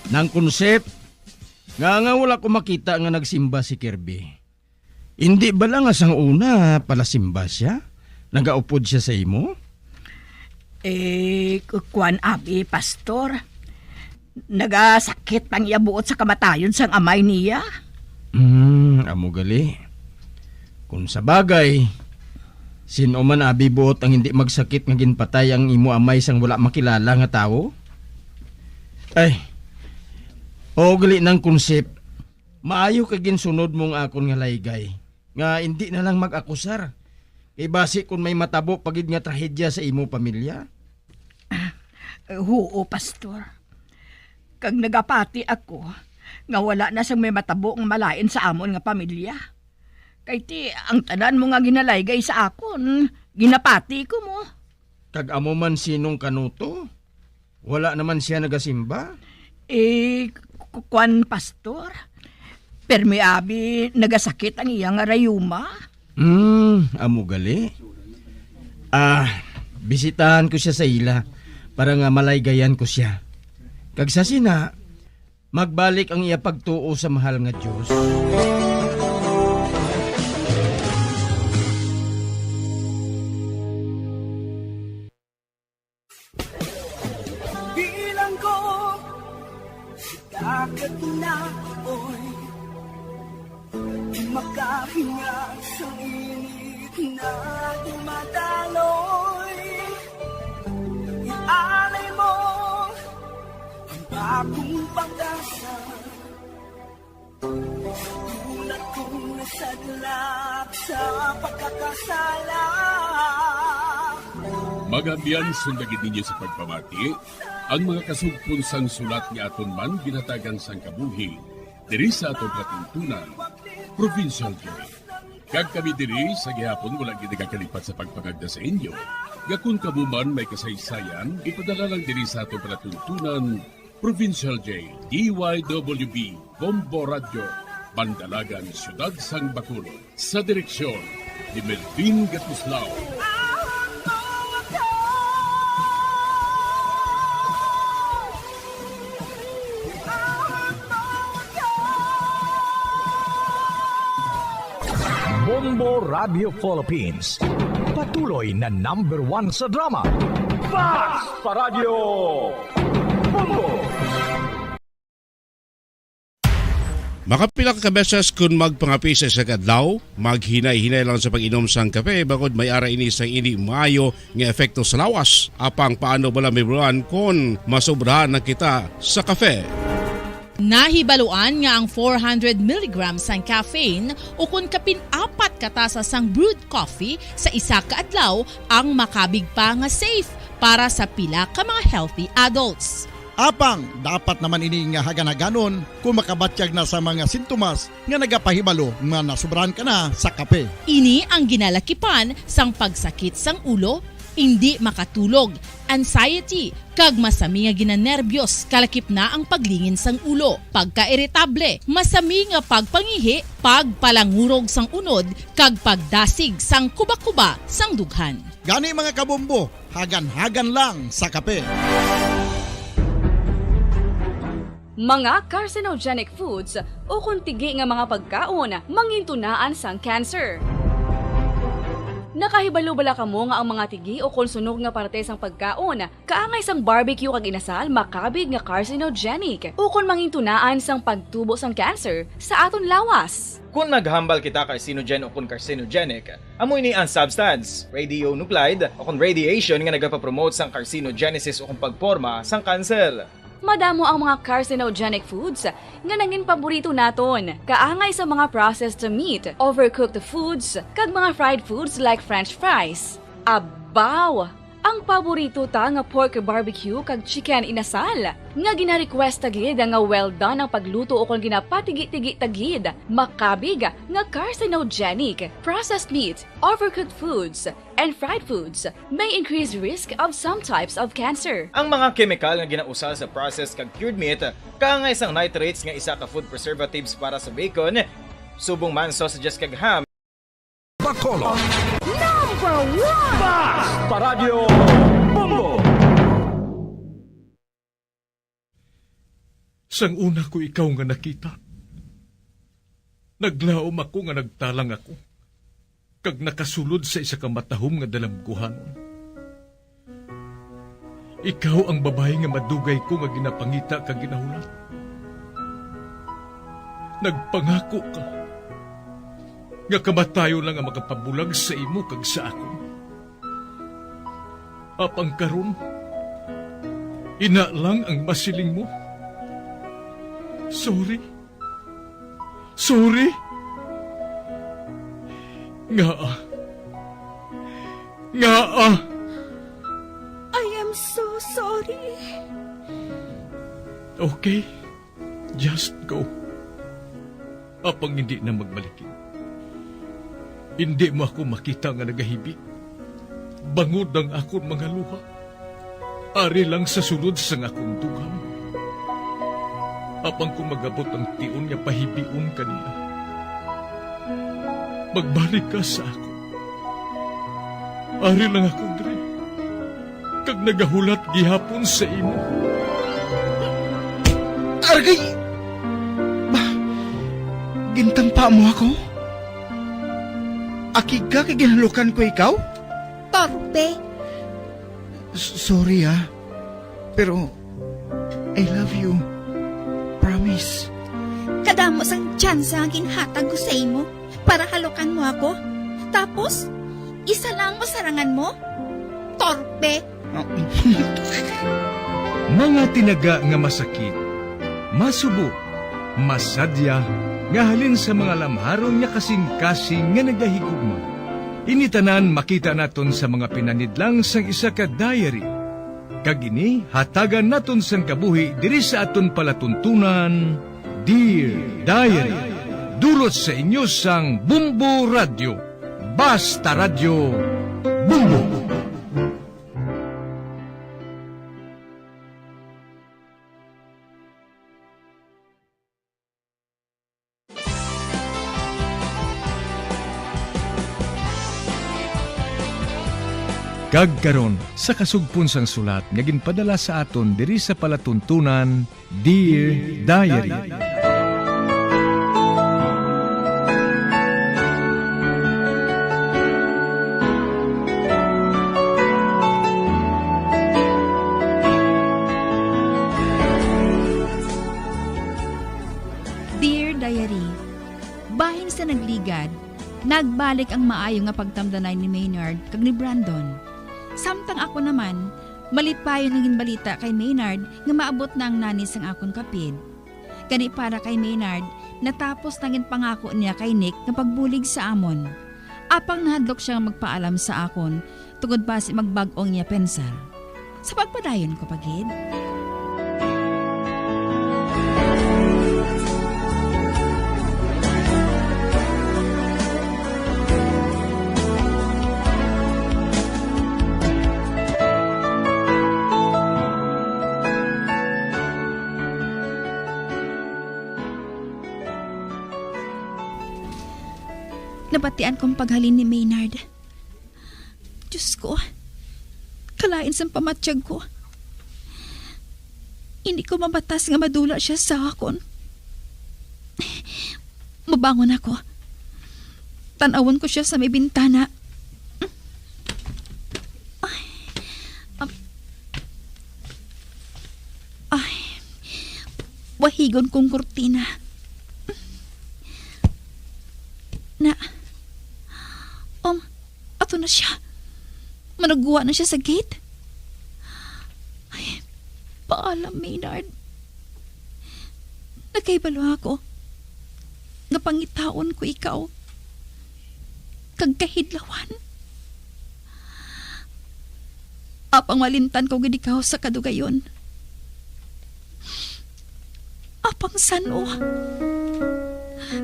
Nang Kunsip, nga, nga wala ko makita nga nagsimba si Kirby. Indi bala nga sang una palasimba sia? Nagaupod sia sa imo? Eh, ku-, kuwan, abi, Pastor. Nagasakit ang iya buot sa kamatayon sang amay niya. Hmm, amo gali. Kung sa bagay, sin-o man, abi, buot ang hindi magsakit nga ginpatay ang imo amay sang wala makilala nga tawo? Ay, oo gali, Nang Kunsip. Maayo kay ginsunod mo ang akon nga laygay, nga indi na lang mag-akusar. Kay basi kon may matabo pa gid nga trahedya sa imo pamilya. Ah, huo, Pastor. Kag nagapati ako nga wala na sang may matabo nga malain sa amon nga pamilya. Kay ti, ang tanan mo nga ginalaygay sa akon, ginapati ko mo. Kag amo man si Nong Kanuto? Wala naman sia nagasimba? Eh, ku-, kuwan, Pastor. Permi abi nagasakit ang iya nga rayuma. Hmm, amo gali. Ah, bisitahan ko sia sa ila para nga malaygayan ko sia. Kag sa sina, magbalik ang iya pagtuo sa mahal nga Dios. Bilang ko sa dagat na apoy, di makahinga sa init na dumadaloy. Ialay mo ang bagong pag-asa. Tulad kong nasadlak sa pagkakasala. Mga abyan, sundagi ninyo sa pagpamati ang mga kasugpon sang sulat nga aton man ginhatagan sang kabuhi diri sa aton palatuntunan, Provincial Day. Kag kami diri sa gihapon wala gid nagakalipat sa pagpangagda sa inyo nga kon kamo man may kasaysayan, ipadala lang diri sa aton palatuntunan, Provincial J, D Y W B, Bombo Radyo, Bandalagan, Siyudad sang Bacolod. Sa direksyon ni Melvin Gatuslao. Bombo Radio Philippines, patuloy na number one sa drama. Fast Paradyo! Bombo! Makapila ka beses kon magpangape sa isa ka adlaw, maghinay-hinay lang sa pag-inom sang kape, bangod may ara ini sang indi maayo nga epekto sa lawas. Apang paano bala mahibaluan kon masobrahan na kita sa kape? Nahibaluan nga ang four hundred milligrams sang caffeine ukon kapin-apat ka tasa sang brewed coffee sa isa ka adlaw ang makabig pa nga safe para sa pila ka mga healthy adults. Apang dapat naman ini nga hagan-haganon kon makabatyag na sa mga sintomas nga nagapahibalo nga nasobrahan ka na sa kape. Ini ang ginalakipan sang pagsakit sang ulo, indi makatulog, anxiety, kag masami nga ginanerbyos, kalakip na ang paglingin sang ulo, pagkairitable, masami nga pagpangihi, pagpalangurog sang unod, kag pagdasig sang kubakuba sang dughan. Gani, mga kabombo, hagan-hagan lang sa kape. Mga carcinogenic foods ukon tigi nga mga pagkaon mangintunaan sang cancer. Nakahibalo bala kamo nga ang mga tigi ukon sunog nga parte sang pagkaon, kaangay sang barbecue kag inasal, makabig nga carcinogenic ukon mangintunaan sang pagtubo sang cancer sa aton lawas? Kon naghambal kita carcinogen ukon carcinogenic, amo ini ang substance, radionuclide, ukon radiation nga nagapapromote sang carcinogenesis ukon pagporma sang kanser. Madamo ang mga carcinogenic foods nga nangin paborito naton, kaangay sa mga processed meat, overcooked foods, kag mga fried foods like French fries. Abaw! Ang paborito ta nga pork barbecue kag chicken inasal, nga gina-request ta gid nga well done ang pagluto ukon ginapatigi-tigi ta gid, makabig nga carcinogenic. Processed meat, overcooked foods, and fried foods may increase risk of some types of cancer. Ang mga kemikal nga ginausal sa processed kag cured meat kaangay sang nitrates nga isa ka food preservatives para sa bacon, subong man sausages kag ham. Bacolod. Number one! Basta Radyo Bombo! Sang una ko ikaw nga nakita, naglaom ako nga nagtalang ako, kag nakasulod sa isa ka matahom nga dalamguhanon. Ikaw ang babayi nga madugay ko nga ginapangita kag ginahulat. Nagpangako ka nga kamatayon lang ang makapabulag sa imo kag sa akon. Apang karon, ina lang ang masiling mo. Sorry. Sorry. Ngaa? Ngaa? I am so sorry. Okay. Just go. Apang hindi na magbalikin. Hindi mo ako makita nga nagahibi, bangod ang akon mga luha. Ari lang sa sulod sang akon dugang. Apang kung magabot ang tion nga pahibion ka niya, magbalik ka sa akon. Ari lang ako diri, kag nagahulat gihapon sa imo. Argay! Ba, gintampa mo ako? Akig ka kay ginhalukan ko ikaw? Torpe! S-, sorry, ah. Pero I love you. Promise. Kadamo sang tsansa nga ginhatag ko sa imo para halukan mo ako. Tapos, isa lang ang masarangan mo? Torpe! Mga tinaga nga masakit, masubo, masadya, nga halin sa mga lamharon nga kasing-kasing nga nagahigugma. Ini tanan makita naton sa mga pinanidlang sang isa ka diary. Kag ini hatagan naton sang kabuhi diri sa aton palatuntunan, Dear Diary. Dulot sa inyo sang Bombo Radyo. Basta Radyo, Bombo! Kag karon, sa kasugpon sang sulat nga ginpadala sa aton diri sa palatuntunan, Dear Diary. Dear Diary, bahin sa nagligad, nagbalik ang maayo nga pagtamdanay ni Maynard kag ni Brandon. Samtang ako naman, malipayon ang ginbalita kay Maynard nga maabot na ang nani sang akon kapid. Gani, para kay Maynard, natapos na ang ginpangako niya kay Nick nga pagbulig sa amon. Apang nahadlok sia nga magpaalam sa akon, tungod basi magbag-o ang iya pensar. Sa pagpadayon ko pa gid. Nabatian ko ang paghalin ni Maynard. Diyos ko, kalain sang pamatyag ko. Hindi ko mabatas nga madula sia sa akon. Mabangon ako. Tan-awon ko sia sa may bintana. Ay, am-, ay, wahigon kong kurtina. Na, um, ato na sia. Manugwa na sia sa gate. Ay, paalam, Maynard. Nakahibalo ako nga pangitaon ko ikaw kag kahidlawan. Apang malimtan ko gid ikaw sa kadugayon. Apang san-o?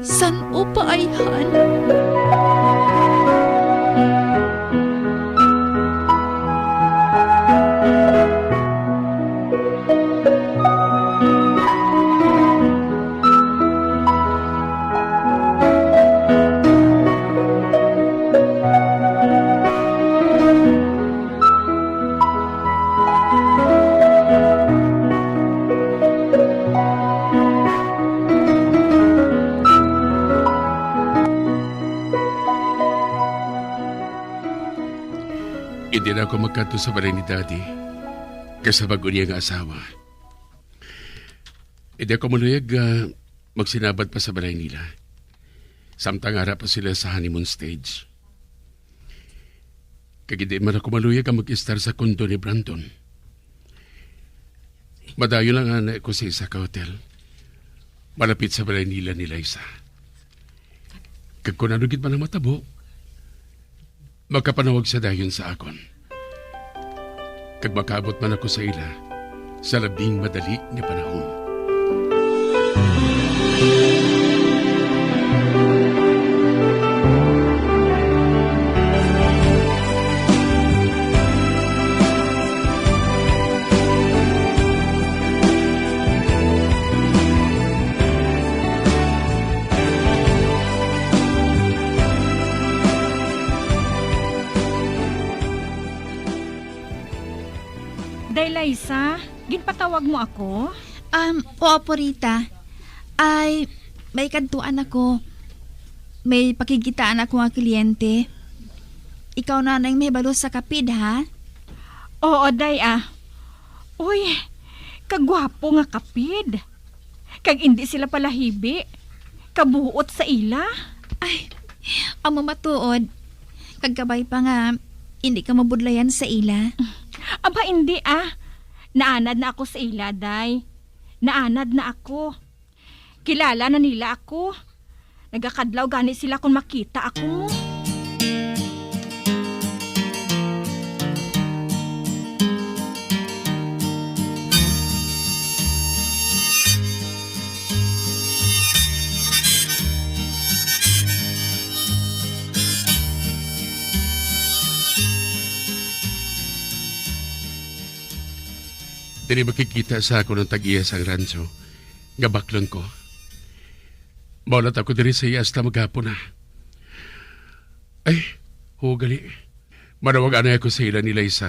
San-o pa ayhan? Hindi na ako magkadto sa balay ni Daddy kag sa bag-o niya nga asawa. Hindi ako maluyag nga magsinabat pa sa balay nila, samtang ara pa sila sa honeymoon stage. Kag hindi man ako maluyag nga mag-estar sa kondo ni Brandon. Madayon lang anay ako sa isa ka hotel, malapit sa balay nila ni Liza. Kag kon ano gid man ang matabo, makapanawag siya dayon sa akon, kag makaabot man ako sa ila sa labing madali nga panahon. Day Liza, ginpatawag mo ako? Um, oo, Purita. Ay, may kadtuan ako. May pakigkitaan ako nga kliyente. Ikaw na ang mahibalo sa kapid, ha? Oo, day, ah. Uy, kagwapo nga kapid. Kag indi sila palahibi. Kabuot sa ila. Ay, amo matuod. Kag kabay pa nga, indi ka mabudlayan sa ila. Aba, indi, ah. Naanad na ako sa ila, day. Naanad na ako. Kilala na nila ako. Nagakadlaw gani sila kon makita ako mo. Diri makikita sa akon ang tag-iya sang rancho nga baklon ko. Maulat ako diri sa iya hasta maghapon na. Ay, huwag gali. Manawag anay ako sa ila ni Liza.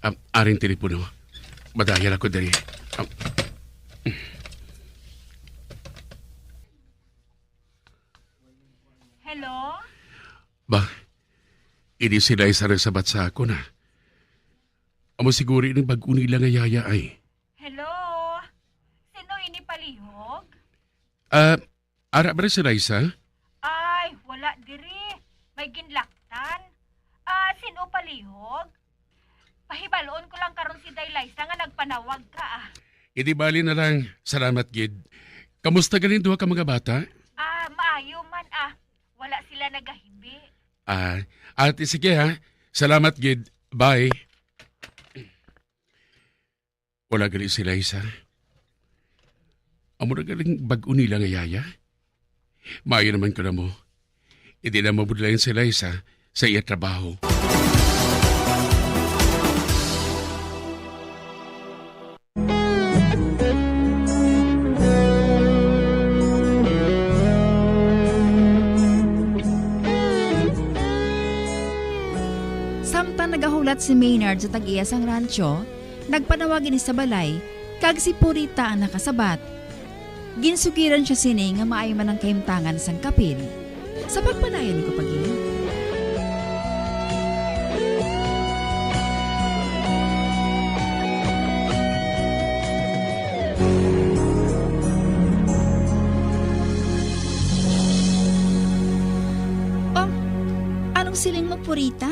Am, aring telepono. Madayon ako diri. Am. Hello? Ba, ini si Liza nagsabat sa akon, ah. Amo siguro ining bag-o nila nga yaya, ay. Hello? Sino ini palihog? Ah, ara ba si Liza? Ay, wala diri. May ginlaktan. Ah, sino palihog? Pahibalon ko lang karon si Day Liza nga nagpanawag ka, ah. Indi bali na lang. Salamat gid. Kamusta ganing duha ka mga bata? Ah, maayo man, ah. Wala sila nagahibi. Ah, ate, sige ha. Salamat gid. Bye. Wala gali si Liza. Amo na galing bag-o nila nga yaya. Maayo naman ko na mo. Hindi na mabudlayan si Liza sa iya trabaho. Samtang nagahulat si Maynard sa tag-iya sang rancho, nagpanawag ini sa balay, kag si Purita ang nakasabat. Ginsugiran siya sini nga maayo man ang kahimtangan sang kapil. Sa pagpadayon ko pa gid. Oh, anong siling mo, Purita?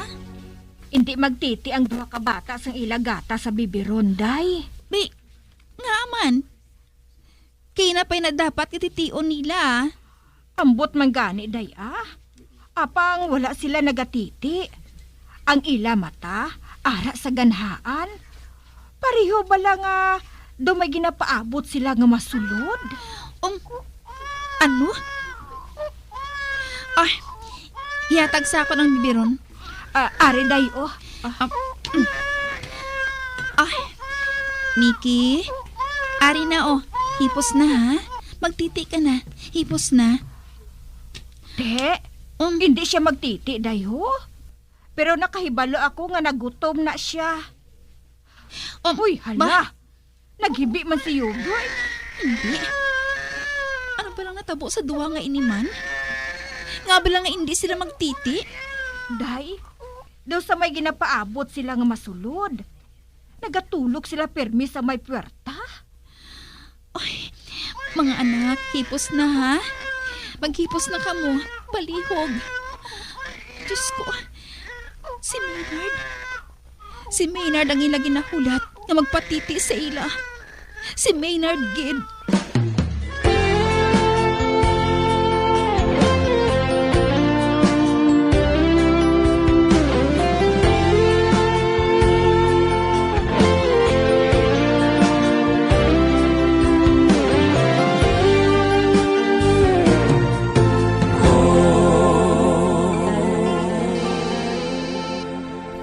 Indi magtiti ang duha ka bata sang ila gata sa bibiron, day. Bi, nga man. Kay ina pay na dapat nga titiun nila. Ambot man gani, day, ah. Apang wala sila nagatiti. Ang ila mata, Ara sa ganhaan, pareho bala nga daw may ginapaabot sila nga masulod? Um, ano? Ah, ihatag sa akon ang biberon. Ah, ari, day, oh. Ah. Ah, Miki, ari na, oh. Hipos na, ha? Magtiti ka na. Hipos na. Te, Um. hindi siya magtiti, day, ho. Pero nakahibalo ako nga nagutom na siya. Um, Uy, hala! ba- Naghibi man si Yugoy. Hindi. Ano ba lang natabo sa duha nga ini man? Nga ba lang nga hindi sila magtiti? Day, daw sa may ginapaabot sila nga masulod. Nagatulog sila pirmi sa may puwerta. Ay, mga anak, hipos na, ha? Maghipos na kamo. Palihog. Diyos ko, si Maynard. Si Maynard ang ila ginahulat nga magpatiti sa ila. Si Maynard gid.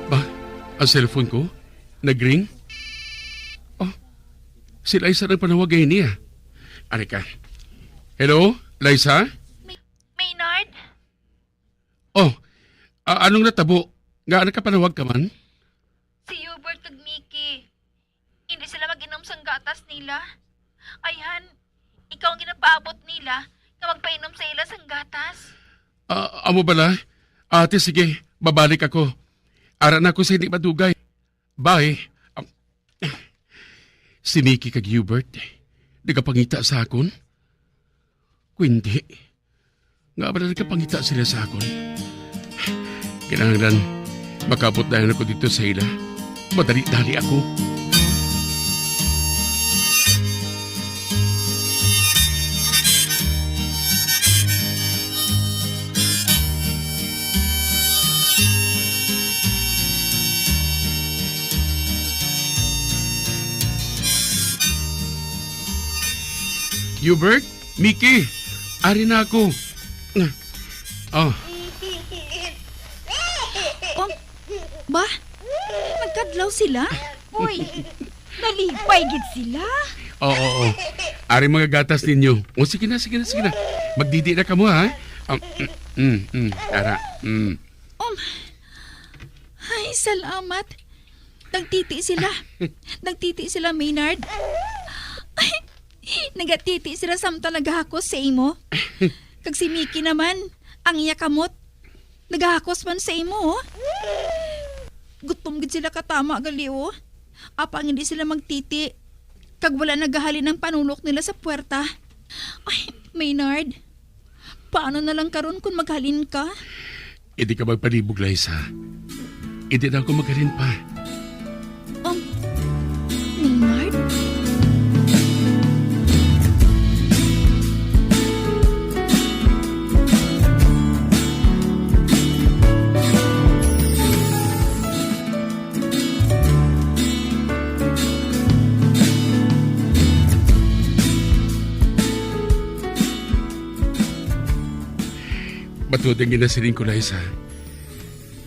Ba, ang cellphone ko? Nagring? Oh, si Liza ang panawag niya. Ari ka. Hello, Liza? Maynard? Oh, a- anong natabo? Nga nakapanawag ka man? Si Hubert kag Mickey. Hindi sila mag-inom sang gatas nila. Ayhan, ikaw ang ginapaabot nila nga magpainom sa ila sang gatas. Ah, amo bala? Ate, sige, babalik ako. Ara na ako sa hindi madugay. Bye. Am, si Mickey kag Hubert, nagapangita sa akon? Kundi, nga ba na nagapangita sila sa akon? Kinahanglan, makabot dayon ako dito sa ila. Madali-dali ako. Hubert, Mickey, ari na ako. Oh. Oh, ba? Nagkadlaw sila? Uy, nalipay gid sila. Oo, oo. Ari mga gatas ninyo. O, sige na, sige na, sige na. Magdidi na kamo, ha? Um, mm, mm, mm. Ara, mm. Um, ay, salamat. Nagtiti sila. Nagtiti sila, Maynard. Ay, nagatiti sila samtang naghakos sa imo. Kag si Mickey naman, ang iya kamot. Nagahakos man sa imo, oh. Gutom gid sila katama gali, oh. Apang hindi sila magtiti, kag wala nagahalin ang panulok nila sa puwerta. Ay, Maynard, paano na lang karon kung maghalin ka? Hindi ka magpalibog, Liza. Hindi na ako maghalin pa. Um, Maynard? Matuod ang ginasiling ko, Liza.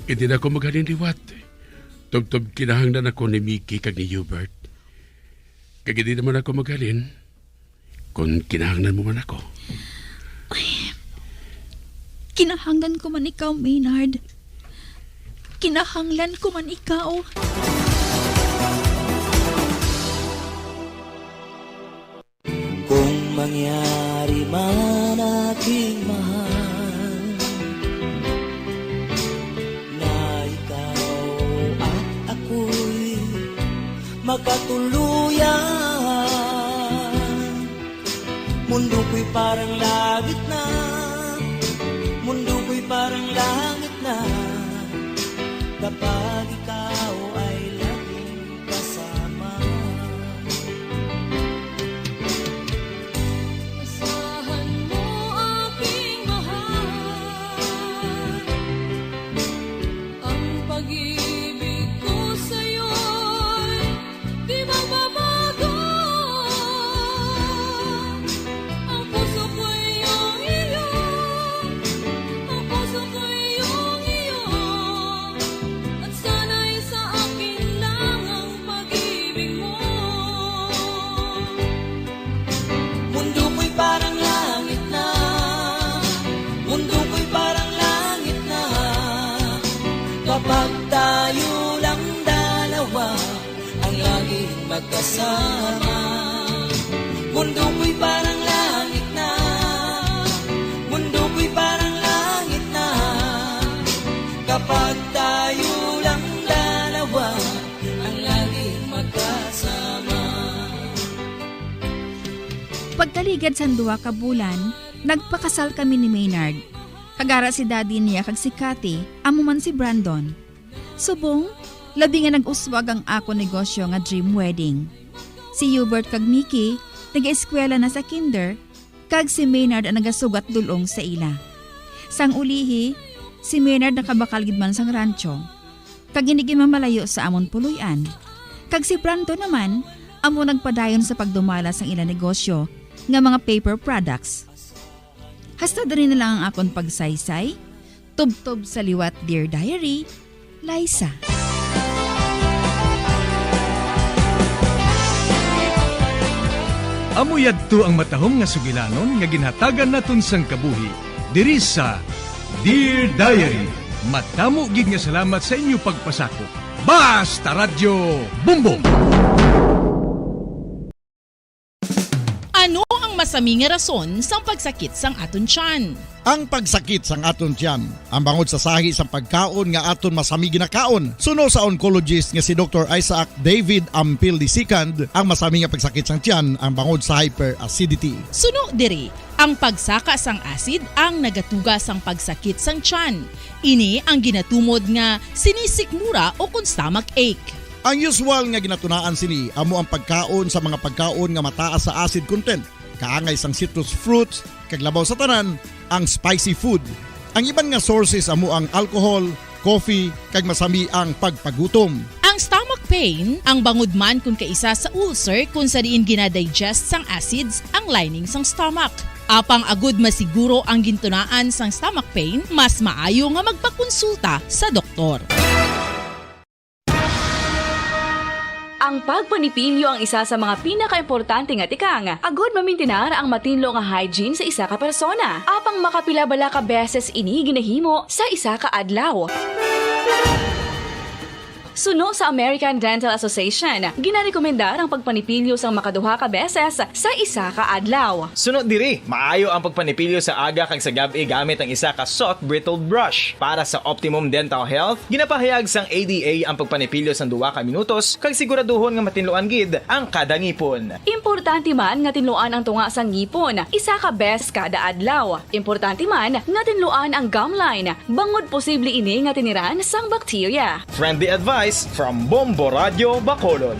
Hindi na ako maghalin liwat. Tubtob kinahanglan ako ni Mickey kag ni Hubert. Kag hindi naman ako maghalin kung kinahanglan mo man ako. Ay, kinahanglan ko man ikaw, Maynard. Kinahanglan ko man ikaw. Kung mangyari man, aking mahal, na ikaw at ako'y magkatuluyan, mundo ko'y parang langit na, mundo ko'y parang langit na, kapag ikaw ay laging kasama. Asahan mo, aking mahal, ang pag-ibig ko sa Kasama. Mundo ko'y parang langit na. Mundo ko'y parang langit na. Kapag tayo lang dalawa ang laging magkasama. Pagkaligad sang duha ka bulan, nagpakasal kami ni Maynard. Kag ara si daddy niya kag si Kathy, amo man si Brandon. Subong, labi nga nag-uswag ang akon negosyo nga dream wedding. Si Hubert kag Mickey nag-eskwela na sa kinder, kag si Maynard ang nagasugat dul-ong sa ila. Sang ulihi, si Maynard nakabakal gid man sang rancho, kag indi gid mamalayo sa amon puloy-an. Kag si Brandon naman amo nagpadayon sa pagdumala sang ila negosyo nga mga paper products. Hasta diri na lang ang akon pagsaysay. Tubtob sa liwat, Dear Diary, Liza. Amo yadto ang matahom nga sugilanon nga ginhatagan naton sang kabuhi diri sa Dear Diary. Matamo gid nga salamat sa inyo pagpasakop. Basta Radyo Bumbong! Ano ang masami nga rason sang pagsakit sang aton tiyan? Ang pagsakit sang aton tiyan, ang bangod sa sahi sang pagkaon nga aton masami ginakaon. Suno sa oncologist nga si Doktor Isaac David Ampil the second, ang masami nga pagsakit sang tiyan ang bangod sa hyperacidity. Suno diri, ang pagsaka sang acid ang nagatuga sang pagsakit sang tiyan. Ini ang ginatumod nga sinisikmura o kon stomach ache. Ang usual nga ginatunaan sini amo ang pagkaon sa mga pagkaon nga mataas sa acid content, kaangay sang citrus fruits, kag labaw sa tanan, ang spicy food. Ang iban nga sources amo ang alcohol, coffee, kag masami ang pagpagutom. Ang stomach pain, ang bangod man kon kaisa sa ulcer kon sa diin ginadigest sang acids ang lining sang stomach. Apang agud masiguro ang gintunaan sang stomach pain, mas maayo nga magpakonsulta sa doktor. Ang pagpanipilyo ang isa sa mga pinakaimportante nga tikang agud mamintinar ang matinlo nga hygiene sa isa ka persona. Apang makapila bala ka beses ini ginahimo sa isa ka adlaw? Suno sa American Dental Association, ginarekomendar ang pagpanipilyo sang makaduha ka beses sa isa ka adlaw. Suno diri, maayo ang pagpanipilyo sa aga kag sa gab-i gamit ang isa ka soft bristled brush. Para sa optimum dental health, ginapahayag sang A D A ang pagpanipilyo sang duha ka minutos kag siguraduhon nga matinluan gid ang kada ngipon. Importante man nga tinluan ang tunga sang ngipon isa ka beses kada adlaw. Importante man nga tinluan ang gum line, bangod posible ini nga tiniran sang bakterya. Friendly advice from Bombo Radyo Bacolod.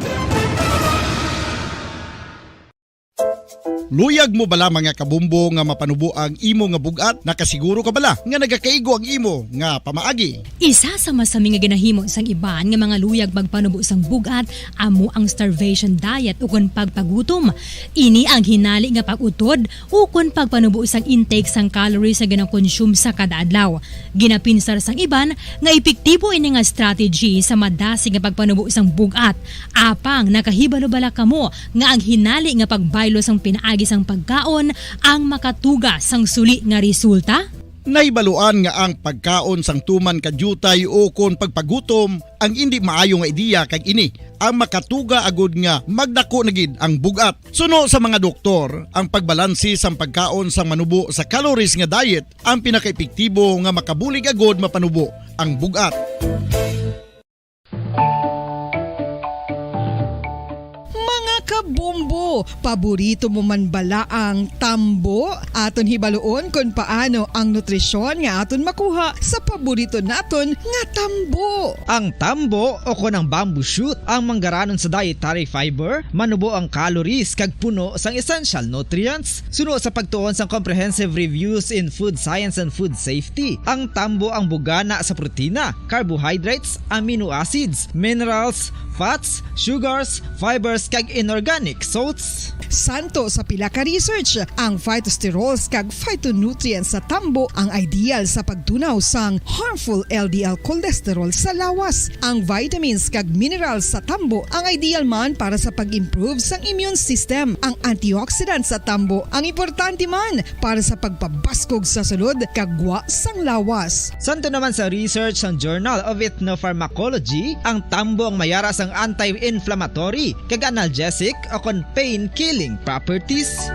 Luyag mo bala, mga kabombo, nga mapanubo ang imo nga bug-at? Nakasiguro ka bala nga nagakaigo ang imo nga pamaagi? Isa sa masami nga ginahimo sang iban nga mga luyag magpanubo sang bug-at amo ang starvation diet ukon pagpagutom. Ini ang hinali nga pag-utod ukon pagpanubo sang intake sang calories nga ginakonsume sa kada adlaw. Ginapinsar sang iban nga epektibo ini nga strategy sa madasig nga pagpanubo sang bug-at. Apang nakahibalo bala kamo nga ang hinali nga pagbaylo sang pinaagi sang pagkaon ang makatuga sang suli nga resulta? Nahibaluan nga ang pagkaon sang tuman ka diutay ukon pagpagutom ang indi maayo nga ideya, kag ini ang makatuga agud nga magdako na gid ang bug-at. Suno sa mga doktor, ang pagbalanse sang pagkaon sang manubo sa calories nga diet ang pinakaepektibo nga makabulig agud mapanubo ang bug-at. Mga kabombo, paborito mo man bala ang tambo? Aton hibaluon kon paano ang nutrisyon nga aton makuha sa paborito naton nga tambo. Ang tambo, o kon ang bamboo shoot, ang manggaranon sa dietary fiber, manubo ang calories kag puno sang essential nutrients. Suno sa pagtuon sang Comprehensive Reviews in Food Science and Food Safety, ang tambo ang bugana sa protina, carbohydrates, amino acids, minerals, fats, sugars, fibers, kag inorganic salts Santo sa pila ka research, ang phytosterols kag phytonutrients sa tambo ang ideal sa pagtunaw sang harmful L D L cholesterol sa lawas. Ang vitamins kag minerals sa tambo ang ideal man para sa pag-improve sang immune system. Ang antioxidants sa tambo ang importante man para sa pagpabaskog sa sulod kag gwa sang lawas. Santo naman sa research sang Journal of Ethnopharmacology, ang tambo ang mayara sang anti-inflammatory kag analgesic o kon pain-killing properties.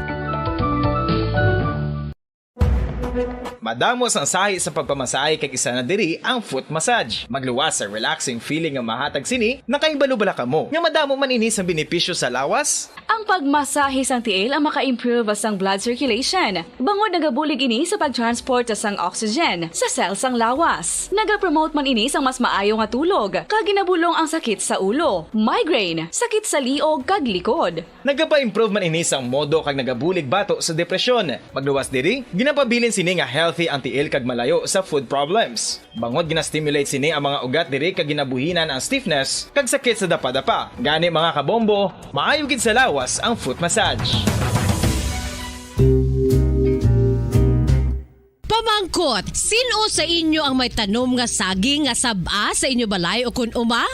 Madamo sang sahi sa pagpamasahe kag isa na diri ang foot massage. Magluwas sa relaxing feeling nga mahatag sini, nakahibalo bala kamo nga madamo man ini sang benepisyo sa lawas? Ang pagmasahe sang tiil ang maka-improve sang blood circulation, bangod nagabulig ini sa pag-transport sang oxygen sa cell sang lawas. Nagapromote man ini sang mas maayo nga tulog, kag ginabulong ang sakit sa ulo, migraine, sakit sa liog, kag likod. Nagapa-improve man ini sang modo kag nagabulig bato sa depresyon. Magluwas diri, ginapabilin sini nga healthy ang tiil kag malayo sa foot problems. Bangod gina-stimulate sini ang mga ugat diri kag ginabuhinan ang stiffness kag sakit sa dapadapa. Gani, mga kabombo, maayo gid sa lawas ang foot massage. Pamangkot, sin-o sa inyo ang may tanom nga saging nga sab-a sa inyo balay ukon uma?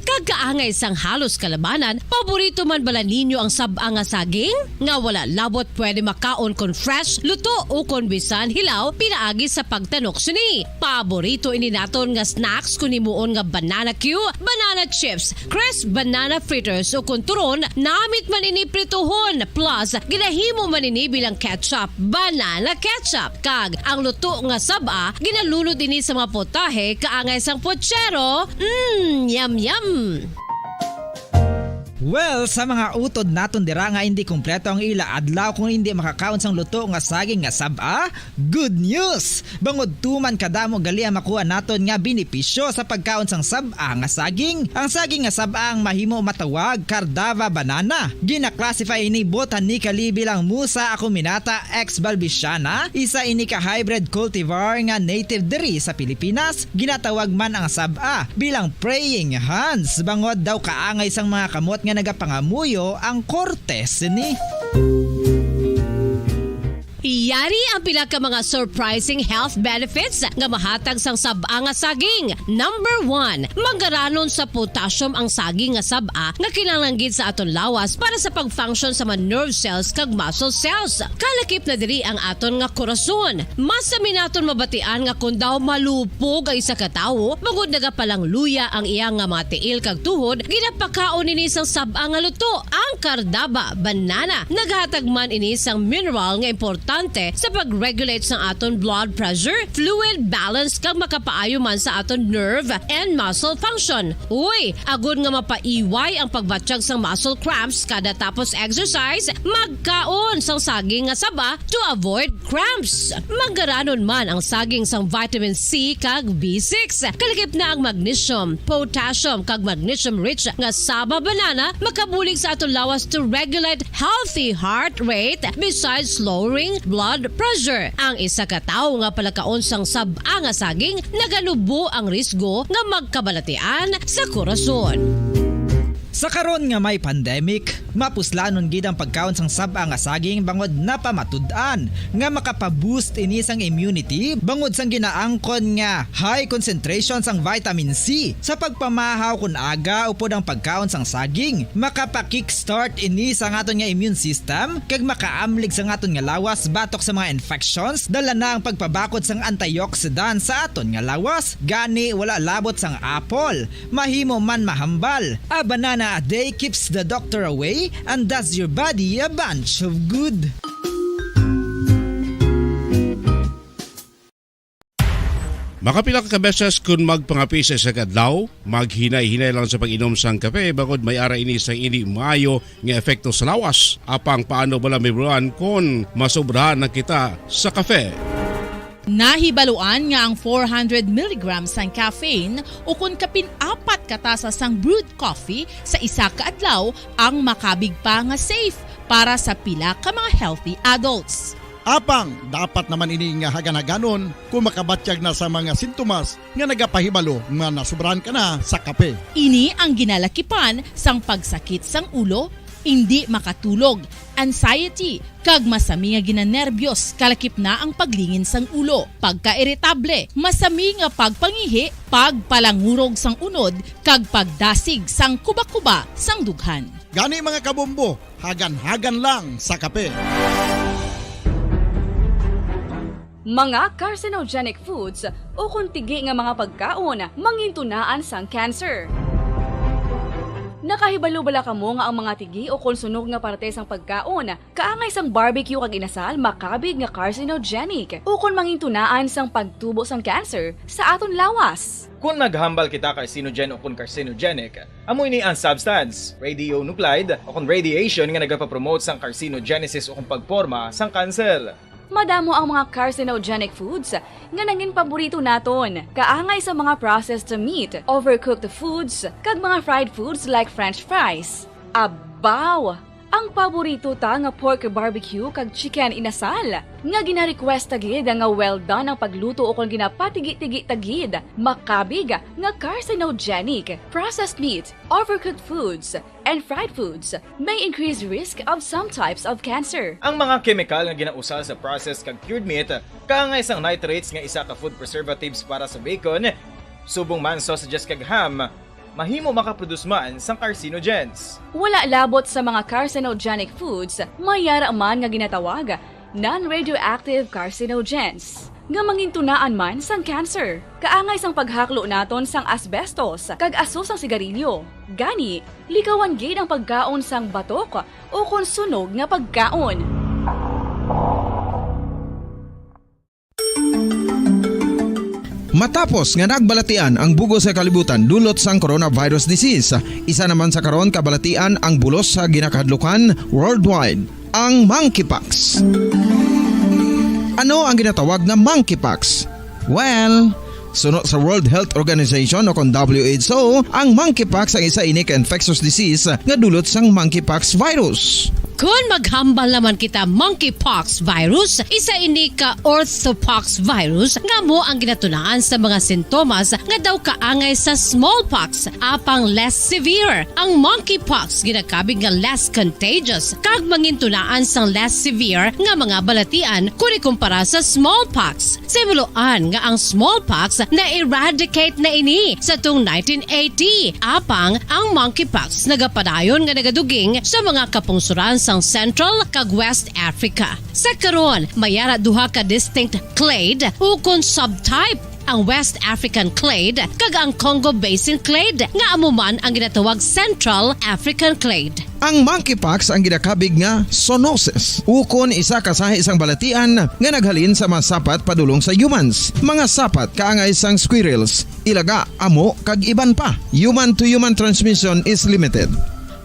Kag kaangay sang halos kalabanan, paborito man bala ninyo ang sab-a nga saging? Nga wala labot pwede makaon kon fresh, luto, o kon bisan hilaw pinaagi sa pagtanok sini. Paborito ini naton nga snacks kon himuon nga banana cue, banana chips, crisp banana fritters, o kon turon, namit man ini prituhon, plus ginahimo man ini bilang ketchup, banana ketchup. Kag ang luto nga sab-a, ginalunod ini sa mga potahe kaangay sang pochero. Mm, yum, yum! Well, sa mga utod naton dira nga indi kompleto ang ila adlaw kung indi makakaon sang luto nga saging nga sab-a, good news! Bangod tuman kadamo gali ang makuha naton nga benepisyo sa pagkaon sang sab-a nga saging. Ang saging nga sab-a ang mahimo matawag Cardava banana. Gina-classify ini botanically bilang Musa acuminata ex balbisiana, isa ini ka hybrid cultivar nga native diri sa Pilipinas. Ginatawag man ang sab-a bilang praying hands, bangod daw kaangay sang mga kamot nga nagapangamuyo ang korte sini. Yari ang pila ka mga surprising health benefits nga mahatag sang sab-a nga saging. Number one, manggaranon sa potassium ang saging nga sab-a nga kinahanglan gid sa aton lawas para sa pag-function sa mga nerve cells kag muscle cells. Kalakip na diri ang aton nga korason. Mas sami naton mabatian nga kon daw malupog ang isa ka tawo, bangod nagapalangluya ang iya nga mga tiil kag tuhod, ginapakaon ini sang sab-a nga luto, ang Cardava banana. Naghatag man ini sang mineral nga importante sa pag-regulate sang aton blood pressure, fluid balance, kag makapaayo man sa aton nerve and muscle function. Uy, agod nga mapaiway ang pagbatyag sang muscle cramps kada tapos exercise, magkaon sang saging nga saba to avoid cramps. Manggaranon man ang saging sang vitamin C kag B six. Kalakip na ang magnesium, potassium, kag magnesium-rich nga saba banana makabulig sa aton lawas to regulate healthy heart rate besides lowering blood pressure. Ang isa ka tawo nga palakaon sang sab-a nga saging naganubo ang risgo nga magkabalatian sa korason. Sa karon nga may pandemic, mapuslanon gid ang pagkaon sang sab-a nga saging bangod napamatud-an nga makapa-boost ini sang immunity bangod sang ginaangkon nga high concentration sang vitamin C. Sa pagpamahaw kon aga upod ang pagkaon sang saging, makapa-kickstart ini sa aton nga immune system kag makaamlig sa aton nga lawas batok sa mga infections, dala na ang pagpabakod sang antioxidant sa aton nga lawas. Gani, wala labot sang apple, mahimo man mahambal. A banana a day keeps the doctor away and does your body a bunch of good. Makapila ka beses kun magpangape sa isa ka adlaw, maghinay-hinay lang sa pag-inom sang kape, bangod may ara ini sang indi maayo nga epekto sa lawas. Apang paano bala mahibaluan kon masobrahan na kita sa kape? Nahibaluan nga ang four hundred milligrams sang caffeine, ukon kapin apat ka tasa sang brewed coffee sa isa ka adlaw, ang makabig pa nga safe para sa pila ka mga healthy adults. Apang dapat naman ini nga hagan-haganon kung makabatyag na sa mga sintomas nga nagapahibalo nga nasobrahan ka na sa kape. Ini ang ginalakipan sang pagsakit sang ulo, indi makatulog, anxiety, kag masami nga ginanerbyos, kalakip na ang paglingin sang ulo, pagkairitable, masami nga pagpangihi, pagpalangurog sang unod, kag pagdasig sang kuba-kuba sang dughan. Gani, mga kabombo, hagan-hagan lang sa kape. Mga carcinogenic foods ukon tigi nga mga pagkaon mangintunaan sang cancer. Nakahibalo bala kamo nga ang mga tigi ukon sunog nga parte sang pagkaon, kaangay sang barbecue kag inasal, makabig nga carcinogenic ukon mangintunaan sang pagtubo sang cancer sa aton lawas? Kon maghambal kita carcinogen ukon carcinogenic, amo ini ang substance, radionuclide, ukon radiation nga nagapapromote sang carcinogenesis ukon pagporma sang cancer. Madamo ang mga carcinogenic foods nga nangin paborito naton, kaangay sa mga processed meat, overcooked foods, kag mga fried foods like French fries. Abaw! Ang paborito ta nga pork barbecue kag chicken inasal, nga gina-request ta gid nga well done ang pagluto ukon ginapatigi-tigi ta gid, makabig nga carcinogenic. Processed meat, overcooked foods, and fried foods may increase risk of some types of cancer. Ang mga kemikal nga ginausar sa processed kag cured meat, kaangay sang nitrates nga isa ka food preservatives para sa bacon, subong man sausages kag ham, mahimo makaproduce man sang carcinogens. Wala labot sa mga carcinogenic foods, may yara man nga ginatawag non-radioactive carcinogens nga mangintunaan man sang cancer. Kaangay sang paghaklo naton sang asbestos kag aso sang sigarilyo. Gani, likawan gid ang pagkaon sang batok ukon sunog nga pagkaon. Matapos nga nagbalatian ang bug-os nga kalibutan dulot sang coronavirus disease, isa naman sa karon kabalatian ang bulos sa ginakahadlukan worldwide, ang monkeypox. Ano ang ginatawag nga monkeypox? Well, suno sa World Health Organization o kon W H O, ang monkeypox ang isa ini ka infectious disease nga dulot sang monkeypox virus. Kon maghambal naman kita monkeypox virus, isa ini ka orthopox virus nga amo ang ginatunaan sa mga sintomas nga daw kaangay sa smallpox, apang less severe. Ang monkeypox ginakabig nga less contagious kag mangintunaan sang less severe nga mga balatian kon ikumpara sa smallpox. Sa himuloan nga ang smallpox na-eradicate na ini sa tuong nineteen eighty, apang ang monkeypox nagapadayon nga nagaduging sa mga kapungsoran sang Central kag West Africa. Sa karon, may ara duha ka distinct clade ukon subtype, ang West African clade kag ang Congo Basin clade, nga amo man ang ginatawag Central African clade. Ang monkeypox ang ginakabig nga zoonosis, ukon isa ka sahi sang balatian nga naghalin sa mga sapat padulong sa humans. Mga sapat kaangay sang squirrels, ilaga, amo, kag iban pa. Human-to-human transmission is limited.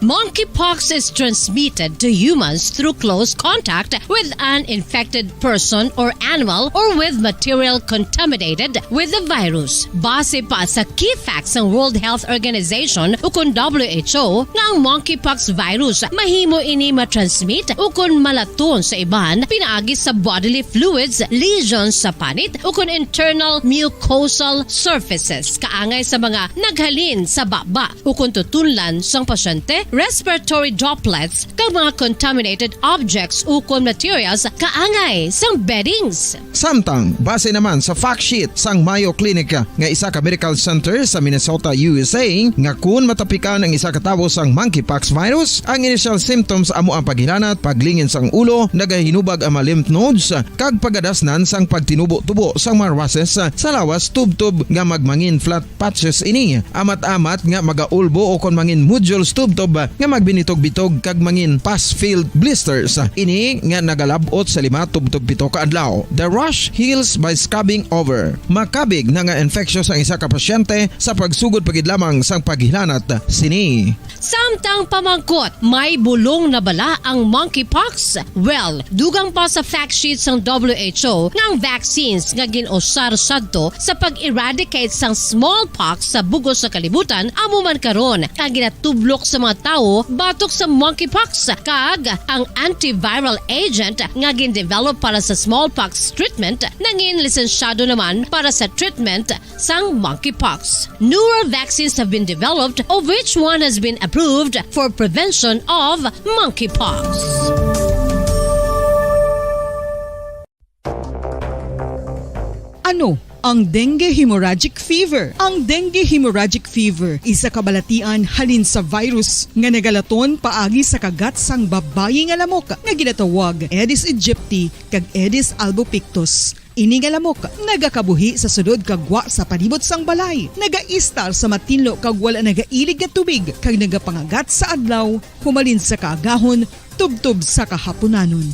Monkeypox is transmitted to humans through close contact with an infected person or animal or with material contaminated with the virus. Base pa sa key facts sang World Health Organization ukon W H O nga ang monkeypox virus mahimo ini matransmit ukon malaton sa iban pinaagi sa bodily fluids, lesions sa panit ukon internal mucosal surfaces, kaangay sa mga naghalin sa baba ukon tutunlan sang pasyente, respiratory droplets, kag mga contaminated objects ukon materials kaangay sang beddings. Samtang, base naman sa fact sheet sang Mayo Clinic nga isa ka medical center sa Minnesota, U S A, nga kun matapikan ang isa ka tawo sang monkeypox virus, ang initial symptoms amo ang paghilanat, paglingin sang ulo, nagahinubag ang mga lymph nodes, kag pagadasnan sang pagtinubo-tubo sang mga rushes sa lawas tubtob nga magmangin flat patches ini. Amat-amat nga magaulbo o kon mangin nodules tubtob nga magbinitog-bitog kag mangin pus-filled blisters. Ini nga nagalab-ot sa lima tubtob pito ka adlaw. The rash heals by scabbing over. Makabig na nga infectious ang isa ka pasyente sa pagsugod pa gid lamang sang paghilanat sini. Samtang pamangkot, may bulong na bala ang monkeypox? Well, dugang pa sa fact sheet sang W H O nga ang vaccines nga gin-usar sadto sa pag-eradicate sang smallpox sa bug-os nga kalibutan amo man karon ang ginatublok sa mga tawo batok sa monkeypox, kag ang antiviral agent nga gindevelop para sa smallpox treatment nangin lisensyado naman para sa treatment sang monkeypox. Newer vaccines have been developed, of which one has been approved for prevention of monkeypox. Ano ang dengue hemorrhagic fever? Ang dengue hemorrhagic fever isa ka balatian halin sa virus nga nagalaton paagi sa kagat sang babayi nga lamok nga ginatawag Aedes aegypti kag Aedes albopictus. Ini nga lamok nagakabuhi sa sulod kag gwa sa palibot sang balay, nagaistar sa matinlo kag wala nagailig nga tubig, kag nagapangagat sa adlaw humalin sa kaagahon tubtob sa kahapunanon.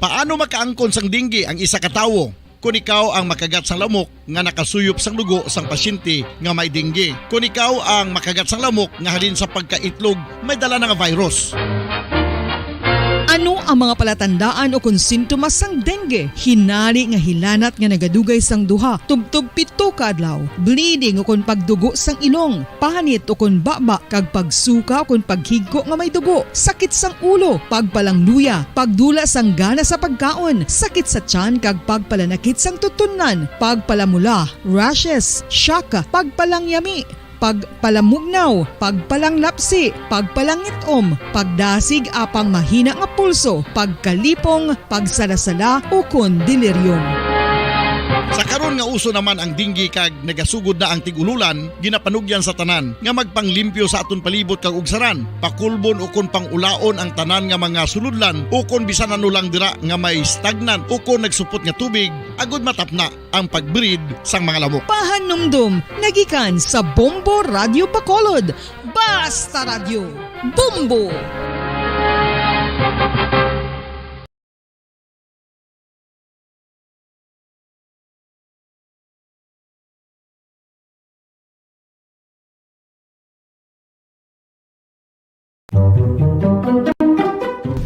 Paano makaangkon sang dengue ang isa ka tawo? Kon ikaw ang makagat sang lamok nga nakasuyop sang dugo sang pasyente nga may dengue. Kon ikaw ang makagat sang lamok nga halin sa pagkaitlog may dala na nga virus. Ano ang mga palatandaan ukon sintomas sang dengue? Hinari nga hilanat nga nagadugay sang duha tubtob pito ka adlaw, bleeding ukon pagdugo sang ilong, panit ukon baba, kag pagsuka ukon paghigko nga may dugo, sakit sang ulo, pagpalangluya, pagdula sang gana sa pagkaon, sakit sa tiyan kag pagpalanakit sang tutunlan, pagpalamula, rashes, shock, pagpalangyami, pagpalamugnaw, pagpalanglapsi, pagpalangit-om, pagdasig apang mahina nga pulso, pagkalipong, pagsalasala, ukon delirium. Sa karon nga uso naman ang dengue kag nagasugod na ang tig-ululan, ginapanugyan sa tanan nga magpanglimpyo sa aton palibot kag ugsaran, pakulbon ukon pang-ulaon ang tanan nga mga sulodlan ukon bisan ano lang dira nga may stagnant ukon nagsupot nga tubig, agud matapna ang pag-breed sang mga lamok. Pahanumdom nga gikan sa Bombo Radyo Bacolod. Basta Radyo, Bombo!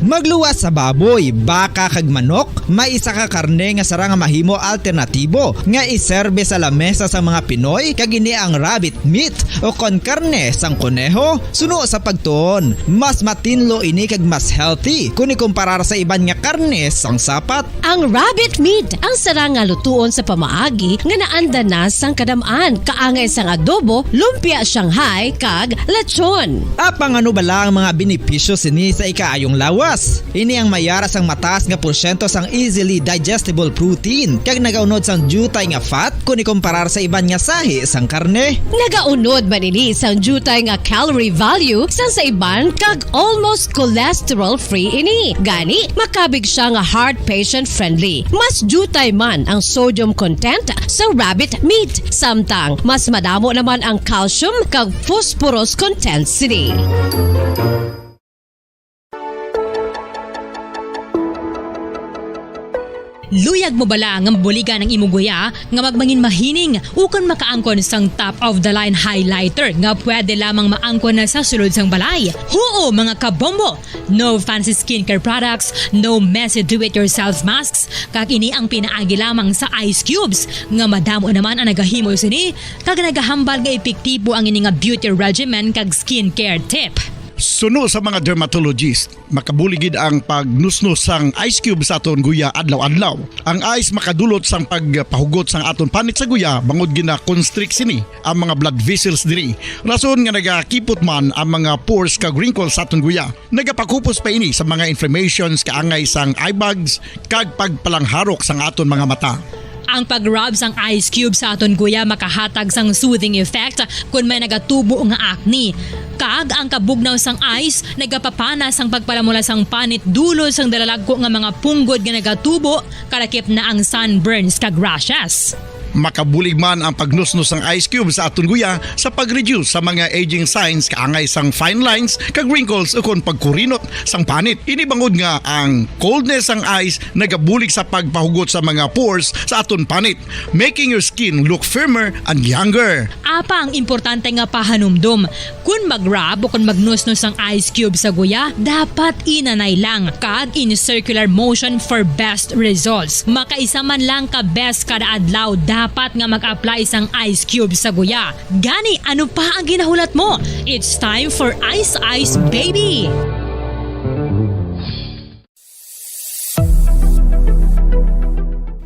Magluwas sa baboy, baka, kag manok, may isa ka karne nga sarang nga mahimo alternatibo nga iserbe sa lamesa sa mga Pinoy, kag ini ang rabbit meat, ukon karne sang kuneho. Suno sa pagtuon, mas matinlo ini kag mas healthy kon ikumparar sa iban nga karne sang sapat. Ang rabbit meat ang sarang nga lutuon sa pamaagi nga naanda na sang kadam-an, kaangay sang adobo, lumpia Shanghai, kag lechon. Apang ano bala ang mga benepisyo sini sa ikaayong lawas? Ini ang may ara sang mataas nga porsyento sang easily digestible protein, kag nagaunod sang diutay nga fat kon ikumparar sa iban nga sahi sang karne. Nagaunod man ini sang diutay nga calorie value sang sa iban, kag almost cholesterol-free ini. Gani, makabig siya nga heart patient-friendly. Mas diutay man ang sodium content sa rabbit meat, samtang mas madamo naman ang calcium kag phosphorus content sini. Luyag mo bala nga mabuligan ang imo guya nga magmangin mahining ukon makaangkon sang top-of-the-line highlighter nga pwede lamang maangkon na sa sulod sang balay? Huo, mga kabombo! No fancy skincare products, no messy do-it-yourself masks, kag ini ang pinaagi lamang sa ice cubes, nga madamo naman ang nagahimo sini, kag nagahambal nga epektibo ang ini nga beauty regimen kag skincare tip. Suno sa mga dermatologist, makabulig gid ang pagnusnos sang ice cube sa aton guya adlaw-adlaw. Ang ice makadulot sang pagpahugot sang aton panit sa guya, bangod gina-constrict sini ang mga blood vessels diri. Rason nga nagakipot man ang mga pores kag wrinkles sa aton guya. Nagapakupos pa ini sa mga inflammations kaangay sang eye bags kag pagpalangharok sang aton mga mata. Ang pag-rub sang ice cube sa aton guya makahatag sang soothing effect kon may nagatubo nga acne. Kag ang kabugnaw sang ice nagapapana sang pagpalamula sang panit dulot sang dalalagko nga mga punggod nga nagatubo, kalakip na ang sunburns kag rashes. Makabulig man ang pagnusnos sang ice cube sa aton guya sa pag-reduce sa mga aging signs kaangay sang fine lines kag wrinkles ukon pagkurinot sang panit. Ini bangod nga ang coldness sang ice nagabulig sa pagpahugot sa mga pores sa aton panit, making your skin look firmer and younger. Apang importante nga pahanumdom, kon mag-rub o kon magnusnos ang ice cube sa guya, dapat inanay lang kag in circular motion for best results. Makaisa man lang ka beses kada adlaw, Dapat nga mag-apply sang ice cube sa guya. Gani, ano pa ang ginahulat mo? It's time for Ice Ice Baby!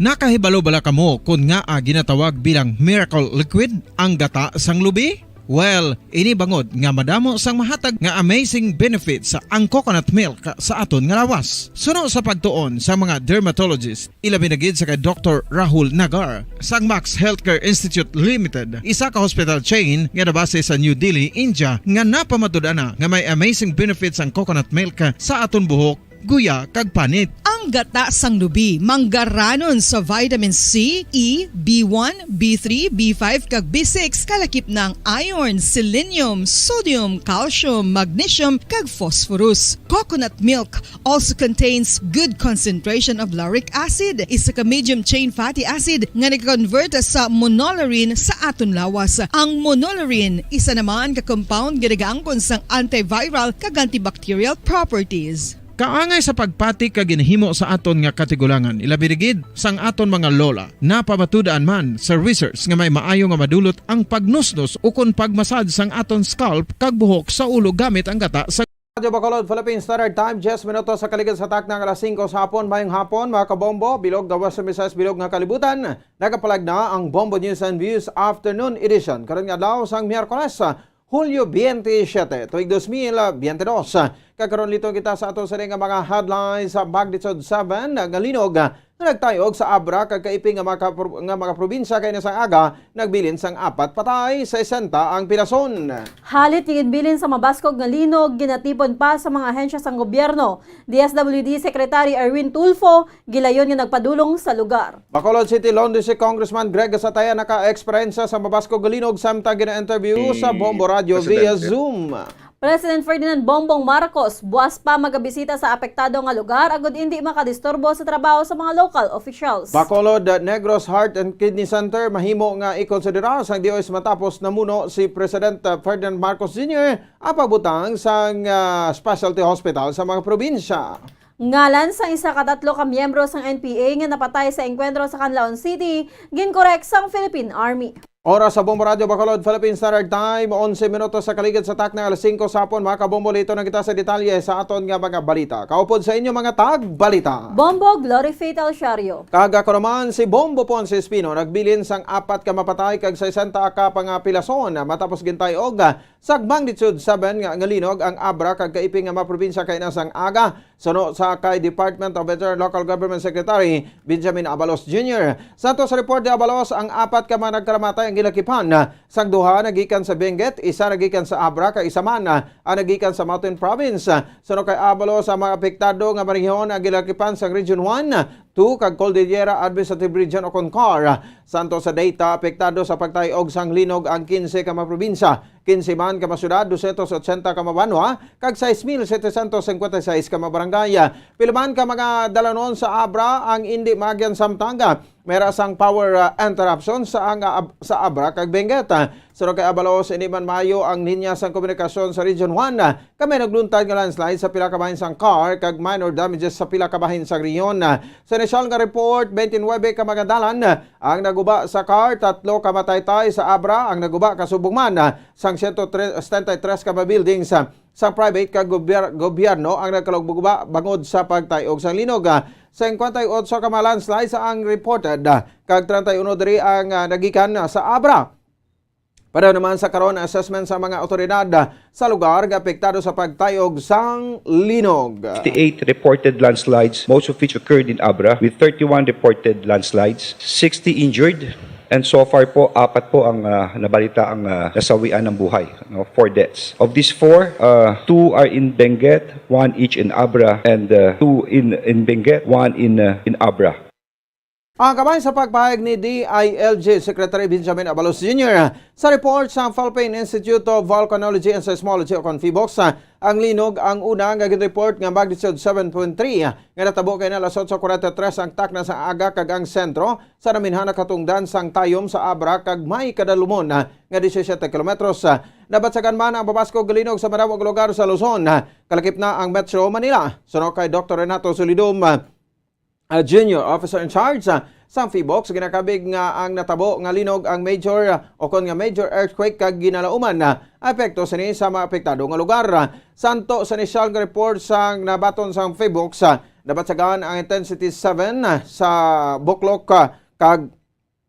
Nakahibalo bala kamo kon ngaa ginatawag bilang miracle liquid ang gata sang lubi? Well, ini bangod nga madamo sang mahatag nga amazing benefits ang coconut milk sa aton nga lawas. Suno sa pagtuon sa mga dermatologist, ilabi na gid sa kay Doktor Rahul Nagar sang Max Healthcare Institute Limited, isa ka hospital chain nga nabase sa New Delhi, India, nga napamatud-an na nga may amazing benefits ang coconut milk sa aton buhok, guya, kag panit. Ang gata sang lubi manggaranon sa vitamin C, E, B one, B three, B five, kag B six, kalakip na ang iron, selenium, sodium, calcium, magnesium, kag phosphorus. Coconut milk also contains good concentration of lauric acid, isa ka medium chain fatty acid nga nag-convert sa monolaurin sa aton lawas. Ang monolaurin, isa naman ka compound nga nagaangkon sang antiviral kag antibacterial properties. Kaangay sa pagpati kag ginhimo sa aton nga katigulangan, ilabi na gid sang aton mga lola. Napamatud-an man sa research nga may maayo nga madulot ang pagnusnos ukon pagmasad sang aton scalp kag buhok sa ulo gamit ang gata sa Radyo Bacolod, Philippine Standard Time, diyes minutos sa kaligid sa takna nga alas singko sa hapon. Mayong hapon, mga kabombo, bilog nga Western Visayas, bilog nga kalibutan. Nagapalag na ang Bombo News and Views Afternoon Edition. Karon nga adlaw sang Miyerkules, Hulyo twenty-seven, tuig dos mil twenty-dos. Kag karon, liton kita sa ato sini nga mga headlines sa Magnitude seven nga linog nga nagtayog sa Abra kag kaiping nga mga kapro-, nga mga probinsya kay na sang aga nagbilin sang apat patay, sesenta ang pilason. Halit nga ginbilin sa mabaskog nga linog, ginatipon pa sa mga ahensya sang gobyerno. D S W D Secretary Erwin Tulfo gilayon nga nagpadulong sa lugar. Bacolod City, Lone District Congressman Greg Gatzatea naka-eksperyensya sa mabaskog nga linog samtang gina-interview sa Bombo Radio via Zoom. President Ferdinand Bongbong Marcos buas pa magabisita sa apektado nga lugar agud indi makadisturbo sa trabaho sa mga local officials. Bacolod, uh, Negros Heart and Kidney Center mahimo nga ikonsidera sang D O H matapos namuno si President, uh, Ferdinand Marcos Junior ang pagbutang sang, uh, specialty hospital sa mga probinsya. Ngalan sang isa ka tatlo ka miyembro sang N P A nga napatay sa engkwentro sa Canlaon City, ginkorek sang Philippine Army. Oras sa Bombo Radio Bacolod, Philippine Standard Time, onse minutos sa kaligid sa takna alas singko sa hapon. Mga kabombo, liton na kita sa detalye sa aton nga mga balita. Kaupod sa inyo, mga tagbalita, Bombo Glory Faith Alciario. Kag ako naman, si Bombo Ponce Espino, nagbilin sang apat ka mapatay kag sesenta ka pangapilason matapos gintay-og sa magnitude seven nga, nga linog ang Abra kag kaiping nga mga probinsya kay na sang aga. Suno sa kay Department of Interior Local Government Secretary Benjamin Abalos Junior. Sa ato sa report ni Abalos, ang apat ka mga nagkalamatay ang gilakipan sang duha nagikan sa Benguet, isa nagikan sa Abra, kag isa man, ah, ang nagikan sa Mountain Province. Suno kay Abalos, ang mga apektado nga mga rehiyon ang gilakipan sa Region one, two, kag Cordillera Administrative Region o kon CAR. Sa ato sa data, apektado sa pagtay-og sang linog ang kinse ka mga probinsya. Kinse man ka mga syudad, dosyentos otsenta ka mga banwa, kag sais mil setecientos cincuenta y seis ka mga barangay. Pila man ka mga dalanon sa Abra ang indi maagyan samtang may ra sang power, ah, interruption sa ang, ah, Ab-, sa Abra kag Benguet. Suno kay Abalos, indi man maayo ang linya sang komunikasyon sa Region one. Kami nagluntad nga landslide sa pila ka bahin sang CAR kag minor damages sa pila ka bahin sa rehiyon. Sa inisyal nga report, twenty-nine ka mga dalan ang naguba sa CAR, tatlo ka mataytay sa Abra ang naguba, kasubong man sang siyento setenta y tres ka mga buildings sa private kag gobyerno ang nagkalugbuba bangod sa pagtay-og sang linog. Singkwenta y otso ka mga landslides ang reported, kag treinta y uno diri ang, ah, nagikan sa Abra. Para naman sa karon, assessment sa mga awtoridad sa lugar nga apektado sa pagtay-og sang linog. Fifty-eight reported landslides, most of which occurred in Abra, with thirty-one reported landslides, sixty injured, and so far po, apat po ang, ah, nabalita ang, ah, nasawian ng buhay, no? Four deaths. Of these four, uh, two are in Benguet, one each in Abra, and, uh, two in, in Benguet, one in, uh, in Abra. Ang kabahin sa pagpahayag ni D I L G Secretary Benjamin Abalos Junior. Sa report sa Philippine Institute of Volcanology and Seismology o kon PHIVOLCS, ang linog ang una nga gin-report nga magnitude seven point three nga natabo kay na alas otso cuarenta y tres ang takna sa aga kag ang sentro sa naminhan nga katungdan sang tayom sa Abra kag may kadalumon nga disisyete kilometros. Nabatsagan man ang mabaskog nga linog sa madamo nga lugar sa Luzon, kalakip na ang Metro Manila. Suno kay Doktor Renato Solidum, ah, Junior Officer in Charge, ah, Sang PHIVOLCS, ginakabig nga ang natabo nga linog ang major, ah, o kon nga major earthquake kag ginalauman na epekto sini sa mga apektado nga lugar. Santo sa inisyal nga report sang nabaton sang PHIVOLCS, ah, nabatyagan ang intensity seven, ah, sa Buklok, ah, kag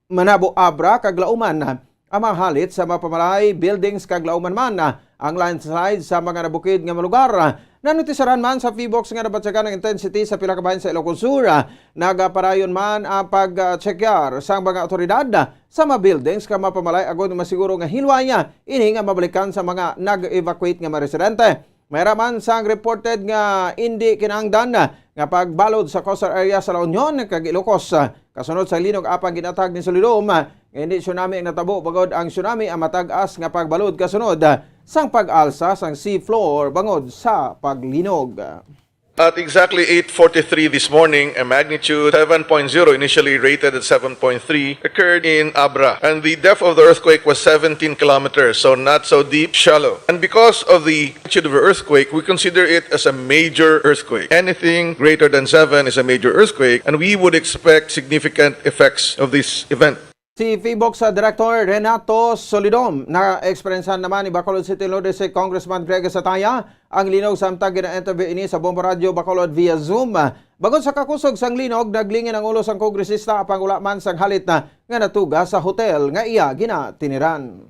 Manabo, Abra kag Lauman, ah, ang mga halit sa mga pamalay, buildings kag lauman man, ah, ang landslide sa mga nabukid nga mga lugar. Nanutisyaran man sa PHIVOLCS nga nabatyagan ang intensity sa pila ka bahin sa Ilocos Sur. Ah, nagapadayon man ang pag-check-up sang mga awtoridad, ah, sa mga buildings kag mga pamalay agod masiguro nga hilway, ah, ini nga mabalikan sa mga nag-evacuate nga mga residente. May ra man sang reported nga indi kinahanglan nga pagbalod sa coastal area sa La Union kag Ilocos, kasunod sa linog apang ginatag ni Solidom nga hindi tsunami ang natabo, bangod ang tsunami ang matag-as nga pagbalod kasunod sang pag-alsa sang seafloor bangod sa paglinog. At exactly eight forty-three this morning, a magnitude seven point zero, initially rated at seven point three, occurred in Abra, and the depth of the earthquake was seventeen kilometers, so not so deep, shallow. And because of the magnitude of the earthquake, we consider it as a major earthquake. Anything greater than seven is a major earthquake, and we would expect significant effects of this event. Si PHIVOLCS Director Renato Solidom, na-eksperyensyahan naman ni Bacolod City North District Congressman Greg Gatzatea ang linog samtang gina-interview ini sa Bombo Radyo Bacolod via Zoom. Bangod sa kakusog sang linog, naglingin ang ulo sang kongresista apang wala man sang halit na nga natuga sa hotel nga iya ginatiniran.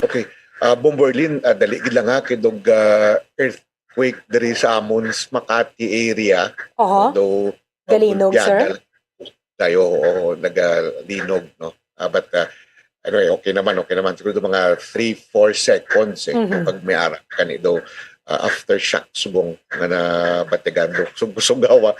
Okay. Ah, Bombo Arlene, ah, dali gid lang ha, kay dug, ah, earthquake diri sa amon sa Makati area. Oho. Although, ah, Galinog, sir? Bulbyada lang tayo, oo, nagalinog, no? Ah, but, ah, anyway, okay naman, okay naman. Siguro mga three, four seconds, eh, Mhm. kapag may ara kani daw, ah, aftershock subong nga nabatyagan do sug-, sugawa,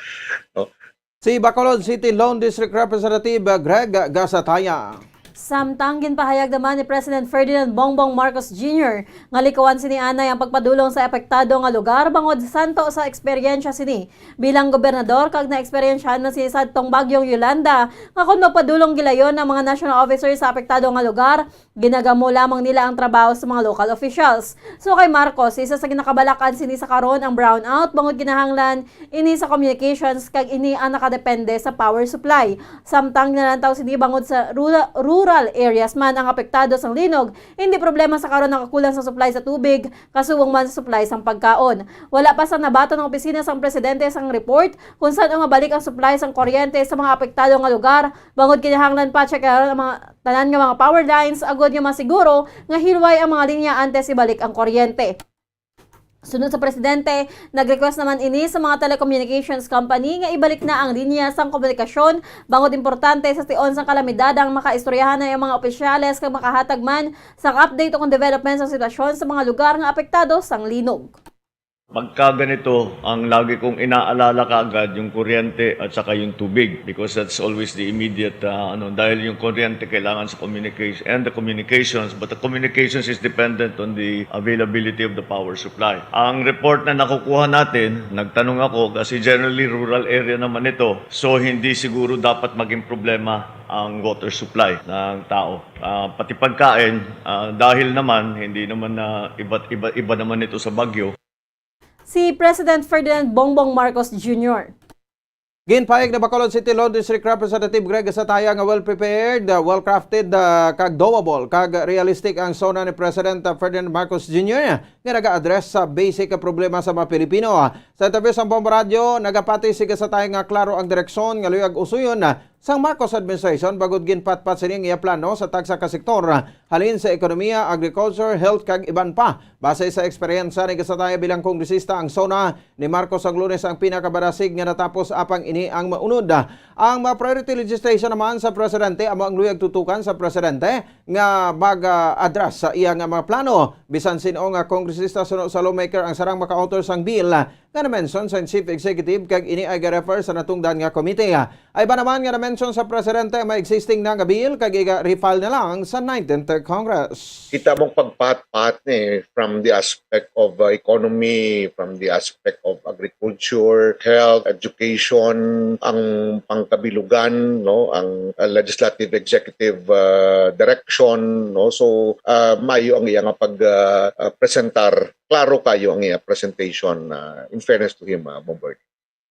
no? Si Bacolod City Lone District Representative, uh, Greg Gatzatea. Samtang ginpahayag naman ni President Ferdinand Bongbong Marcos Junior nga likawan sini anay ang pagpadulong sa apektado nga lugar bangod santo sa eksperyensya sini bilang gobernador kag naeksperyensyahan man sini sadtong Bagyong Yolanda, nga kon magpadulong gilayon ang mga national officers sa apektado nga lugar, ginagamo lamang nila ang trabaho sa mga local officials. So kay Marcos, isa sa ginakabalak-an sini sa karon ang brownout, bangod kinahanglan ini sa communications kag ini ang nakadepende sa power supply. Samtang ginalantaw sini bangod sa rura-, rural areas man ang apektado sang linog, hindi problema sa karon ang kakulang sa supply sa tubig, kasubong man sa supply sang pagkaon. Wala pa sang nabaton ang opisina sang presidente sang report kung san-o mabalik ang supply sang kuryente sa mga apektado nga lugar, bangod kinahanglan pa tsekyaron ang mga tanan nga mga power lines agod nga masiguro nga hilway ang mga linya antes ibalik ang kuryente. Sunod sa presidente, nag-request naman ini sa mga telecommunications company nga ibalik na ang linya sang komunikasyon, bangod importante sa tion sang kalamidad ang makaistoryahanay ang mga opisyales kag makahatag man sang update ukon development sa sitwasyon sa mga lugar nga apektado sang linog. Pagka ganito, ang lagi kong inaalala kaagad yung kuryente at saka yung tubig, because that's always the immediate, ah, ano, dahil yung kuryente kailangan sa communication and the communications, but the communications is dependent on the availability of the power supply. Ang report na nakukuha natin, nagtanong ako, kasi generally rural area naman ito, so hindi siguro dapat maging problema ang water supply ng tao. Ah, pati pagkain, ah, dahil naman, hindi naman na iba't iba, iba naman ito sa Baguio. Si President Ferdinand Bongbong Marcos Junior. Ginpahayag ni Bacolod City Lone District Representative Greg Gatzatea nga well-prepared, uh, well-crafted, uh, kag doable kag realistic ang SONA ni President, uh, Ferdinand Marcos Junior nga naga-address sa basic nga problema sa mga Pilipino. Sa interview sa Bombo Radyo, nagapati si Gatzatea nga klaro ang direksyon nga luyag usuyon, uh, sang Marcos administration bangod ginpatpat sini ang iya plano sa tagsa ka sektor, halin sa ekonomiya, agriculture, health, kag iban pa. Base sa eksperyensya ni Gatzatea bilang kongresista, ang SONA ni Marcos ang Lunes ang pinakabarasig nga natapos, apang ini ang maunod. Ang mga priority legislation naman sa presidente amo ang luyag tutukan sa presidente nga mag-address sa iya nga mga plano. Bisan sin-o nga kongresista suno sa lawmaker ang sarang maka-author sang bill nga na-mention sa Chief Executive, kag ini ay ga-refer sa natungdan nga komite. Ay ba naman nga na-mention sa presidente ang may existing na nga bill kag iga-refile na lang sa nineteenth Congress. Kita mong pagpahat-pahat ni, from the aspect of, uh, economy, from the aspect of agriculture, health, education, ang pangkabilugan, no, ang, uh, legislative, executive, uh, direction, no. So, uh, maayo ang iya nga pag, uh, uh, presentar. Klaro kayo ang iya presentation, uh, in fairness to him, uh, Bombo Arlene.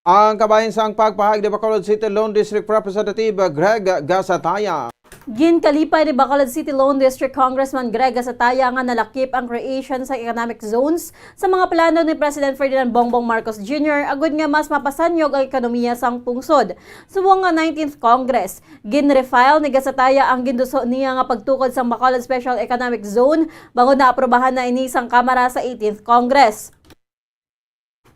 Ang kabahin sang pagpahayag ni Bacolod City Lone District Representative Greg Gasataya. Ginkalipay ni Bacolod City Lone District Congressman Greg Gasataya nga nalakip ang creation sa economic zones sa mga plano ni President Ferdinand Bongbong Marcos Junior agud nga mas mapasanyog ang ekonomiya sang pungsod. Subong nga nineteenth Congress, ginrefile ni Gasataya ang ginduso niya nga pagtukod sang Bacolod Special Economic Zone bangod naaprubahan na ini sang Kamara sa eighteenth Congress.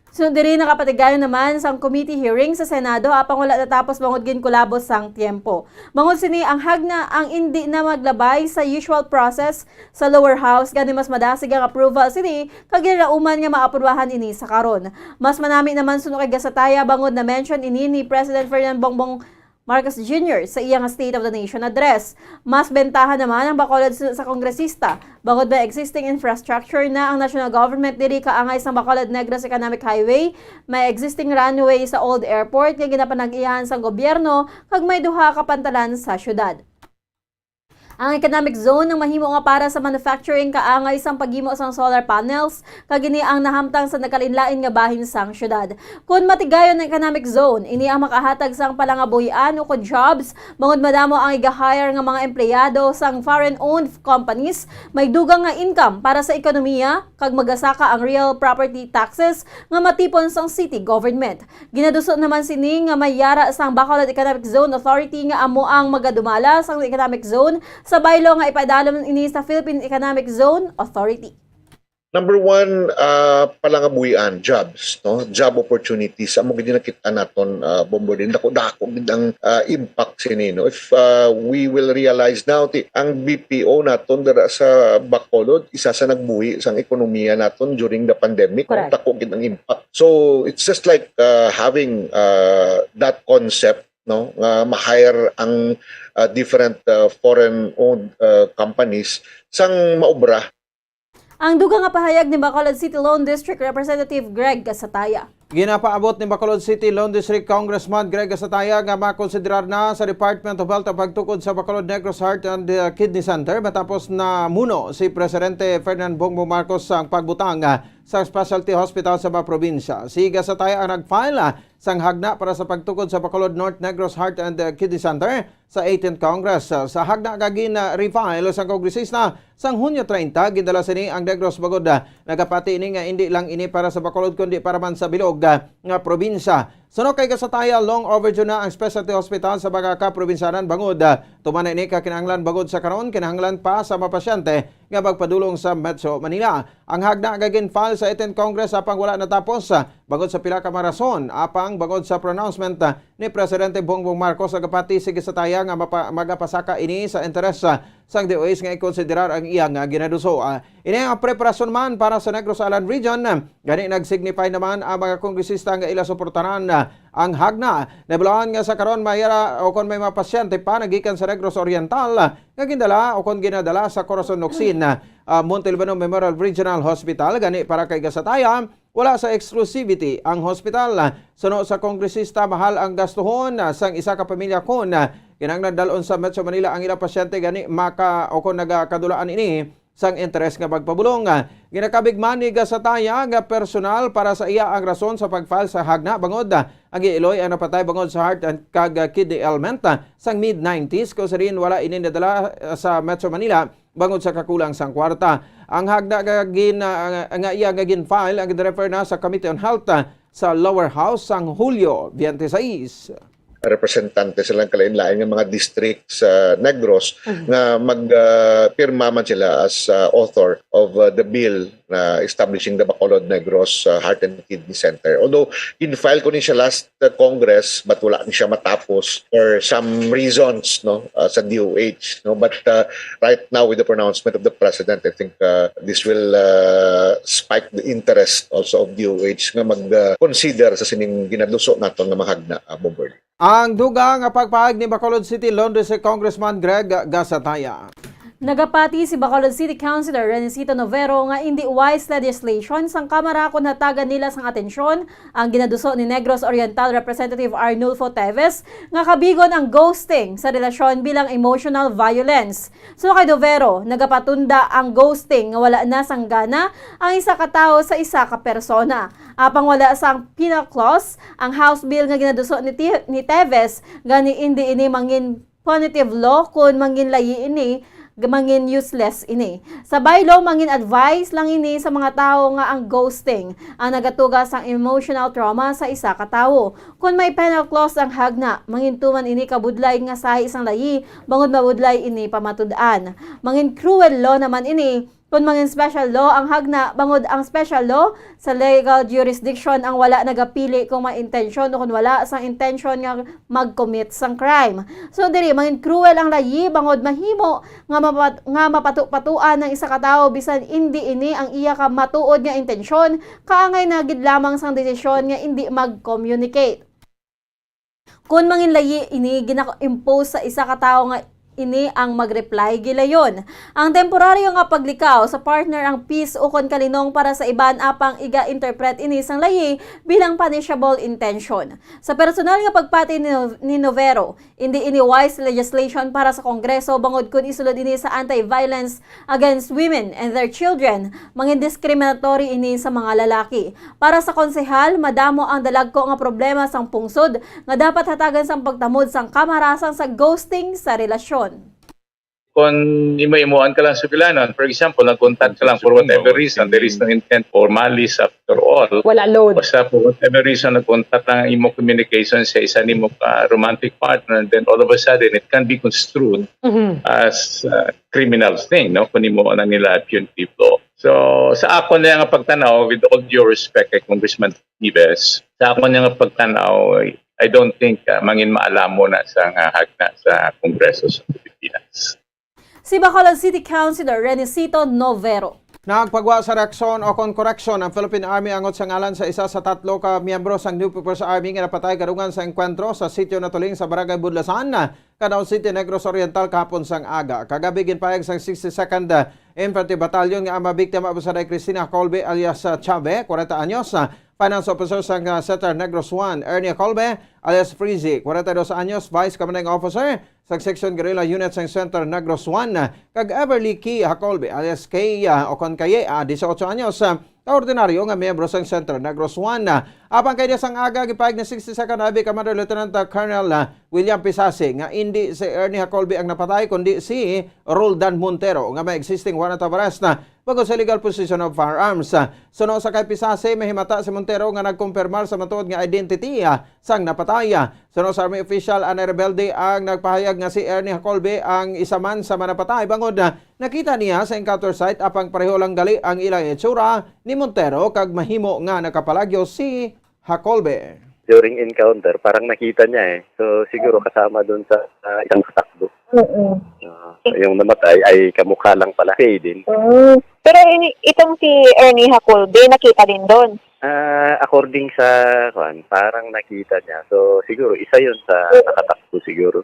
Sunod diri, nakapatigayon naman sang committee hearing sa Senado apang wala natapos bangod ginkulabos sang tiyempo. Bangod sini, ang hagna ang indi na maglabay sa usual process sa lower house, gani mas madasig ang approval sini kag ginalauman nga maaprubahan ini sa karon. Mas manami naman suno kay Gasataya bangod na-mention ini ni President Ferdinand Bongbong Marcos Junior sa iya nga State of the Nation Address. Mas bentaha naman ang Bacolod sa, sa kongresista, bangod may existing infrastructure na ang national government diri kaangay sang Bacolod Negros Economic Highway, may existing runway sa old airport nga ginapanag-iyahan sang gobyerno, kag may duha ka pantalan sa syudad. Ang economic zone ang mahimo nga para sa manufacturing kaangay sang paghimo sang solar panels, kag ini ang nahamtang sa nagkalainlain nga bahin sang syudad. Kon matigayon ang economic zone, ini ang makahatag sang palangabuhian ukon jobs, bangod madamo ang iga-hire nga mga empleyado sang foreign-owned companies, may dugang nga income para sa ekonomiya, kag magasaka ang real property taxes nga matipon sang city government. Ginaduso naman sini nga may yara sang Bacolod Economic Zone Authority nga amo ang magadumala sang economic zone sa baylo nga ipadalom ini sa Philippine Economic Zone Authority. Number one, ah, palangabuhian, jobs, no? Job opportunities. Amo gid nakita naton, ah, Bomber, din dako-dako gid ang, ah, impact sini, no? If, ah, we will realize now, ti, ang B P O naton dira sa Bacolod, isa sa nagbuhi sang ekonomiya naton during the pandemic, no? Correct. Dako gid ang impact. So, it's just like, ah, having, ah, that concept, no, nga ma-hire ang, ah, different, ah, foreign-owned, ah, companies sang maobra. Ang dugang nga pahayag ni Bacolod City Lone District Representative Greg Gasataya. Ginapaabot ni Bacolod City Lone District Congressman Greg Gasataya nga makonsiderar na sa Department of Health ang pagtukod sa Bacolod Negros Heart and, uh, Kidney Center matapos namuno si Presidente Ferdinand Bongbong Marcos ang pagbutang, uh, sa specialty hospital sa mga probinsya. Si Gasataya ang nag-file, uh, sang hagna para sa pagtukod sa Bacolod North Negros Heart and, uh, Kidney Center sa eighteenth Congress. Uh, sa hagna nga gin-, uh, refile sang kongresista sang Hunyo treinta, gindala sini ang Negros bangod, uh, nagapati ini nga indi lang ini para sa Bacolod kundi para man sa bilog, uh, nga probinsya. Suno kay Gasataya, long overdue na ang specialty hospital sa mga kaprobinsyanan bangod, uh, tuman na ini ka kinahanglan bangod sa karon kinahanglan pa sa mga pasyente nga magpadulong sa Metro Manila. Ang hagna nga gin-file sa eighteenth Congress apang wala natapos, ah, bangod sa pila ka mga rason, apang bangod sa pronouncement, ah, ni Presidente Bongbong Marcos, nagapati si Gasataya nga mapa-, magapasaka ini sa interes, ah, sang D O H nga ikonsiderar ang iya nga ginaduso. Ah, ini ang preparasyon man para sa Negros Island Region. Gani, nag-signify naman ang mga kongresista nga ila suportaran, ah, ang hagna. Nabalahan nga sa karon may ara o kon may mga pasyente pa nagikan sa Negros Oriental, ah, nga gindala o kon ginadala sa Corazon Locsin, ah, Montalbano Memorial Regional Hospital. Gani para kay Gasataya, wala sa exclusivity ang hospital. Suno sa kongresista, mahal ang gastuhon, ah, sang isa ka pamilya kon, ah, kinahanglan dal-on sa Metro Manila ang ilang pasyente, gani maka o kon nagakadulaan ini sang interes nga magpabulong. Ah, ginakabig man ni Gasataya nga personal para sa iya ang rason sa pag-file sa hagna bangod, ah, ang iiloy ang napatay bangod sa heart and kag, ah, kidney ailment, ah, sang mid nineties, kung sa diin wala ini nadala, ah, sa Metro Manila bangod sa kakulang sang kwarta. Ang hagna nga gin-, ah, nga iya nga gin-file ang gin-refer na sa Committee on Health, ah, sa Lower House sang Hulyo twenty-six. Representante sa ilang kalain-lain nga mga district sa Negros Mhm. nga mag, ah, pirma man sila as, ah, author of, ah, the bill na establishing the Bacolod Negros, ah, Heart and Kidney Center. Although, gin-file ko ni siya last, ah, Congress, but wala ni siya matapos for some reasons, no, ah, sa D O H, no. But, ah, right now, with the pronouncement of the President, I think, ah, this will, ah, spike the interest also of D O H nga mag, ah, consider sa sining ginaduso nato nga mahagna, ah, Bomber. Ang dugang nga pagpahayag ni Bacolod City Lone District Congressman Greg Gasataya. Nagapati si Bacolod City Councilor Renicito Novero nga indi wise legislation sang Kamara kon hatagan nila sang atensyon ang ginaduso ni Negros Oriental Representative Arnulfo Teves nga kabigon ang ghosting sa relasyon bilang emotional violence. Suno kay Novero, nagapatunda ang ghosting nga wala na sang gana ang isa ka tawo sa isa ka persona. Apang wala sang penal clause ang House Bill nga ginaduso ni Ti-, ni Teves, gani indi ini mangin punitive law kon manginlayi ini, g-, mangin useless ini. Sa bylaw, mangin advice lang ini sa mga tawo nga ang ghosting ang nagatuga sang emotional trauma sa isa ka tawo. Kon may penal clause ang hagna, mangintuman ini ka budlay nga sahi sang layi, bangod mabudlay ini pamatud-an. Mangin cruel law naman ini kon mangin special law ang hagna, bangod ang special law sa legal jurisdiction ang wala nagapili kung may intensyon o kung wala sang intensyon nga mag-commit sang crime. So, diri, mangin cruel ang layi, bangod mahimo nga mapat-, nga mapatu-patuan ang isa ka tawo bisan indi ini ang iya ka matuod nga intensyon, kaangay na gid lamang sang desisyon nga indi mag-communicate. Kon manginlayi ini, gina-impose sa isa ka tawo nga ini ang mag-reply gilayon. Ang temporaryo nga paglikaw sa partner ang peace ukon kalinong para sa iban, apang iga-interpret ini sang layi bilang punishable intention. Sa personal nga pagpati ni, ni Novero, indi ini wise legislation para sa Kongreso, bangod kun isulod ini sa anti-violence against women and their children, mangin discriminatory ini sa mga lalaki. Para sa konsehal, madamo ang dalagko nga problema sang pungsod nga dapat hatagan sang pagtamod sang Kamara sang sa ghosting sa relasyon. Kung imo-imoan ka lang sa sugilanon, for example, nag-contact ka lang for whatever reason, there is no intent or malice after all. Wala load. Basta for whatever reason, nag-contact lang ang imo communication sa isa nimo ka romantic partner, and then all of a sudden, it can be construed Mhm. as uh, criminal thing, no? Kung imo na nila punitive law. So, sa akon na nga pagtanaw, with all due respect kay Congressman Teves, sa akon na nga pagtanaw, I, I don't think uh, mangin maalamo na sa nga hagna sa Kongreso sa Pilipinas. Si Bacolod City Councilor Renicito Novero. Nagpagwa sa reaksyon o kon koreksyon ang Philippine Army angot sa ngalan sa isa sa tatlo ka miyembro sang New People's Army nga napatay kadungan sa engkwentro sa sitio Natuling sa Barangay Budlasan, Canao City, Negros Oriental, kahapon sang aga. Kagabi, ginpahayag sang sixty-second, uh, Infantry Battalion nga ang mga biktima amo sila Cristina Colby alias, uh, Chave, kwarenta anyos, uh, finance officer sang, uh, Center Negros One, Ernie Colby alias Freezy, kwarenta y dos anyos, vice commanding officer sa Section Guerrilla Unit sang Center Negros One, kag Everly Key Hacolbe alias Kay, ah, o kon Kaye, ah, dieciocho anyos, ah, ka ordinaryo nga miyembro sang Center Negros One. Apang kay sang aga, gipahayag ni sixty-second Highway Commander Lieutenant, ah, Colonel, ah, William Pisasi nga indi si Ernie Hacolbe ang napatay, kundi si Roldan Montero nga may existing warrant of arrest na bangod sa illegal possession of firearms. Suno sa kay Pisasi, mahimata si Montero nga nagkumpirmar sa matuod nga identity, ah, sang napatay. Suno sa army official, anay rebelde ang nagpahayag nga si Ernie Hacolbe ang isa man sa mga napatay bangod, ah, nakita niya sa encounter site, apang pareho lang gali ang ilang itsura ni Montero kag mahimo nga nakapalagyo si Hacolbe. During encounter, parang nakita niya eh. So, siguro kasama dun sa, sa isang katakbo. Oo. Ah, yung namatay ay kamukha lang pala. Faye din. Oo. Pero ini-, itong si Ernie Hacolbe, nakita din doon? Ah, according sa, kwan, parang nakita niya. So, siguro isa yun sa nakatakbo siguro.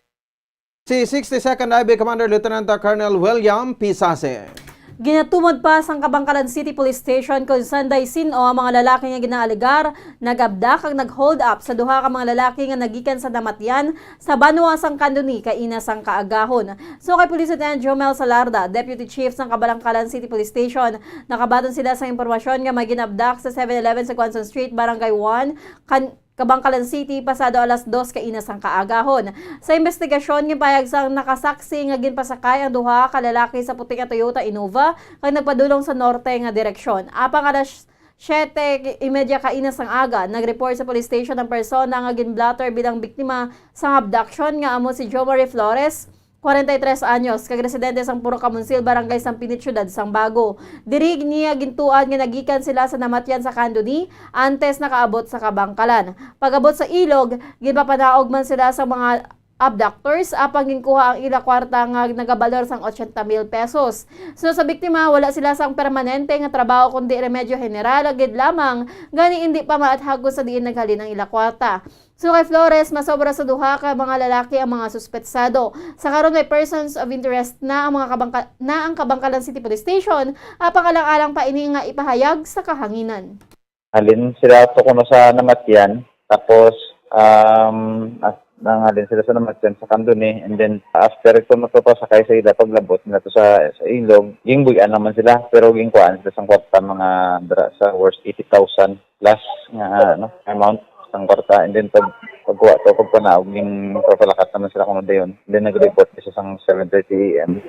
Si sixty-second Highway Commander Lieutenant Colonel William Pisase. Ginatumod pa sang Kabankalan City Police Station kon sanday sin-o ang mga lalaki nga ginaalegar nag-abdak kag nag-hold up sa duha ka mga lalaki nga nagikan sa namatyan sa banwa sang Candoni kaina sang kaagahon. So kay Police Lieutenant Jomel Salarda, Deputy Chief sang Kabalangkalan City Police Station, nakabaton sila sa impormasyon nga may ginabdak sa seven eleven sa Guanzon Street, Barangay one, Can-, Kabankalan City, pasado alas dos kaina sang kaagahon. Sa investigasyon, ginpahayag sang nakasaksi nga ginpasakay ang duha ka lalaki sa puti nga Toyota Innova kag nagpadulong sa norte nga direksyon. Apang alas siyete y media kaina sang aga, nag-report sa police station ang persona nga gin-blotter bilang biktima sang abduction nga amo si Jomari Flores, kwarenta y tres anyos, kag residente sang Purok Kamonsil, Barangay San Pinit, Siyudad sang Bago. Diri niya gintuan nga nagikan sila sa namatyan sa Candoni antes nakaabot sa Kabankalan. Pag-abot sa ilog, ginpapanaog man sila sa mga abductors, apang ginkuha ang ila kwarta nga nagabalor sang ochenta mil pesos. Suno sa biktima, wala sila sang permanente nga trabaho kundi remedyo general gid lamang, gani indi pa maathag kon sa diin naghalin ang ila kwarta. Suno kay Flores, masobra sa duha ka mga lalaki ang mga suspetsado. Sa karon, may persons of interest na ang mga kabangka-, na ang Kabangkalan City Police Station, apang alang-alang pa ini nga ipahayag sa kahanginan. Halin sila to kuno sa Namatyan, tapos, um, as-, nanghalin sila sa Namatyan sa Candoni, and then after kuno to pasakay sa ila paglabot nila to sa, sa Ilog, gingbuy-an naman sila, pero gingkuhaan sila sang kwarta mga dra sa worth eighty thousand plus nga, ano, amount sang kwarta, and then pag, pagkuha to, pagpanaog, gingpapalakat naman sila kuno dayon, and then nag-report sila sang seven thirty A M.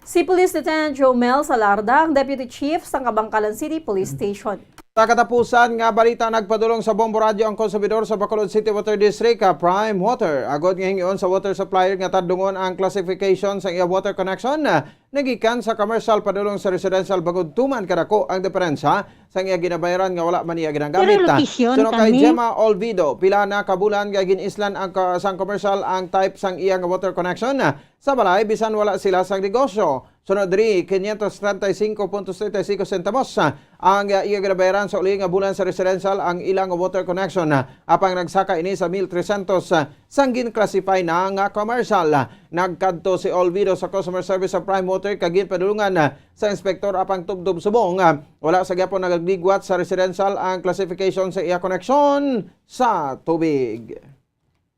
Si Police Lieutenant Jomel Salarda, ang Deputy Chief sang Kabangkalan City Police Station. Sa katapusan nga balita, nagpadulong sa Bombo Radyo ang konsumidor sa Bacolod City Water District, ah, Prime Water, agod nga hingyon sa water supplier nga tadlungon ang classification sa iya water connection, ah, nagikan sa commercial padulong sa residential, bangod tuman kadako ang diferensya sa iya ginabayaran nga wala man niya ginagamit. Pero location Suno kay kami. Gemma Olvido, pila na ka bulan nga gin-islan ang ka-, sang commercial ang type sang iya nga water connection, ah, sa balay, bisan wala sila sang negosyo. Sunod diri, quinientos treinta y cinco punto setenta y cinco centavos, ah, ang, ah, iya ginabayaran sa uli nga bulan sa residential ang ilang water connection, ah, apang nagsaka ini sa mil trescientos, ah, sang gin-classify na nga commercial. Ah, nagkadto si Olvido sa customer service sa Prime Water kag ginpadulungan, ah, sa inspektor, apang tubtob subong, ah, wala sa gyapon nagligwat sa residential ang classification sa iya koneksyon sa tubig.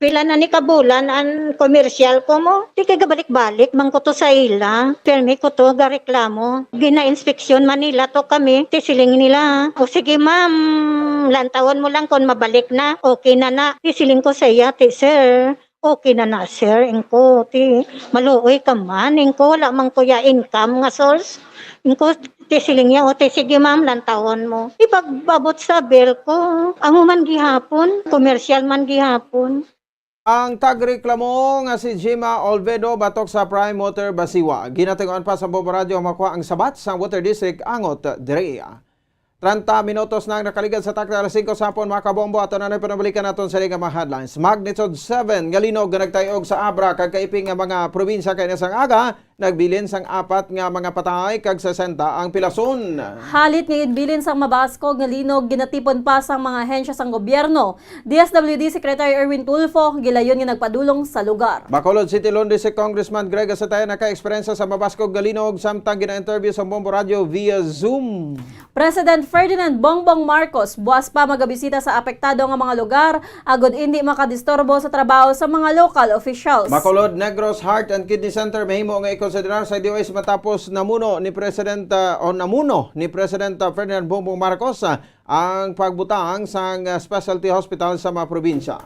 Pila na ni kabulan ang komersyal ko mo? Di kay gabalik-balik man ko to sa ila. Pirmi ko to gareklamo. Gina-inspeksyon man nila to kami. Ti siling nila, "O sige, ma'am, lantawon mo lang kon mabalik na. Okay na na." Ti siling ko sa iya, "Ti, sir, okay na na, sir." Ingko, ti, "Maluoy ka man." Ingko, "Wala man ko ya income nga source." Ingko, ti siling niya, "O, ti, sige, ma'am, lantawon mo." Ipagbabot sa bill ko. Amo man gihapon, komersyal man gihapon. Ang tagreklamo nga si Gemma Olvido batok sa Prime Water Basiwa, ginatinguan pa sa Bombo Radyo makuha ang sabat sang Water District angot diri. Treinta minutos na ang nakaligad sa takna alas singko sa hapon, mga kabombo. Ato na nang panabalikan naton sa nga mga headlines. Magnitude seven nga linog nga nagtayog sa Abra kag kaiping nga mga probinsya kay sang aga, nagbilin sang apat nga mga patay kag sesenta ang pilason. Halit nga ginbilin sang mabaskog nga linog, ginatipon pa sang mga ahensya sang gobyerno. D S W D Secretary Erwin Tulfo gilayon nga nagpadulong sa lugar. Bacolod City, Londres, si Congressman Greg Asataya naka-eksperyensya sa mabaskog nga linog samtang gina-interview sa Bombo Radyo via Zoom. President Ferdinand Bongbong Marcos buas pa magabisita sa apektado nga mga lugar agod indi makadisturbo sa trabaho sa mga local officials. Bacolod, Negros Heart and Kidney Center mahimo nga ikonsiderar sa D O H matapos namuno ni President, ah, o namuno ni President, ah, Ferdinand Bongbong Marcos, ah, ang pagbutang sang, ah, specialty hospital sa mga probinsya.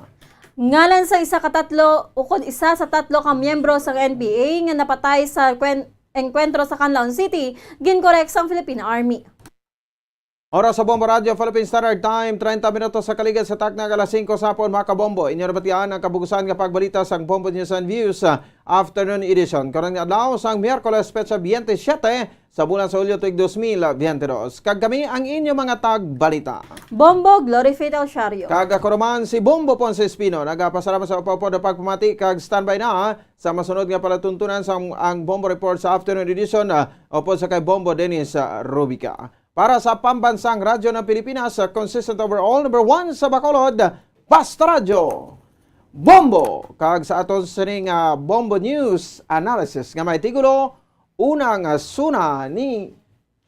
Ngalan sa isa ka tatlo ukon isa sa tatlo ka miyembro sang N P A nga napatay sa kwen-, engkwentro sa Canlaon City, ginkorek sang Philippine Army. Oras sa Bombo Radyo Philippine Standard Time, treinta minutos sa kaligad sa takna alas singko sa hapon, mga kabombo. Inyo nabatian ang kabugusan nga pagbalita sang Bombo News and Views, ah, Afternoon Edition. Karon nga adlaw sang Miyerkules, petsa twenty-seven sa bulan sa Hulyo, tuig dos mil twenty-dos. Kag kami ang inyo mga tagbalita. Bombo Glory Faith Alciario. Kag ako naman si Bombo Ponce Espino. Nagapasalamat sa upod nga pagpamati kag standby na, ah, sa masunod nga palatuntunan sa ang Bombo Report sa Afternoon Edition, ah, upod sa kay Bombo Dennis, ah, Rubica. Para sa Pambansang Radyo ng Pilipinas, ah, consistent overall, number one sa Bacolod, Basta Radyo, Bombo. Kag sa aton sining, ah, Bombo News Analysis nga may titulo, Una nga Suna ni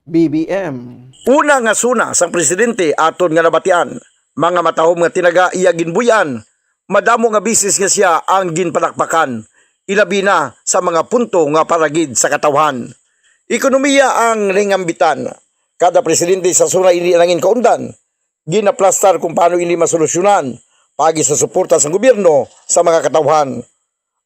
B B M. Una nga suna sang presidente aton nga nabatian, mga matahom nga tinaga iya ginbuy-an, madamo nga beses nga sia ang ginpalakpakan, ilabi na sa mga punto nga para gid sa katawhan. Ekonomiya ang nahingambitan. Kada presidente sa suna ini nangin kaundan, ginaplastar kung paano ini masolusyonan, paagi sa suporta sa gobyerno sa mga katawhan.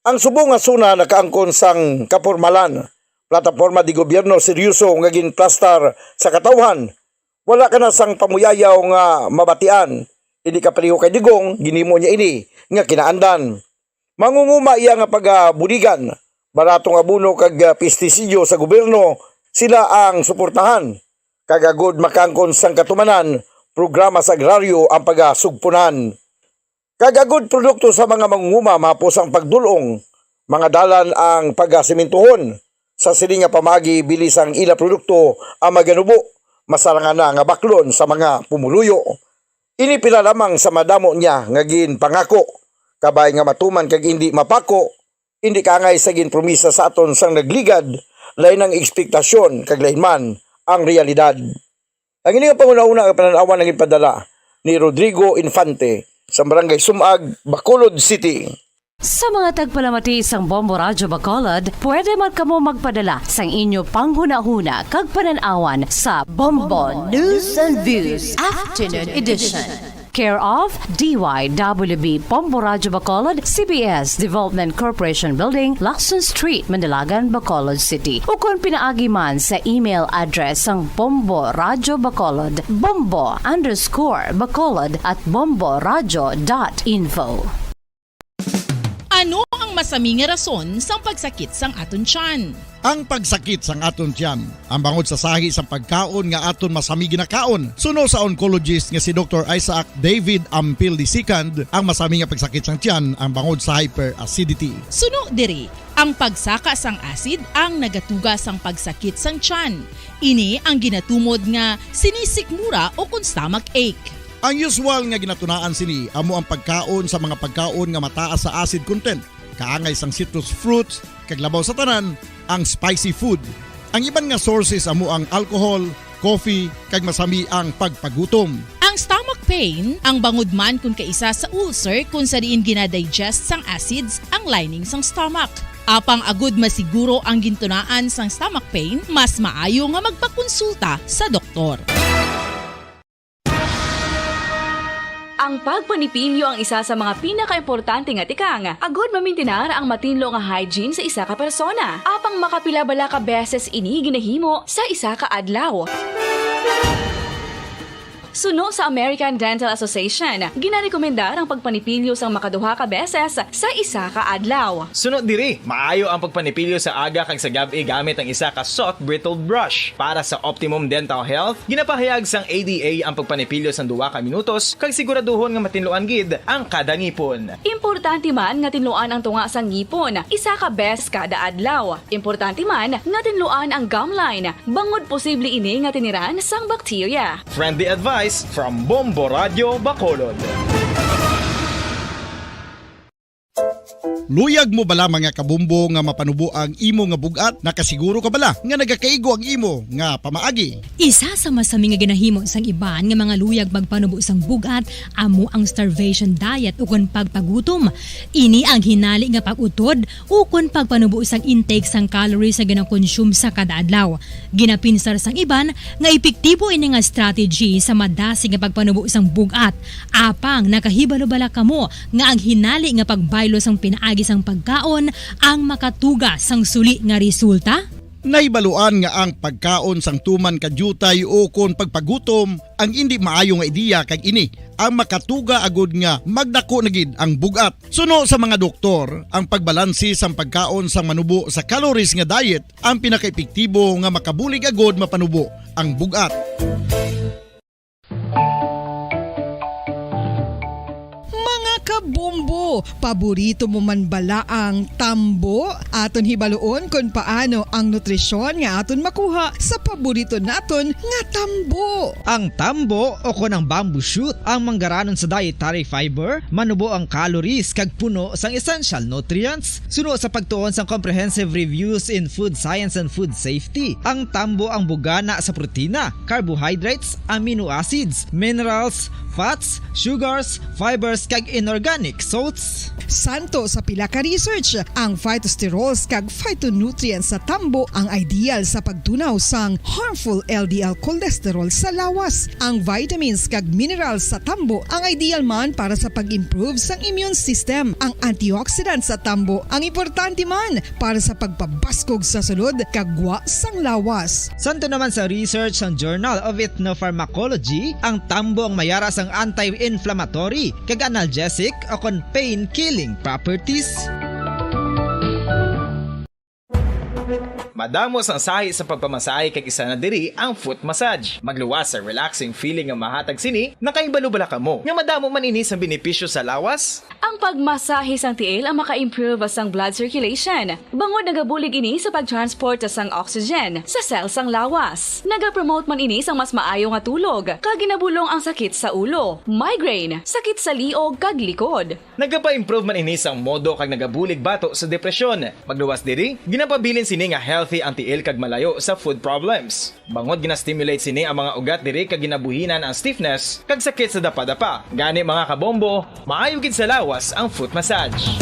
Ang subong nga suna nakaangkon sang kapormalan, plataporma di gobyerno seryoso nga ginplastar sa katawhan. Wala ka na sang pamuyayaw nga mabatian, hindi ka pareho kay Digong, ginhimo niya ini nga kinaandan. Mangunguma iya nga pagabuligan, barato nga abono kag, ah, pestisidyo sa gobyerno, sila ang suportahan. Kag agod makaangkon sang katumanan, programa sa agraryo ang pagasugpunan. Kag agud produkto sa mga mangunguma, mahapos ang pagdul-ong, mga dalan ang pagasimintuhon. Sa sini nga pamaagi, bili sang ila produkto ang maganubo, masarangan na nga baklon sa mga pumuluyo. Ini pila lamang sa madamo niya nga ginpangako, kabay nga matuman kag indi mapako, indi kaangay sa ginpromisa sa aton sang nagligad, lain ang ekspektasyon kag lain man ang realidad. Ang ini nga panghunahuna nga panan-awan ang ginpadala ni Rodrigo Infante sa Barangay Sumag, Bacolod City. Sa mga tagpalamati sang Bombo Radyo Bacolod, pwede man kamo magpadala sang inyo panghunahuna kag panan-awan sa Bombo News and Views Afternoon Edition. Care of D Y W B Bombo Radyo Bacolod, C B S Development Corporation Building, Lacson Street, Mandalagan, Bacolod City. Ukon pinaagi man sa email address sang Bombo Radyo Bacolod, bombo underscore bacolod at bomboradyo dot info. Ano ang masami nga rason sang pagsakit sang aton tiyan? Ang pagsakit sang aton tiyan, ang bangod sa sahi sang pagkaon nga aton masami ginakaon. Suno sa oncologist nga si Doktor Isaac David Ampil the second, ang masami nga pagsakit sang tiyan ang bangod sa hyperacidity. Suno diri, ang pagsaka sang acid ang nagatuga sang pagsakit sang tiyan. Ini ang ginatumod nga sinisikmura o kon stomach ache. Ang usual nga ginatunaan sini amo ang pagkaon sa mga pagkaon nga mataas sa acid content, kaangay sang citrus fruits, kag labaw sa tanan, ang spicy food. Ang iban nga sources amo ang alcohol, coffee, kag masami ang pagpagutom. Ang stomach pain, ang bangod man kon kaisa sa ulcer kon sa diin ginadigest sang acids ang lining sang stomach. Apang agud masiguro ang gintunaan sang stomach pain, mas maayo nga magpakonsulta sa doktor. Ang pagpanipilyo ang isa sa mga pinakaimportante nga tikang agud mamintinar ang matinlo nga hygiene sa isa ka persona. Apang makapila bala ka beses ini ginahimo sa isa ka adlaw? Suno sa American Dental Association, ginarekomendar ang pagpanipilyo sang makaduha ka beses sa isa ka adlaw. Suno diri, maayo ang pagpanipilyo sa aga kag sa gab-i gamit ang isa ka soft bristled brush. Para sa optimum dental health, ginapahayag sang A D A ang pagpanipilyo sang duha ka minutos kag siguraduhon nga matinluan gid ang kada ngipon. Importante man nga tinluan ang tunga sang ngipon isa ka beses kada adlaw. Importante man nga tinluan ang gum line, bangod posible ini nga tiniran sang bakterya. Friendly advice from Bombo Radyo Bacolod. Luyag mo bala, mga kabombo, nga mapanubo ang imo nga bug-at? Nakasiguro ka bala nga nagakaigo ang imo nga pamaagi? Isa sa masami nga ginahimo sang iban nga mga luyag magpanubo sang bug-at amo ang starvation diet ukon pagpagutom. Ini ang hinali nga pag-utod ukon pagpanubo sang intake sang calories nga ginakonsume sa kada adlaw. Ginapinsar sang iban nga epektibo ini nga strategy sa madasig nga pagpanubo sang bug-at. Apang nakahibalo bala kamo nga ang hinali nga pagbaylo sang pinaagi sang pagkaon ang makatuga sang suli nga resulta? Nahibaluan nga ang pagkaon sang tuman ka diutay ukon pagpagutom ang indi maayo nga ideya, kag ini ang makatuga agud nga magdako na gid ang bug-at. Suno sa mga doktor, ang pagbalanse sang pagkaon sang manubo sa calories nga diet ang pinakaepektibo nga makabulig agud mapanubo ang bug-at. Mga kabombo, paborito mo man bala ang tambo? Aton hibaluon kon paano ang nutrisyon nga aton makuha sa paborito naton nga tambo. Ang tambo, o kon ang bamboo shoot, ang manggaranon sa dietary fiber, manubo ang calories kag puno sang essential nutrients. Suno sa pagtuon sang Comprehensive Reviews in Food Science and Food Safety, ang tambo ang bugana sa protina, carbohydrates, amino acids, minerals, fats, sugars, fibers, kag inorganic salts. Santo sa pila ka research, ang phytosterols kag phytonutrients sa tambo ang ideal sa pagtunaw sang harmful L D L cholesterol sa lawas. Ang vitamins kag minerals sa tambo ang ideal man para sa pag-improve sang immune system. Ang antioxidants sa tambo ang importante man para sa pagpabaskog sa sulod kag gwa sang lawas. Santo naman sa research sang Journal of Ethnopharmacology, ang tambo ang mayara sang anti-inflammatory kag analgesic o kon pain-killing properties. Madamo sang sahi sa pagpamasahe kag isa na diri ang foot massage. Magluwas sa relaxing feeling nga mahatag sini, nakahibalo bala kamo nga madamo man ini sang benepisyo sa lawas? Ang pagmasahe sang tiil ang maka-improve sang blood circulation, bangod nagabulig ini sa pag-transport sang oxygen sa cell sang lawas. Nagapromote man ini sang mas maayo nga tulog, kag ginabulong ang sakit sa ulo, migraine, sakit sa liog kag likod. Nagapa-improve man ini sang modo kag nagabulig bato sa depresyon. Magluwas diri, ginapabilin sini nga healthy ang tiil kag malayo sa foot problems. Bangod gina-stimulate sini ang mga ugat diri kag ginabuhinan ang stiffness kag sakit sa dapadapa. Gani, mga kabombo, maayo gid sa lawas ang foot massage.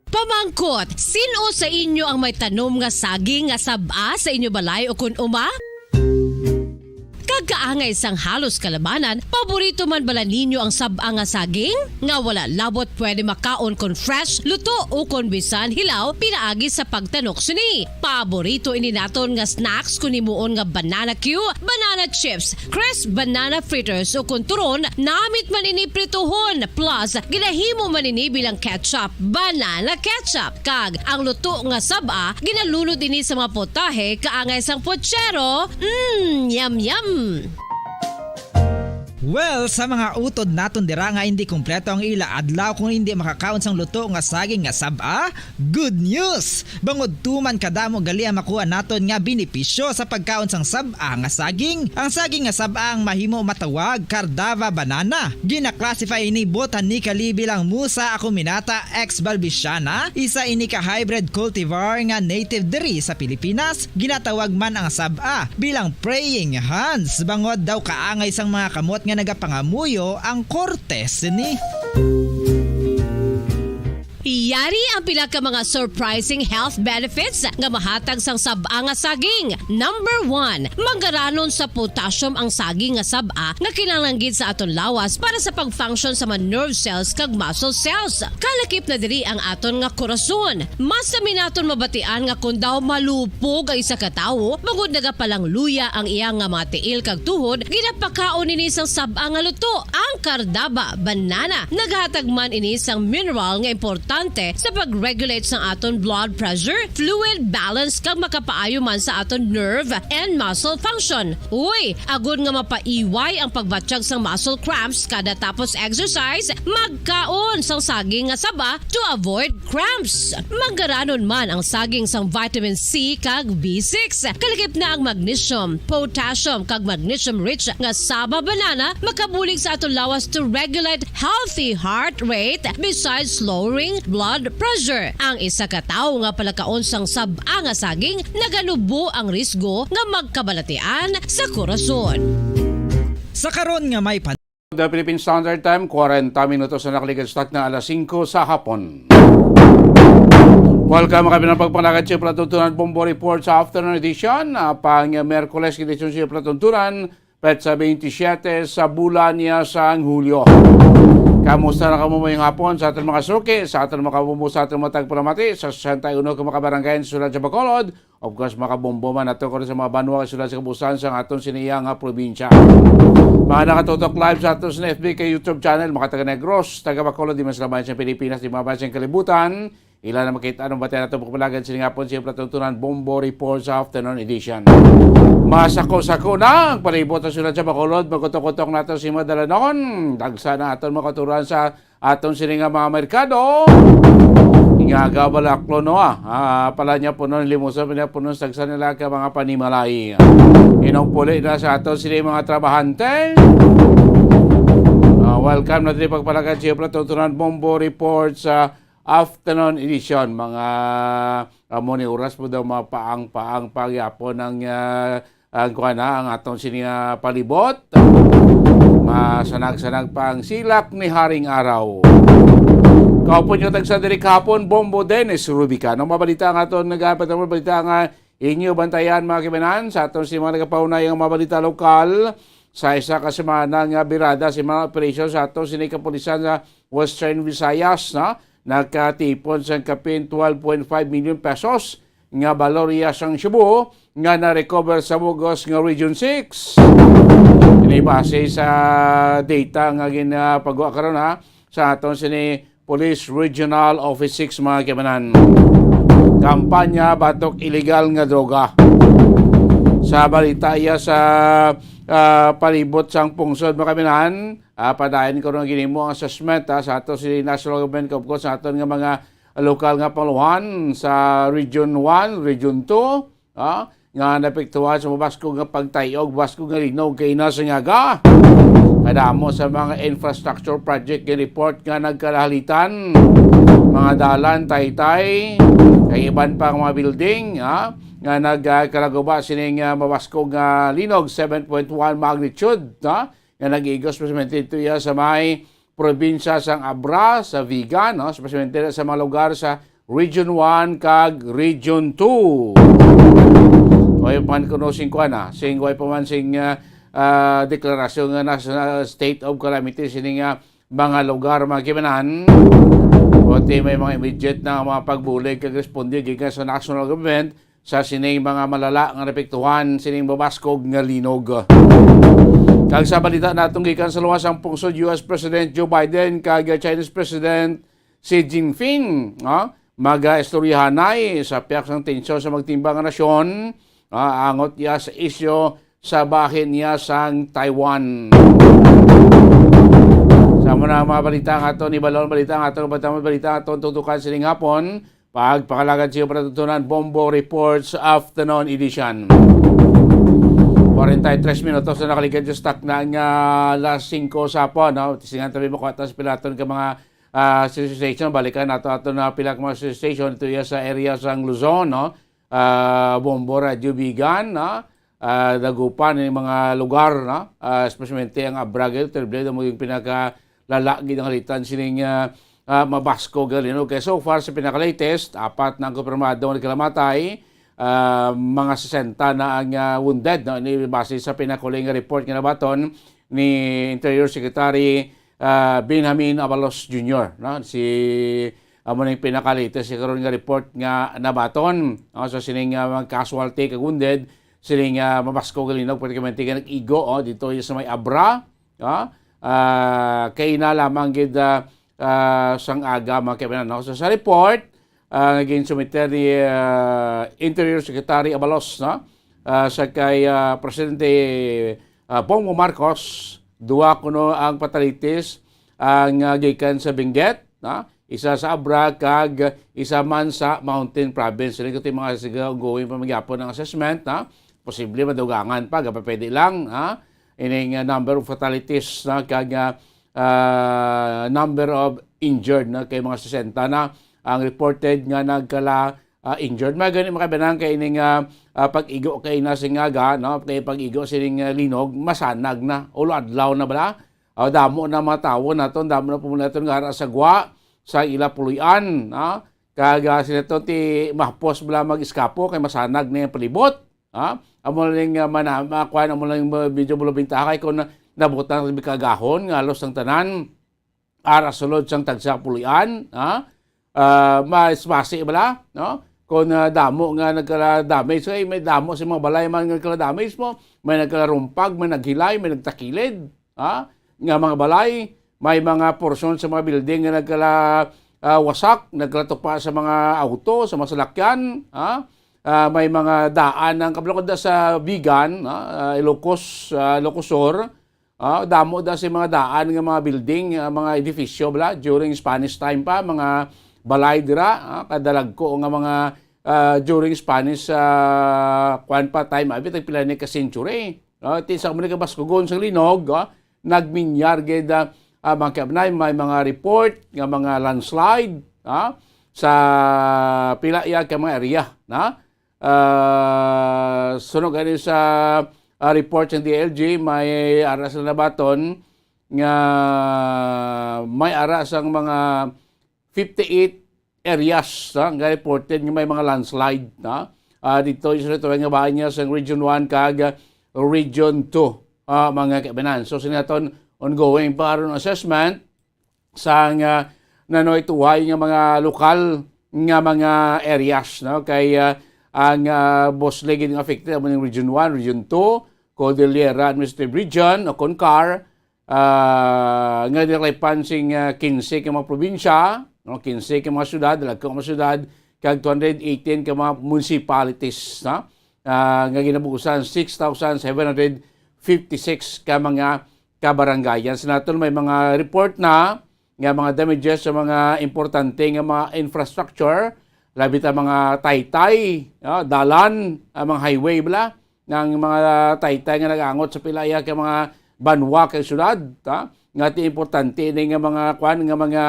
Pamangkot, sin-o sa inyo ang may tanom nga saging nga sab-a sa inyo balay o kon uma? Kag kaangay sang halos kalabanan, paborito man bala ninyo ang sab-a nga saging? Nga wala labot pwede makaon kon fresh, luto, o kon bisan hilaw pinaagi sa pagtanok sini. Paborito ini naton nga snacks kon himuon nga banana cue, banana chips, crisp banana fritters, o kon turon, namit man ini prituhon, plus ginahimo man ini bilang ketchup, banana ketchup. Kag ang luto nga sab-a, ginalunod ini sa mga putahe kaangay sang putsero. Mm, yum, yum! Well, sa mga utod naton dira nga hindi kompleto ang ila adlaw kung hindi makakaon sang luto nga saging nga sab-a, good news! Bangod tuman kadamo gali ang makuha naton nga benepisyo sa pagkaon sang sab-a nga saging. Ang saging nga sab-a ang mahimo matawag Cardava banana. Gina-classify ini botanically bilang Musa acuminata ex balbisiana, isa ini ka hybrid cultivar nga native diri sa Pilipinas. Ginatawag man ang sab-a bilang praying hands, bangod daw kaangay sang mga kamot nga nagapangamuyo ang korte sini. Yari ang pila ka mga surprising health benefits nga mahatag sang sab-a nga saging. Number one, manggaranon sa potassium ang saging nga sab-a nga kinahanglan gid sa aton lawas para sa pag-function sa mga nerve cells kag muscle cells. Kalakip na diri ang aton nga korason. Mas sami naton mabatian nga kon daw malupog ang isa ka tawo, bangod nagapalangluya ang iya nga mga tiil kag tuhod, ginapakaon ini sang sab-a nga luto, ang Cardava banana. Naghatag man ini sang mineral nga importante sa pag-regulate sang aton blood pressure, fluid balance, kag makapaayo man sa aton nerve and muscle function. Uy, agod nga mapaiway ang pagbatyag sang muscle cramps kada tapos exercise, magkaon sang saging nga saba to avoid cramps. Manggaranon man ang saging sang vitamin C kag B six. Kalakip na ang magnesium, potassium, kag magnesium-rich nga saba banana makabulig sa aton lawas to regulate healthy heart rate besides lowering blood pressure. Ang isa ka tawo nga palakaon sang sab-a nga saging naganubo ang risgo nga magkabalatian sa korason. Sa karon nga may pan- The Philippine Standard Time, kwarenta minutos na nakaligad sa takna alas singko sa hapon. Welcome, mga pinapagpanagan, sa Plato Tunan Bombo Report sa afternoon edition. Ah, pang Miyerkules, edisyon sa Plato Tunan, petsa twenty-seven sa bulan niya sang Hulyo. Kamusta na kamo mayong hapon sa aton mga suki, sa aton mga kabubo, sa aton mga tagpalamati, sa sesenta y uno ka mga barangay sa syudad sa Bacolod, of course, mga kabombo man nato karon sa mga banwa, syudad sa kabusan sa aton siniya nga probinsya. Mga nakatutok live sa aton sa F B kag YouTube channel, mga taga Negros, taga Bacolod, di man sila bayan sa Pilipinas, di man bayan sa kalibutan, ila na makita ang batian nato pagpalagan sini nga hapon sa Plato Tunan Bombo Report sa afternoon edition. Masako-sako na ang palibot sa syudad sa Bacolod, magutok-utok nato si Madalanon. Dagsa na aton makaturan sa aton sini nga mga merkado. Nga gabalaklo, no, ah, ah, pala niya puno ng limuson, pala niya puno sa dagsa nila ka mga panimalay. Inong puli na sa aton sini mga trabahante. Ah, welcome na diri pagpalagan sa Plato Tunan Bombo Report sa afternoon edition, mga, ah, amo ni oras po daw mapaang-paang pagyapon ang, ah, ang kuwan na, ang atong sini nga palibot. Masanag-sanag pa ang silak ni Haring Araw. Kaupon nyo tagsa diri kahapon, Bombo Dennis Rubica. Ang mabalita nga aton nagapatapos balita nga inyo bantayan, mga kibanan, sa aton si mga nagapaunay ang mabalita lokal sa isa ka semana nga birada si mga operasyon sa aton sini kapulisan sa Western Visayas, no? Nakatipon sang kapin twelve point five million pesos nga balor iya sang shabu nga na-recover sa bug-os nga Region six. Ini base sa data nga ginapagwa karon, ha, sa aton sini Police Regional Office six, mga kaibanan. Kampanya batok illegal nga droga. Sa balita iya sa, ah, palibot sang pungsod, mga kaibanan, ah, padayon ko nga ginimo ang assessment, ah, sa ato si national government, of course, sa aton nga mga lokal nga pangulohan sa Region one, Region two, ah, nga naapektuhan sa mabaskog nga pagtay-og, baskog nga linog kay ina sa ngaga. Kadamo sa mga infrastructure project nga report nga nagkalahalitan, mga dalan, taytay, kay iban pa nga mga building, ah, nga nagkalaguba sining, ah, mabaskog nga linog, seven point one magnitude, ah, nga nag-igos precisamente dito iya sa may probinsya sang Abra, sa Vigan, no? Especially sa mga lugar sa Region one kag Region two. Way pa man kuno sing kuan, ah, sing way pa man sing, ah, ah, deklarasyon nga national state of calamity sining, ah, mga lugar, mga kaibanan. Kundi may mga immediate na mga pagbulig kag responde gikan sa national government sa sining mga malala nga naapektuhan sining mabaskog nga linog. Kag sa balita natong gikan sa luwas, ang pungsod, U S President Joe Biden kag Chinese President Xi Jinping, ah, mag-istoryahanay sa pihak sang tensyon sa magtimbang nga nasyon, ah, angot iya sa isyu sa bahin niya sang Taiwan. Sa mo na ang mga balita nga aton ibalon, balita nga aton, balita nga aton tutukan sining hapon. Pagpakalagad sa iyo para tutunan, Bombo Reports Afternoon Edition. Forty-three minutos na nakaligid sa takna nga alas singko sa hapon, no? Tisingan tabi makuha ta sa pilaton ka mga, ah, station. Balikan nato ato na pila ka mga station. Ito iya sa area sang Luzon, no? Ah, Bombo, Radyo Bigan, no? Ah, Dagupan, yung mga lugar, no? Ah, especially ang Abra, gid, terrible, mo yung pinakalala, gid ang halitan sining, ah, ah, mabaskog nga linog. Kaya so far, sa pinaka-latest, apat na ang kumpirmado nga nagkalamatay, ah, mga sesenta na ang, ah, wounded, no? Ini base sa pinakahuling nga report nga nabaton ni Interior Secretary, ah, Benjamin Abalos Junior, no? Si, amo ning pinaka-latest sa karon nga report nga nabaton, no? So, sining, ah, mga casualty kag wounded, sining, ah, mabaskog nga linog, pratikamente nga nag-igo, oh, dito sa may Abra, ah, ah, kay na lamang gid, ah, ah, sang aga, mga kaibanan, no? So, sa report, ah, nga ginsumiter ni, ah, Interior Secretary Abalos, no? Ah, sa kay, ah, Presidente, ah, Bongbong Marcos, duha kuno ang fatalities ang, ah, gikan sa Benguet, no? Isa sa Abra kag isa man sa Mountain Province. Ini ko mga, sige, ongoing pa man gihapon ang assessment, no? Posible madugangan pa, gapapwede lang, ha? Ining, ah, number of fatalities, no? Kag, ah, ah, number of injured, no? Kay mga sesenta na ang reported nga nagkala, ah, injured. May gani, mga kaibanan, kay ining, ah, ah, pag-igo kay na sing aga, no? Kay pag-igo sining, ah, linog, masanag na. Ulo adlaw na bala. Ah, damo na mga tawo naton, damo na pumuli naton nga ara sa gwa, sa ila puloy-an, no? Kag, ah, sila to ti mahapos bala mag-eskapo kay masanag na yung palibot. Ha? Amo lang, ah, mana-, makuan, amo lang yung medyo bulubintaha kay kung na-, nabutang sa bikagahon nga halos ang tanan ara sulod sang tagsa pulian, ha? Ah, mas basi bala, no? Kung, ah, damo nga nagkala-damage, kay may damo sa mga balay man nga nagkala-damage mo, may nagkalarumpag, may naghilay, may nagtakilid, ha? Nga mga balay, may mga porsyon sa mga building nga nagkala, ah, wasak, nagkalatupa sa mga auto, sa mga salakyan, ha? Ah, may mga daan ang kabalakod sa Vigan, ha? Ah, Ilocos, ah, Ilocos Sur, ah, damo da sa mga daan nga mga building, ah, mga edifisyo bala during Spanish time pa, mga balay dira, ah, kadalagko nga mga, ah, during Spanish, ah, kwan pa time, abi tagpila ni ka century. Ah, ti sa mga kabaskugon sa linog, ah, nagminyar gid, ah, ah, mga kaabnay, may mga report nga mga landslide, ah, sa pila iya ka mga area, na? Ah, sunog ani sa, ah, report sa D I L G, may ara sila nabaton nga may ara sang mga fifty-eight areas, ha, nga reported nga may mga landslide, ha. Ah, dito yung sa nga bahin niya sa Region one kag Region two, ah, mga kaibanan. So, sinaton ongoing pa aron assessment sang, ah, nanoy tuway nga mga lokal nga mga areas, no? Kay, ah, ang, ah, mostly gid nga affected amo ning Region one, Region two, Cordillera Administrative Region o CONCAR, ah, nga ginakalipan sing, ah, quince ka mga probinsya, no? Quince ka mga syudad, dagko nga mga syudad, kag two hundred eighteen ka mga municipalities, no? Ah, nga ginabuusan six thousand seven hundred fifty-six ka mga kabarangayan. Sa naton may mga report na nga mga damages sa mga importante nga mga infrastructure, labi ta mga taytay, ah, dalan, ah, mga highway bala, ng mga taytay nga nag-angot sa pila iya ka mga banwa kag syudad, ha? Nga ti importante ini nga mga kwan, nga mga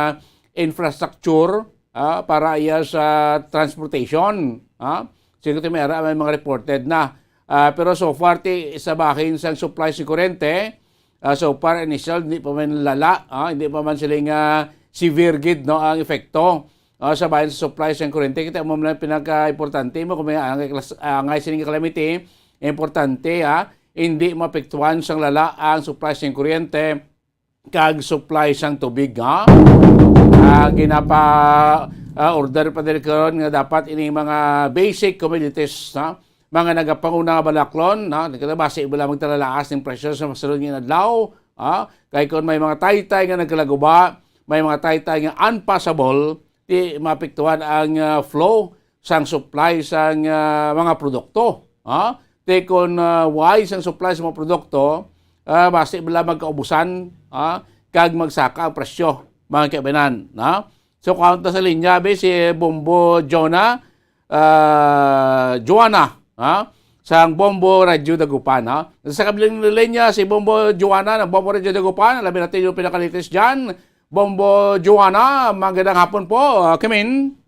infrastructure, ha? Para iya sa transportation, ha? Sige, ti may ara, may mga reported na. Ah, pero so far, ti sa bahin sang supply sa kuryente, ah, so far, initial, hindi pa man lala, ah, hindi pa man sila nga severe gid, no, ang epekto, ah, sa bahin sa supply sang kuryente. Kita mo man pinaka-importante mo, kung may angay, klas- angay sining calamity, importante, ah, hindi maapektuhan sang lala ang supply sang kuryente kag supply sang tubig, ha? Ah, ginapa, ah, order pa diri karon nga dapat ining mga basic commodities, ha? Mga nagapanguna nga balaklon, ha? Nagkabasi bala magtalalaas ning presyo sa masunod nga adlaw, ha? Kay kung may mga taytay nga nagkalaguba, may mga taytay nga unpassable, ti maapektuhan ang, ah, flow sang supply sang, ah, mga produkto, ha? Ti kon, ah, wide sang supply sa mga produkto, ah, basi bala magkaubusan, ha? Kag magsaka ang presyo, mga kaibanan, ha? So, kaunta sa linya, be, si Bombo Jonah, ah, Joanna, ha? Sang Bombo Radio Dagupan, ha? Sa kabilang linya, si Bombo Joanna ng Bombo Radio Dagupan, labi natin yung pinakalitis dyan. Bombo Joanna, magandang hapon po, ah, Kimin.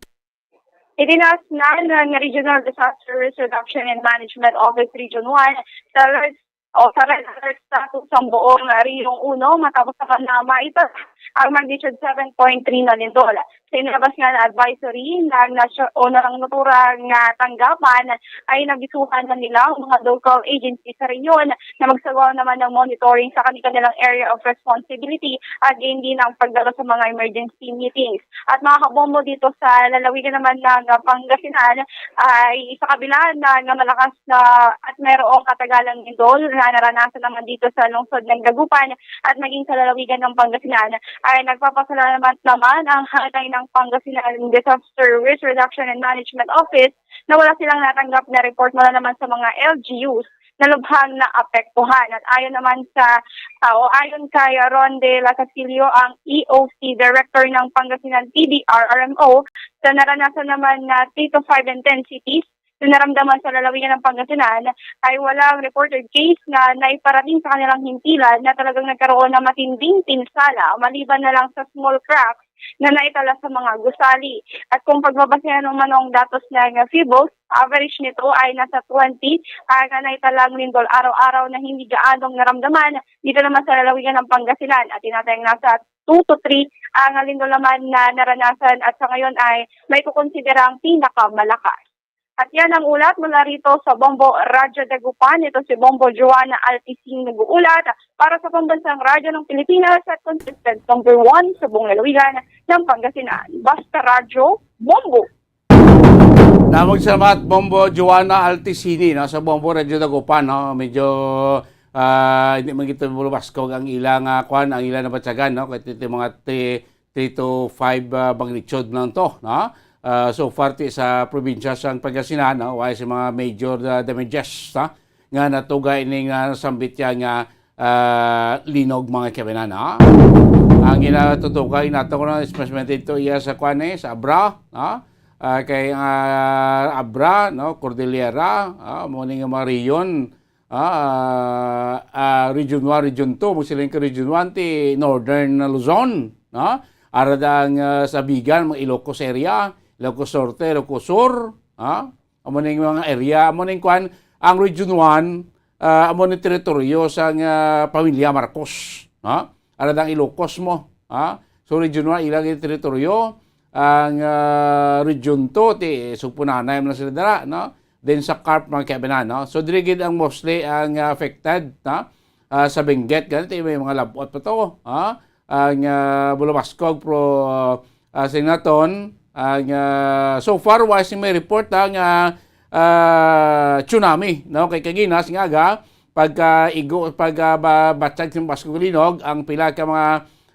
Itinaas na ng Regional Disaster Risk Reduction and Management Office Region one sa alert o sa red alert status ang buong, ah, Riyong Uno matapos naman na maitala ang magnitude seven point three na lindol. Sa inilabas nga na advisory ng nasyo-, o ng naturang, ah, tanggapan ay nabisuhan na nila ang mga local agencies sa rehiyon na magsagawa naman ng monitoring sa kanilang area of responsibility at gayon din ang pagdalo sa mga emergency meetings. At mga kabombo, dito sa lalawigan naman ng, ah, Pangasinan ay sa kabila na nga malakas na at mayroong katagalang lindol na naranasan naman dito sa lungsod ng Dagupan at maging sa lalawigan ng Pangasinan, ay nagpapasalamat naman ang hanay ng Pangasinan Disaster Risk Reduction and Management Office na wala silang natanggap na report mula naman sa mga L G Us na lubhang naapektuhan. At ayon naman sa, ah, o ayon kay Ron De La Castillo, ang E O C Director ng Pangasinan P D R R M O, sa naranasan naman na three to five intensities na naramdaman sa lalawigan ng Pangasinan, ay walang reported case na naiparating sa kanilang himpilan na talagang nagkaroon ng matinding pinsala, maliban na lang sa small cracks na naitala sa mga gusali. At kung pagbabasehan naman ang datos ng Phibos, average nito ay nasa twenty ang naitalang lindol araw-araw na hindi gaanong naramdaman dito naman sa lalawigan ng Pangasinan. At tinatayang nasa two to three ang lindol naman na naranasan at sa ngayon ay may kukonsidera ang pinakamalakas. At yan ang ulat mula rito sa Bombo Radyo Dagupan. Ito si Bombo Joanna Altising nag-uulat para sa Pambansang Radyo ng Pilipinas at consistent number one sa buong lalawigan ng Pangasinan. Basta Radyo, Bombo! Namog salamat, Bombo Joanna Altisini, no, sa Bombo Radyo Dagupan, no? Medyo, ah, hindi man kita bulubaskog ang ilang, ah, kwan, ang ilang nabatyagan, no? Kahit ito mga ti-, three to five, ah, magnitude lang to, no? Ah, so far, ti sa probinsya sang Pangasinan, no? Wala sa mga major, ah, damages, no? Nga natugay ini nga nasambit ya nga, ah, linog, mga kaibanan, no? Ang ginatutukan nato ko na, especially dito iya sa kwan, eh, sa Abra, no? Ah, kay, ah, Abra, no? Cordillera, ah, mo ni nga mga rehiyon, ah, ah, Region one, Region two, mo sila yung Region one, ti Northern Luzon, no? Ara da ang, ah, sa Vigan, mga Ilocos area, Ilocos Norte, Ilocos Sur, ha? Amo ning mga area, amo ning kwan, ang Region one, ah, amo ning teritoryo sang, ah, pamilya Marcos, ha? Ara da ang Ilocos mo, ha? So, Region one, ilang teritoryo, ang, ah, Region two, ti Sugpunanay man sila dira, no? Then sa CARP, mga kaibanan, no? So, diri gid ang mostly ang, ah, affected, no? Ah, sa Benguet, ganito, may mga labot pa to, ha? Ang, ah, Bulabaskog, pro, ah, Sinaton, ang, ah, so far, wala sing may report, ha, nga, ah, tsunami, no? Kay kagina, sing aga, pagkaigo, pag, ah, ba-, batyag sa Mabaskog Linog, ang pila ka mga,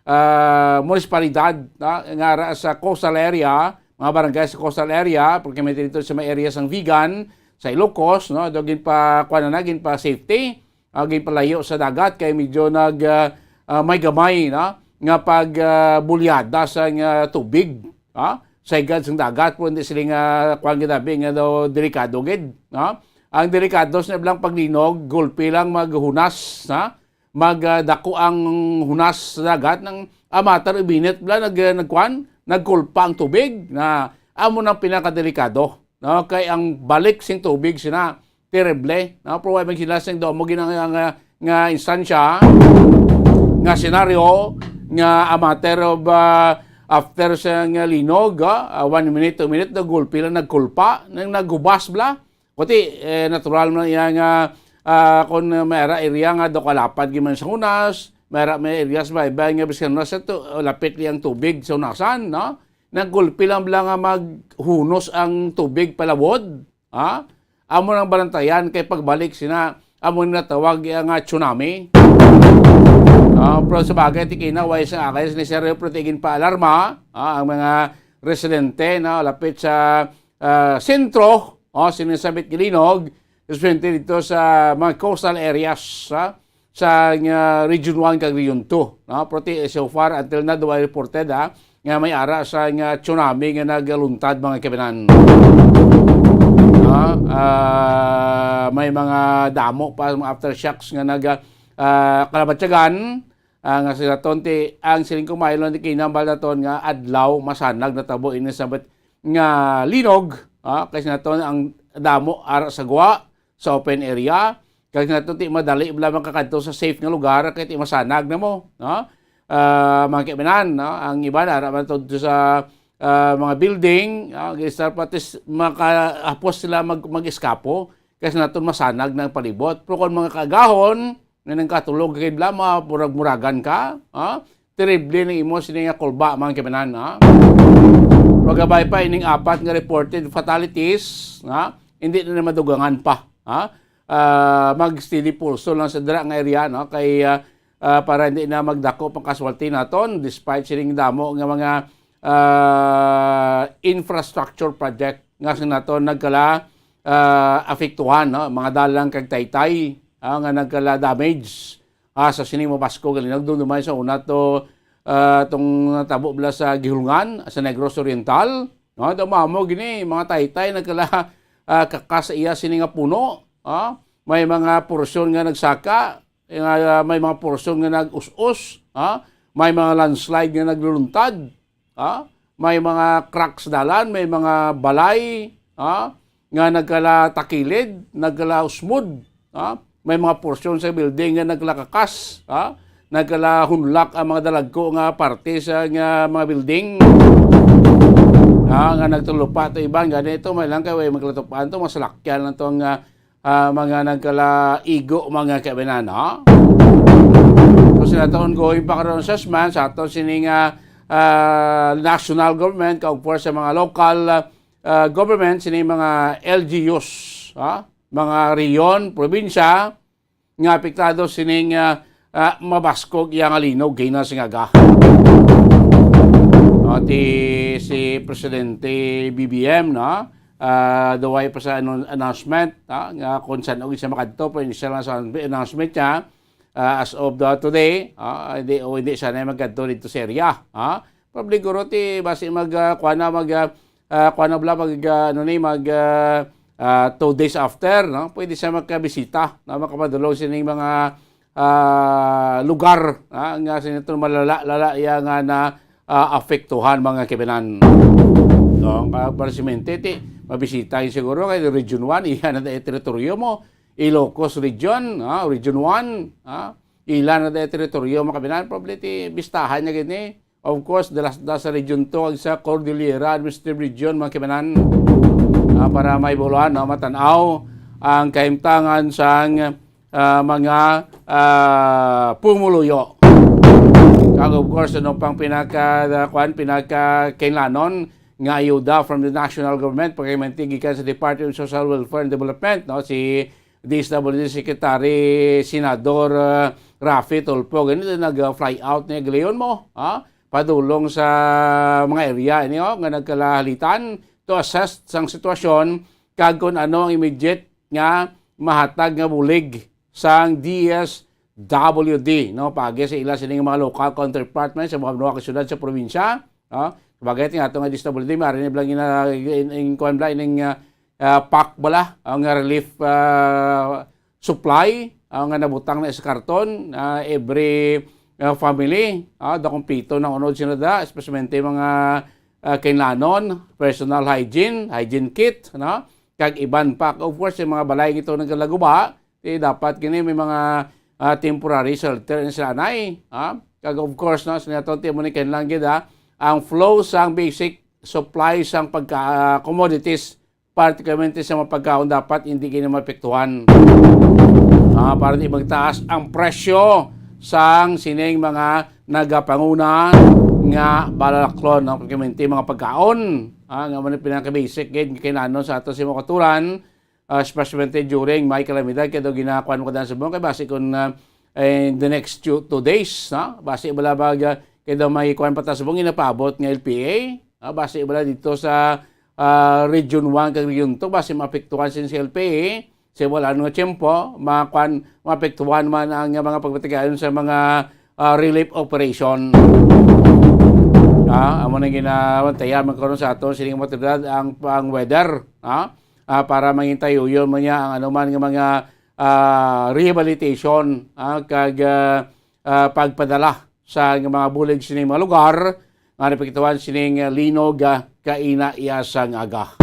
ah, munisipalidad, no, nga ara sa coastal area, mga barangay sa coastal area, porque may dito sa may area sang Vigan, sa Ilocos, no, do ginpa-, kuwan na, ginpa-safety, ah, ginpalayo sa dagat, kay medyo nag, ah, ah, may gamay, no, nga pag, ah, bulyada sa nga tubig, ah, sa higad sang dagat, pero hindi sila nga, kuwan, ginabi nga daw delikado gid, no? Ang delikado sa ilang paglinog, gulpi lang maghunas, ha? Mag, ah, dako ang hunas sa dagat, nang a matter of minute bala nag, ah, nagkuwan, nagkulpa ang tubig, na amo nang pinakadelikado, no? Kay ang balik sing tubig sina, terrible, no? Pero wala man sila sing daw mo gina-, nga, nga, nga instansya, nga senaryo, nga a matter of, ah, after sa nga linog, ah, ah, one minute, two minute, nagulpi lang, nagkulpa, nang naghubas bala. Kuti, eh, natural man iya nga, ah, kung may ara area nga do kalapad gid man sa hunas, may ara may areas ba, iba nga bisan hunas to, lapit li ang tubig sa hunasan, no? Nagulpi lang bala nga maghunos ang tubig palawod, ha? Amo nang balantayan kay pagbalik sina, amo ni natawag iya nga tsunami. Ah, pero sa bagay, tikina, way sa akay, ni Sir Rio, pero tigin pa alarma, ah, ang mga residente, no, lapit sa, ah, sentro, oh, sining sabit nga linog, especially dito sa mga coastal areas, ha, sa, nga Region one kag Region two, no? Pero ti-, so far, until now, do I reported, ha, nga may ara sa nga tsunami nga nagaluntad, mga kababayan. No? Ah, may mga damo pa, mga aftershocks nga nag, ah, kalabatyagan, ah, nga sila tonti, ang siling kumailon ni kinambal naton nga adlaw, masanag natabo ini sabit nga linog, ah, kay sinaton ang damo ara sa gwa, sa open area. Kag nga to, ti madali bala makakadto sa safe nga lugar, kay ti masanag na mo, no? Ah, mga kaibanan, no? Ang iba na, ara man to sa, ah, mga building, ah, gistar patis makahapos sila mag-, mag-eskapo, kay sa naton masanag na ang palibot. Pero kung mga kaagahon, nga nagkatulog kay bala, murag-muragan ka, ah, terrible ning imo sini nga kulba, mga kaibanan, ha? Pagabay pa ining apat nga reported fatalities, ha? Hindi na, na madugangan pa, ha? Ah, mag-steady pulso lang sa dira nga area, no? Kay, ah, ah, para hindi na magdako pang casualty naton, despite sining damo nga mga, ah, infrastructure project nga sa naton nagkala, ah, apektuhan, no? Mga dalan kag taytay, ah, nga nagkala damage. Ah, sa sini mabaskog ang linog, dumdumay sa una to, ah, tong natabo bala sa Guihulngan, sa Negros Oriental, no? Daw mamo gini, mga taytay nagkala, ah, kakas sa iya sini nga puno, ah, may mga porsyon nga nagsaka, nga, ah, may mga porsyon nga nag-us-os, ah, may mga landslide nga nagluluntad. Ha? May mga cracks dalan, may mga balay, ha? Nga nagkalatakilid, nagkalausmod, ha? May mga porsyon sa building nga nagkalakakas, ha? Nagkalahunlak ang mga dalagko nga parte sa nga mga building. Ha? Nga nagtulupa to iban, gani ito, may lang kay way maglatupaan to, masalakyan lang to ang, ah, ah, mga nagkalaigo, mga kaibanan, no? So, sila to ongoing pa karon assessment sa ato sining, ah, ah, national government, kag of course sa mga local, ah, ah, government, sining mga L G Us, ha? Mga rehiyon, probinsya, nga apektado sining, ah, ah, mabaskog iya nga linog, gina sing aga. O, ti si Presidente B B M, no? Ah, duway pa sa annon-, announcement, no? Nga kung saan og siya makadto, pero initial na sa announcement niya, ah, as of the today, ah, hindi, o hindi siya na magkadto dito sa area, ah. Probably guro ti basi mag, ah, kuha na, mag, ah, ah, kuha na bala, mag, ah, ano ni, mag, ah, ah, two days after, no? Pwede siya magkabisita, no? Makapadulong sining mga, ah, lugar, ah, nga sinaton malala-lala iya nga na, ah, apektuhan, mga kaibanan. No? Ang, ah, para si Mente, ti, mabisita yun siguro kay Region one, iya na dahil teritoryo mo, Ilocos Region, ah, Region one, ah, ila na dahil teritoryo, mga kaibanan, probably ti bistahan niya gini. Of course, dalas da sa Region two, ag sa Cordillera Administrative Region, mga kaibanan. Ah, para may buluhan, no, matanaw ang kahimtangan sang, ah, mga, ah, pumuluyo. Kag of course, ano pang pinaka, ah, kuwan, pinaka kinlanon nga ayuda from the national government, pagkaimanti gikan sa Department of Social Welfare and Development, no, si, D S W D Secretary, Senador, ah, Raffy Tulfo, gani nag-fly out ni Leon mo, ha? Padulong sa mga area ini, oh, nga nagkalahalitan to assess sang sitwasyon kag kung ano ang immediate nga mahatag nga bulig sang D S W D, no, paagi sa ila sining mga local counterpart man sa mga banwa kag syudad sa probinsya, no? Sabagay, tingnan nato nga D S W D, maaari na bala gina-, in, in, kuwan bala, ining, ah, ah, pack bala, ang relief, ah, supply, ah, nga nabutang na sa karton, ah, every, ah, family, ah, da kompleto na unod sila da, especially mga, ah, kinlanon, personal hygiene, hygiene kit, no? Kag iban pa. Of course, yung mga balay nga ito nagkalaguba, eh, dapat gini may mga, ah, temporary shelter na sila anay, ha? Kag of course, no, sa naton timo ni kinahanglan gid, ha, ang flow sang basic supply sang pagka, ah, commodities, particularmente sa mga pagkaon, dapat hindi gini maapektuhan. Ah, para di magtaas ang presyo sang sining mga nagapanguna nga balaklon, no? Particularmente mga pagkaon, ah, nga man ang pinaka-basic gid nga kinahanglan sa ato sa mga kauturan, ah, especially during may kalamidad, kaya daw ginakuan mo kada subong, kay basi kung, ah, in the next two, two days, no? Basi bala ba, ah, kaya daw may kuan pa ta subong, ginapaabot nga L P A, ah, basi bala dito sa, ah, Region one kag Region two, basi maapektuhan sin sa L P A, sa wala nga tiyempo, makuan, maapektuhan man ang mga pagpatigayon sa mga, ah, relief operation. Ah, amo nang ginabantayan man karon sa aton sining mga otoridad ang, ang weather, ah, ah, para mangintayuyon mo niya ang anuman nga mga, ah, rehabilitation, ah, kag, ah, ah, pagpadala sa mga bulig sining mga lugar nga napiktuhan sining, ah, linog, ah, kaina iya sang aga.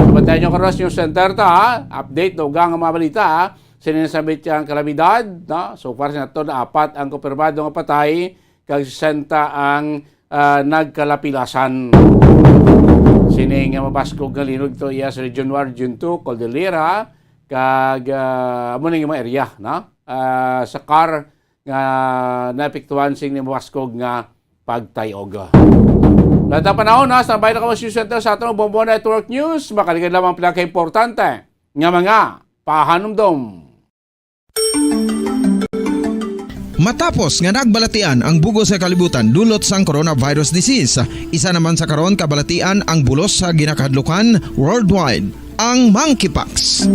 Bantayan nyo karon sa News Center ta, ha? Update, dugang ang mga balita, ha? Sining nasambit ang kalamidad, no? So far, sa nato, apat ang kumpirmado nga patay, kag sesenta ang, ah, nagkalapilasan. Sini nga mabaskog nga linog to iya sa Region one, Region two, Cordillera, kag, ah, amo na yung mga area, no? Ah, sa CAR nga naapektuhan sing mabaskog nga pagtayog. Lahat ng panahon, ha, sa Bayan News Center sa aton Bombo Network News, makaligad lamang pila ka importante nga mga pahanumdom. Matapos nga nagbalatian ang bugos sa kalibutan dulot sang coronavirus disease, isa naman sa karon kabalatian ang bulos sa ginakahadlukan worldwide, ang monkeypox.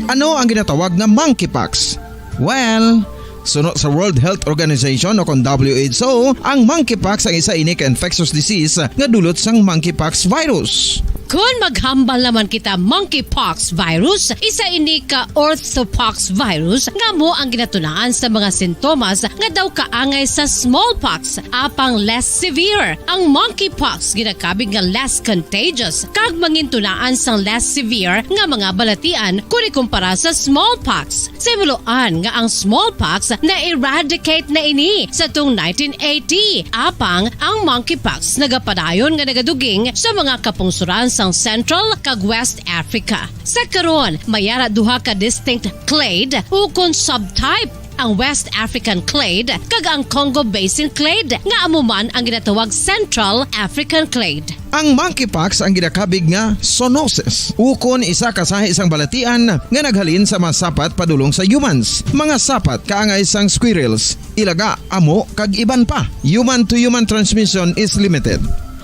Ano ang ginatawag nga monkeypox? Well, suno sa World Health Organization o kon W H O, ang monkeypox ang isa ini ka infectious disease nga dulot sang monkeypox virus. Kon maghambal naman kita monkeypox virus, isa ini ka orthopox virus nga amo ang ginatunaan sa mga sintomas nga daw kaangay sa smallpox, apang less severe. Ang monkeypox ginakabig nga less contagious kag mangintunaan sang less severe nga mga balatian kon ikumpara sa smallpox. Simuloan nga ang smallpox na-eradicate na ini sa tung nineteen eighty, apang ang monkeypox nagapadayon nga nagaduging sa mga kapungsuran sang Central kag West Africa. Sa karon, may ara duha ka distinct clade ukon subtype, ang West African clade kag ang Congo Basin clade, nga amo man ang ginatawag Central African clade. Ang monkeypox ang ginakabig nga zoonosis, ukon isa ka sahi sang balatian nga naghalin sa mga sapat padulong sa humans. Mga sapat kaangay sang squirrels, ilaga, amo, kag iban pa. Human-to-human transmission is limited.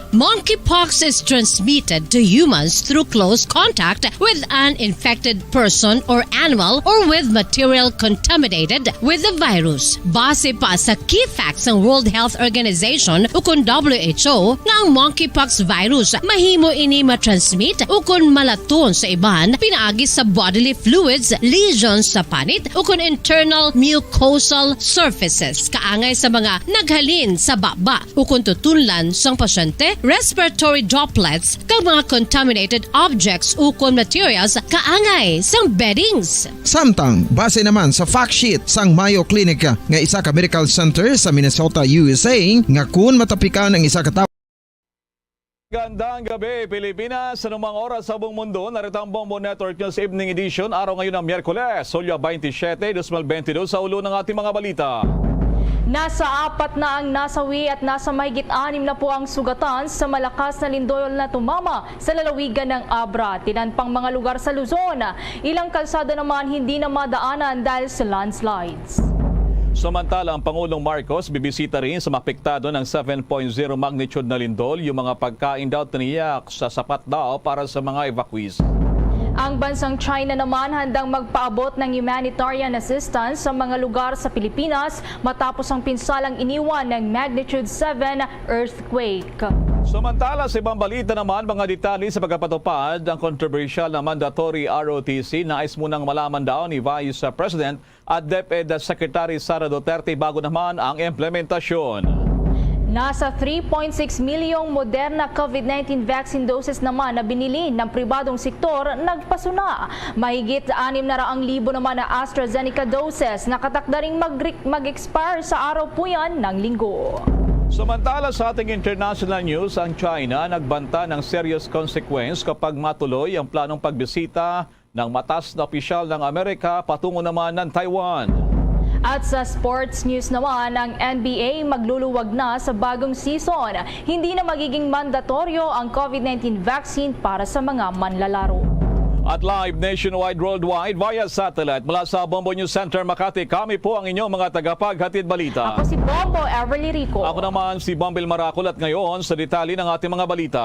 Monkeypox is transmitted to humans through close contact with an infected person or animal or with material contaminated with the virus. Base pa sa key facts sang World Health Organization ukon W H O nga ang monkeypox virus mahimo ini matransmit ukon malaton sa iban pinaagi sa bodily fluids, lesions sa panit ukon internal mucosal surfaces kaangay sa mga naghalin sa baba ukon tutunlan sang pasyente, respiratory droplets, kag mga contaminated objects ukon materials kaangay sang beddings. Samtang, base naman sa fact sheet sang Mayo Clinic nga isa ka medical center sa Minnesota, U S A, nga kun matapikan ang isa ka tawo, Gandang gabi, Pilipinas. Sa anumang oras sa buong mundo, narito ang Bombo Network News Evening Edition. Araw ngayon ng Miyerkules, Hulyo twenty-seven, twenty twenty-two. Sa ulo ng ating mga balita. Nasa apat na ang nasawi at nasa mahigit anim na po ang sugatan sa malakas na lindol na tumama sa lalawigan ng Abra. Tinan pang mga lugar sa Luzon, ilang kalsada naman hindi na madaanan dahil sa landslides. Samantala, ang Pangulong Marcos bibisita rin sa mapektado ng seven point zero magnitude na lindol, yung mga pagkain daw tiniyak sa sapat daw para sa mga evacuees. Ang bansang China naman handang magpaabot ng humanitarian assistance sa mga lugar sa Pilipinas matapos ang pinsalang iniwan ng magnitude seven earthquake. Samantala, sa ibang balita naman, mga detalye sa pagpapatupad ang kontrobersyal na mandatory R O T C, nais munang malaman daw ni Vice President at DepEd Secretary Sara Duterte bago naman ang implementasyon. Nasa three point six milyong Moderna COVID nineteen vaccine doses naman na binili ng pribadong sektor nagpasuna. Mahigit anim na raang libo naman na AstraZeneca doses nakatakda ring mag- mag-expire sa araw po yan ng Linggo. Samantala, sa ating international news, ang China nagbanta ng serious consequence kapag matuloy ang planong pagbisita ng matas na opisyal ng Amerika patungo naman ng Taiwan. At sa sports news naman, ang N B A magluluwag na sa bagong season. Hindi na magiging mandatoryo ang COVID nineteen vaccine para sa mga manlalaro. At live nationwide, worldwide, via satellite mula sa Bombo News Center, Makati, kami po ang inyong mga tagapaghatid balita. Ako si Bombo Everly Rico. Ako naman si Bombil Maracol, at ngayon sa detalye ng ating mga balita.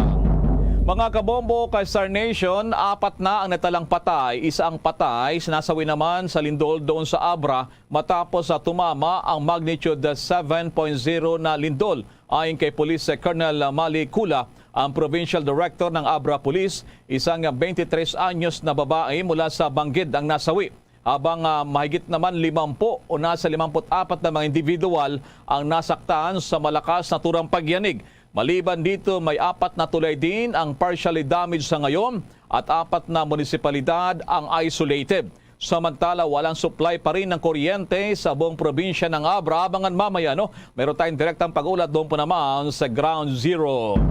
Mga kabombo, kay Star Nation, apat na ang natalang patay, isa ang patay, sinasawi naman sa lindol doon sa Abra matapos sa tumama ang magnitude seven point zero na lindol. Ayon kay Police Colonel Mali Kula, ang Provincial Director ng Abra Police, isang twenty-three anyos na babae mula sa Banggid ang nasawi, habang, ah, mahigit naman limampu o nasa limampu't apat na mga individual ang nasaktan sa malakas na turang pagyanig. Maliban dito, may apat na tulay din ang partially damaged sa ngayon at apat na munisipalidad ang isolated. Samantala, walang supply pa rin ng kuryente sa buong probinsya ng Abra. Abangan mamaya, no? Meron tayong direktang pag-ulat doon po naman sa Ground Zero.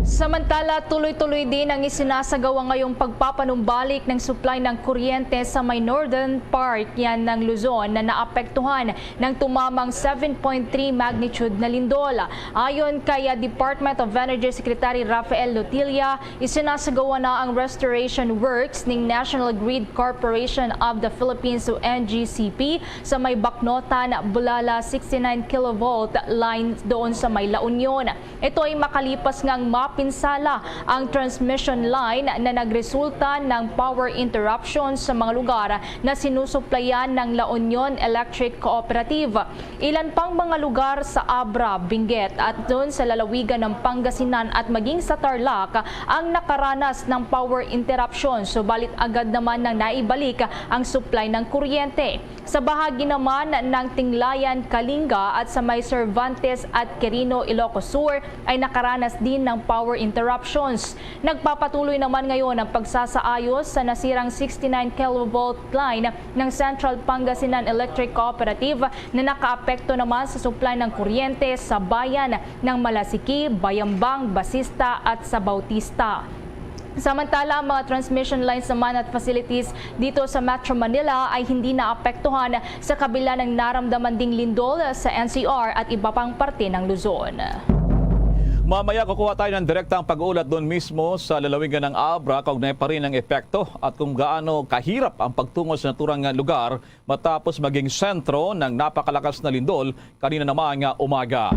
Samantala, tuloy-tuloy din ang isinasagawa ngayong pagpapanumbalik ng supply ng kuryente sa may northern part yan ng Luzon na naapektuhan ng tumamang seven point three magnitude na lindol. Ayon kay, ah, Department of Energy Secretary Rafael Lotilla, isinasagawa na ang restoration works ning National Grid Corporation of the Philippines o N G C P sa may Baknotan, Bulala, sixty-nine kilovolt line doon sa may La Union. Ito ay makalipas ngang mapinsala ang transmission line na nagresulta ng power interruption sa mga lugar na sinusuplayan ng La Union Electric Cooperative. Ilan pang mga lugar sa Abra, Benguet at doon sa lalawigan ng Pangasinan at maging sa Tarlac ang nakaranas ng power interruption, subalit agad naman nang naibalik ang supply ng kuryente. Sa bahagi naman ng Tinglayan, Kalinga at sa may Cervantes at Quirino, Ilocos Sur ay nakaranas din ng power interruptions. Nagpapatuloy naman ngayon ang pagsasaayos sa nasirang sixty-nine kilovolt line ng Central Pangasinan Electric Cooperative na nakaapekto naman sa supply ng kuryente sa bayan ng Malasiqui, Bayambang, Basista at sa Bautista. Samantala, ang mga transmission lines naman at facilities dito sa Metro Manila ay hindi naapektuhan sa kabila ng naramdaman ding lindol sa N C R at iba pang parte ng Luzon. Mamaya, kukuha tayo ng direktang pag-ulat doon mismo sa lalawigan ng Abra, kaugnay pa rin ng epekto at kung gaano kahirap ang pagtungo sa naturang lugar matapos maging sentro ng napakalakas na lindol kanina naman nga umaga.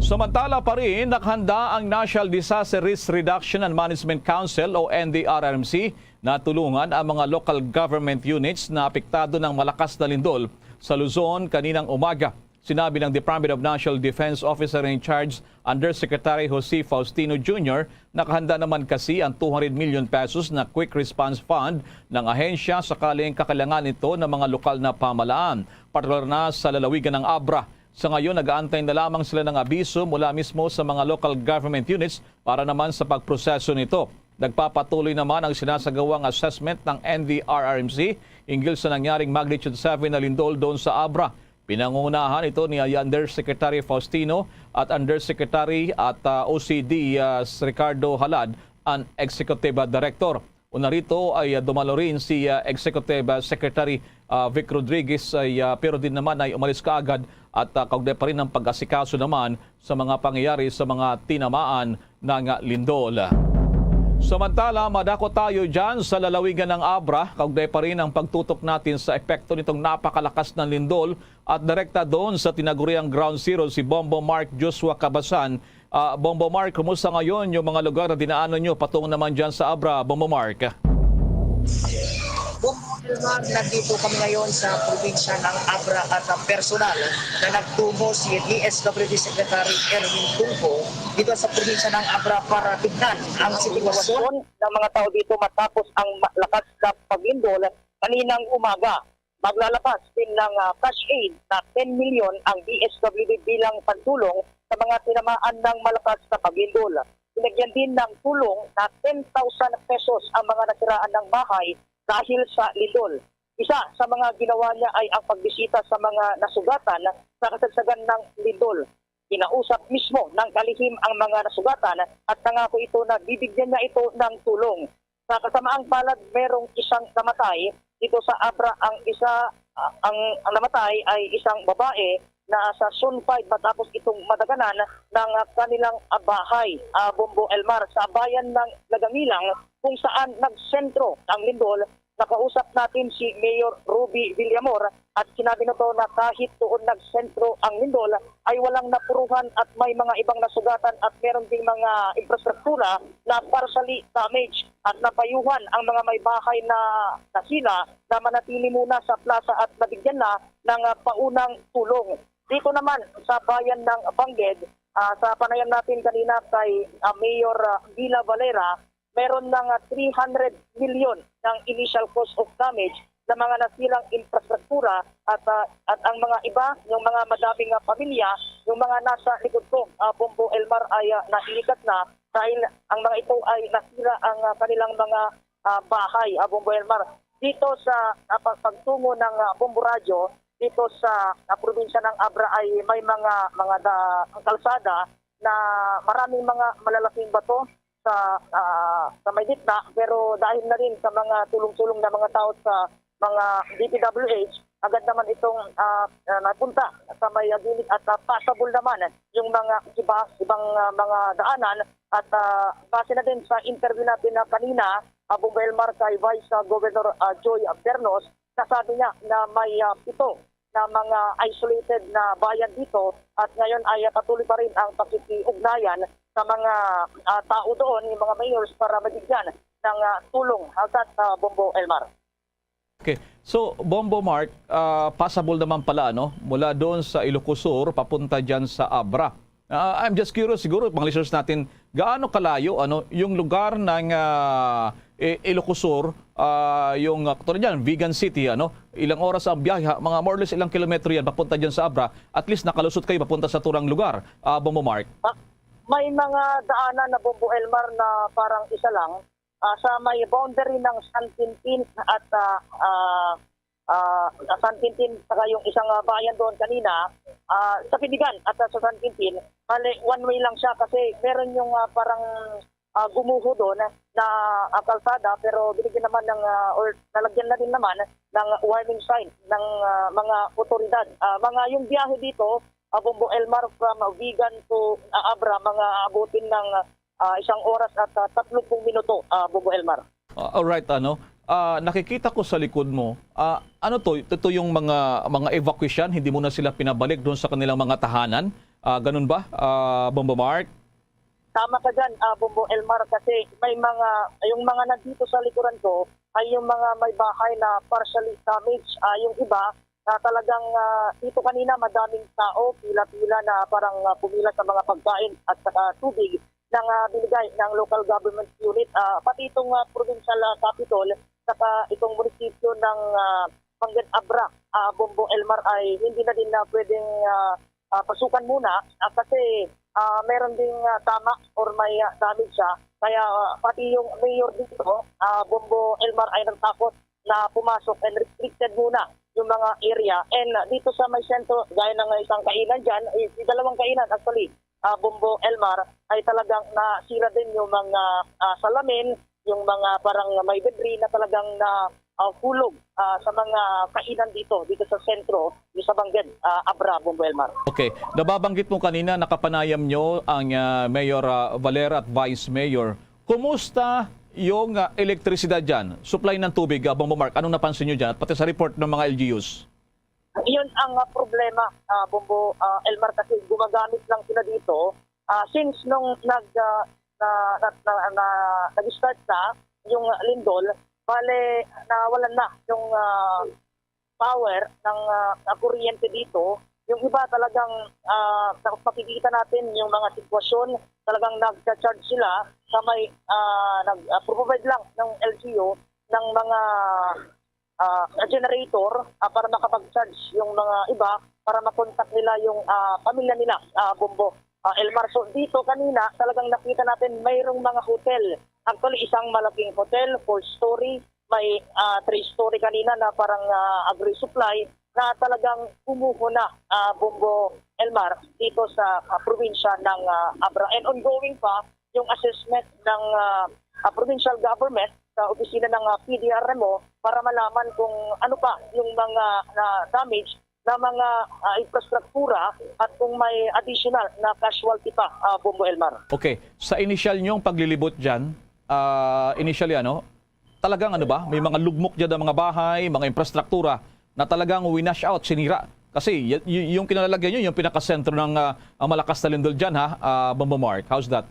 Samantala pa rin, nakahanda ang National Disaster Risk Reduction and Management Council o N D R R M C na tulungan ang mga local government units na apektado ng malakas na lindol sa Luzon kaninang umaga. Sinabi ng Department of National Defense Officer in Charge Undersecretary Jose Faustino Junior, nakahanda naman kasi ang two hundred million pesos na Quick Response Fund ng ahensya sakaling kakailangan ito ng mga lokal na pamahalaan, partikular na sa lalawigan ng Abra. Sa ngayon, nag-aantay na lamang sila ng abiso mula mismo sa mga local government units para naman sa pagproseso nito. Nagpapatuloy naman ang sinasagawang assessment ng N D R R M C hinggil sa nangyaring magnitude seven na lindol doon sa Abra. Pinangunahan ito ni Undersecretary Faustino at Undersecretary at, ah, O C D, ah, Ricardo Halad, ang Executive Director. Una rito ay, ah, dumalo rin si, ah, Executive, ah, Secretary, ah, Vic Rodriguez, ay, ah, pero din naman ay umalis kaagad at, ah, kaugnay pa rin ang pag-asikaso naman sa mga pangyayari sa mga tinamaan ng lindol. Samantala, madako tayo dyan sa lalawigan ng Abra. Kaugnay pa rin ang pagtutok natin sa epekto nitong napakalakas na lindol at direkta doon sa tinaguriang ground zero si Bombo Mark Joshua Kabasan. Ah, Bombo Mark, kumusta ngayon yung mga lugar na dinaanan nyo patungo naman dyan sa Abra, Bombo Mark? Bombo Elmar, nandito kami ngayon sa probinsya ng Abra at, ah, personal na nagtungo si D S W D Secretary Erwin Tulfo dito sa probinsya ng Abra para tignan ang sitwasyon ng mga tao dito matapos ang malakas na paglindol kaninang umaga. Maglalabas din ng, ah, cash aid na ten milyon ang D S W D bilang pagtulong sa mga tinamaan ng malakas na paglindol. Binigyan din ng tulong na ten thousand pesos ang mga nasiraan ng bahay dahil sa lindol. Isa sa mga ginawa niya ay ang pagbisita sa mga nasugatan sa kasagsagan ng lindol. Kinausap mismo ng kalihim ang mga nasugatan at nangako ito na bibigyan niya ito ng tulong. Sa kasamaang palad, merong isang namatay dito sa Abra. Ang isa, ah, ang, ang namatay ay isang babae na sa Zone five matapos itong madaganan ng kanilang, ah, bahay, ah, Bombo Elmar, sa bayan ng Lagamilang, kung saan nagsentro ang lindol. Nakausap natin si Mayor Ruby Villamor at sinabi nito na kahit doon nagsentro ang lindol, ay walang napuruhan at may mga ibang nasugatan at meron ding mga infrastruktura na partially damaged at napayuhan ang mga may bahay na nasila na manatili muna sa plaza at nabigyan na ng, ah, paunang tulong. Dito naman sa bayan ng Bangged, ah, sa panayam natin kanina kay, ah, Mayor, ah, Villa Valera, meron ng, ah, three hundred million ng initial cause of damage ng mga nasilang infrastruktura at, ah, at ang mga iba, yung mga madaming, ah, pamilya, yung mga nasa likod ko, ah, Bombo Elmar, ay, ah, nailikat na dahil ang mga ito ay nasira ang, ah, kanilang mga, ah, bahay, ah, Bombo Elmar. Dito sa, ah, pag-, pagtungo ng, ah, Bombo Radyo, dito sa, ah, probinsya ng Abra ay may mga, mga da-, ang kalsada na maraming mga malalaking bato sa, ah, sa may gitna, pero dahil na rin sa mga tulong-tulong na mga tao sa mga D P W H, agad naman itong, ah, ah, napunta sa may, ah, gilid at, ah, passable naman yung mga iba, ibang, ah, mga daanan. At, ah, base na din sa interview natin na kanina, ah, Bombo Elmar, kay Vice, ah, Governor, ah, Joy Bernos, nasabi niya na may, ah, pito na mga isolated na bayan dito at ngayon ay, ah, patuloy pa rin ang pakikiugnayan sa mga, ah, tao doon, yung mga mayors, para mabigyan ng, ah, tulong, ah, sa, ah, Bombo Elmar. Okay. So, Bombo Mark, ah, passable naman pala, ano, mula doon sa Ilocos Sur papunta dyan sa Abra. Ah, I'm just curious, siguro, mga listeners natin, gaano kalayo, ano, yung lugar ng, ah, I-, Ilocos Sur, ah, yung, ah, katulad dyan, Vigan City, ano, ilang oras ang biyahe, ha? Mga more or less ilang kilometro yan papunta dyan sa Abra, at least nakalusot kayo papunta sa turang lugar, ah, Bombo Mark. Ah, may mga daanan na, Bombo Elmar, na parang isa lang, ah, sa may boundary ng San Quintin at, ah, ah, ah, San Quintin, saka yung isang, ah, bayan doon kanina, ah, sa Piligan at, ah, sa San Quintin, bale, one way lang siya kasi meron yung, ah, parang, ah, gumuho doon na, ah, kalsada, pero binigyan naman ng, ah, or nalagyan na din naman ng warning sign ng, ah, mga otoridad. Ah, mga yung biyahe dito, ah, Bombo Elmar, from, ah, Vigan to, ah, Abra, mga abutin ng, ah, isang oras at, ah, tatlong minuto, ah, Bombo Elmar. Ah, alright, ano, ah, nakikita ko sa likod mo, ah, ano to, ito yung mga, mga evacuation, hindi mo na sila pinabalik doon sa kanilang mga tahanan? Ah, ganun ba, ah, Bombo Mark? Tama ka dyan, ah, Bombo Elmar, kasi may mga, yung mga nandito sa likuran ko ay yung mga may bahay na partially damaged. Ah, yung iba, na talagang, ah, dito kanina madaming tao, pila-pila na parang, ah, pumila sa mga pagkain at saka tubig na, ah, binigay ng local government unit. Ah, pati itong, ah, provincial, ah, capital, saka itong munisipyo ng, ah, Pangan Abra, ah, Bombo Elmar, ay hindi na din na pwedeng, ah, ah, pasukan muna, ah, kasi, ah, meron ding, ah, tama or may, ah, damage siya. Kaya, ah, pati yung mayor dito, ah, Bombo Elmar, ay nagtakot na pumasok and restricted muna yung mga area. And, ah, dito sa may sentro, gaya ng isang kainan dyan, eh, dalawang kainan actually, ah, Bombo Elmar, ay talagang nasira din yung mga, ah, salamin, yung mga parang may debris na talagang na ah, hulog ah, sa mga kainan dito, dito sa sentro, dito sa Bangged, ah, Abra, Bombo Elmar. Okay. Nababanggit mo kanina, nakapanayam nyo ang ah, Mayor ah, Valera at Vice Mayor. Kumusta yung ah, elektrisidad dyan? Supply ng tubig, ah, Bombo Mark. Anong napansin nyo dyan? At pati sa report ng mga L G Us. Yun ang ah, problema, ah, Bombo ah, Elmar, kasi gumagamit lang sila dito. Ah, since nung nag, ah, na, na, na, na, nag-start na yung lindol, bale, nawalan na yung ah, power ng ah, ah, kuryente dito. Yung iba talagang ah, sa- makikita natin yung mga sitwasyon, talagang nag-charge sila sa may ah, nag-provide lang ng L G U ng mga ah, generator ah, para makapag-charge yung mga iba para makontak nila yung ah, pamilya nila, ah, Bombo ah, Elmar. So dito kanina talagang nakita natin mayroong mga hotel. Actually, isang malaking hotel, four-story, may ah, three-story kanina na parang ah, agri-supply na talagang kumuho na, ah, Bombo Elmar, dito sa ah, probinsya ng ah, Abra. And ongoing pa yung assessment ng ah, ah, provincial government sa opisina ng ah, P D R M O para malaman kung ano pa yung mga na damage na mga ah, infrastruktura at kung may additional na casualty pa, ah, Bombo Elmar. Okay. Sa initial nyong paglilibot dyan, ah, initially ano, talagang ano ba, may mga lugmok dyan ang mga bahay, mga infrastruktura na talagang winash out, sinira. Kasi y- y- yung kinalalagyan nyo, yung pinakasentro ng ah, ang malakas na lindol dyan ha, ah, Bombo Mark. How's that?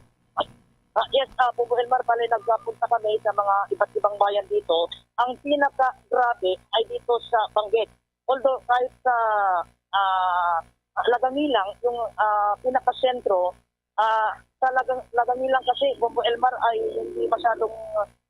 Ah, yes, ah, Bombo Elmar, bale nagpunta kami sa mga iba't ibang bayan dito. Ang pinakagrabe ay dito sa Bangged. Although kahit sa ah, Lagangilang, yung ah, pinakasentro, ah, sa Lagang, Lagangilang kasi, Bombo Elmar, ay hindi masyadong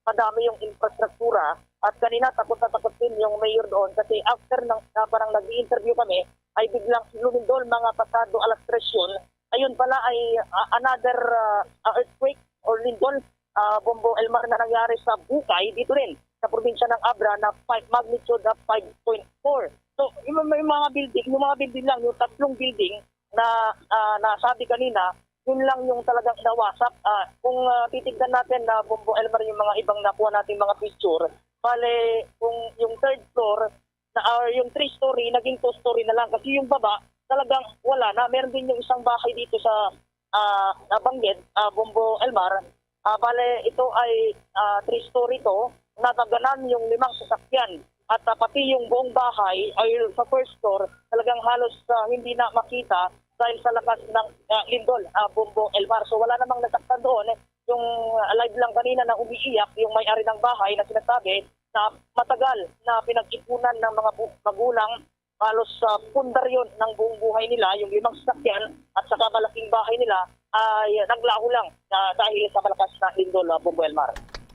madami yung infrastruktura. At kanina, takot na takot din yung mayor doon kasi after ng ah, parang nag-interview kami, ay biglang lumindol mga pasado alas tres yun. Ayun pala ay ah, another ah, ah, earthquake or lindol, ah, Bombo Elmar, na nangyari sa Bukay, dito rin sa probinsya ng Abra, na five, magnitude na five point four. So, yung, yung mga building, yung mga building lang, yung tatlong building na ah, nasabi kanina, yun lang yung talagang nawasak. Ah, kung ah, titignan natin na, Bombo Elmar, yung mga ibang nakuha nating mga picture, bale, kung yung third floor, na, or yung three-story, naging two-story na lang. Kasi yung baba, talagang wala na. Meron din yung isang bahay dito sa ah, ah, Bangged, ah, Bombo Elmar. Ah, bale, ito ay ah, three-story to. Nataganan yung limang sasakyan. At ah, pati yung buong bahay ay sa first floor, talagang halos ah, hindi na makita dahil sa lakas ng ah, lindol, ah, Bombo Elmar. So wala namang nasaktan doon. Yung ah, live lang kanina na umiiyak yung may-ari ng bahay na sinasabi na matagal na pinag-ipunan ng mga bu- magulang, halos sa pundaryo ng buong buhay nila, yung limang sasakyan at saka malaking bahay nila ay naglaho lang ah, dahil sa malakas na lindol, ah, Bombo Elmar.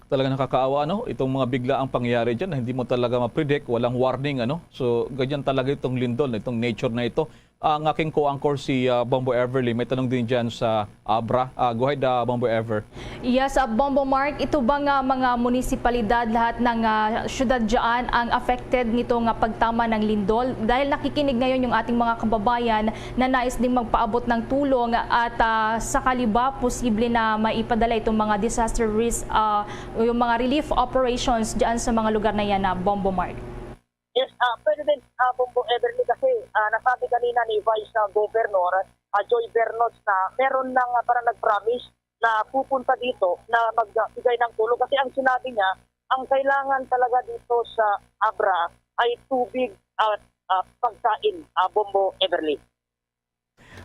Talaga nakakaawa, ano? Itong mga biglaang pangyayari dyan na hindi mo talaga ma-predict, walang warning, ano? So, ganyan talaga itong lindol, itong nature na ito. Ang aking co-anchor si ah, Bombo Everly, may tanong din dyan sa Abra. Ah, go ahead, ah, Bombo Ever. Yes, uh, Bombo Mark, ito ba nga mga munisipalidad, lahat ng ah, syudad dyan ang affected nito nga pagtama ng lindol? Dahil nakikinig ngayon yung ating mga kababayan na nais ding magpaabot ng tulong at ah, sakali ba posible na maipadala itong mga disaster risk, ah, yung mga relief operations dyan sa mga lugar na yan, na Bombo Mark? Yes, ah, pwede din, ah, Bombo Everly, kasi ah, nasabi kanina ni Vice ah, Governor ah, Joy Bernos na meron nang ah, parang nag-promise na pupunta dito na magbigay ng tulong. Kasi ang sinabi niya, ang kailangan talaga dito sa Abra ay tubig at ah, pagkain, ah, Bombo Everly.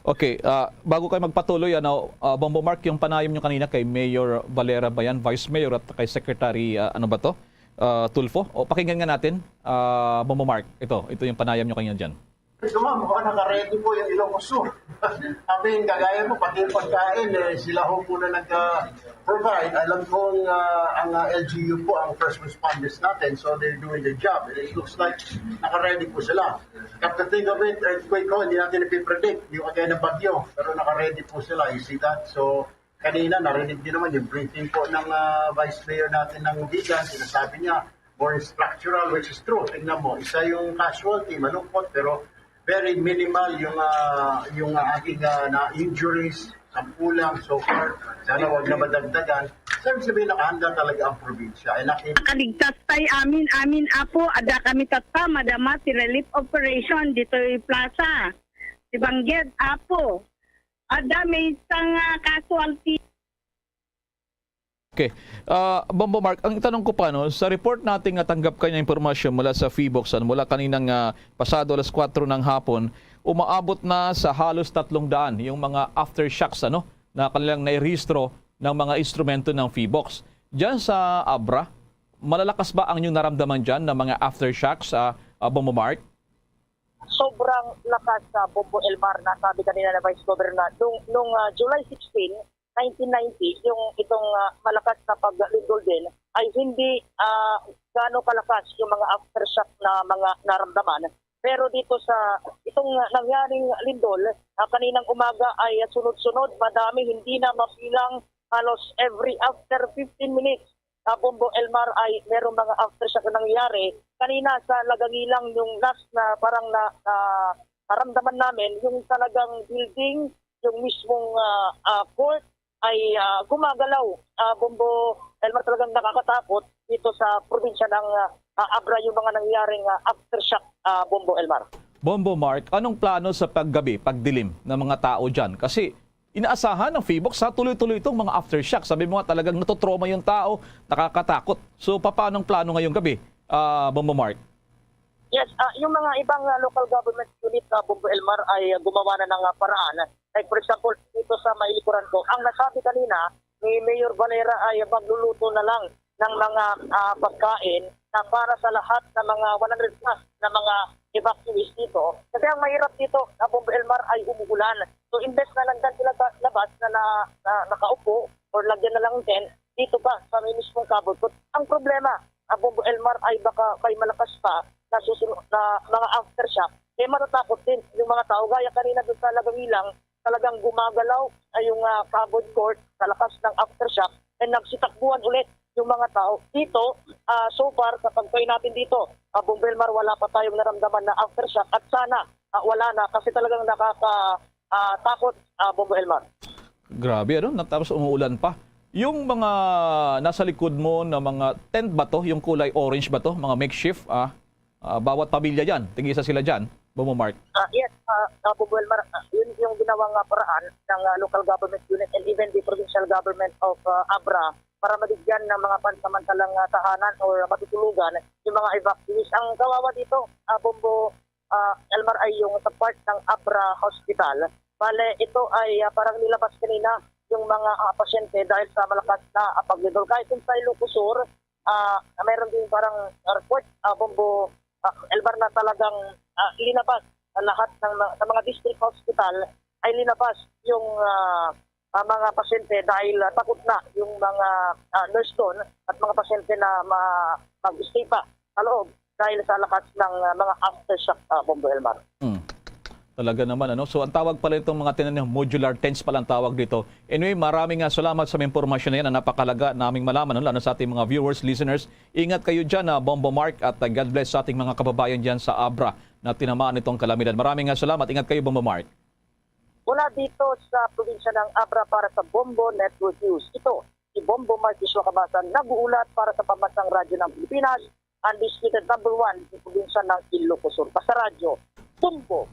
Okay, ah, bago kayo magpatuloy, ano, ah, Bombo Mark, yung panayam nyo kanina kay Mayor Valera ba yan, Vice Mayor at kay Secretary, ah, ano ba to? Ah, Tulfo? O pakinggan nga natin, ah, Bombo Mark. Ito, ito yung panayam nyo kanina dyan. So ma'am, mukhang naka-ready po yung Ilocos Sur. I mean, kagaya mo, pati yung pagkain, eh, sila ho po na nag-provide. Alam kong ah, ang ah, L G U po ang first responders natin, so they're doing the job. And it looks like naka-ready po sila. Come to think of it, earthquake ho, hindi natin ipipredict yung kagaya ng bagyo, pero naka-ready po sila. You see that? So, kanina, narinig niyo naman yung briefing po ng ah, Vice Mayor natin ng Vigan, sinasabi niya, more structural, which is true. Tingnan mo, isa yung casualty, malungkot, pero very minimal yung ah, yung ah, ating ah, na injuries. Sampu lang so far. Sana wag na madagdagan. Sir, sabihin, nakahanda talaga ang probinsya. Ay, nakita Kaligtas tay amin, amin, Apo, ada kami tata, madama ti relief operation ditoy plaza. Si Bangged, Apo. Ada may isang, ah, casualty. Okay. Ah, Bombo Mark, ang itanong ko pa, no, sa report natin nga tanggap kayo ng impormasyon mula sa PHIVOLCS, ano, mula kaninang ah, pasado alas kwatro ng hapon, umaabot na sa halos tatlong daan yung mga aftershocks, ano, na kanilang nairehistro ng mga instrumento ng PHIVOLCS. Diyan sa Abra, malalakas ba ang inyong naramdaman dyan ng mga aftershocks, ah, ah, Bombo Mark? Sobrang lakas sa Bombo Elmar na sabi kanina na Vice Governor. Nung, nung ah, July sixteen, nineteen ninety, yung itong ah, malakas na paglindol din ay hindi ah, gaano kalakas yung mga aftershock na mga naramdaman. Pero dito sa itong ah, nangyaring lindol, ah, kaninang umaga ay ah, sunod-sunod, madami, hindi na mapilang halos every after fifteen minutes. Ah, Bombo Elmar, ay merong mga aftershock na nangyari. Kanina sa Lagangilang yung last na parang na, na naramdaman namin, yung talagang building, yung mismong ah, ah, court ay ah, gumagalaw. Ah, Bombo Elmar, talagang nakakatakot dito sa probinsya ng ah, ah, Abra yung mga nangyaring ah, aftershock, ah, Bombo Elmar. Bombo Mark, anong plano sa paggabi, pagdilim ng mga tao dyan? Kasi inaasahan ng PHIVOLCS sa tuloy-tuloy itong mga aftershock. Sabi mo nga talagang natotrauma yung tao, nakakatakot. So paano ang plano ngayong gabi, ah, Bombo Mark? Yes, ah, yung mga ibang ah, local government unit na Bombo Elmar ay ah, gumawa na ng ah, paraan. Like for example, dito sa may likuran ko, ang nasabi kanina ni Mayor Valera ay magluluto na lang ng mga ah, pagkain na para sa lahat ng mga one hundred plus na mga evacuees dito. Kasi ang mahirap dito, ah, Bombo Elmar, ay umuulan. So imbes na nandyan sila sa labas na, na, na nakaupo or lagyan na lang ng tent, dito pa sa may mismong covered court. Ang problema, ah, Bombo Elmar, ay baka may malakas pa na susunod na mga aftershock. Kaya matatakot din yung mga tao. Gaya kanina doon sa Lagangilang, talagang gumagalaw ay yung ah, covered court sa lakas ng aftershock and nagsitakbuhan ulit yung mga tao. Dito, ah, so far, sa pagtry natin dito, ah, Bombo Elmar, wala pa tayong naramdaman na aftershock at sana ah, wala na kasi talagang nakaka ah, takot, ah, Bombo Elmar. Grabe, ano? Na, tapos umuulan pa. Yung mga nasa likod mo na mga tent ba to? Yung kulay orange ba to? Mga makeshift, ah? Ah, bawat pamilya dyan, tig-isa sila dyan, Bombo Mark. Ah, yes, ah, ah, Bombo Elmar, ah, yun yung ginawang ah, paraan ng ah, local government unit and even the provincial government of ah, Abra para mabigyan ng mga pansamantalang ah, tahanan or matutulugan yung mga evacuees. Ang kawawa dito, ah, Bombo ah, Elmar, ay yung sa part ng Abra Hospital. Bale, ito ay ah, parang nilabas kanina yung mga ah, pasyente dahil sa malakas na ah, paglindol. Kahit yung sa Ilocos Sur, ah, mayroon din parang report, ah, Bombo ah, Elmar, na talagang ah, linabas sa lahat ng ma- sa mga district hospital ay linabas yung ah, ah, mga pasyente dahil ah, takot na yung mga ah, nurse doon at mga pasyente na ma- mag-stay pa sa loob dahil sa lakas ng ah, mga aftershock, ah, Bombo Elmar. Hmm. Talaga naman, ano? So, ang tawag pala itong mga tinan modular tents pala ang tawag dito. Anyway, maraming nga salamat sa mga impormasyon na yan na napakalaga naming malaman, no? Lalo sa ating mga viewers, listeners. Ingat kayo dyan, ah, Bombo Mark, at ah, God bless sa ating mga kababayan dyan sa Abra na tinamaan nitong kalamidad. Maraming nga salamat. Ingat kayo, Bombo Mark. Mula dito sa probinsya ng Abra para sa Bombo Network News, ito si Bombo Mark Joshua Kabasan, nag-uulat para sa Pambansang Radyo ng Pilipinas, undisputed number one sa probinsya ng Ilocos Sur. Basta Radyo, Bombo!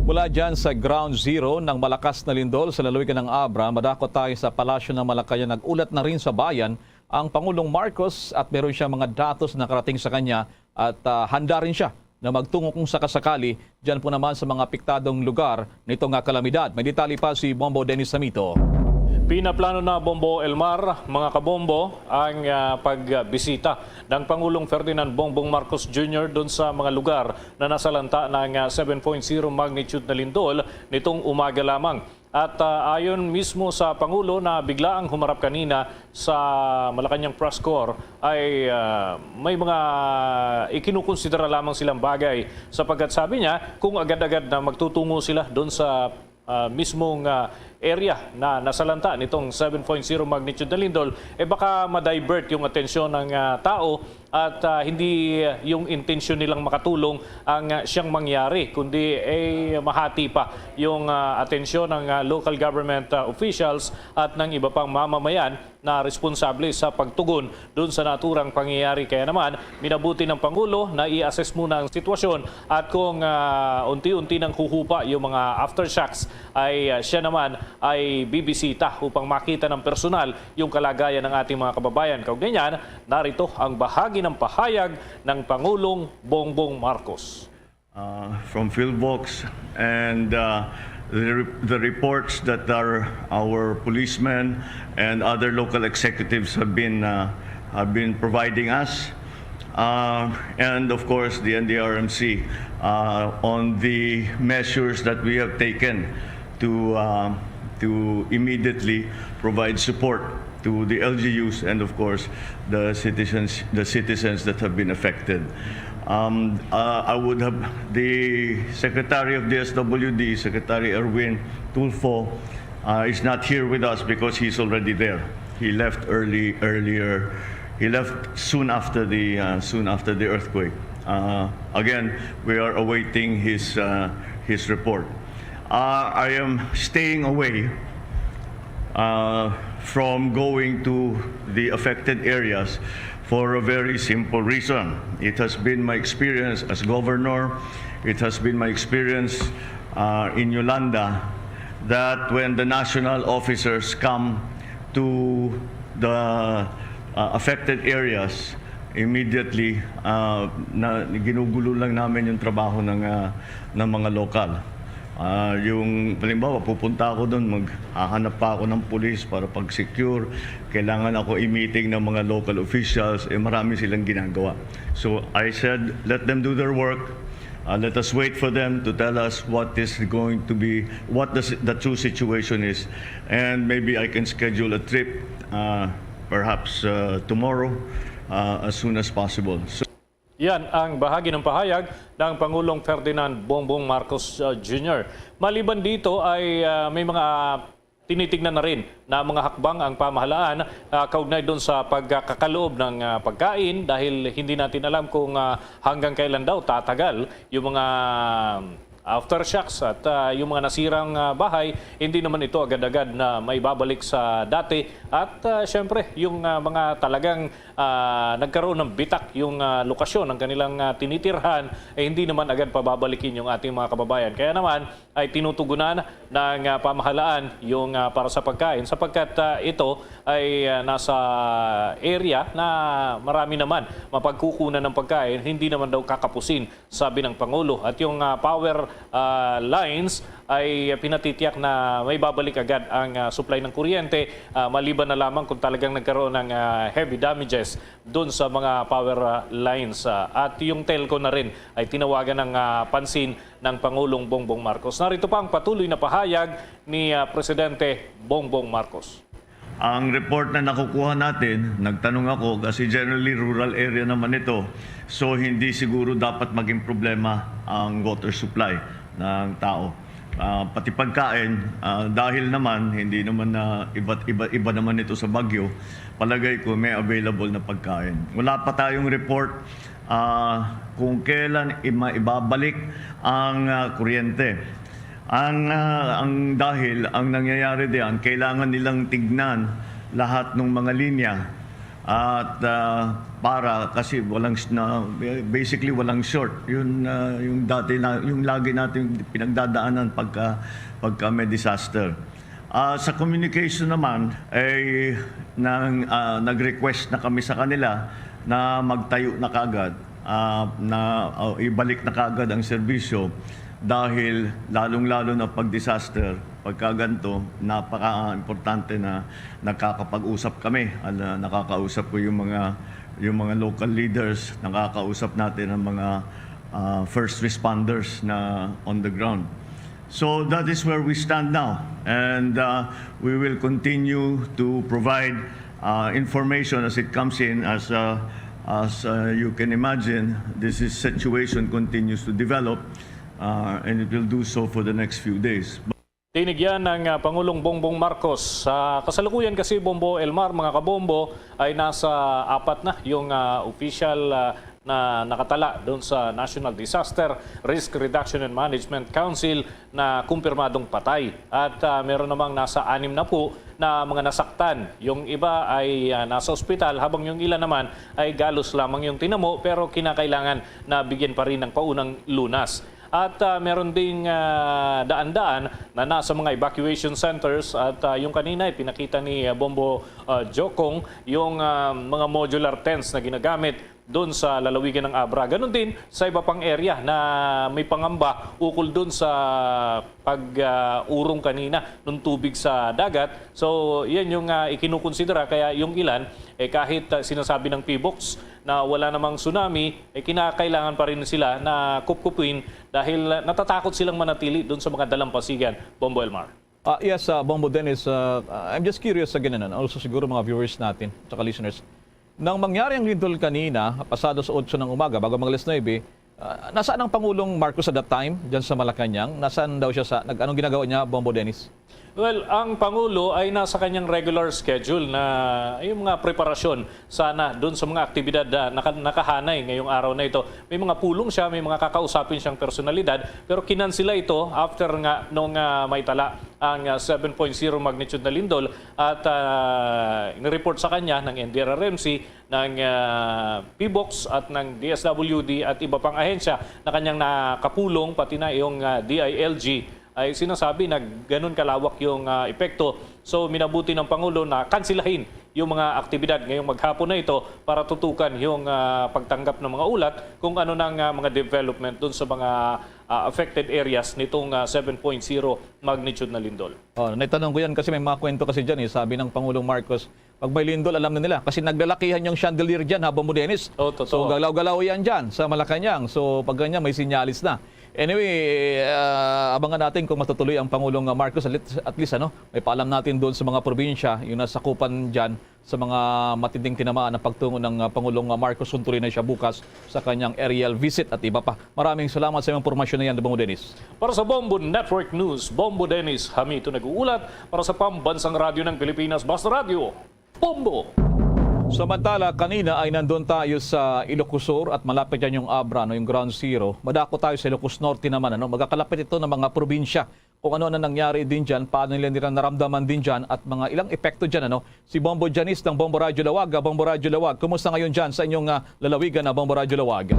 Mula dyan sa Ground Zero ng malakas na lindol sa lalawigan ng Abra, madako tayo sa Palasyo ng Malacañang. Nag-ulat na rin sa bayan ang Pangulong Marcos at meron siyang mga datos na nakarating sa kanya at ah, handa rin siya na magtungo kung sakasakali dyan po naman sa mga apektadong lugar nito nga kalamidad. May detalye pa si Bombo Dennis Samito. Pinaplano na, Bombo Elmar, mga kabombo, ang ah, pagbisita ng Pangulong Ferdinand Bongbong Marcos Junior doon sa mga lugar na nasalanta ng ah, seven point zero magnitude na lindol nitong umaga lamang. At ah, ayon mismo sa Pangulo na biglaang humarap kanina sa Malacañang Press Corps, ay ah, may mga ikinukonsidera lamang silang bagay, sapagkat sabi niya, kung agad-agad na magtutungo sila doon sa ah, mismong ah, area na nasalanta nitong seven point zero magnitude na lindol, eh baka ma-divert yung atensyon ng ah, tao at ah, hindi yung intensyon nilang makatulong ang ah, siyang mangyari, kundi eh mahati pa yung ah, atensyon ng ah, local government ah, officials at ng iba pang mamamayan na responsable sa pagtugon dun sa naturang pangyayari. Kaya naman, minabuti ng Pangulo na i-assess muna ang sitwasyon at kung ah, unti-unti nang huhupa yung mga aftershocks, ay ah, siya naman ay bibisita upang makita ng personal yung kalagayan ng ating mga kababayan. Kaugnay niyan, narito ang bahagi ng pahayag ng Pangulong Bongbong Marcos. uh, from PhilVox and uh, the, re- the reports that our, our policemen and other local executives have been, uh, have been providing us. Uh, and of course, the N D R M C uh, on the measures that we have taken to, uh, to immediately provide support to the L G Us and of course the citizens, the citizens that have been affected. Um, uh, I would have the Secretary of D S W D, Secretary Erwin Tulfo, uh, is not here with us because he's already there. He left early earlier. He left soon after the uh, soon after the earthquake. Uh, again, we are awaiting his uh, his report. Uh, I am staying away uh, from going to the affected areas for a very simple reason. It has been my experience as governor, it has been my experience uh, in Yolanda that when the national officers come to the uh, affected areas, immediately uh, na, ginugulo lang namin yung trabaho ng, uh, ng mga lokal. Ah, yung halimbawa, pupunta ako doon, maghahanap pa ako ng pulis para pag-secure. Kailangan ako i-meeting ng mga local officials, eh marami silang ginagawa. So I said, let them do their work. Uh, let us wait for them to tell us what is going to be, what the, the true situation is. And maybe I can schedule a trip, uh, perhaps uh, tomorrow, uh, as soon as possible. So, Yan ang bahagi ng pahayag ng Pangulong Ferdinand Bongbong Marcos uh, Junior. Maliban dito ay uh, may mga tinitignan na rin na mga hakbang ang pamahalaan uh, kaugnay doon sa pagkakaloob ng uh, pagkain dahil hindi natin alam kung uh, hanggang kailan daw tatagal yung mga aftershocks at uh, yung mga nasirang uh, bahay, hindi naman ito agad-agad na maibabalik sa dati. At uh, syempre, yung uh, mga talagang uh, nagkaroon ng bitak yung uh, lokasyon ng kanilang uh, tinitirhan, eh, hindi naman agad pababalikin yung ating mga kababayan. Kaya naman ay tinutugunan ng uh, pamahalaan yung uh, para sa pagkain sapagkat uh, ito ay uh, nasa area na marami naman mapagkukunan ng pagkain, hindi naman daw kakapusin, sabi ng Pangulo. At yung uh, power uh, lines ay pinatitiyak na maibabalik agad ang uh, supply ng kuryente uh, maliban na lamang kung talagang nagkaroon ng uh, heavy damages doon sa mga power uh, lines. Uh, at yung telco na rin ay tinawagan ng uh, pansin ng Pangulong Bongbong Marcos. Narito pa ang patuloy na pahayag ni uh, Presidente Bongbong Marcos. Ang report na nakukuha natin, nagtanong ako kasi generally rural area naman ito. So hindi siguro dapat maging problema ang water supply ng tao. Uh, pati pagkain, uh, dahil naman hindi naman na iba, iba, iba naman ito sa Baguio, palagay ko may available na pagkain. Wala pa tayong report uh, kung kailan maibabalik ang uh, kuryente. Ang, uh, ang dahil, ang nangyayari diyan, kailangan nilang tignan lahat ng mga linya at uh, para kasi walang na, basically walang short. Yun uh, yung dati na, yung lagi nating pinagdadaanan pagka pagka may disaster. Uh, sa communication naman ay nang uh, nag-request na kami sa kanila na magtayo na kagad uh, na uh, ibalik na kagad ang serbisyo dahil lalong-lalo na pag disaster, pagka ganito, napaka-importante na nakakapag-usap kami. Ala, nakakausap ko yung mga yung mga local leaders, nakakausap natin ang mga uh, first responders na on the ground. So that is where we stand now. And uh, we will continue to provide uh, information as it comes in. As, uh, as uh, you can imagine, this is situation continues to develop uh, and it will do so for the next few days. Tinigyan ng, ah, Pangulong Bongbong Marcos. Sa kasalukuyan kasi, Bombo Elmar, mga kabombo, ay nasa apat na yung, ah, official, ah, na nakatala doon sa National Disaster Risk Reduction and Management Council na kumpirmadong patay. At, ah, meron namang nasa anim na po na mga nasaktan. Yung iba ay, ah, nasa ospital, habang yung ilan naman ay galos lamang yung tinamo, pero kinakailangan na bigyan pa rin ng paunang lunas. At, ah, meron ding, ah, daan-daan na nasa mga evacuation centers. At, ah, yung kanina, ipinakita ni, ah, Bombo, ah, Jokong yung, ah, mga modular tents na ginagamit doon sa lalawigan ng Abra. Ganun din sa iba pang area na may pangamba ukol doon sa pag, ah, urong kanina ng tubig sa dagat. So, yan yung, ah, ikinukonsidera. Kaya yung ilan, eh, kahit, ah, sinasabi ng PHIVOLCS na wala namang tsunami, eh, kinakailangan pa rin sila na kupkupin dahil, ah, natatakot silang manatili doon sa mga dalampasigan, Bombo Elmar. Ah, yes, ah, Bombo Dennis, ah, ah, I'm just curious again, ano, also siguro mga viewers natin, tsaka listeners. Nang mangyari ang lindol kanina, pasado sa otso ng umaga, bago mag alas nuebe, ah, nasaan ang Pangulong Marcos at that time, dyan sa Malacañang? Nasaan daw siya sa, nag-, anong ginagawa niya, Bombo Dennis? Well, ang Pangulo ay nasa kanyang regular schedule na yung mga preparasyon sana doon sa mga aktibidad na naka-, nakahanay ngayong araw na ito. May mga pulong siya, may mga kakausapin siyang personalidad, pero kinansila ito after nga nung, ah, may tala ang, ah, seven point zero magnitude na lindol at, ah, ni-report sa kanya ng N D R R M C, ng, ah, PHIVOLCS at ng D S W D at iba pang ahensya na kanyang nakapulong, pati na yung, ah, D I L G, ay sinasabi na ganun kalawak yung, ah, epekto. So, minabuti ng Pangulo na kansilahin yung mga aktibidad ngayong maghapon na ito para tutukan yung, ah, pagtanggap ng mga ulat kung ano nang, ah, mga development dun sa mga, ah, affected areas nitong, ah, seven point zero magnitude na lindol. Oh, naitanong ko yan kasi may mga kwento kasi dyan eh. Sabi ng Pangulong Marcos, pag may lindol, alam na nila. Kasi naglalakihan yung chandelier dyan, ha, Bombo Dennis. Oh, totoo. So, galaw-galaw yan dyan sa Malacañang. So, pag ganyan, may sinyalis na. Anyway, ah, abangan natin kung matutuloy ang Pangulong, ah, Marcos. At least, at least, ano, may paalam natin doon sa mga probinsya, yung nasakupan dyan, sa mga matinding tinamaan ng pagtungo ng, ah, Pangulong, ah, Marcos kung tuloy na siya bukas sa kanyang aerial visit at iba pa. Maraming salamat sa iyong impormasyon na yan, Bombo Dennis. Para sa Bombo Network News, Bombo Dennis Hamito nag-uulat para sa Pambansang Radyo ng Pilipinas, Basta Radyo, Bombo! Samantala, kanina ay nandun tayo sa Ilocos Sur at malapit yan yung Abra, no, yung Ground Zero. Madako tayo sa Ilocos Norte naman, ano? Magkakalapit ito ng mga probinsya. Kung ano na nangyari din dyan, paano nila, nila naramdaman din dyan at mga ilang epekto dyan, ano? Si Bombo Janice ng Bombo Radyo Lawag. Ah, Bombo Radyo Lawag, kumusta ngayon dyan sa inyong, ah, lalawigan na Bombo Radyo Lawag?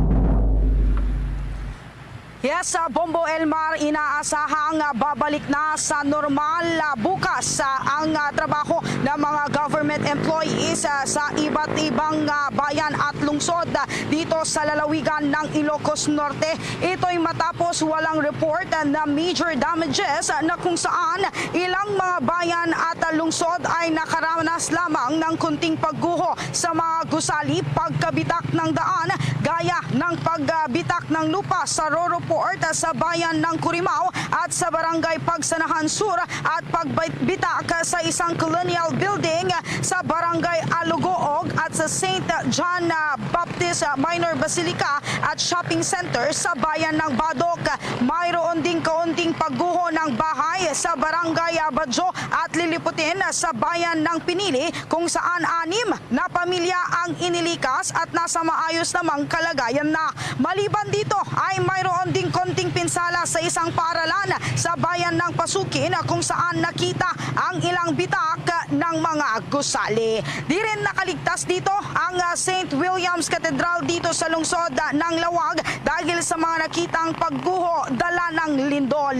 Yes, ah, Bombo Elmar, inaasahang, ah, babalik na sa normal, ah, bukas, ah, ang, ah, trabaho ng mga government employees, ah, sa iba't ibang, ah, bayan at lungsod, ah, dito sa lalawigan ng Ilocos Norte. Ito'y matapos walang report, ah, na major damages, ah, na kung saan ilang mga bayan at, ah, lungsod ay nakaranas lamang ng kunting pagguho sa mga gusali, pagkabitak ng daan, gaya ng pagbitak ng lupa sa Roro Port, ah, sa bayan ng Curimao at sa Barangay Pagsanahan Sur, at pagbitak sa isang colonial building sa Barangay Alugoog at sa Saint John, ah, Baptist, ah, Minor Basilica at Shopping Center sa bayan ng Badoc. Mayroon ding kaunting pagguho ng bahay sa Barangay, ah, Badjo at Liliputin sa bayan ng Pinili, kung saan anim na pamilya ang inilikas at nasa maayos namang kalagayan na. Maliban dito ay mayroon ding konting pinsala sa isang paaralan sa bayan ng Pasukin, kung saan nakita ang ilang bitak ng mga gusali. Di rin nakaligtas dito ang, ah, Saint William's Cathedral dito sa lungsod, ah, ng Lawag dahil sa mga nakitang pagguho dala ng lindol.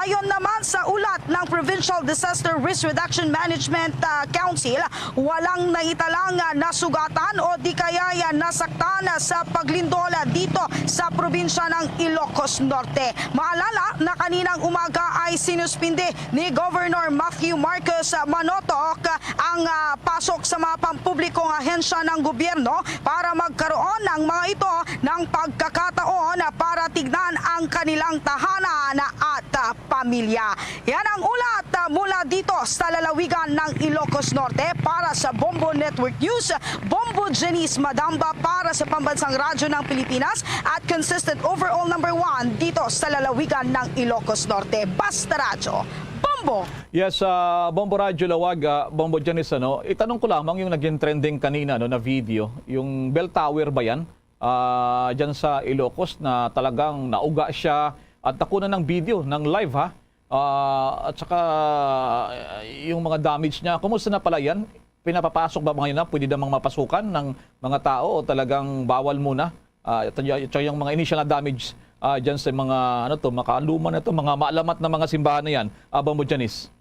Ayon naman sa ulat ng Provincial Disaster Risk Reduction Management, ah, Council, walang naitalang, ah, nasugatan o di kaya, ah, nasaktan sa paglindol, ah, dito sa probinsya ng Ilocos Norte. Maalala na kaninang umaga ay sinuspindi ni Governor Matthew Marcos Manotoc ang, ah, pasok sa mga pampublikong ahensya ng gobyerno para magkaroon ng mga ito ng pagkakataon para tignan ang kanilang tahanan at, ah, pamilya. Yan ang ulat, ah, mula dito Sa lalawigan ng Ilocos Norte, para sa Bombo Network News, Bombo Janice Madamba para sa Pambansang Radyo ng Pilipinas at consistent overall number one dito sa lalawigan ng Ilocos Norte. Basta Radyo, Bombo! Yes, ah, Bombo Radyo Lawag, ah, Bombo Janice, ano, itanong ko lamang yung naging trending kanina, no, na video, yung bell tower ba yan? Ah, dyan sa Ilocos na talagang nauga siya at nakunan ng video, ng live, ha? Ah, at saka, ah, yung mga damage niya, kumusta na pala yan? Pinapapasok ba ngayon na pwede namang mapasukan ng mga tao o talagang bawal muna? Ah, ito, ito yung mga initial na damage, ah, dyan sa mga, ano to, makaluma na to, mga maalamat na mga simbahan na yan. Ah, Bombo Janice.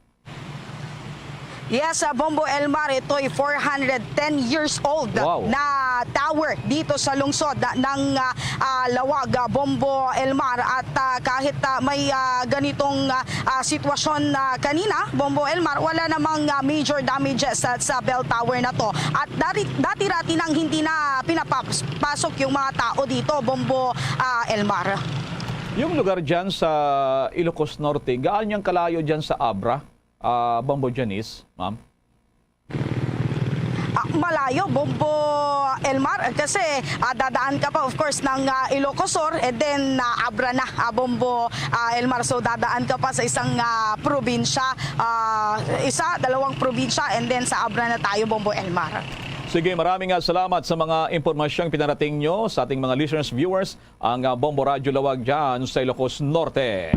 Yes, ah, Bombo Elmar, ito'y four hundred ten years old Wow. na tower dito sa lungsod na, ng, ah, ah, Lawag, ah, Bombo Elmar. At, ah, kahit, ah, may, ah, ganitong, ah, ah, sitwasyon na kanina, Bombo Elmar, wala namang, ah, major damages sa, sa bell tower na to. At dari-, dati-dati nang hindi na pinapasok yung mga tao dito, Bombo, ah, Elmar. Yung lugar dyan sa Ilocos Norte, gaano yung kalayo dyan sa Abra? Ah, Bombo Janice, ma'am? Ah, malayo, Bombo Elmar, kasi, ah, dadaan ka pa, of course, ng, ah, Ilocos Sur, and then, ah, Abra na, ah, Bombo, ah, Elmar. So, dadaan ka pa sa isang, ah, probinsya, ah, isa, dalawang probinsya, and then sa Abra na tayo, Bombo Elmar. Sige, maraming, ah, salamat sa mga impormasyong pinarating nyo sa ating mga listeners, viewers, ang, ah, Bombo Radyo Lawag dyan sa Ilocos Norte.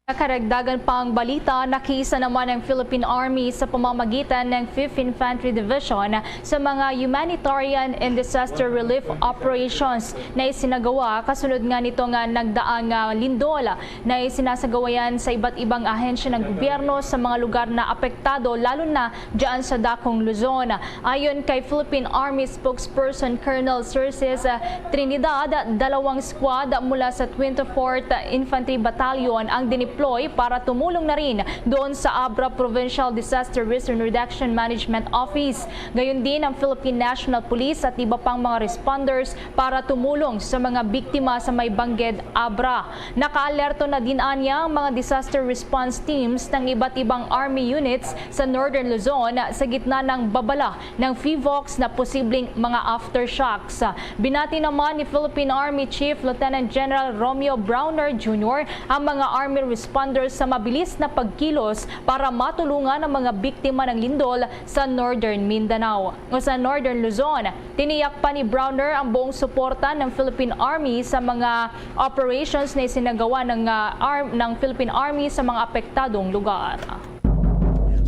Karagdagan pang balita, nakiisa naman ang Philippine Army sa pamamagitan ng Fifth Infantry Division sa mga humanitarian and disaster relief operations na isinagawa kasunod nga nito nga nagdaang, ah, lindol na isinasagawa yan sa iba't ibang ahensya ng gobyerno sa mga lugar na apektado, lalo na dyan sa Dakong Luzon. Ayon kay Philippine Army spokesperson Colonel Circes, ah, Trinidad, dalawang squad mula sa twenty-fourth Infantry Battalion ang dineploy para tumulong na rin doon sa Abra Provincial Disaster Risk and Reduction Management Office. Gayon din ang Philippine National Police at iba pang mga responders para tumulong sa mga biktima sa may Bangged, Abra. Nakaalerto na din anya ang mga disaster response teams ng iba't ibang army units sa Northern Luzon sa gitna ng babala ng PHIVOLCS na posibleng mga aftershocks. Binati naman ni Philippine Army Chief Lieutenant General Romeo Brawner Junior ang mga army responders sa mabilis na pagkilos para matulungan ang mga biktima ng lindol sa Northern Mindanao o sa Northern Luzon. Tiniyak pa ni Brawner ang buong suporta ng Philippine Army sa mga operations na isinagawa ng, ah, arm-, ng Philippine Army sa mga apektadong lugar.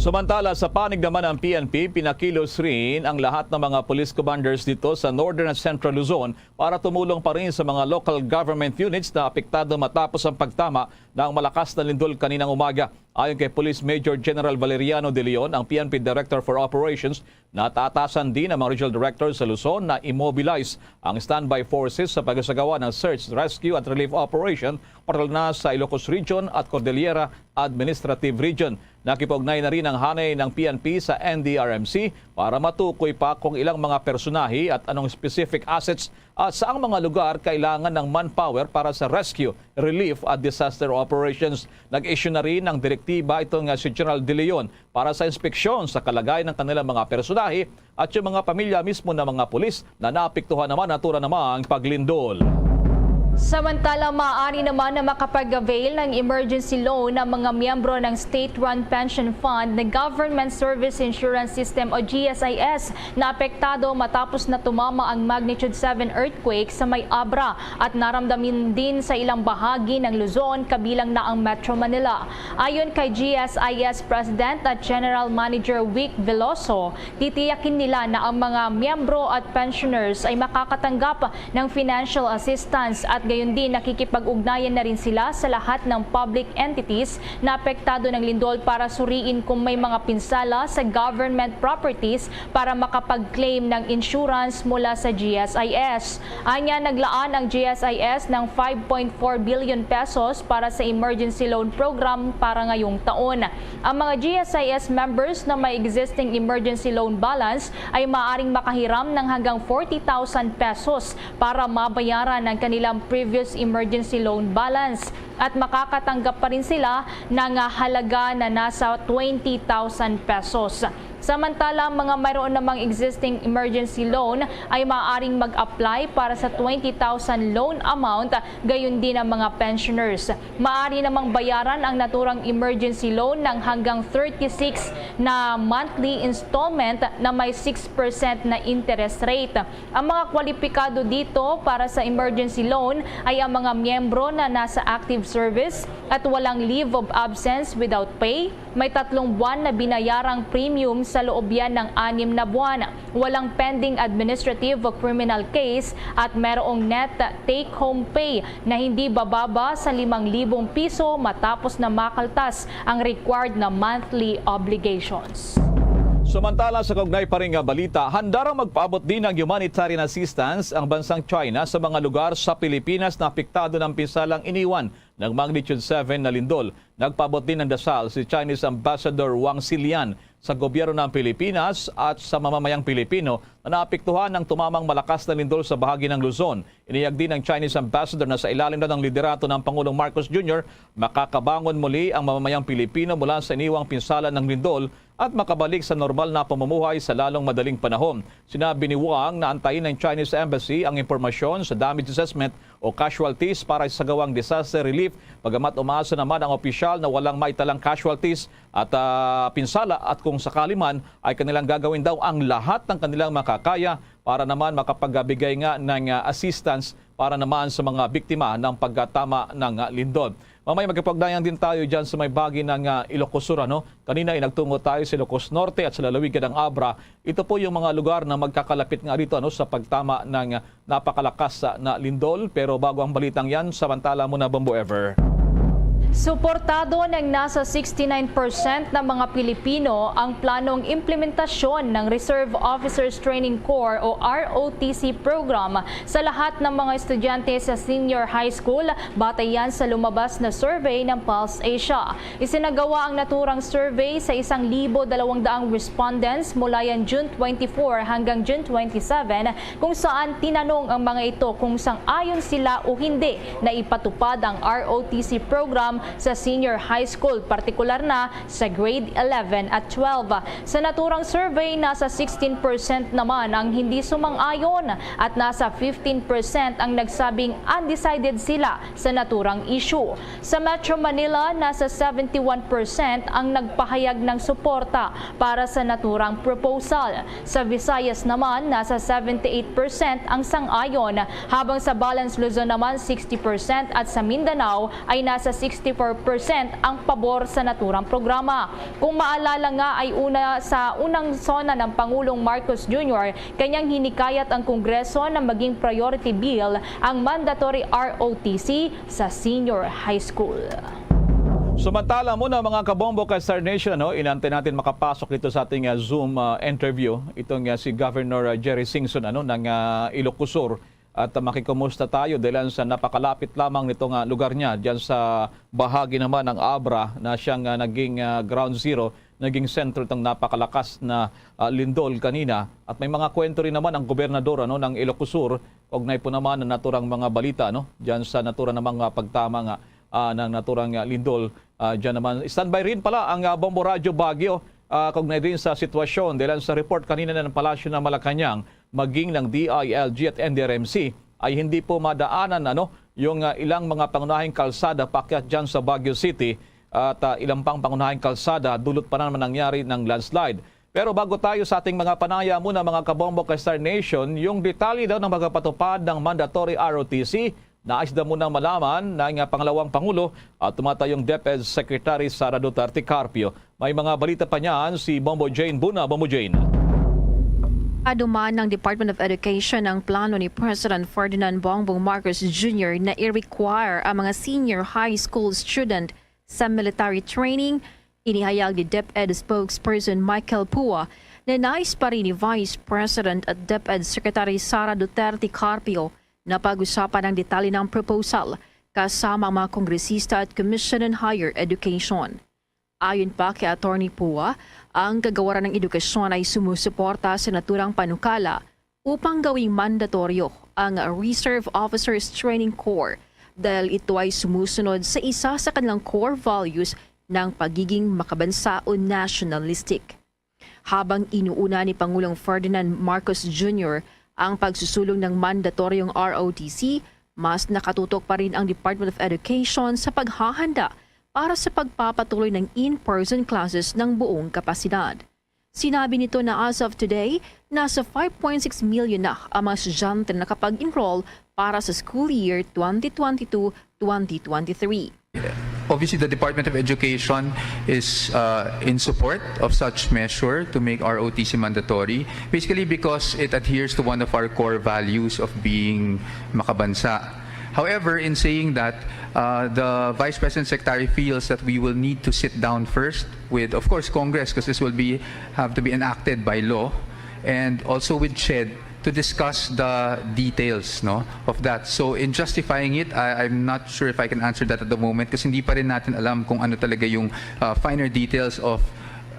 Samantala, sa panig naman ng P N P, pinakilos rin ang lahat ng mga police commanders dito sa Northern at Central Luzon para tumulong pa rin sa mga local government units na apektado matapos ang pagtama ng malakas na lindol kaninang umaga. Ayon kay Police Major General Valeriano De Leon, ang P N P Director for Operations, natatasan din ang mga regional director sa Luzon na i-mobilize ang standby forces sa pagsasagawa ng search, rescue at relief operation, para na sa Ilocos Region at Cordillera Administrative Region. Nakipag-ugnayan na rin ang hanay ng P N P sa N D R M C para matukoy pa kung ilang mga personahe at anong specific assets at saang mga lugar kailangan ng manpower para sa rescue, relief at disaster operations. Nag-issue na rin ng direktiba itong, ah, si General De Leon para sa inspeksyon sa kalagayan ng kanilang mga personahe at yung mga pamilya mismo ng mga pulis na naapektuhan naman, naturan namang paglindol. Samantala, maaari naman na makapag-avail ng emergency loan ang mga miyembro ng state-run pension fund ng Government Service Insurance System o G S I S na apektado matapos na tumama ang magnitude seven earthquake sa may Abra at naramdamin din sa ilang bahagi ng Luzon, kabilang na ang Metro Manila. Ayon kay G S I S President at General Manager Wick Veloso, titiyakin nila na ang mga miyembro at pensioners ay makakatanggap ng financial assistance at gayon din nakikipag-ugnayan na rin sila sa lahat ng public entities na apektado ng lindol para suriin kung may mga pinsala sa government properties para makapag-claim ng insurance mula sa G S I S. Anya, naglaan ang G S I S ng five point four billion pesos para sa emergency loan program para ngayong taon. Ang mga G S I S members na may existing emergency loan balance ay maaaring makahiram ng hanggang forty thousand pesos para mabayaran ang kanilang previous emergency loan balance at makakatanggap pa rin sila ng, ah, halaga na nasa twenty thousand pesos. Samantala, ang mga mayroon namang existing emergency loan ay maaaring mag-apply para sa twenty thousand loan amount, gayon din ang mga pensioners. Maaari namang bayaran ang naturang emergency loan ng hanggang thirty-six na monthly installment na may six percent na interest rate. Ang mga kwalipikado dito para sa emergency loan ay ang mga miyembro na nasa active service at walang leave of absence without pay, may tatlong buwan na binayarang premium sa loob yan ng anim na buwan, walang pending administrative o criminal case, at merong net take-home pay na hindi bababa sa limang libong piso matapos na makaltas ang required na monthly obligations. Samantala, sa kaugnay pa rin nga balita, handa raw magpaabot din ng humanitarian assistance ang bansang China sa mga lugar sa Pilipinas na apektado ng pinsalang iniwan ng magnitude seven na lindol. Nagpaabot din ng dasal si Chinese Ambassador Wang Xilian sa gobyerno ng Pilipinas at sa mamamayang Pilipino na naapektuhan ng tumamang malakas na lindol sa bahagi ng Luzon. Inihayag din ng Chinese Ambassador na sa ilalim na ng liderato ng Pangulong Marcos Junior, makakabangon muli ang mamamayang Pilipino mula sa iniwang pinsala ng lindol at makabalik sa normal na pamumuhay sa lalong madaling panahon. Sinabi ni Wang na antayin ng Chinese Embassy ang impormasyon sa damage assessment o casualties para sa isagawang disaster relief, bagamat umaasa naman ang opisyal na walang maitalang casualties at, ah, pinsala, at kung sakali man ay kanilang gagawin daw ang lahat ng kanilang makakaya para naman makapagbigay nga ng, ah, assistance para naman sa mga biktima ng pagkatama ng, ah, lindol. Mamaya magkapagdayan din tayo dyan sa may bahagi ng, ah, Ilocos Sur, ano? Kanina ay nagtungo tayo sa Ilocos Norte at sa lalawigan ng Abra. Ito po yung mga lugar na magkakalapit nga dito, ano, sa pagtama ng, ah, napakalakas, ah, na lindol. Pero bago ang balitang yan, samantala muna, Bombo Ever. Suportado ng nasa sixty-nine percent ng mga Pilipino ang planong implementasyon ng Reserve Officers Training Corps o R O T C program sa lahat ng mga estudyante sa senior high school, batay yan sa lumabas na survey ng Pulse Asia. Isinagawa ang naturang survey sa isang libo dalawang daang respondents mula yan June twenty-four hanggang June twenty-seven, kung saan tinanong ang mga ito kung sang-ayon sila o hindi na ipatupad ang R O T C program sa senior high school, partikular na sa grade eleven at twelve. Sa naturang survey, nasa sixteen percent naman ang hindi sumang-ayon at nasa fifteen percent ang nagsabing undecided sila sa naturang issue. Sa Metro Manila, nasa seventy-one percent ang nagpahayag ng suporta para sa naturang proposal. Sa Visayas naman, nasa seventy-eight percent ang sang-ayon, habang sa Balance Luzon naman, sixty percent, at sa Mindanao ay nasa sixty-four percent ang pabor sa naturang programa. Kung maalala nga, ay una sa unang SONA ng Pangulong Marcos Junior, kanyang hinikayat ang Kongreso na maging priority bill ang mandatory R O T C sa senior high school. Samantala muna, mga kabombo kay Star Nation, ano, inantay natin makapasok dito sa ating, ah, Zoom, ah, interview itong, ah, si Governor, ah, Jerry Singson, ano, ng, ah, Ilocos Sur. At, ah, makikumusta tayo dahil sa napakalapit lamang nitong, ah, lugar niya, diyan sa bahagi naman ng Abra na siyang, ah, naging, ah, ground zero, naging sentro itong napakalakas na, ah, lindol kanina. At may mga kwento rin naman ang gobernador, ano, ng Ilocos Sur, kaugnay po naman ng naturang mga balita, no, diyan sa natura namang, ah, pagtama nga, ah, ng naturang, ah, lindol, ah, diyan naman. Standby rin pala ang, ah, Bombo Radyo Baguio, ah, kaugnay din sa sitwasyon. Dahil sa report kanina ng Palasyo ng Malacañang, maging ng D I L G at N D R M C, ay hindi po madaanan, ano, yung, ah, ilang mga pangunahing kalsada paakyat diyan sa Baguio City at, ah, ilang pang pangunahing kalsada, dulot pa naman nangyari ng landslide. Pero bago tayo sa ating mga panaya muna, mga kabombo kay Star Nation, yung detalye daw ng pagpapatupad ng mandatory R O T C, nais daw muna malaman ng, ah, pangalawang Pangulo at tumatayong DepEd Secretary Sara Duterte Carpio. May mga balita pa niyan si Bombo Jane Buna. Bombo Jane. Aduman ng Department of Education ang plano ni President Ferdinand Bongbong Marcos Junior na i-require ang mga senior high school student sa military training. Inihayag ni DepEd spokesperson Michael Pua na nais pa rin ni Vice President at DepEd Secretary Sara Duterte Carpio na pag-usapan ang detalye ng proposal kasama ang mga kongresista at Commission on Higher Education. Ayon pa kay Attorney Pua, ang Kagawaran ng Edukasyon ay sumusuporta sa naturang panukala upang gawing mandatoryo ang Reserve Officers Training Corps dahil ito ay sumusunod sa isa sa kanilang core values ng pagiging makabansa o nationalistic. Habang inuuna ni Pangulong Ferdinand Marcos Junior ang pagsusulong ng mandatoryong R O T C, mas nakatutok pa rin ang Department of Education sa paghahanda para sa pagpapatuloy ng in-person classes ng buong kapasidad. Sinabi nito na as of today, nasa five point six million na ang mga estudyante na nakapag-enroll para sa school year twenty twenty-two twenty twenty-three. Obviously, the Department of Education is uh, in support of such measure to make R O T C mandatory, basically because it adheres to one of our core values of being makabansa. However, in saying that, uh, the Vice President Secretary feels that we will need to sit down first with, of course, Congress, because this will be have to be enacted by law, and also with CHED to discuss the details, no, of that. So in justifying it, I, I'm not sure if I can answer that at the moment kasi hindi pa rin natin alam kung ano talaga yung uh, finer details of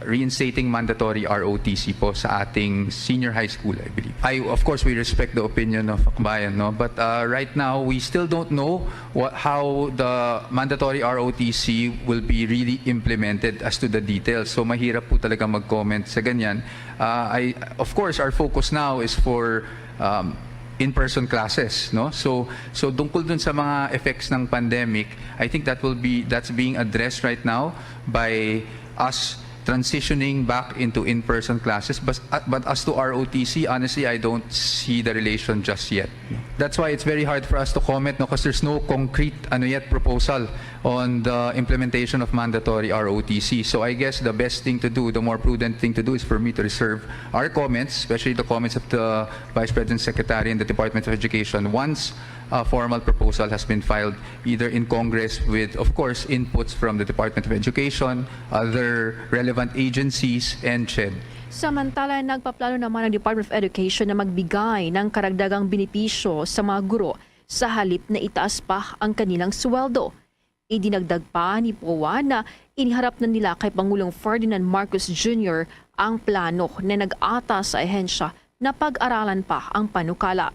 reinstating mandatory R O T C po sa ating senior high school, I believe. I, of course, we respect the opinion of Akbayan, no? But uh, right now, we still don't know what, how the mandatory R O T C will be really implemented as to the details. So mahirap po talaga mag-comment sa ganyan. Uh, I, of course, our focus now is for um, in-person classes, no? So, so tungkol dun sa mga effects ng pandemic, I think that will be, that's being addressed right now by us transitioning back into in-person classes. But, uh, but as to R O T C, honestly, I don't see the relation just yet. That's why it's very hard for us to comment, no, because there's no concrete, ano yet, proposal on the implementation of mandatory R O T C. So I guess the best thing to do, the more prudent thing to do, is for me to reserve our comments, especially the comments of the Vice President Secretary and the Department of Education, once a formal proposal has been filed either in Congress with, of course, inputs from the Department of Education, other relevant agencies, and CHED. Samantala, nagpaplano naman ang Department of Education na magbigay ng karagdagang benepisyo sa mga guro sa halip na itaas pa ang kanilang sweldo. Idinagdag pa ni Poa na iniharap na nila kay Pangulong Ferdinand Marcos Junior ang plano na nag-atas sa ahensya na pag-aralan pa ang panukala.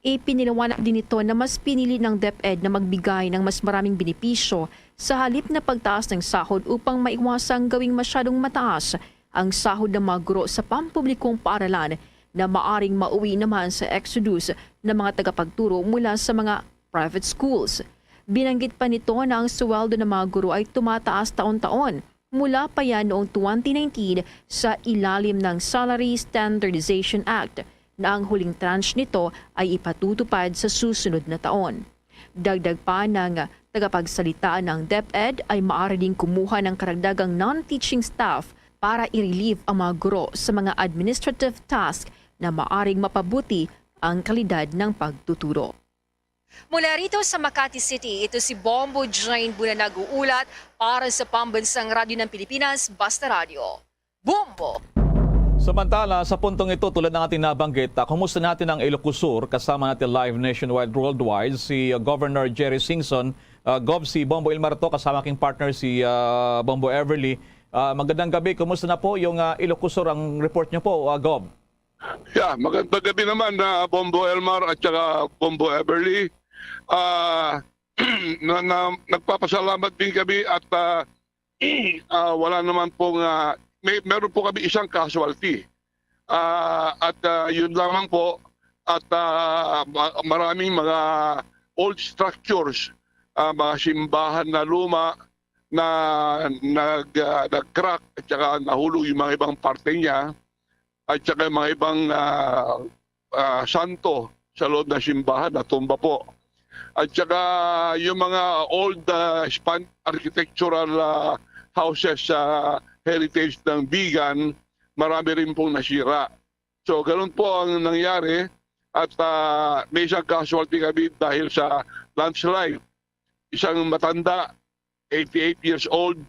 Ipinaliwanag din nito na mas pinili ng DepEd na magbigay ng mas maraming benepisyo sa halip na pagtaas ng sahod upang maiwasang gawing masyadong mataas ang sahod ng mga guro sa pampublikong paaralan na maaring mauwi naman sa exodus ng mga tagapagturo mula sa mga private schools. Binanggit pa nito na ang sweldo ng mga guro ay tumataas taon-taon mula pa yan noong twenty nineteen sa ilalim ng Salary Standardization Act na ang huling tranche nito ay ipatutupad sa susunod na taon. Dagdag pa ng tagapagsalita ng DepEd ay maaari ding kumuha ng karagdagang non-teaching staff para i-relieve ang mga guro sa mga administrative task na maaring mapabuti ang kalidad ng pagtuturo. Mula rito sa Makati City, ito si Bombo Jane Buna nag-uulat para sa Pambansang Radyo ng Pilipinas, Basta Radyo. Bombo! Samantala, sa puntong ito, tulad ng ating nabanggit, ah, kumusta natin ang Ilocos Sur? Kasama natin live nationwide, worldwide, si ah, Governor Jerry Singson. Ah, Gov, si Bombo Ilmar to, kasama king partner si ah, Bombo Everly. Ah, magandang gabi. Kumusta na po yung ah, Ilocos Sur? Ang report nyo po, ah, Gov? Yeah, magandang gabi naman na Bombo Elmar at saka Bombo Everly. Ah, na, na, nagpapasalamat din kami at ah, ah, wala naman pong ah, may meron po kami isang casualty. Ah, at ah, yun lamang po at ah, ma- maraming mga old structures, ah, mga simbahan na luma na nag ah, nag-crack at saka nahulog yung mga ibang parte niya at saka yung mga ibang ah, ah, santo sa loob ng simbahan natumba po. At saka yung mga old ah, Span architectural ah, houses sa heritage ng Vigan, marami rin pong nasira. So ganun po ang nangyari at ah, may isang casualty kami dahil sa landslide. Isang matanda, eighty-eight years old,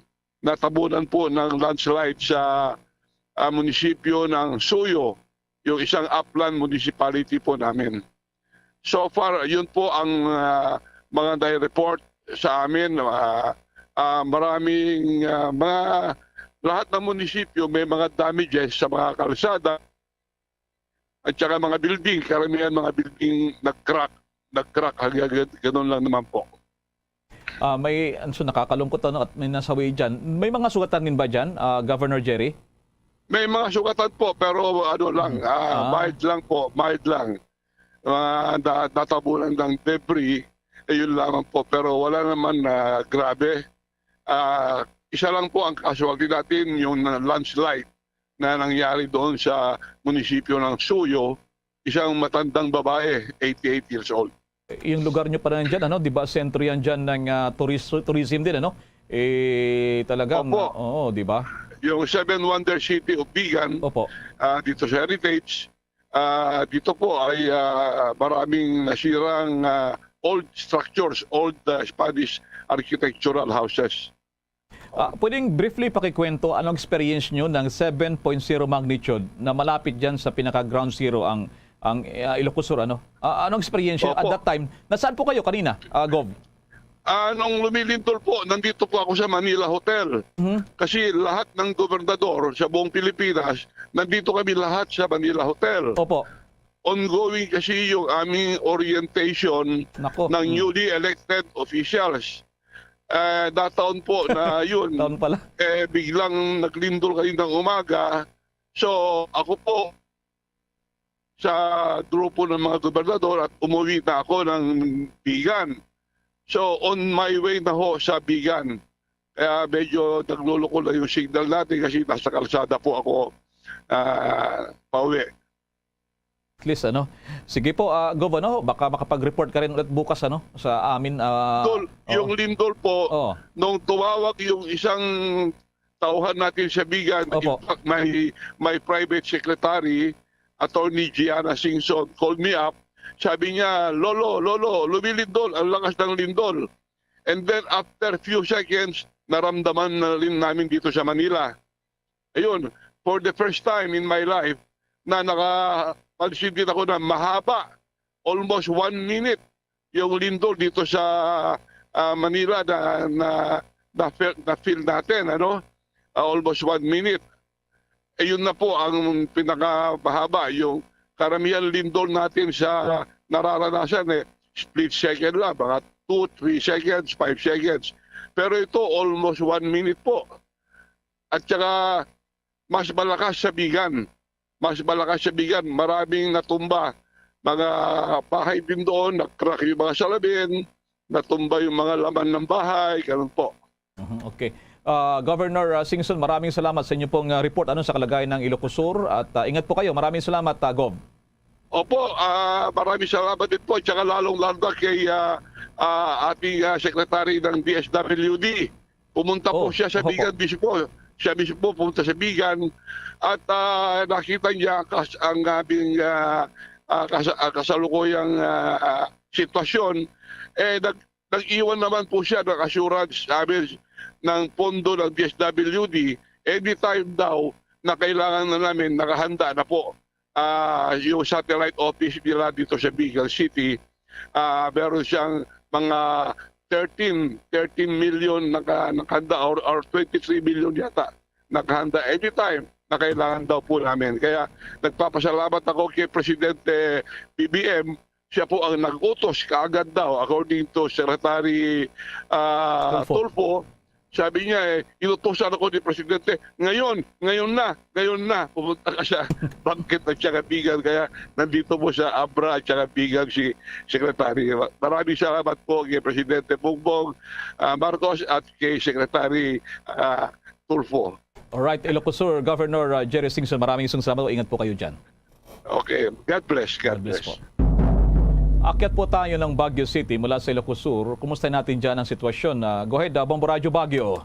natabunan po ng landslide sa ah, munisipyo ng Suyo, yung isang upland municipality po namin. So far, yun po ang ah, mga nai-report sa amin. Ah, ah, maraming ah, mga lahat ng munisipyo may mga damages sa mga kalsada. At saka mga building, karamihan mga building nag-crack, nag-crack, hag-, hag-, ganun lang naman po. Ah, may, ano, so, nakakalungkot, ano, at may nasawi dyan. May mga sugatan din ba dyan, ah, Governor Jerry? May mga sugatan po, pero ano lang, Mm. ah, Ah. mild lang po, mild lang. Ah, na-, natabunan ng debris, eh, yun lamang po. Pero wala naman na grabe. Ah, isa lang po ang casualty natin, yung na-, landslide na nangyari doon sa munisipyo ng Suyo, isang matandang babae, eighty-eight years old. Yung lugar nyo pala nandyan, ano, di ba, sentro yan dyan ng, ah, turis-, tourism din, ano? Eh, talagang, Opo. ah, oo, di ba? Yung Seven Wonder City of Vigan, Opo. ah, dito sa Heritage, ah, dito po ay, ah, maraming nasirang, ah, old structures, old, ah, Spanish architectural houses. Ah, pwedeng briefly pakikwento, anong experience nyo ng seven point zero magnitude na malapit dyan sa pinaka-ground zero ang, ang, ah, Ilocos Sur, ano? Ah, anong experience nyo at Opo. that time? Nasaan po kayo kanina, ah, Gov? Ah, nung lumilindol po, nandito po ako sa Manila Hotel. Mhm. Kasi lahat ng gobernador sa buong Pilipinas, nandito kami lahat sa Manila Hotel. Opo. Ongoing kasi yung aming orientation Nako. ng Mm. newly elected officials. Eh, nataon po na yun, Taon pala. eh, biglang naglindol kaninang umaga. So, ako po, sa grupo ng mga gobernador at umuwi na ako ng Vigan. So, on my way na ho sa Vigan. Kaya medyo nagluloko na yung signal natin kasi nasa kalsada po ako, ah, pauwi. At least, ano. Sige po, ah, Gov, ano, baka makapag-report ka rin ulit bukas, ano, sa amin, ah, Tol, oo. yung lindol po, Oo. nung tumawag yung isang tauhan natin sa Vigan, Opo. in fact, my, my private secretary, Attorney Gianna Singson, called me up. Sabi niya, "Lolo, Lolo, lumilindol, ang lakas ng lindol." And then after few seconds, naramdaman na rin namin dito sa Manila. Ayun, for the first time in my life, na nakapansin din ako na mahaba, almost one minute, yung lindol dito sa, ah, Manila na, na, na-feel, na-feel natin, ano? Ah, almost one minute. Eh, yun na po ang pinakamahaba, yung karamihan lindol natin sa nararanasan, eh, split second lang, mga two, three seconds, five seconds. Pero ito, almost one minute po. At saka, mas malakas sa Vigan. Mas malakas sa Vigan. Maraming natumba. Mga bahay din doon, nag-crack yung mga salamin, natumba yung mga laman ng bahay, ganun po. Mhm, okay. Ah, Governor, ah, Singson, maraming salamat sa inyo pong, ah, report, ano, sa kalagayan ng Ilocos Sur. At, ah, ingat po kayo. Maraming salamat, ah, Gov. Opo, ah, maraming salamat din po. Tsaka lalong-lalo na kay, ah, ah, ating, ah, secretary ng D S W D. Pumunta po Oh, siya sa opo. Vigan mismo. Siya mismo pumunta sa Vigan at, ah, nakita niya kas-, ang aming, ah, ah, kas-, ah, kasalukuyang, ah, ah, sitwasyon. Eh, nag-, nag-iwan naman po siya ng assurance sa amin ng pondo ng D S W D. Anytime daw na kailangan na namin, nakahanda na po, ah, yung satellite office nila dito sa Vigan City. Ah, meron siyang mga thirteen, thirteen million naka-, nakahanda or, or twenty-three million yata nakahanda anytime na kailangan daw po namin. Kaya nagpapasalamat ako kay Presidente B B M. Siya po ang nag-utos kaagad daw, according to Secretary, ah, Tulfo. Tulfo. Sabi niya, eh, "Inutusan ako ni Presidente, ngayon, ngayon na, ngayon na, pumunta ka sa bangkit ng Tiyaga-Bigan." Kaya nandito po sa Abra at Tiyaga-Bigan si Secretary. Maraming salamat po kay Presidente Bongbong, ah, Marcos at kay Secretary, ah, Tulfo. Alright, Ilocos Sur Governor, ah, Jerry Singson, maraming isang salamat. Ingat po kayo dyan. Okay. God bless. God God bless bless. po. Akyat po tayo ng Baguio City mula sa Ilocos Sur. Kumusta natin dyan ang sitwasyon? Ah, go ahead, ah, Bombo Radyo Baguio.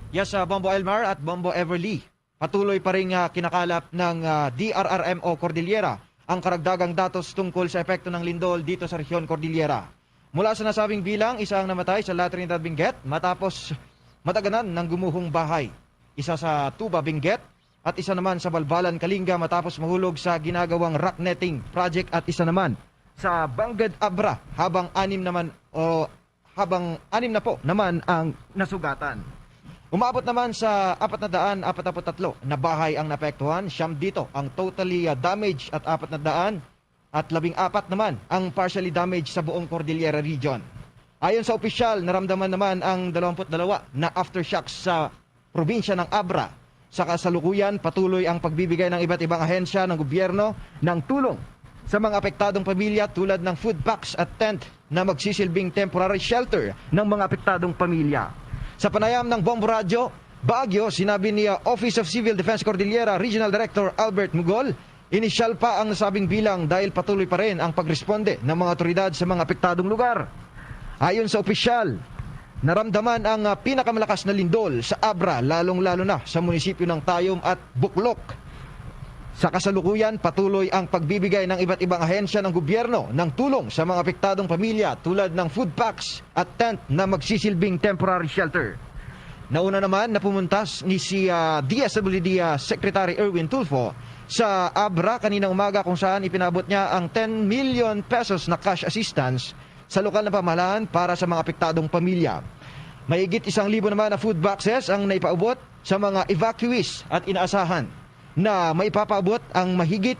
Yes, ah, Bombo Elmar at Bombo Everly. Patuloy pa rin, ah, kinakalap ng, ah, D R R M O Cordillera ang karagdagang datos tungkol sa epekto ng lindol dito sa rehiyon Cordillera. Mula sa nasabing bilang, isa ang namatay sa La Trinidad Benguet matapos madaganan ng gumuhong bahay. Isa sa Tuba Benguet at isa naman sa Balbalan Kalinga matapos mahulog sa ginagawang rock netting project at isa naman sa Banged Abra habang anim naman o habang anim na po naman ang nasugatan. Umabot naman sa apat na daan apat na put tatlo na bahay ang naapektuhan, siyam dito ang totally, ah, damaged at apat na daan at labing apat naman ang partially damaged sa buong Cordillera Region. Ayon sa opisyal, naramdaman naman ang dalawampu't dalawa na aftershocks sa probinsya ng Abra. Sa kasalukuyan, patuloy ang pagbibigay ng iba't ibang ahensya ng gobyerno ng tulong sa mga apektadong pamilya, tulad ng food packs at tent na magsisilbing temporary shelter ng mga apektadong pamilya. Sa panayam ng Bombo Radyo Baguio, sinabi ni, uh, Office of Civil Defense Cordillera Regional Director Albert Mugol, inisyal pa ang nasabing bilang dahil patuloy pa rin ang pagresponde ng mga otoridad sa mga apektadong lugar. Ayon sa opisyal, naramdaman ang, uh, pinakamalakas na lindol sa Abra, lalong-lalo na sa munisipyo ng Tayum at Buklok. Sa kasalukuyan, patuloy ang pagbibigay ng iba't ibang ahensya ng gobyerno ng tulong sa mga apektadong pamilya, tulad ng food packs at tent na magsisilbing temporary shelter. Nauna naman na pumunta s-, ni si, ah, D S W D, ah, Secretary Erwin Tulfo sa Abra kaninang umaga, kung saan ipinabot niya ang ten million pesos na cash assistance sa lokal na pamahalaan para sa mga apektadong pamilya. Mahigit isang libo naman na food boxes ang naipaabot sa mga evacuees at inaasahan na maipapaabot ang mahigit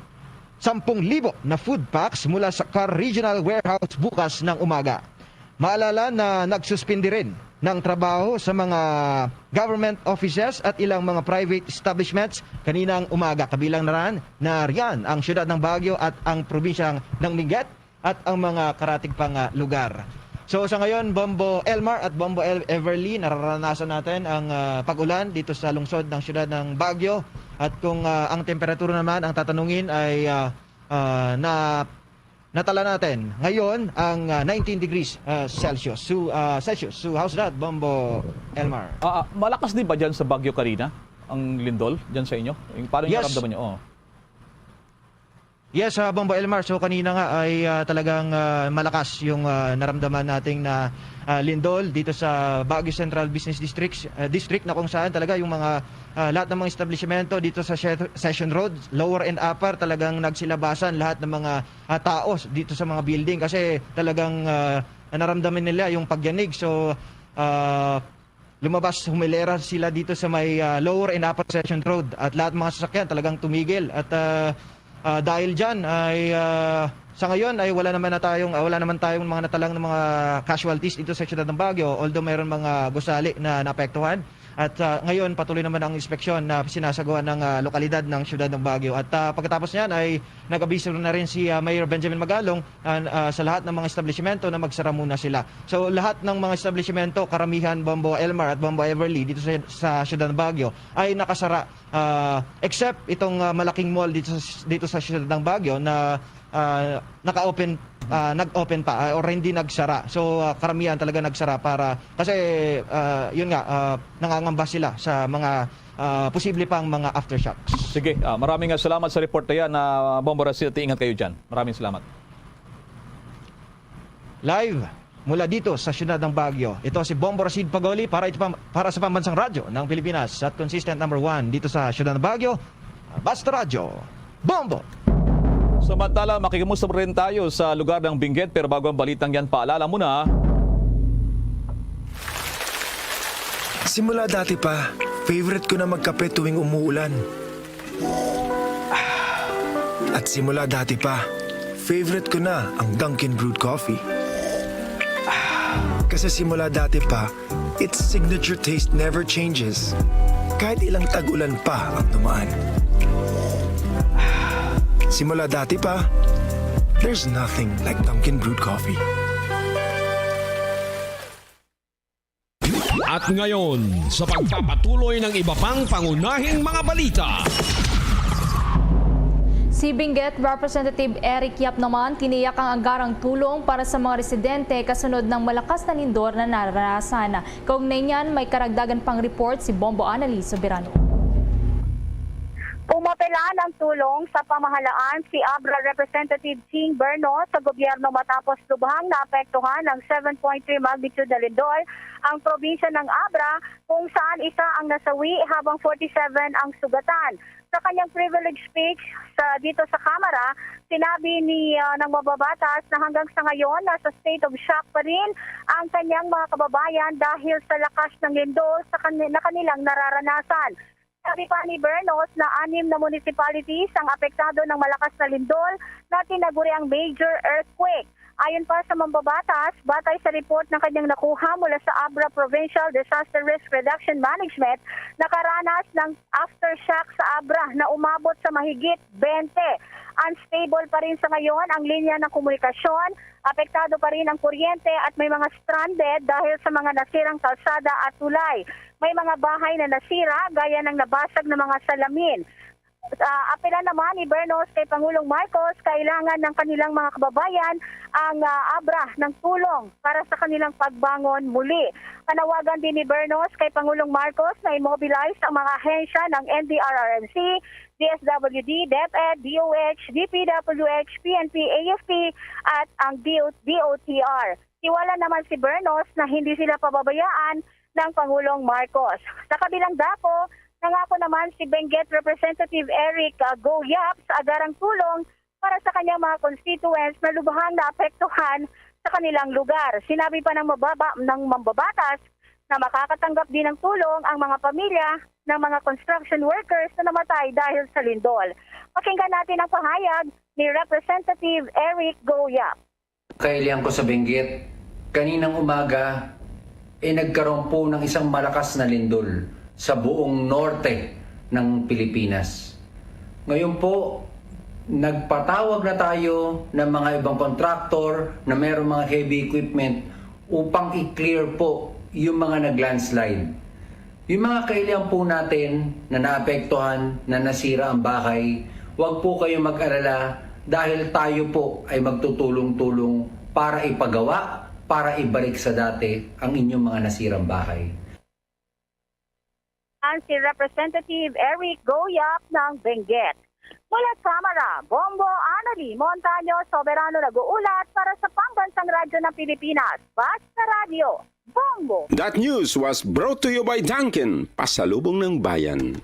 sampung libo na food packs mula sa Car Regional Warehouse bukas ng umaga. Maalala na nagsuspindi rin ng trabaho sa mga government offices at ilang mga private establishments kaninang umaga. Kabilang na ran, na riyan ang siyudad ng Baguio at ang probinsya ng Benguet at ang mga karatig pa nga lugar. So, sa ngayon, Bombo Elmar at Bombo El-, Everly, nararanasan natin ang, ah, pag-ulan dito sa lungsod ng siyudad ng Baguio. At kung, ah, ang temperatura naman ang tatanungin ay, ah, ah, na, natala natin ngayon ang, ah, nineteen degrees, ah, Celsius. So, ah, Celsius. So, how's that, Bombo Elmar? Ah, ah, malakas din ba dyan sa Baguio kanina ang lindol dyan sa inyo? Yung parang Yes. naramdaman nyo? Oo. Yes, ah, Bombo Elmar. So, kanina nga ay, ah, talagang, ah, malakas yung, ah, naramdaman nating na, ah, lindol dito sa Baguio Central Business District, ah, District, na kung saan talaga yung mga, ah, lahat ng mga establishmento dito sa She-, Session Road, lower and upper, talagang nagsilabasan lahat ng mga, ah, tao s-, dito sa mga building kasi talagang, ah, naramdaman nila yung pagyanig. So, ah, lumabas, humilera sila dito sa may, ah, Lower and Upper Session Road, at lahat ng mga sasakyan talagang tumigil. At, ah, ah, dahil dyan ay, ah, sa ngayon ay wala naman na tayong, ah, wala naman tayong mga natalang ng mga casualties dito sa siyudad ng Baguio, although mayroon mga gusali na naapektuhan. At, ah, ngayon, patuloy naman ang inspeksyon na sinasagawa ng, ah, lokalidad ng siyudad ng Baguio. At, ah, pagkatapos niyan ay nag-abiso na rin si, ah, Mayor Benjamin Magalong, ah, ah, sa lahat ng mga establishmento na magsara muna sila. So, lahat ng mga establishmento, karamihan, Bombo Elmar at Bombo Everly, dito sa, sa siyudad ng Baguio, ay nakasara, ah, except itong, ah, malaking mall dito sa, dito sa siyudad ng Baguio na, ah, naka-open, ah, nag-open pa, ah, or hindi nagsara. So, ah, karamihan talaga nagsara para, kasi, ah, yun nga, ah, nangangamba sila sa mga, ah, posible pang mga aftershocks. Sige, ah, maraming, ah, salamat sa report na yan, ah, Bombo Rasid, at ingat kayo dyan. Maraming salamat. Live mula dito sa siyudad ng Baguio, ito si Bombo Rasid Pagoli para ito pa, para sa Pambansang Radyo ng Pilipinas at consistent number one dito sa siyudad ng Baguio, Basta Radyo, Bombo! Samantala, makikimusta rin tayo sa lugar ng Benguet, pero bago ang balitang yan, paalala muna. Simula dati pa, favorite ko na magkape tuwing umuulan. At simula dati pa, favorite ko na ang Dunkin' Brewed Coffee. Kasi simula dati pa, its signature taste never changes. Kahit ilang tag-ulan pa ang dumaan. Simula dati pa, there's nothing like Dunkin' Brewed Coffee. At ngayon, sa pagpapatuloy ng iba pang pangunahing mga balita. Si Benguet Representative Eric Yap naman tiniyak ang agarang tulong para sa mga residente kasunod ng malakas na lindol na naranasan. Kaugnay niyan, may karagdagan pang report si Bombo Annalise Soberano. Puma Papilan ang tulong sa pamahalaan si Abra Representative Ching Bernos sa gobyerno matapos lubhang naapektuhan ng seven point three magnitude na lindol ang probinsya ng Abra, kung saan isa ang nasawi habang forty-seven ang sugatan. Sa kanyang privilege speech sa, dito sa Kamara, sinabi ni, ah, ng mababatas na hanggang sa ngayon nasa state of shock pa rin ang kanyang mga kababayan dahil sa lakas ng lindol sa kan- na kanilang nararanasan. Sabi pa ni Bernos na anim na municipalities ang apektado ng malakas na lindol na tinaguriang major earthquake. Ayon pa sa mambabatas, batay sa report na kanyang nakuha mula sa Abra Provincial Disaster Risk Reduction Management, nakaranas ng aftershock sa Abra na umabot sa mahigit twenty. Unstable pa rin sa ngayon ang linya ng komunikasyon, apektado pa rin ang kuryente at may mga stranded dahil sa mga nasirang kalsada at tulay. May mga bahay na nasira gaya ng nabasag na mga salamin. Ah, apela naman ni Bernos kay Pangulong Marcos, kailangan ng kanilang mga kababayan ang, ah, abra ng tulong para sa kanilang pagbangon muli. Panawagan din ni Bernos kay Pangulong Marcos na i-mobilize ang mga ahensya ng N D R R M C, D S W D, DepEd, D O H, D P W H, P N P, A F P, at ang D O, D O T R. Tiwala naman si Bernos na hindi sila pababayaan ng Pangulong Marcos. Sa kabilang dako, nangako naman si Benguet Representative Eric, ah, Go Yap sa agarang tulong para sa kanyang mga constituents na lubhang naapektuhan sa kanilang lugar. Sinabi pa ng mababa, ng mambabatas na makakatanggap din ng tulong ang mga pamilya ng mga construction workers na namatay dahil sa lindol. Pakinggan natin ang pahayag ni Representative Eric Go Yap. Kailian ko sa Benguet, kaninang umaga, eh, nagkaroon po ng isang malakas na lindol sa buong norte ng Pilipinas. Ngayon po, nagpatawag na tayo ng mga ibang contractor na mayroong mga heavy equipment upang i-clear po yung mga nag-landslide. Yung mga kailian po natin na naapektuhan, na nasira ang bahay, huwag po kayo mag-alala dahil tayo po ay magtutulong-tulong para ipagawa, para ibalik sa dati ang inyong mga nasirang bahay. Yan si Representative Eric Go Yap ng Benguet. Mula sa Kamara, Bombo Annalie Montaño Soberano nag-uulat para sa Pambansang Radyo ng Pilipinas, Basta Radyo, Bombo. That news was brought to you by Dunkin, Pasalubong ng Bayan.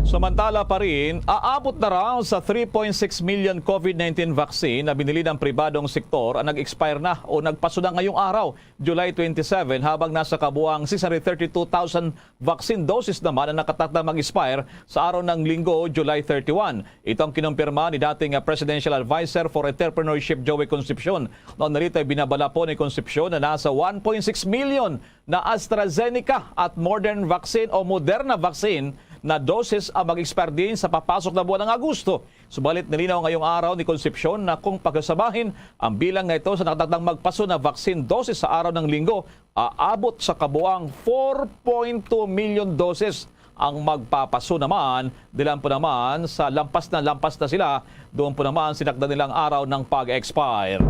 Samantala pa rin, aabot na raw sa three point six million COVID nineteen vaccine na binili ng pribadong sektor ang nag-expire na o nagpaso na ngayong araw, July twenty-seven, habang nasa kabuang six hundred thirty-two thousand vaccine doses naman ang nakatakdang mag-expire sa araw ng Linggo, July thirty-one. Ito ang kinumpirma ni dating, ah, Presidential Advisor for Entrepreneurship Joey Concepcion. Noon na rito ay binabala po ni Concepcion na nasa one point six million na AstraZeneca at Modern vaccine o Moderna vaccine na doses ang mag-expire din sa papasok na buwan ng Agosto. Subalit, nilinaw ngayong araw ni Concepcion na kung pagkasabahin ang bilang nga ito sa nakatakdang magpaso na vaccine doses sa araw ng Linggo, aabot sa kabuang four point two million doses ang magpapaso naman. Dilan po naman sa lampas na lampas na sila, doon po naman sinakda nilang araw ng pag-expire.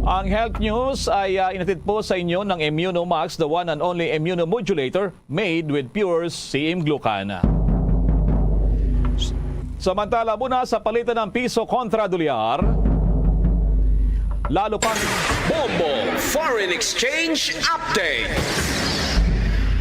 Ang health news ay, ah, inatid po sa inyo ng Immunomax, the one and only immunomodulator made with pure C M glucan. Samantala muna sa palitan ng piso kontra dolyar, lalo pang Bombo Foreign Exchange Update.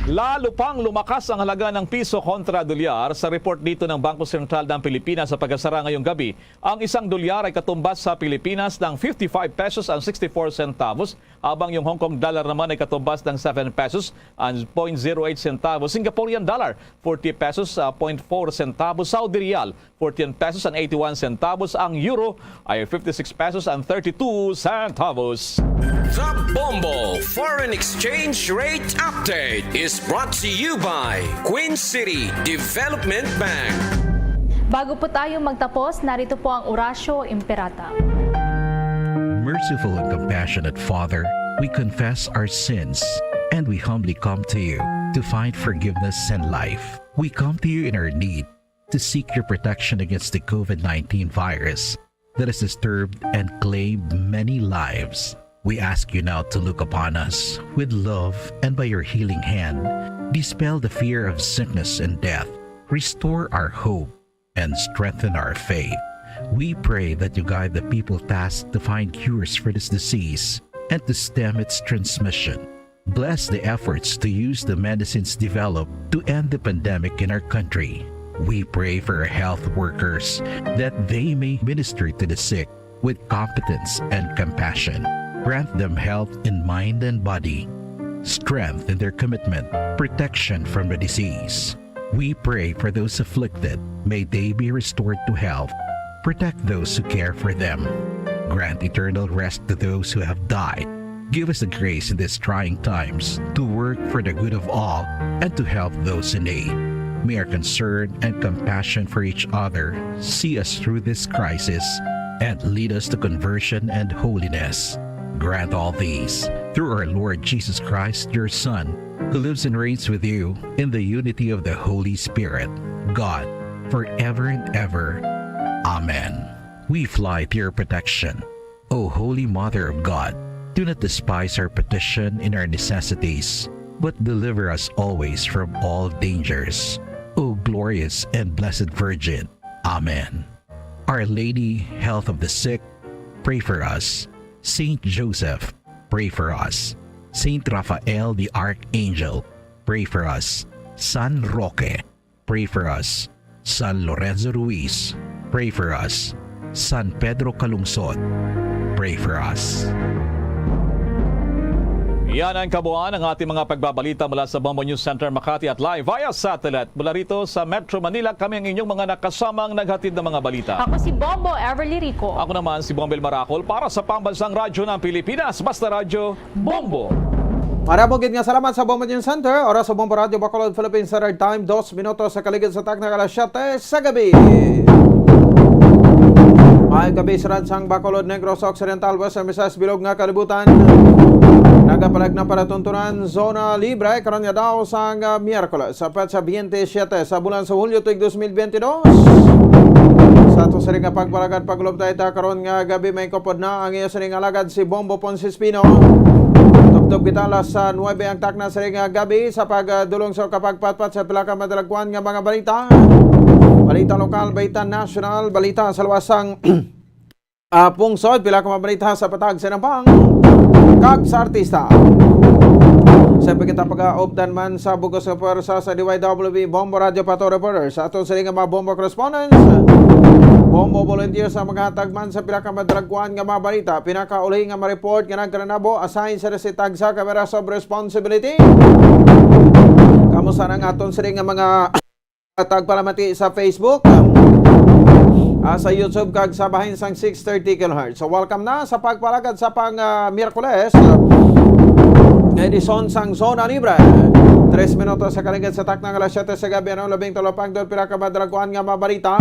Lalo pang lumakas ang halaga ng piso kontra dolyar. Sa report dito ng Bangko Sentral ng Pilipinas sa pagkasara ngayong gabi, ang isang dolyar ay katumbas sa Pilipinas ng fifty-five pesos and sixty-four centavos, habang yung Hong Kong dollar naman ay katumbas ng seven pesos and point zero eight centavos, Singaporean dollar, forty pesos, ah, point four centavos, Saudi riyal, fourteen pesos and eighty-one centavos, ang euro ay fifty-six pesos and thirty-two centavos. The Bombo Foreign Exchange Rate Update is brought to you by Queen City Development Bank. Bago po tayo magtapos, narito po ang Orasyo Imperata. Merciful and compassionate Father, we confess our sins and we humbly come to you to find forgiveness and life. We come to you in our need to seek your protection against the COVID nineteen virus that has disturbed and claimed many lives. We ask you now to look upon us with love and by your healing hand, dispel the fear of sickness and death, restore our hope, and strengthen our faith. We pray that you guide the people tasked to find cures for this disease and to stem its transmission. Bless the efforts to use the medicines developed to end the pandemic in our country. We pray for our health workers that they may minister to the sick with competence and compassion. Grant them health in mind and body, strength in their commitment, protection from the disease. We pray for those afflicted. May they be restored to health. Protect those who care for them. Grant eternal rest to those who have died. Give us the grace in these trying times to work for the good of all and to help those in need. May our concern and compassion for each other see us through this crisis and lead us to conversion and holiness. Grant all these through our Lord Jesus Christ, your Son, who lives and reigns with you in the unity of the Holy Spirit, God, forever and ever. Amen. We fly to your protection. O Holy Mother of God, do not despise our petition in our necessities, but deliver us always from all dangers. O glorious and blessed Virgin. Amen. Our Lady, Health of the Sick, pray for us. Saint Joseph, pray for us. Saint Raphael the Archangel, pray for us. San Roque, pray for us. San Lorenzo Ruiz, pray for us. San Pedro Calungsod, pray for us. Yan ang kabuuan ng ating mga pagbabalita mula sa Bombo News Center Makati at live via satellite. Mula rito sa Metro Manila, kami ang inyong mga nakasamang naghatid ng mga balita. Ako si Bombo Everly Rico. Ako naman si Bombo El Maracol para sa Pambansang Radyo ng Pilipinas, Basta Radyo Bombo. Maramo gid nga salamat sa Bombo News Center. Oras sa Bombo Radyo Bacolod, Philippine Standard Time, dos minutos sa kaligid sa takna alas siyete sa gabi. Maayong gabi sa ransang Bacolod, Negros Occidental, Western Visayas, bilog nga kalibutan. Nagapalag na palatuntunan, zona libre, karon nga daw sang, ah, Miyerkules, sa petsa twenty-seven sa bulan sa Hulyo, tuig dos mil biyente dos. Sa ato sini nga pagpalagad, pagulop tayo ta karon nga gabi, may kupod na ang iyo sining alagad si Bombo Ponce Espino. Tubtob kita alas, ah, nuebe ang takna sining, ah, gabi sa pagdulong sa kapagpatpat sa pila ka madalagkuan nga mga balita. Balita lokal, balita nasyonal, balita sa luwas sang, ah, pungsod, pila ka mga balita sa patag sa nampang kag sa artista. Sa pagkita pag-aupdan man sa bugos nga pwersa sa D Y W B Bombo Radio Pato Reporter, sa aton sini nga mga Bombo correspondents, Bombo volunteers ang maghatag man sa pila ka madalagkuan nga mga balita. Pinakauli nga ma-report nga nagkaranabo, assign sa si tagsa ka Bearers of Responsibility. Kamo sana ang aton sini nga mga tagpalamati sa Facebook, ah, sa YouTube kag sa bahin sang six thirty kilohertz. So, welcome na sa pagpalagad sa pang, ah, Miyerkules, ah, nga edisyon sang Zona Libre. Tres minutos sa kaligid sa takna nga alas siyete sa gabi, ano, labing tulo pang doon pila ka madalagkuan nga mga balita.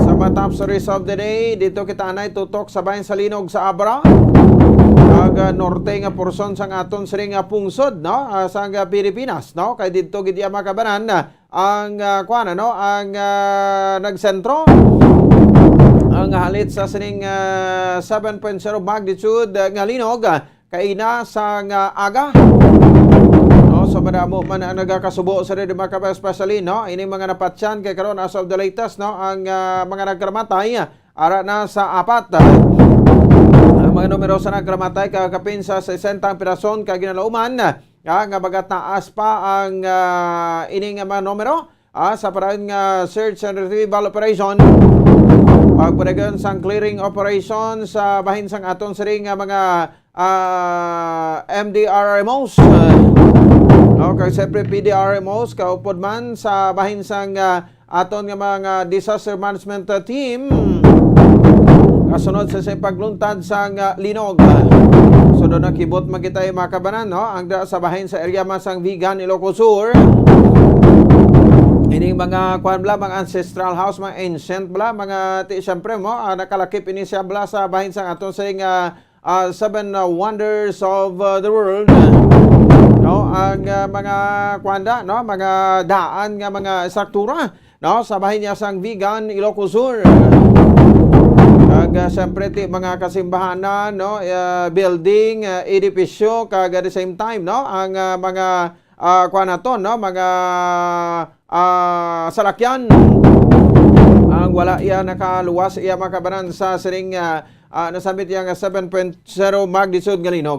Sa mga top stories of the day, dito kita anay tutok sa bahin sa Linog sa Abra, kag, ah, norte nga porsyon sang aton sining nga pungsod, no, ah, sang, ah, Pilipinas, no, kay dito gid iya makabanan, ah, ang, ah, kuwan, ano, ang, ah, nagsentro, ang halit sa sining, ah, seven point zero magnitude, ah, nga linog, ah, kaina sang, ah, aga. No, so madamo man ang nagakasubo sa diri, mga kabayan, especially, no, ining mga napatyan kay karon, as of the latest, no, ang, ah, mga nagkalamatay, ah, ara na sa apat, ah, ang mga numero sa nagkalamatay, kakapin sa sesenta ang pirason ka ginalauman, ah, nga baga taas pa ang, ah, ining mga numero, ah, sa padayon nga search and retrieval operation, pagpadayon sang clearing operation sa bahin sang aton siring nga mga, ah, M D R M Os, ah, no, kag siyempre P D R M Os, kaupod man sa bahin sang, ah, aton nga mga disaster management, ah, team. Kasunod sa siyang pagluntad sang, ah, linog. So, doon nakibot man kita, eh, mga kabanan, no? Ang da-, sa bahin sa area man sang Vigan, Ilocos Sur. Ining mga, kuwan bala, mga ancestral house, mga ancient bala, mga ti-, siyempre mo, ah, nakalakip ini siya bala sa bahin sang aton siring, ah, ah, seven, ah, wonders of, ah, the world. No, ang, ah, mga, kuwan da, no, mga daan nga mga estruktura, no, sa bahin niya sang Vigan, Ilocos Sur. Kag, ah, siyempre, ti mga kasimbahanan, no, ah, building, ah, edipisyo, kag at the same time, no, ang, ah, mga, ah, kuwan naton, no, mga, ah, salakyan. Wala iya nakaluwas iya, mga kabanan, sa sining, ah, ah, nasambit iya nga seven point zero magnitude nga linog.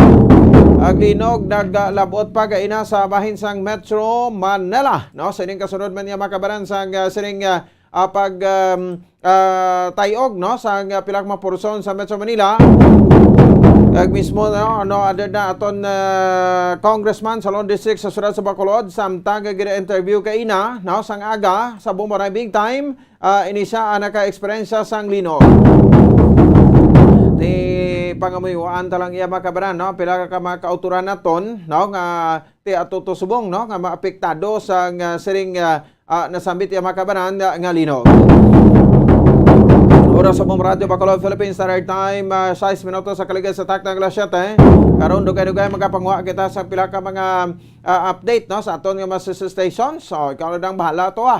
Ang linog naglabot pa kaina sa bahin sang Metro Manila, no? Sining kasunod man niya, mga kabanan, sang, ah, sining, ah, ah, pag, um, ah, tayog, no, sa nga pila ka mga porsyon sa Metro Manila. Kag mismo, no, ano, other na aton, ah, congressman sa Lone District sa siyudad sa Bacolod, samtang nga gina-interview kaina, no, sang aga sa Bumara Big Time, ah, ini siya ang naka-eksperyensya sang linog. Ti pangamuyoan ta lang iya, mga kabanan, no, pila ka mga kauturan naton, no, nga ti ato to subong, no, nga maapektado sang, ah, sining, ah, ah, nasambit iya, mga kabanan, nga, nga linog. Oras sa Bomb Radio Bacolod, Philippines Standard Time, ah, sais minutos sa kaligid sa takna nga alas siyete. Karon, dugay-dugay magapanguha kita sa pila ka mga, ah, update, no, sa aton nga mga sister stations. So, ikaw na lang bahala to, ah.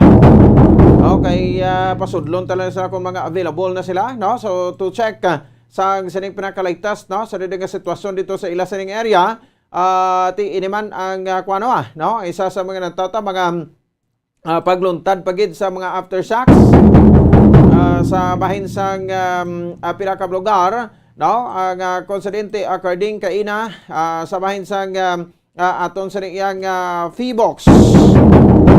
Okay, ah, pasudlon ta lang sa kung mga available na sila, no? So, to check, ah, sa sining pinaka-latest, no, sa dili nga sitwasyon dito sa ila sining area, ah, ti ini man ang, ah, kuwano, ah, no? Isa sa mga nagtata-, mga, ah, pagluntad pa gid sa mga aftershocks, ah, sa bahin sang, um, ah, pila ka lugar, no? Ang, ah, konsidente, according kaina, ah, sa bahin sang, um, ah, aton sa iyang, ah, Phivolcs,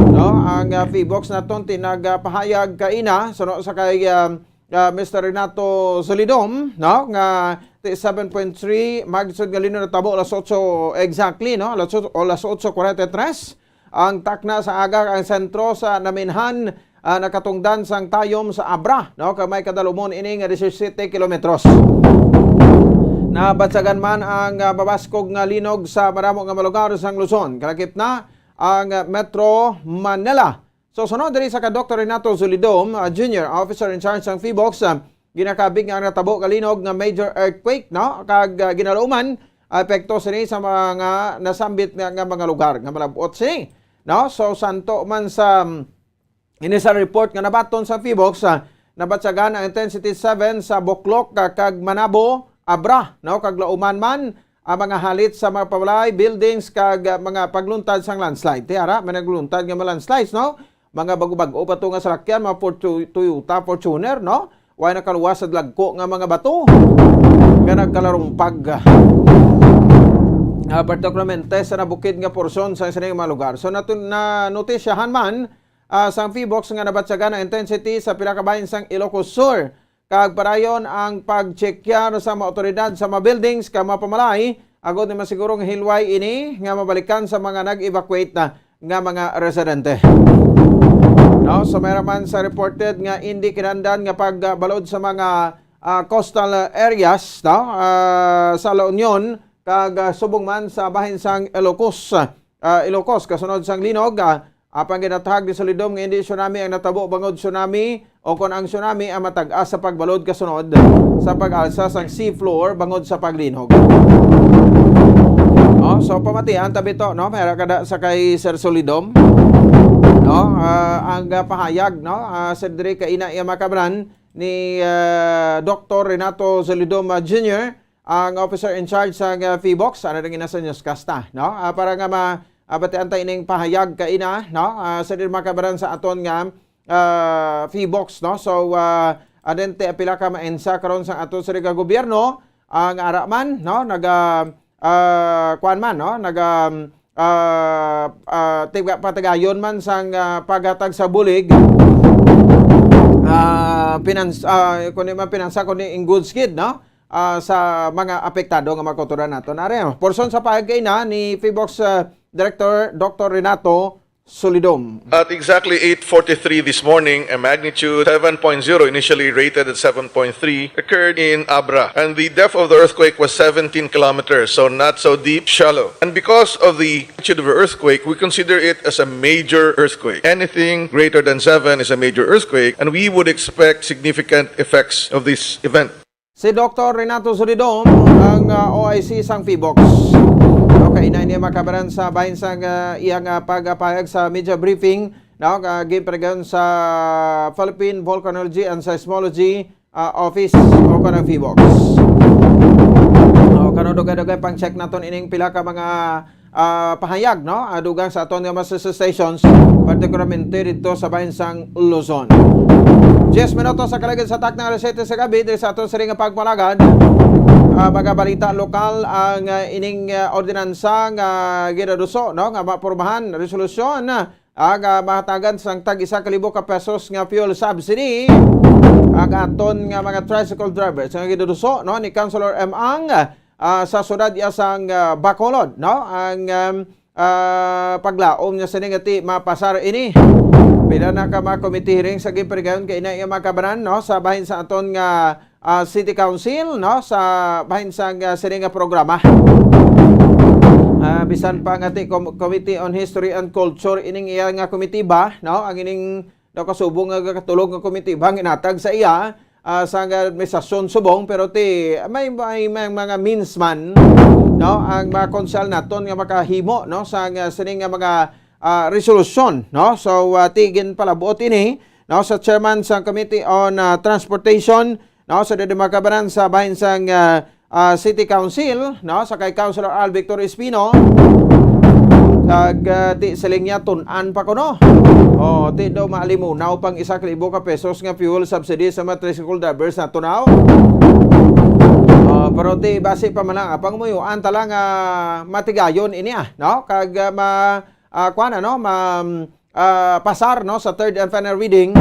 no? Ang, ah, Phivolcs naton tinagapahayag kaina, suno sa kay, um, ah, Mister Renato Solidom, no, nga ti seven point three magnitude nga linog natabo alas otso exactly, no, alas otso, o alas otso kwarenta y tres. Ang takna sa aga, ang sentro sa naminhan, ah, nakatungdan sang tayom sa Abra, no, kag may kadalumon ini nga disisiete kilometros. Nabatyagan man ang, ah, mabaskog nga linog sa madamo nga mga lugar sang Luzon, kalakip na ang, ah, Metro Manila. So, sunod diri sa ka Doktor Renato Zulidom, ah, Junior, Officer in Charge sang Phivolcs, ah, ginakabig nga ang natabo nga linog nga major earthquake, no? Kag, ah, ginaluman, ah, epekto sini sa mga nasambit nga, nga mga lugar nga malab-ot sini, no? So, santo man sa, mm, ini sa report nga nabaton sa Phivolcs, ah, nabatyagan ang intensity seven sa Boklok, ah, kag Manabo, Abra, no? Kag lauman man ang mga halit sa mga pamalaay, buildings, kag, ah, mga pagluntad sang landslide. Ti ara, may nagluntad nga mga landslides, no? Mga bago-bago pa to nga salakyan, mga Fortu-, Toyota Fortuner, no? Way nakaluwas sa dagko nga mga bato nga nagkalarumpag. Ah, particularmente sa nabukid nga porsyon sa sining mga lugar. So, natu-, na notisyahan man, ah, sang Phivolcs nga nabatyagan ang intensity sa pila ka bahin sang Ilocos Sur. Kag padayon ang pagtsekyar sa mga awtoridad sa mga buildings kag mga pamalaay, agod nga masiguro nga hilway ini nga mabalikan sa mga nag-evacuate na nga mga residente. No, so, may ra man sa reported nga indi kinahanglan nga pagbalod sa mga, ah, coastal areas, no, ah, sa La Union kag, ah, subong man sa bahin sang Ilocos, ah, Ilocos, kasunod sang linog, ah, apang ginathag ni Solidom nga indi tsunami ang natabo bangod tsunami o kon ang tsunami ang matag-as sa pagbalod kasunod sa pag-alsa sang seafloor bangod sa paglinog. Oh, so pamatian tabi to, no? May ra kada sa kay Sir Solidom, no? Ah, ang, ah, pahayag, no? Ah, sa diri kaina iya, mga kabanan, ni, ah, Doktor Renato Solidom, ah, Junior, ang officer in charge sa, ah, Phivolcs, ano rin sa newscast, ah, no? Ah, para nga ma-, ah, batian ta ining pahayag kaina, no? Ah, sa din makabaran sa aton nga, ah, Phivolcs, no? So, ah, adente pila ka maensa karon sa ato sa nga gobyerno, ang ara man, no? Naga, ah, kuan man, no? Naga, ah, ah, tiga-, patagayon man sang, ah, paghatag sa bulig, ah, pinans-, ah, kundi man pinansa, kundi in good skid, no? Ah, sa mga apektado nga mga kautoran nato. Nari, porson sa pahayag kaina ni Phivolcs, ah, Director Doctor Renato Solidom. At exactly eight forty-three this morning, a magnitude seven point zero, initially rated at seven point three, occurred in Abra, and the depth of the earthquake was seventeen kilometers, so not so deep, shallow. And because of the magnitude of the earthquake, we consider it as a major earthquake. Anything greater than seven is a major earthquake, and we would expect significant effects of this event. Si Doktor Renato Solidom ang, ah, O I C sang Phivolcs. Okay, na ini makabaran sa bahin sang, ah, iyang, ah, pagpahayag sa media briefing, no, ah, ginpadayon sa Philippine Volcanology and Seismology, ah, Office o kanang Phivolcs. O, karon dugay-dugay pang check naton ining pila ka mga ah, pahayag, no? Ah, dugang sa aton nga mga sister stations, partikularmente didto sa bahin sang Luzon. Diyes minutos sa kaligid sa takna nga alas siyete sa gabi, diri sa aton sini nga pagpalagad. Ah, mga balita lokal, ang, ah, ining, ah, ordinansa nga ginaduso, no, nga mapormahan, resolusyon, ah, nga mahatagan sang tag isa ka libo ka pesos nga fuel subsidy ang aton nga mga tricycle drivers nga ginaduso, no, ni Councilor M. Ang, ah, sa siyudad iya sang, ah, Bacolod, no, ang, um, ah, paglaom niya sini nga ti mapasar ini. Pila na ka mga committee hearings sa ginparigayon kay ina iya mga kabanan, no, sa bahin sa aton nga, ah, City Council, no, sa bahin sang, ah, sini nga programa. Ah, bisan pa nga ti Com-, Committee on History and Culture ining iya nga komitiba, no, ang ining nakasubong nga katulog nga komitiba nga inatag sa iya, ah, sa nga administrasyon subong, pero ti may, may, may mga means man, no, ang mga konsehal naton nga makahimo, no, sa nga sining nga mga, ah, resolusyon, no. So, ah, ti ginpalabuot ini, no, sa chairman sa Committee on, ah, Transportation, no, sa didi mga kabanan sa bahin sang, ah, ah, City Council, no, sa kay Councilor Al Victor Espino. Kag, ah, ti siling niya, tun-an pa kuno. Oh, ti daw maalimunaw pang isa ka libo ka pesos nga fuel subsidy sa mga tricycle drivers na tunaw. Oh, pero ti basi pa man lang, ah, pangumuyuan ta lang, ah, matigayon ini, ah, no? Kag, ah, ma-, ah, kuwan, ano, ma-, ah, pasar, no, sa third and final reading.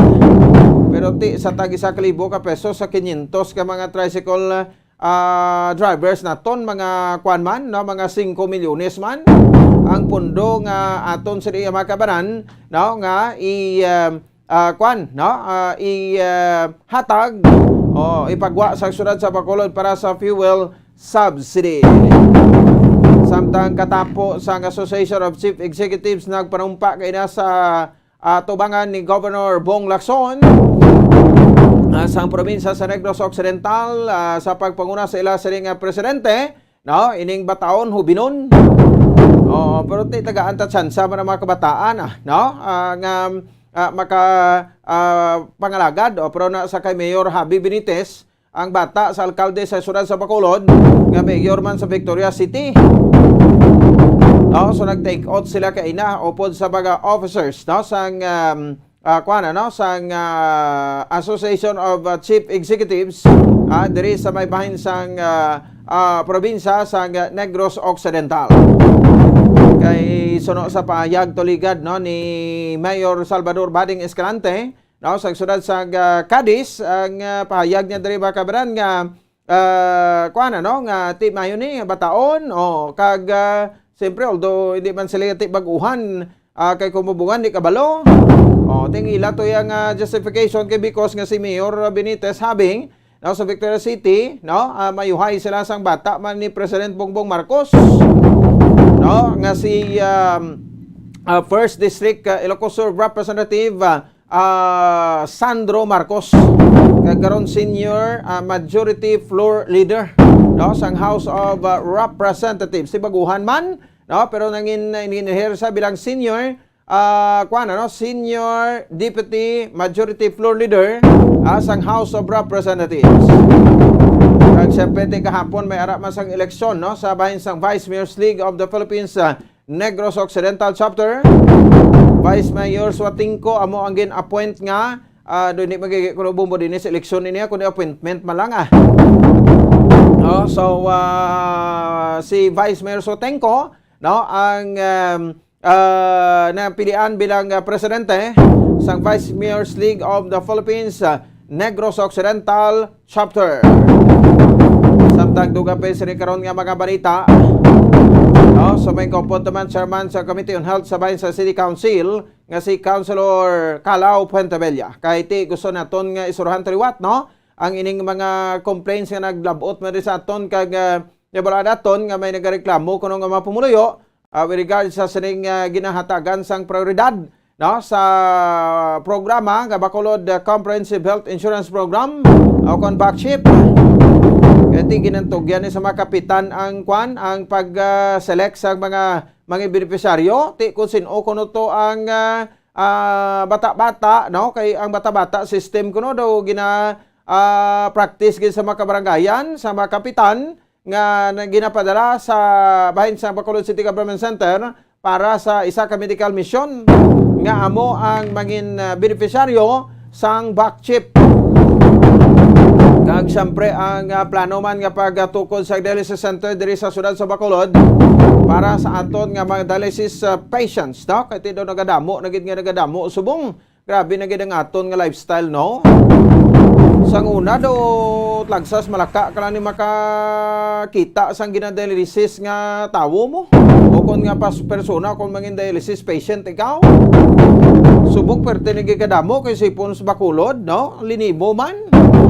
Pero ti sa tag isa ka libo ka pesos sa quinientos ka mga tricycle, ah, drivers naton, mga kuwan man, no, mga singko milyones man ang pondo nga aton sa iya mga kabanan, no, nga i, ah, ah, kuwan, no, ah, i, ah, hatag o ipagwa sa siyudad sa Bacolod para sa fuel subsidy. Samtang katapo sang Association of Chief Executives nagpanumpa kaina sa, ah, tubangan ni Governor Bong Lacson, ah, sang probinsya sa Negros Occidental, ah, sa pagpanguna sa ila sining, ah, presidente, no, ining bataon, hubinon. Oo, pero ti tagaan ta tsansa man ang mga kabataan, ah, no, ah, nga, ah, maka, ah, pangalagad, o, pero na sa kay Mayor Javi Benitez, ang bata sa alkalde sa siyudad sa Bacolod, nga mayor man sa Victoria City. No, so nag-take out sila kaina upod sa mga officers, no, sang, um, ah, kuwan, ano, sang, ah, Association of, ah, Chief Executives, ah, diri sa may bahin sang, ah, ah, probinsya sang Negros Occidental. Kay suno sa pahayag tuligad, no, ni Mayor Salvador Bading Escalante, no, sa siyudad sa, ah, Cadiz, ang, ah, pahayag niya diri, mga kabanan, nga, ah, kuwan, ano, nga ti mayo ni bataon, o, kag, ah, siyempre, although hindi man sila ti baguhan, ah, kay kumubungan di kabalo. O, tingila to yang, ah, justification kay because nga si Mayor Benitez Habing, no, sa Victoria City, no, ah, mayuhay sila sang bata man ni President Bongbong Marcos, no, nga si, um, ah, First District, ah, Ilocos Sur Representative, ah, ah, Sandro Marcos, kag karon senior, ah, majority floor leader, no, sang House of, ah, Representatives. Si baguhan man, no, pero nangin-, nangin-, siya bilang senior, ah, kuwan, ano, senior deputy majority floor leader, ah, sang House of Representatives. Kag siyempre, ti kahapon may ara man sang eleksyon, no, sa bahin sang Vice Mayor's League of the Philippines, ah, Negros Occidental Chapter. Vice Mayor Suatingco amo ang gin-appoint nga, ah, do, hindi magiging kuno bumbo din sa eleksyon niya, kundi appointment man lang, ah. Oh, so, ah, si Vice Mayor Suatingco, no, ang, um, ah, napilian bilang, ah, presidente sang Vice Mayor's League of the Philippines, ah, Negros Occidental Chapter. Samtang dugang pa sini karon nga mga balita, no, sa may kaupod naman, chairman sa Committee on Health sa bahin sa City Council, nga si Councilor Calao Puentebella. Kay ti gusto naton nga isuruhan ta liwat, no, ang ining mga complaints nga naglabot man rin sa aton kag, ah, nabalaan naton nga may nagareklamo kuno nga mga pumuluyo, ah, with regard sa sining, ah, ginahatagan sang prioridad, no, sa programa nga Bacolod, ah, Comprehensive Health Insurance Program, o kon BACCHIP. Kaya ti ginantugyan ni sa mga kapitan ang kwan, ang pag, ah, select sa mga, mga benepisyaryo, ti kung sin-o kuno to ang, ah, ah, bata-bata, no? Kay ang bata-bata system kuno daw gina, ah, practice gid sa mga kabarangayan, sa mga kapitan, nga na-, ginapadala sa bahin sa Bacolod City Government Center para sa isa ka medical mission nga amo ang mangin, ah, benepisyaryo sang back chip. Kag siyempre ang, ah, plano man nga pagtukod sa dialysis center diri sa siyudad sa Bacolod para sa aton nga mga dialysis, ah, patients, no? Kay ti daw nagadamo na gid nga nagadamo subong grabe na gid ang aton nga lifestyle, no? Sang una daw, lagsas malaka ka lang ni makakita sang ginadialysis nga tawo mo. O kon nga pas persona, kon mangin dialysis patient ikaw. Subong perte na gid kadamo kay sipon sa Bacolod, no? Linibo man.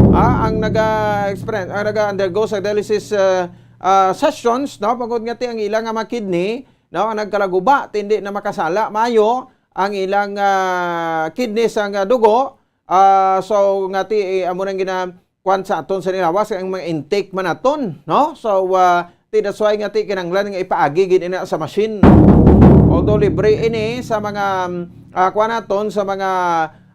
Ah, ang naga-experience, ang naga-undergo sa dialysis, ah, ah, sessions, no? Bangod nga ti ang ila nga mga kidney, no? Ang nagkalaguba, tindi na makasala, mayo ang ilang, ah, kidney sang, ah, dugo. Ah, so, nga ti, eh, amo nang gina-, kuwan sa aton sa nilawas, ang mga intake man naton, no? So, ah, ti, that's why nga ti kinanglan nga ipaagi gid ina sa machine. Although libre ini sa mga, mm, ah, kuwan naton, sa mga,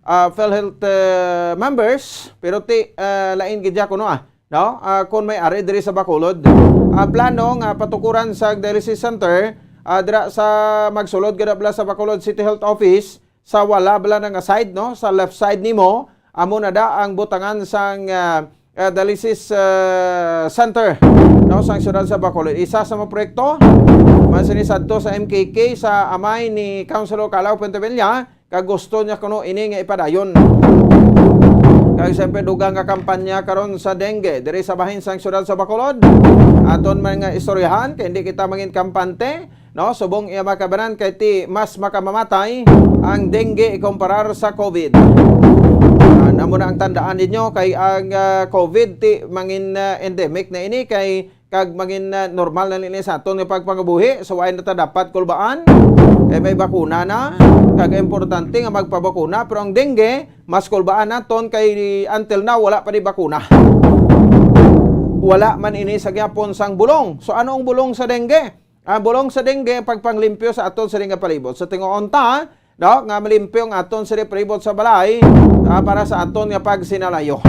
ah, PhilHealth, eh, members, pero ti, ah, lain gid ya kuno, ah, no? Ah, kung may ari diri sa Bacolod, ang plano nga patukuran sa dialysis center, ah, dira sa magsulod gid bala sa Bacolod City Health Office, sa wala bala na nga side, no? Sa left side nimo, amo na da ang butangan sang, ah, ah, dialysis, ah, center, no? Sang siyudad sa Bacolod. Isa sa mga proyekto, man sini sadto sa M K K, sa amay ni Councilor Calao Pontevilla, kag gusto niya kuno ini nga ipadayon. Kag siyempre, dugang nga kampanya karon sa dengue diri sa bahin sang siyudad sa Bacolod. Aton man nga istoryahan, kay hindi kita mangin kampante, no? Subong iya makabanan kay ti mas makamamatay ang dengue ikumparar sa COVID. Ah, namo na ang tandaan ninyo kay ang, ah, COVID ti mangin, ah, endemic na ini kay kag mangin, ah, normal na nini sa aton nga pagpangabuhi. So, wala na ta dapat kulbaan. Kay may bakuna na. Kag importante nga magpabakuna. Pero ang dengue, mas kulbaan naton kay until now, wala pa ni bakuna. Wala man ini sa gyapon sang bulong. So, ano ang bulong sa dengue? Ang bulong sa dengue, ang pagpanglimpyo sa aton sini nga palibot. So, tingoon ta, no, nga malimpyo ang aton sini palibot sa balay, ah, para sa aton nga pagsinalayo.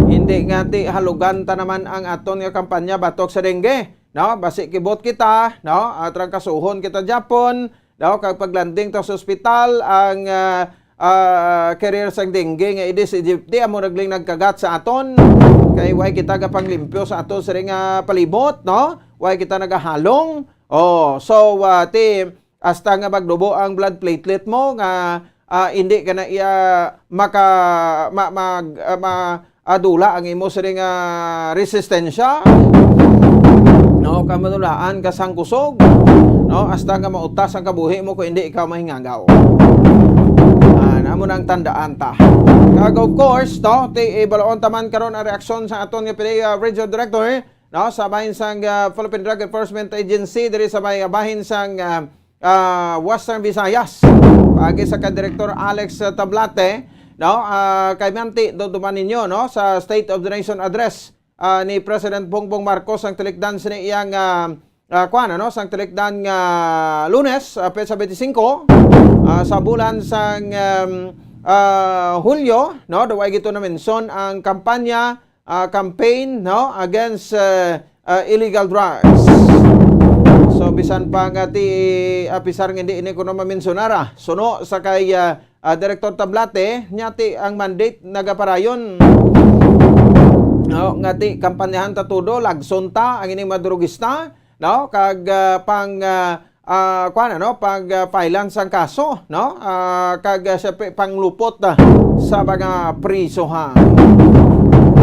Hindi nga ti halugan ta naman ang aton nga kampanya batok sa dengue, no? Basi kibot kita, no? Ah, trangkasuhon kita gyapon, no? Kag paglanding ta sa ospital, ang, ah, ah, carrier sang dengue nga Aedes aegypti amo nagling nagkagat sa aton. Kay way kita gapanglimpyo sa aton sini nga palibot, no? Way kita nagahalong. Oh, so, ah, ti, hasta nga magdubo ang blood platelet mo nga, ah, hindi ka na iya maka-, ma-, mag-, ah, ma-, adula ang imo sini nga resistensya. No, kamanulaan ka sang kusog. No, hasta nga mautas ang kabuhi mo kung hindi ikaw mahingagaw. Ah, namo nang tandaan ta. Kag of course, no, ti, ibaloon ta man karon ang reaksyon sa aton nga P D E, ah, Regional Director, no, sa bahin sang, ah, Philippine Drug Enforcement Agency diri sa may, ah, bahin sang, ah, ah, Western Visayas. Paagi sa kay Director Alex, ah, Tablate, no, ah, kay manti, duduman ninyo, no, sa State of the Nation Address, ah, ni President Bongbong Marcos ang tilikdan sini iyang, ah, ah, kuwan, ano, sang tilikdan nga Lunes, ah, petsa twenty-five, ah, sa bulan sang, um, ah, Hulyo, no, daw ay gito na mention ang kampanya, ah, campaign, no, against, ah, ah, illegal drugs. So, bisan pa nga ti, ah, pisar nga hindi ini kuno mamensyonara, suno sa kay, ah, ah, Director Tablate, nya ti ang mandate nagaparayon, no, nga ti kampanyahan ta todo, lagson ta ang ining mga drugista, no, kag, ah, pang, ah, ah, kuwan, ano, pag, ah, filean sang kaso, no? Ah, kag, ah, siyempre, panglupot, ah, sa mga prisohan.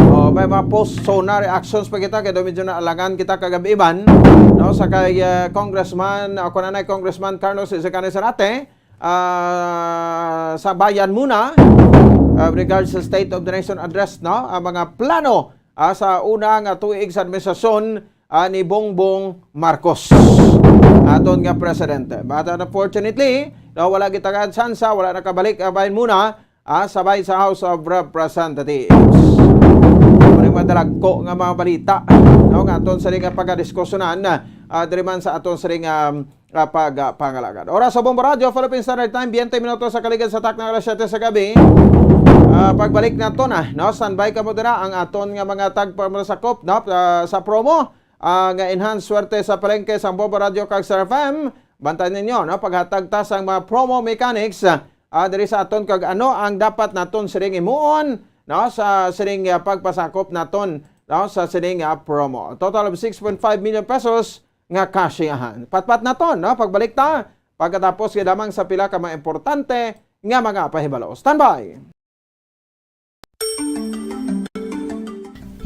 Oh, may mga post-SONA reactions pa kita, kay daw medyo naalangan kita kagabi man, no? Sa kay, ah, Congressman, ah, kuwan na, Congressman Carlos Isagane Zarate, ah, sa Bayan Muna, ah, regards sa State of the Nation Address, no? Ang mga plano, ah, sa una nga tuig sa administrasyon, ah, ni Bongbong Marcos, aton nga presidente. But unfortunately, no, wala kita ka tsansa, wala nakabalik, ah, Bayan Muna, ah, sa bahin sa House of Representatives. Mao ni madalagko nga mga balita, no, nga aton sini nga pagkadiskusyonan, ah, diri man sa aton sini nga, ah, pag, ah, pangalagad. Oras sa Bombo Radyo, Philippine Standard Time, twenty minutos sa kaligad sa takna alas siyete sa gabi. Ah, pagbalik nato na, no? Standby kamo dira ang aton nga mga tagpamasakop, no? Ah, sa promo, ah, nga Enhanced Swerte sa Palengke sa Bombo Radyo kag Star F M. Bantayan ninyo, no? Paghatag ta sang mga promo mechanics, ah, ah, diri sa aton, kag ano ang dapat naton sining himuon, no, sa sining, ah, pagpasakop naton, no, sa sining, ah, promo. Total of six point five million pesos nga cash iyahan. Patpat naton, no, pagbalik ta pagkatapos gid lamang sa pila ka mga importante nga mga pahibalo. Standby!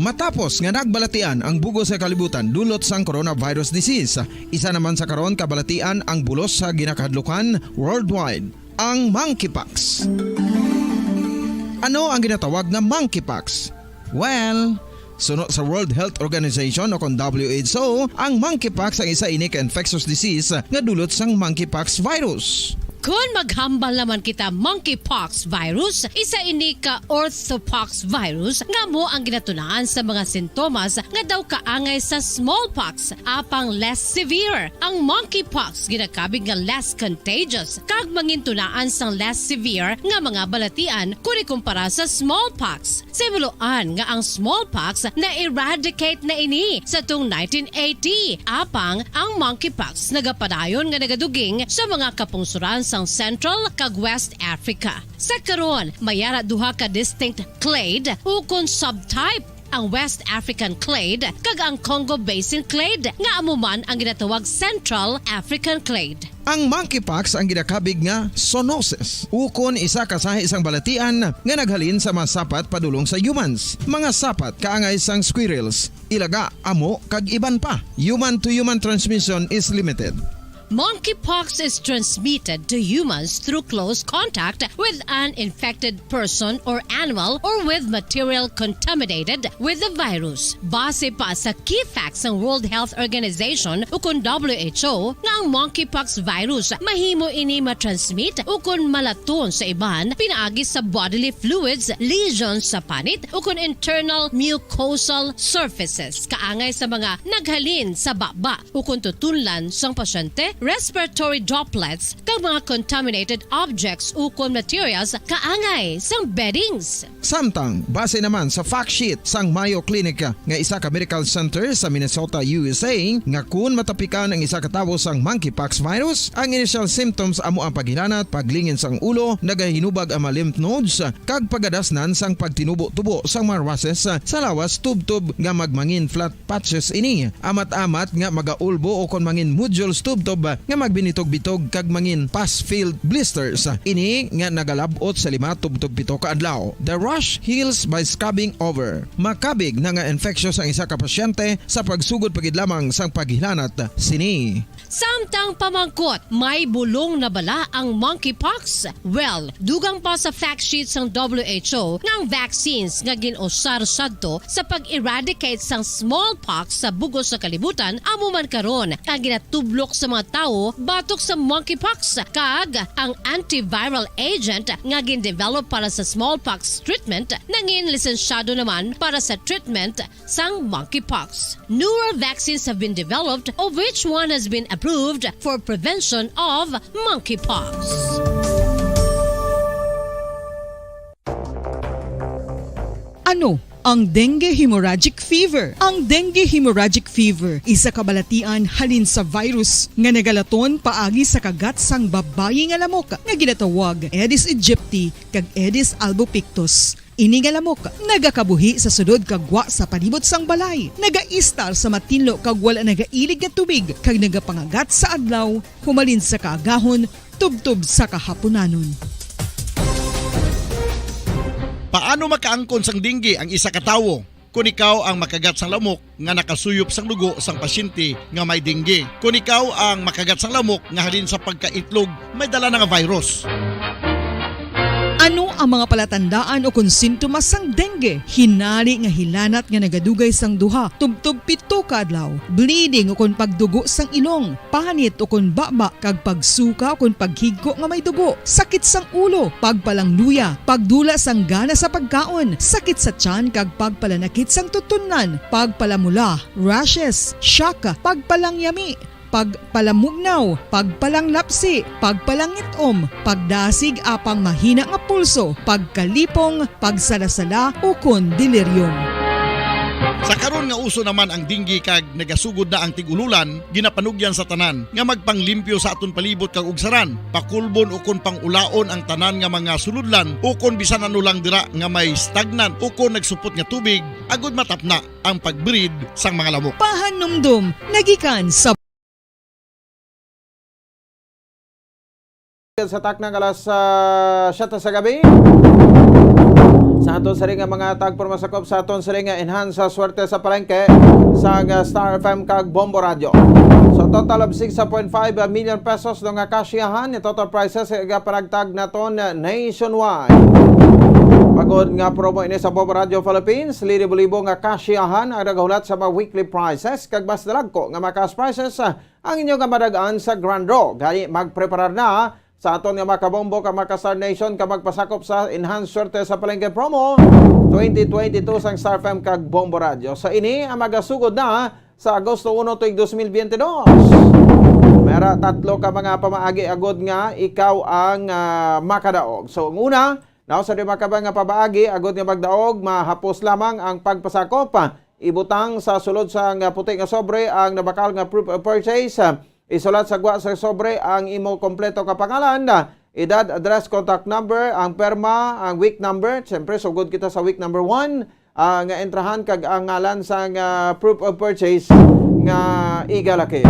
Matapos nga nagbalatian ang bug-os nga kalibutan dulot sang coronavirus disease, isa naman sa karon kabalatian ang bulos sa ginakahadlukan worldwide, ang monkeypox. Ano ang ginatawag nga monkeypox? Well, suno sa World Health Organization o kon W H O, ang monkeypox ang isa ini ka infectious disease nga dulot sang monkeypox virus. Kon maghambal naman kita, monkeypox virus, isa ini ka orthopox virus nga amo ang ginatunaan sa mga sintomas nga daw kaangay sa smallpox, apang less severe. Ang monkeypox ginakabig nga less contagious kag mangintunaan sang less severe nga mga balatian kon ikumpara sa smallpox. Sa himuloan nga ang smallpox na-eradicate na ini sa tong nineteen eighty, apang ang monkeypox nagapadayon nga nagaduging sa mga kapungsoran sang Central kag West Africa. Sa karon, may ara duha ka distinct clade ukon subtype, ang West African clade kag ang Congo Basin clade, nga amo man ang ginatawag Central African clade. Ang monkeypox ang ginakabig nga zoonosis, ukon isa ka sahi sang balatian nga naghalin sa mga sapat padulong sa humans, mga sapat kaangay sang squirrels, ilaga, amo, kag iban pa. Human to human transmission is limited. Monkeypox is transmitted to humans through close contact with an infected person or animal or with material contaminated with the virus. Base pa sa key facts sang World Health Organization ukon W H O nga ang monkeypox virus mahimo ini matransmit ukon malaton sa iban pinaagi sa bodily fluids, lesions sa panit ukon internal mucosal surfaces kaangay sa mga naghalin sa baba ukon tutunlan sang pasyente, respiratory droplets, kag mga contaminated objects ukon materials kaangay sang beddings. Samtang, base naman sa fact sheet sang Mayo Clinic nga isa ka medical center sa Minnesota, U S A, nga kun matapikan ang isa ka tawo sang monkeypox virus, ang initial symptoms amo ang paghilanat, paglingin sang ulo, nagahinubag ang mga lymph nodes, kag pagadasnan sang pagtinubo-tubo sang mga rushes sa lawas tubtob nga magmangin flat patches ini. Amat-amat nga magaulbo ukon mangin nodules tubtob nga magbinitog-bitog kag mangin pus-filled blisters. Ini nga nagalab-ot sa lima tubtob pito ka adlaw. The rash heals by scabbing over. Makabig na nga infectious ang isa ka pasyente sa pagsugod pa gid lamang sang paghilanat sini. Samtang pamangkot, may bulong na bala ang monkeypox? Well, dugang pa sa fact sheet sang W H O nga ang vaccines nga gin-usar sadto sa pag-eradicate sang smallpox sa bug-os nga kalibutan amo man karon ang ginatublok sa mga tawo batok sa monkeypox, kag ang antiviral agent nga gin-develop para sa smallpox treatment nangin lisensyado naman para sa treatment sang monkeypox. Newer vaccines have been developed, of which one has been approved for prevention of monkeypox. Ano ang dengue hemorrhagic fever? Ang dengue hemorrhagic fever isa ka balatian halin sa virus nga nagalaton paagi sa kagat sang babayi nga lamok nga ginatawag Aedes aegypti kag Aedes albopictus. Ini nga lamok nagakabuhi sa sulod kag gwa sa palibot sang balay, nagaistar sa matinlo kag wala nagailig nga tubig, kag nagapangagat sa adlaw humalin sa kaagahon tubtob sa kahapunanon. Paano makaangkon sang dengue ang isa ka tawo? Kon ikaw ang makagat sang lamok nga nakasuyop sang dugo sang pasyente nga may dengue, kon ikaw ang makagat sang lamok nga halin sa pagkaitlog may dala na nga virus. Ano ang mga palatandaan o kon sintomas sang dengue? Hinari nga hilanat nga nagadugay sang duha tubtob pito ka adlaw, bleeding o kon pagdugo sang ilong, panit o kon baba, kag pagsuka o kon paghigko nga may dugo, sakit sang ulo, pagpalangluya, pagdula sang gana sa pagkaon, sakit sa tiyan kag pagpalanakit sang tutunlan, pagpalamula, rashes, shock, pagpalangyami, pagpalamugnaw, pagpalanglapsi, pagpalangit-om, pagdasig apang mahina nga pulso, pagkalipong, pagsalasala, ukon delirium. Sa karon nga uso naman ang dengue kag nagasugod na ang tig-ululan, ginapanugyan sa tanan nga magpanglimpyo sa aton palibot kag ugsaran, pakulbon ukon pangulaon ang tanan nga mga sulodlan ukon bisan ano lang dira nga may stagnant ukon nagsupot nga tubig, agud matapna ang pag-breed sang mga lamok. Pahanumdom nga gikan sa Sa taknang alas, ah, siyete sa gabi, sa aton sini nga mga tagporma sakop sa aton sini nga enhance sa swerte sa palengke sa, ah, Star F M kag Bombo Radio. So, total of six point five million pesos no nga kasyahan ni total prizes nga panagtag naton nationwide. Pagod nga promo ini sa Bombo Radio Philippines, libo-libo nga kasyahan ang nagahulat sa mga weekly prizes kag mas dalagko nga mga cash prizes, ah, ang inyo nga madagaan sa Grand Draw. Gani, magpreparar na sa aton nga mga kabombo kag mga ka-Star Nation kag magpasakop sa Enhanced Swerte sa Palengke Promo twenty twenty-two sang Star F M kag Bombo Radio. Sa ini, ang magasugod na sa Agosto uno tuig dos mil biyente dos. May ara tatlo ka mga pamaagi agod nga ikaw ang, ah, makadaog. So, ang una, now, sa di makabang nga pabaagi, agod nga magdaog, mahapos lamang ang pagpasakop. Ibutang sa sulod sang puti nga sobre ang nabakal nga proof of purchase. Isulat sa gwa sa sobre ang imo kompleto ka pangalan, edad, address, contact number, ang perma, ang week number. Siyempre, sugod kita sa week number one, ah, nga entrahan kag ang ngalan sang, ah, proof of purchase nga igalakip.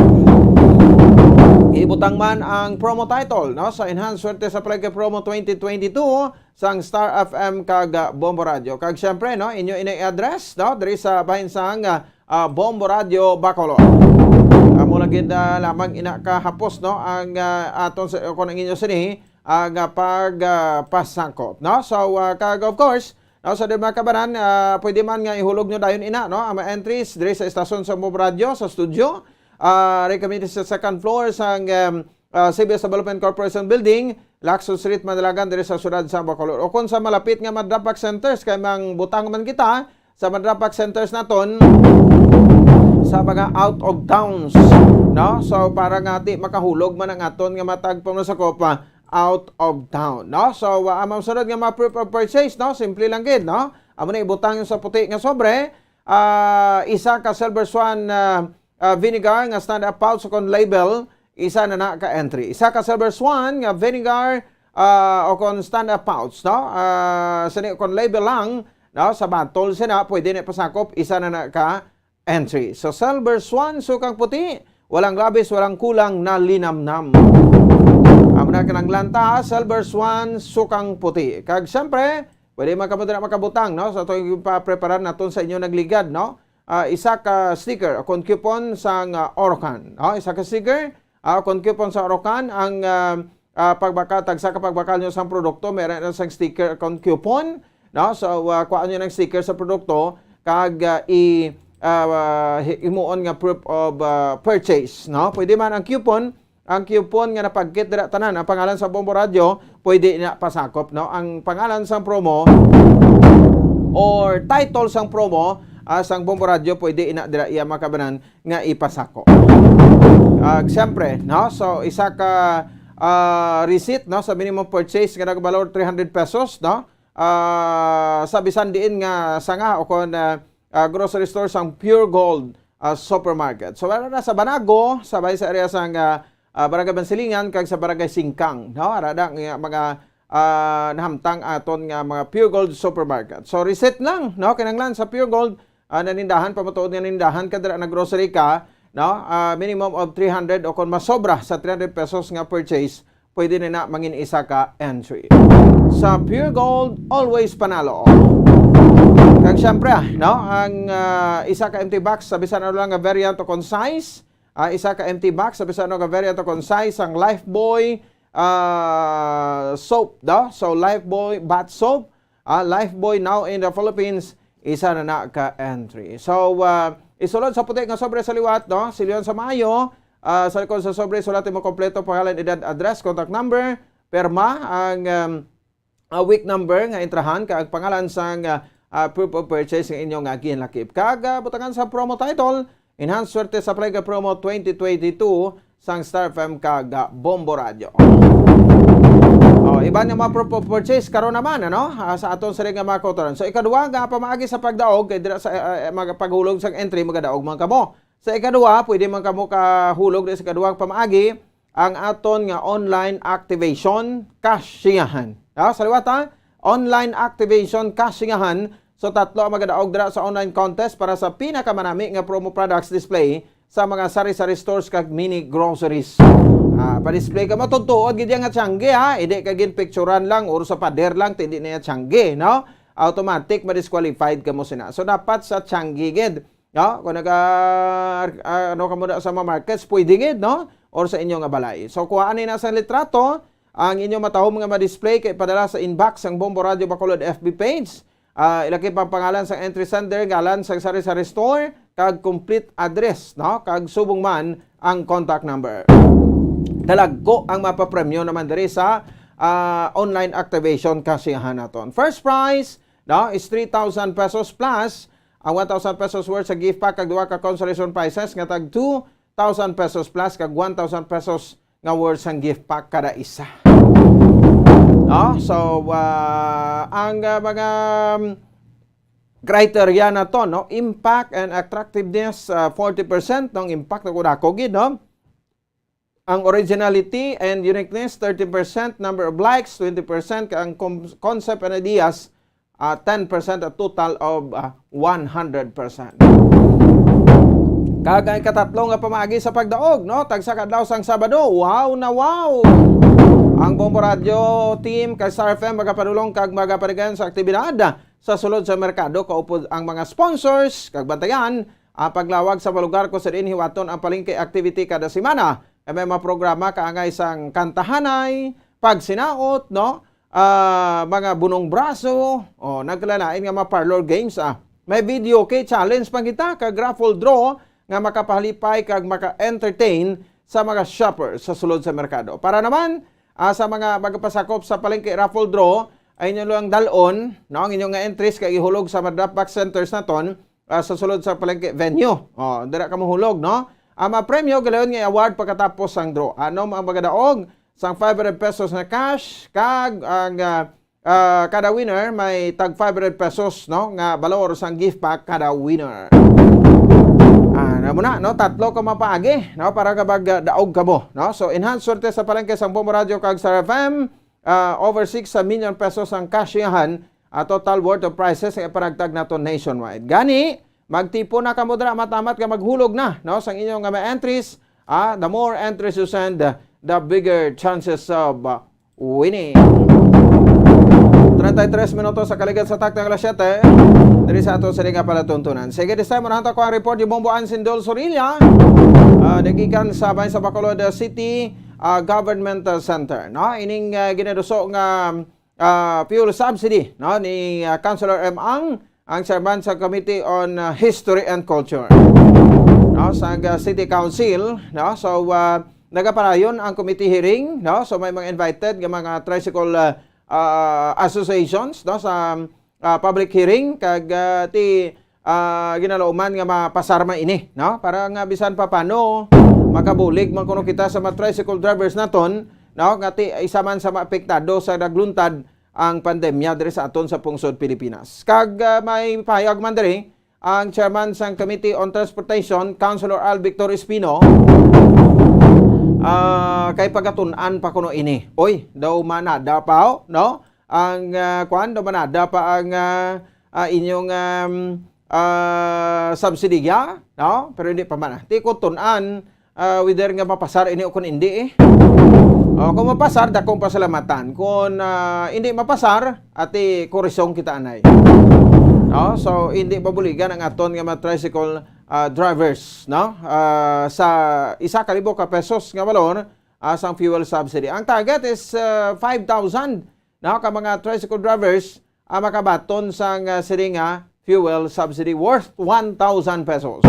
Ibutang man ang promo title, no, sa Enhanced Swerte sa Palengke Promo twenty twenty-two sang Star F M kag, ah, Bombo Radio. Kag siyempre, no, inyo ini address, no, diri sa bahin sang, ah, ah, Bombo Radio Bacolod. Amo lang gid, ah, lamang ina kahapos, no, ang, ah, aton sa, kung ang inyo sini, ang, ah, pag, ah, pasangkot, no? So, ah, kag of course, no, sa di mga kabanan, ah, pwede man nga ihulog nyo dayon ina, no, ang mga entries diri sa estasyon sa Bombo Radio, sa studio. Ah, ari kami sa second floor sang, um, ah, C B S Development Corporation Building, Lacson Street, Manalagan, diri sa siyudad sa Bacolod. O kung sa malapit nga mga drop-off centers, kay mangbutang man kita sa mga drop-off centers naton sa mga out of towns, no? So, para nga di makahulog man ang aton nga mga tagpamasakop, ah, out of town, no? So, ah, ang mga sunod nga mga proof of purchase, no? Simple lang gid, no? Amo na, ibutang sa puti nga sobre, ah, isa ka Silver Swan, ah, ah, vinegar nga stand-up pouch kon label, isa na na ka entry. Isa ka Silver Swan nga vinegar, ah, o kon stand-up pouch, no? Ah, sini kon label lang, no? Sa bottle sina, pwede na pasakop, isa na na ka entry. So, Silver Swan, sukang puti, walang labis, walang kulang na linamnam. Amo na kinahanglan ta, Silver Swan, sukang puti. Kag siyempre, pwede man kamo dira makabutang, no? Sa atong ipapreparar naton sa inyo nagligad, no? Ah, isa ka sticker o kon coupon sang, ah, Orocan. Ah, isa ka sticker, ah, o kon coupon sa Orocan ang, ah, ah, pagbakal, tagsa ka pagbakal nyo sang produkto, meron na sang sticker o kon coupon, no? So, ah, kuhaan nyo ng sticker sa produkto kag, ah, i, ah, hi-, himuon nga proof of, ah, purchase, no? Pwede man ang coupon, ang coupon nga napagkit dira tanan, ang pangalan sa Bombo Radio, pwede na pasakop, no? Ang pangalan sang promo or title sang promo, ah, sang Bombo Radio, pwede ina dira iya makabanan nga ipasakop. Ah, siyempre, no? So, isa ka, ah, receipt, no, sa minimum purchase nga nagbalor three hundred pesos, no? Ah, sa bisan diin nga sanga o kon, ah, ah, grocery store sang Pure Gold, ah, Supermarket. So, wala na sa Banago, sa bay sa area sang, ah, ah, Barangay Bansilingan kag sa Barangay Singkang, no? Ara da nga mga, ah, nahamtang aton nga mga Pure Gold Supermarket. So, receipt lang, no? Kinahanglan sa Pure Gold, ah, nanindahan, pamatuod nga nanindahan ka dira, nag-grocery ka, no? Ah, minimum of three hundred o kon masobra sa three hundred pesos nga purchase, pwede na na mangin isa ka entry. Sa Pure Gold, always panalo. Kag siyempre, ah, no, ang, ah, isa ka empty box sa bisan ano lang nga variant o kon size, ah, isa ka empty box sa bisan ano nga variant o kon size, ang Lifebuoy, ah, soap, no? So, Lifebuoy bath soap, ah, Lifebuoy now in the Philippines, isa na na ka entry. So, ah, isulod sa puti nga sobre sa liwat, no? Silyon sa maayo, ah, sa likod sa sobre, sulati mo kompleto, pangalan, edad, address, contact number, perma, ang, um, ah, week number nga entrahan, kag pangalan sang, ah, ah, proof of purchase nga inyo nga ginlakip. Kag, ah, butangan sa promo title, Enhanced Swerte sa Palengke Promo twenty twenty-two sang Star F M kag, ah, Bombo Radio. Oh, Iban nga mga proof of purchase karon naman, ano, ah, sa aton sini nga mga kautoran. So, ikaduha nga pamaagi sa pagdaog, kay dira sa, ah, ah, mga paghulog sa entry, magadaog man kamo. Sa ikaduha, pwede man kamo kahulog diri sa ikaduhang pamaagi, ang aton nga online activation cash-in-hand. Ah, sa liwat, ha? Online activation cash-in-hand. So, tatlo ang magadaog dira sa online contest para sa pinakamanami nga promo products display sa mga sari-sari stores kag mini groceries. Ah, pa-display ka mo, tutuod gid yan nga tiyangge, ha? Hindi ka gin picturan lang or sa pader lang, hindi na yan tiyangge, no? Automatic, ma-disqualified ka mo sina. So, dapat sa tiyangge gid, no? Kung naga, ah, ano ka mo na sa mga markets, pwede gid, no? Or sa inyo nga balay. So, kuhaan ni na sa litrato, ang inyo matahom nga ma-display kay padala sa inbox sang Bombo Radio Bacolod F B page. Ah, ilakip ang pangalan sang entry sender, ngalan sang sari-sari store, kag complete address, no? Kag subong man ang contact number. Dalagko ang mapapremyo naman diri sa, ah, online activation cash-in-hand naton. First prize, no, is three thousand pesos plus ang one thousand pesos worth sa gift pack kag duha ka consolation prizes nga tag two thousand pesos plus kag one thousand pesos nga worth sang gift pack kada isa. No? So, ah, ang, ah, mga, um, criteria na to, no? Impact and attractiveness, ah, forty percent, no? Ang impact na dako gid, no? Ang originality and uniqueness, thirty percent, number of likes, twenty percent, ang com-, concept and ideas, ah, ten percent, a total of, ah, one hundred percent. Kag ang ikatatlo nga pamaagi sa pagdaog, no? Tagsa ka adlaw sang Sabado, wow na wow! Ang Bombo Radio team kag Star F M magapadulong kag magaparigan sa aktibidad sa sulod sa merkado. Kaupod ang mga sponsors kag bantayan ang paglawag sa mga lugar kung sa diin hiwaton ang palengke activity kada semana. Kay may mga programa kaangay sang kantahanay, pagsinaot, no? Ah, mga bunong braso, o nagkalalain nga mga parlor games, ah. May video key challenge pang kita kag raffle draw nga makapahalipay kag maka-entertain sa mga shoppers sa sulod sa merkado. Para naman, ah, sa mga magpasakop sa palengke raffle draw, ay inyo lang dalon, no, ang inyong nga entries kag ihulog sa mga drop box centers naton, ah, sa sulod sa palengke venue. Oh, dira ka mohulog, no? Ang mga premyo, galayon nga award pagkatapos sang draw. Ano ang magadaog? Sang five hundred pesos nga cash, kag ang, ah, ah, kada winner may tag five hundred pesos, no, nga balor sang gift pack kada winner. Ah, na mo na, no? Tatlo ka mapaagi, no, para kapag, ah, daog ka mo, no? So, enhance swerte sa palengke sang Bombo Radio kag Star F M, ah, over six million pesos ang cash-in-hand, ah, total worth of prizes nga ipanagtag nato nationwide. Gani, magtipon na kamo dira, matamat nga maghulog na, no, sang inyo nga mga entries. Ah, the more entries you send, the bigger chances of, ah, winning. Treinta y tres minutos sa kaligat sa takna nga alas siyete, diri sa ato sa nga palatuntunan. Sige, this time, unahan ta ko ang report ni Bombo Ansindol Sorilla. Ah, nagikan sa bahin sa Bacolod City, ah, Government, ah, Center, no? Ining, ah, ginaduso nga, ah, fuel subsidy, no, ni, ah, Councilor M. Ang, ang chairman sa Committee on, ah, History and Culture, no, sa, ah, City Council, no? So, ah, nagaparayon ang committee hearing, no? So, may mga invited nga mga tricycle, ah, ah, associations, no, sa, ah, public hearing, kag, ah, ti, ah, ginalauman nga mapasar man ini, no? Para nga bisan pa paano makabulig man kuno kita sa mga tricycle drivers naton, no? Nga ti, isa man sa maapektado sa nagluntad ang pandemya diri sa aton sa pungsod Pilipinas. Kag, ah, may pahayag man diri ang chairman sang Committee on Transportation, Councilor Al Victor Espino, ah, kay pagatun-an pa kuno ini. Oy, daw manada pa, oh, no? Ang, ah, kuwan, daw manada pa ang, ah, ah, inyong, um, ah, subsidiya, no? Pero hindi pa man. Ti kung tun-an, ah, whether nga mapasar ini o kung hindi, eh. O, kung mapasar, dakong pasalamatan. Kung, ah, hindi mapasar, ati kurisong kita anay. No? So, hindi mabuligan ang aton nga mga tricycle, ah, drivers, no? Ah, sa isa ka libo ka pesos nga balor, ah, sang fuel subsidy. Ang target is, ah, five thousand, no, ka mga tricycle drivers ang makabaton sang, ah, sini nga fuel subsidy worth one thousand pesos.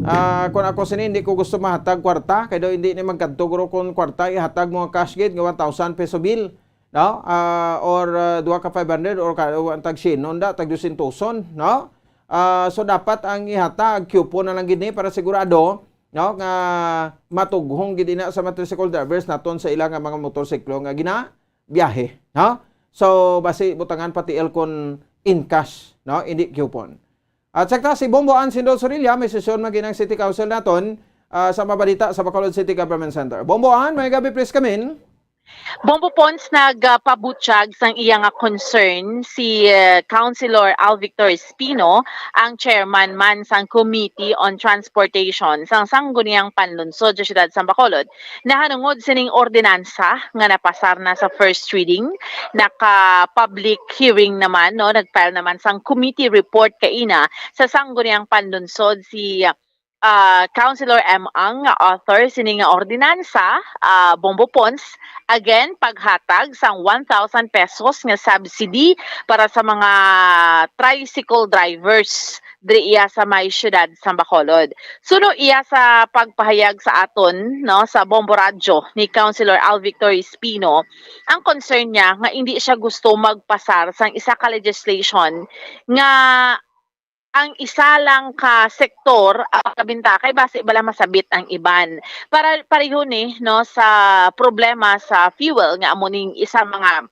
Ah, kung ako sini, hindi ko gusto mahatag kwarta, kay daw hindi ni magkadto guro kung kwarta ihatag mo nga cash gid nga one thousand peso bill, no? Ah, or, ah, duha ka five hundred or ka, ang tag syen, no? Nda, tag dosyentoson, no? Ah, so dapat ang ihatag coupon na lang gid ni para sigurado, no, nga matughong gid ina sa mga tricycle drivers naton sa ila nga mga motorsiklo nga gina biyahe, no? So, basi butangan pati aircon in cash, no? Hindi coupon. At sakta, si Bombo Ann Sindol Sorilla, may sesyon man ginang City Council naton, ah, sa mabalita sa Bacolod City Government Center. Bombo Ann, may gabi, please come in. Bombo Pons, nagpabutyag sang iya nga concern si, eh, Councilor Al Victor Espino, ang chairman man sang Committee on Transportation sang Sangguniang Panlunsod sa Siyudad sang Bacolod, nahanungod sining ordinansa nga napasar na sa first reading. Naka-public hearing naman, no? Nag-file naman sang committee report kaina sa Sangguniang Panlunsod si, ah, Councilor M. Ang nga author sini nga ordinansa, ah, Bombo Pons, again, paghatag sang one thousand pesos nga subsidy para sa mga tricycle drivers diri iya sa may siyudad sa Bacolod. Suno iya sa pagpahayag sa aton, no, sa Bombo Radyo ni Councilor Al Victor Espino, ang concern niya nga hindi siya gusto magpasar sang isa ka legislation nga ang isa lang ka sektor ang kabinta kay basi bala masabit ang iban. Para pareho ni, no, sa problema sa fuel nga amo ning isa mga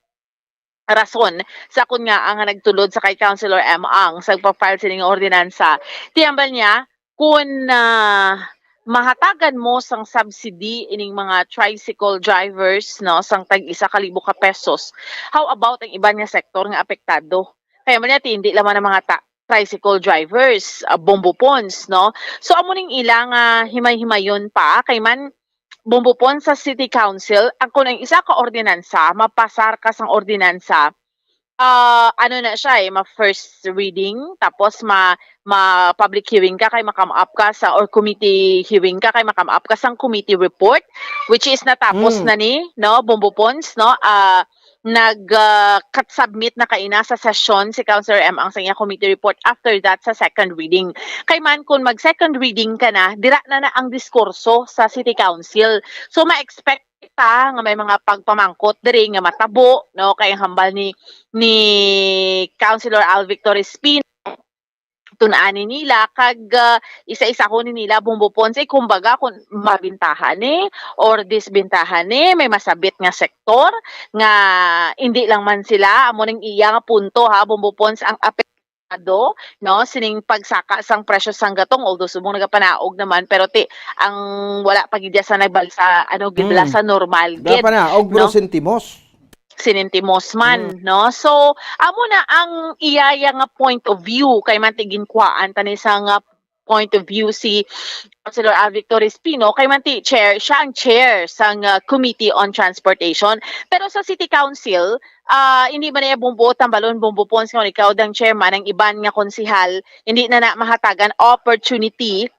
rason sa kun nga ang nagtulod sa kay Councilor M. Ang sa pagpa-file sining ordinansa. Tiyambal niya, kun, ah, mahatagan mo sang subsidy ining mga tricycle drivers, no, sang tag isa ka libo ka pesos, how about ang iban nga sektor nga apektado? Kaya man niya, hindi lamang ang mga ta-, tricycle drivers, ah, Bombo Pons, no? So, amo ning ila nga himay-himayon pa, kay man, Bombo Pons, sa City Council, ang, kung ang isa ka ordinansa, mapasar ka sang ordinansa, ah, ano na siya eh, ma-first reading, tapos ma-, ma-public hearing ka, kay ma-come up ka sa, or committee hearing ka, kay ma-come up ka sang committee report, which is natapos Mm. na ni, no, Bombo Pons, no? Ah, nag, ah, kat-, submit na kaina sa sesyon si Councilor M. Ang sa iya committee report, after that sa second reading. Kay man, kung mag-second reading ka na, dira na na ang diskurso sa City Council. So, ma-expect kita nga may mga pagpamangkot diri nga matabo, no? Kay ang hambal ni, ni Councilor Al Victor Espino, tun-ani nila kag, ah, isa-isahon ni nila, Bombo Pons, eh, kumbaga, kung mabintahan ni or disbintahan ni, may masabit nga sektor nga hindi lang man sila, amo ning iya nga punto, ha, Bombo Pons, ang apektado, no, sining pagsaka sang presyo sang gatong, although subong nagapanaog naman, pero ti, ang wala pa gid sa nagbalsa, ano, gid bala Mm. sa normal gid, Nagapanaog, pero no? Sentimos. Sinintimos man, Mm. no? So, amo na ang iyaya nga point of view, kay man ti ginkuhaan ta ni sa nga point of view si Councilor Al Victor Espino, kay man ti chair, siya ang chair sang, ah, Committee on Transportation. Pero sa City Council, ah, hindi man niya bumbuot ang balon, Bombo Pons, kung ikaw dang chairman, ang iban nga konsihal, hindi na na mahatagan opportunity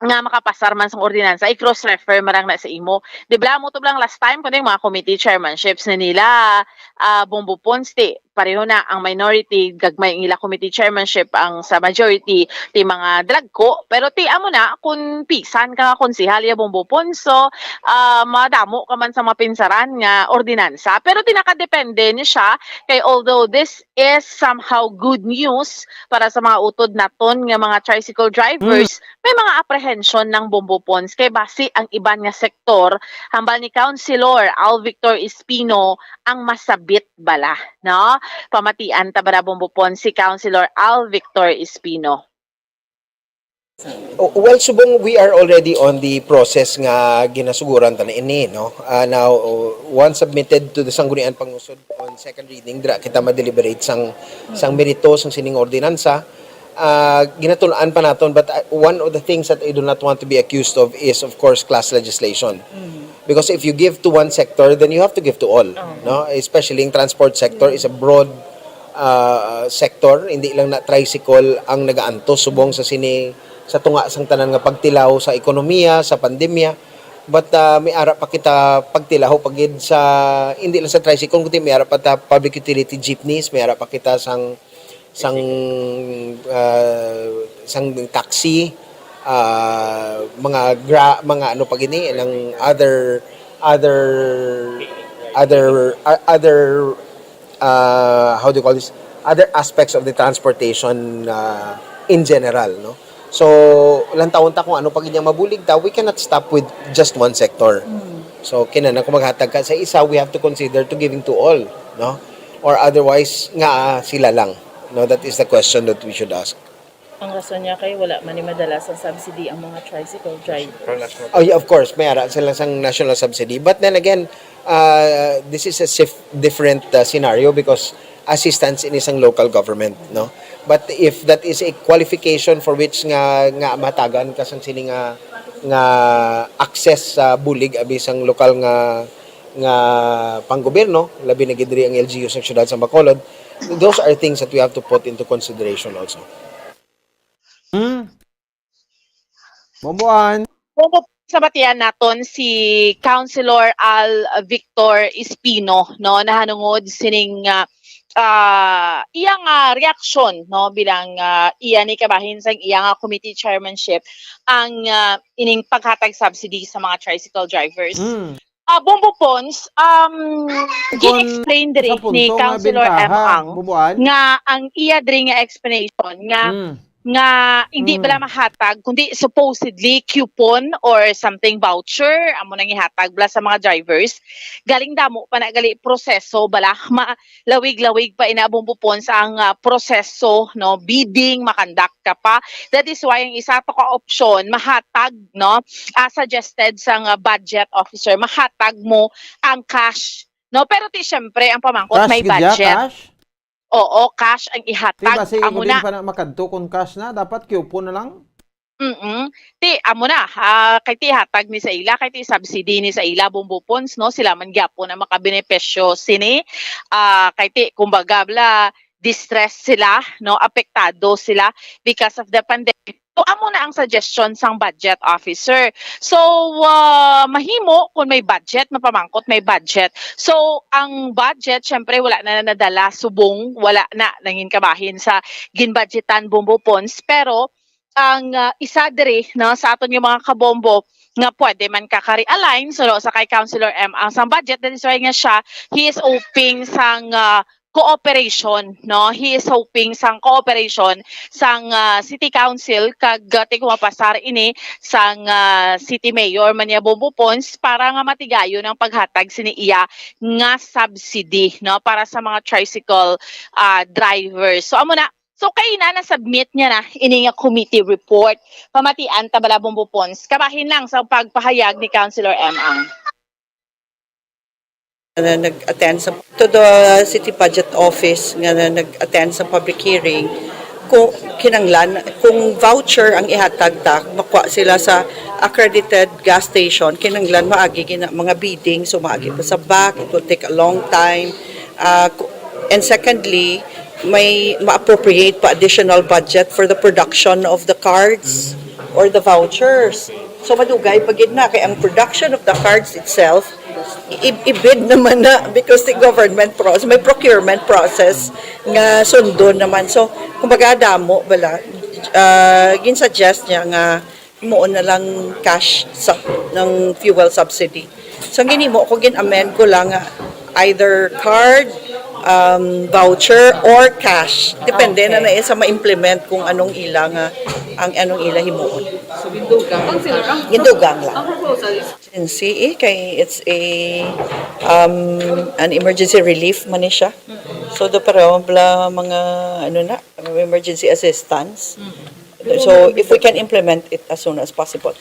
nga makapasar man sang ordinansa, i-cross-refer man lang na sa imo. Di ba, mo to lang last time, kundi mga committee chairmanships na nila, ah, Bombo Pons, ti, pareho na ang minority, gagmay ang ila committee chairmanship, ang sa majority, ti mga dalagko. Pero ti, amo na, kung pisan ka nga konsehal, ya Bombo Pons, so, ah, madamo ka man sa mapinsaran nga ordinansa. Pero ti nakadepende ni siya, kay although this is somehow good news para sa mga utod naton nga mga tricycle drivers, Mm. may mga apprehension ng Bombo Pons kay basi ang iban nga sektor, hambal ni Councilor Al Victor Espino, ang masabit bala, no? Pamatian ta bala, Bombo Pons, si Councilor Al Victor Espino. Oh, well, subong we are already on the process nga ginasuguran ta na ini, no? Ah, now, oh, once submitted to the Sangguniang Panguso-, on second reading, dira kita ma-deliberate sang, sang merito sang sining ordinansa. Ah, ginatun-an pa naton, but, ah, one of the things that I do not want to be accused of is, of course, class legislation. Mm. Because if you give to one sector, then you have to give to all, no? Especially ang transport sector is a broad, ah, sector, hindi lang na tricycle ang nagaantos subong sa sini, sa tunga sang tanan nga pagtilaw sa ekonomiya, sa pandemya. But, ah, may ara pa kita pagtilaw pa gid sa, hindi lang sa tricycle, kundi may ara pa ta public utility jeepneys, may ara pa kita sang, sang, ah, sang taxi, ah, mga gra-, mga ano pa gini, ng other, other, other, ah, other, ah, how do you call this? Other aspects of the transportation, ah, in general, no? So, lantawon ta kung ano pa gid ang mabulig ta. We cannot stop with just one sector. Mm. So, kinahanglan kung maghatag ka sa isa, we have to consider to giving to all, no? Or otherwise, nga sila lang, no? That is the question that we should ask. Ang rason niya kay wala man ni madala sa subsidy ang mga tricycle driver. Oh, yeah, of course, may ara sila sang national subsidy. But then again, uh, this is a sif- different uh, scenario because assistance ini sang local government, no? But if that is a qualification for which nga nga matagan ka sang sini nga nga access sa bulig abi sang lokal nga nga panggobyerno, labi na gid diri ang L G U sa siyudad sa Bacolod, those are things that we have to put into consideration also. Hmm. Bomboan. Kung sa batian naton si Councilor Al Victor Espino, no, nahanungod sining ah, ah, iya nga reaksyon, no, bilang ah, iya ni kabahin sang iya nga committee chairmanship ang ah, ining paghatag subsidy sa mga tricycle drivers. Mm. Ah, Bombo Pons, um, Kon gi-explain diri sa punto ni nga Councilor M. bintaha, Ang Bomboan. Nga ang iya diri nga explanation nga Mm. nga hindi Mm. bala mahatag kundi supposedly coupon or something voucher amo nang ihatag bala sa mga drivers. Galing damo pa na gali proseso bala ma lawig-lawig pa ina Bombo Pons ang ah, proseso, no, bidding makandak ka pa. That is why ang isa to ka option mahatag, no, ah, suggested sang ah, budget officer, mahatag mo ang cash, no? Pero ti syempre ang pamangkot Cash may gid ya, budget. Cash? Oo, cash ang Di ihatag ba si amo Igudin na. Pa na makadto kung cash na? Dapat coupon na lang? Mm. Ti amo na, ah, kay ti hatag ni sa ila, kay ti subsidy ni sa ila Bombo Pons, no? Sila man gyapon ang makabenepisyo sini. Ah, kay ti kumbaga bla distress sila, no? Apektado sila because of the pandemic. So amo na ang suggestion sang budget officer. So ah, mahimo kung may budget, mapamangkot may budget. So ang budget syempre wala na nadala subong, wala na nangin kabahin sa ginbudgetan Bombo Pons, pero ang ah, isa diri, no, sa aton nga mga kabombo nga pwede man ka ka-realign so sa kay Councilor M ang sang budget, that is why nga siya he is hoping sang ah, cooperation, no, he is hoping sang cooperation sang ah, city council kag ah, ti kung mapasar ini sang ah, city mayor man niya Bombo Pons para nga matigayon ang paghatag sini iya nga subsidy, no, para sa mga tricycle ah, drivers. So amo na, so kay na na-submit niya na ini nga committee report. Pamatian ta bala Bombo Pons. Kabahin lang sa pagpahayag ni Councilor M. Ang na nag-attend sa to the city budget office nga na nag-attend sa public hearing, kung kinanglan, kung voucher ang ihatag ta, makuha sila sa accredited gas station, kinanglan maagi gina mga bidding, so maagi pa sa back, it will take a long time. Ah, ku- and secondly, may ma-appropriate pa additional budget for the production of the cards or the vouchers. So madugay pa gid na kay ang production of the cards itself i- i-bid naman na because the government process, may procurement process nga sundon naman. So kumbaga damo bala, ah, gin-suggest niya nga mo na lang cash sa ng fuel subsidy. So ang ginimo ko, gin-amend ko lang nga either card, um, voucher or cash. Depende na na sa ma-implement kung anong ila nga ang anong ila himuon. So, gindugang. Ang sila, ang, Gindugang lang. Ang proposal is Emergency eh, kay it's a um, an emergency relief man ni siya. So do pero bla mga ano na, emergency assistance. So if we can implement it as soon as possible.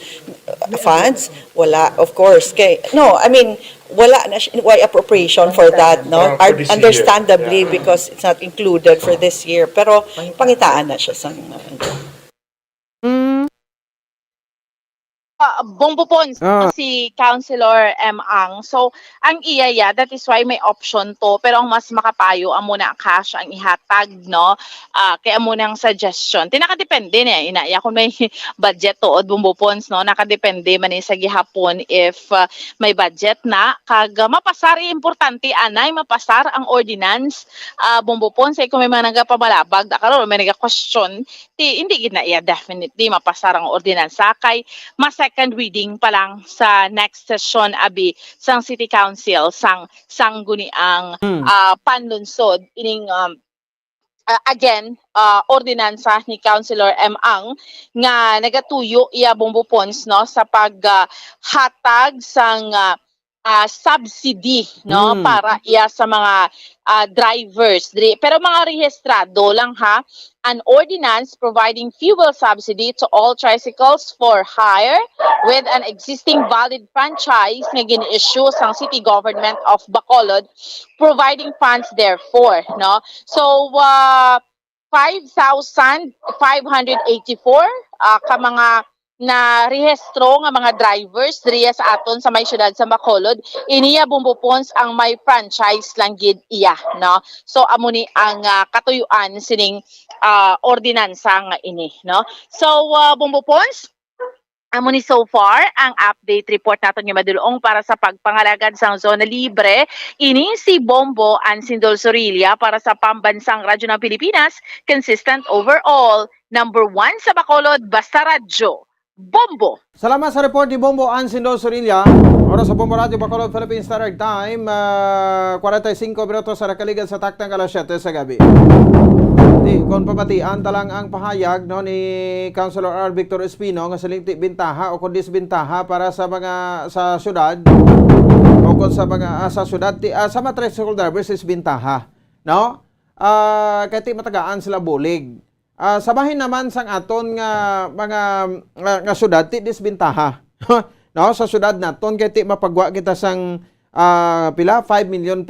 Uh, Funds, wala, of course. Kay no, I mean, wala na siya, why appropriation for that, no? Ah, for this year. Understandably Yeah. Because it's not included for this year, pero pangitaan na siya sa Ah, Bombo Pons, Ah. si Councilor M. Ang. So, ang iya ya, that is why may option to. Pero ang mas makapayo, amo na cash ang ihatag, no? Ah, kay amo nang suggestion. Ti nakadepende niya, ina ya, kung may budget tuod, Bombo Pons, no? Nakadepende man ni sa gihapon if ah, may budget na. Kag ah, mapasar, importante, anay, mapasar ang ordinance, ah, Bombo Pons. Kay kung may mga nagapabalabag, da karon may naga-question, ti hindi gid na iya definitely mapasar ang ordinansa kay ma second reading pa lang sa next session abi sang City Council sang sangguniang Hmm. ah, panlunsod ining um, ah, again ah, ordinansa ni Councilor M. Ang nga nagatuyo iya Bombo Pons, no, sa pag ah, hatag sang ah, ah, subsidy, no, Mm. para iya sa mga, ah, drivers diri. Pero mga rehistrado lang, ha, an ordinance providing fuel subsidy to all tricycles for hire with an existing valid franchise nga gin-issue sang City Government of Bacolod, providing funds therefore, no. So, ah, five thousand five hundred eighty-four, ah, ka mga narehistro nga mga drivers diriya sa aton sa may siyudad sa Bacolod. Ini ya, Bombo Pons, ang may franchise lang gid iya, no? So, amo ni ang, ah, katuyoan sining, ah, ordinansa nga ini, no? So, ah, Bombo Pons, amo ni so far ang update report naton nga madulong para sa pagpangalagad sang zona libre. Ini si Bombo Ansindol Sorilla para sa Pambansang Radyo ng Pilipinas, consistent overall, number one sa Bacolod, basta radyo, Bombo. Salamat sa report ni Bombo Ansindol Sorilla. Oras sa Bombo Radyo Bacolod, Philippine Standard Time, ah, forty-five minutos sa nakaligad sa taktang alas siyete sa gabi. Di, kung pamatian ta lang ang pahayag, no, ni Councilor R. Victor Espino nga siling ti bintaha o kung disbintaha para sa mga sa syudad o kung sa mga, ah, sa syudad, ti, ah, sa mga tricycle drivers is bintaha, no? Ah, kay ti matagaan sila bulig. Ah, sa bahin naman sang aton nga mga, nga, nga syudad, ti disbintaha. No, sa syudad naton kay ti mapagwa kita sang, ah, pila, five million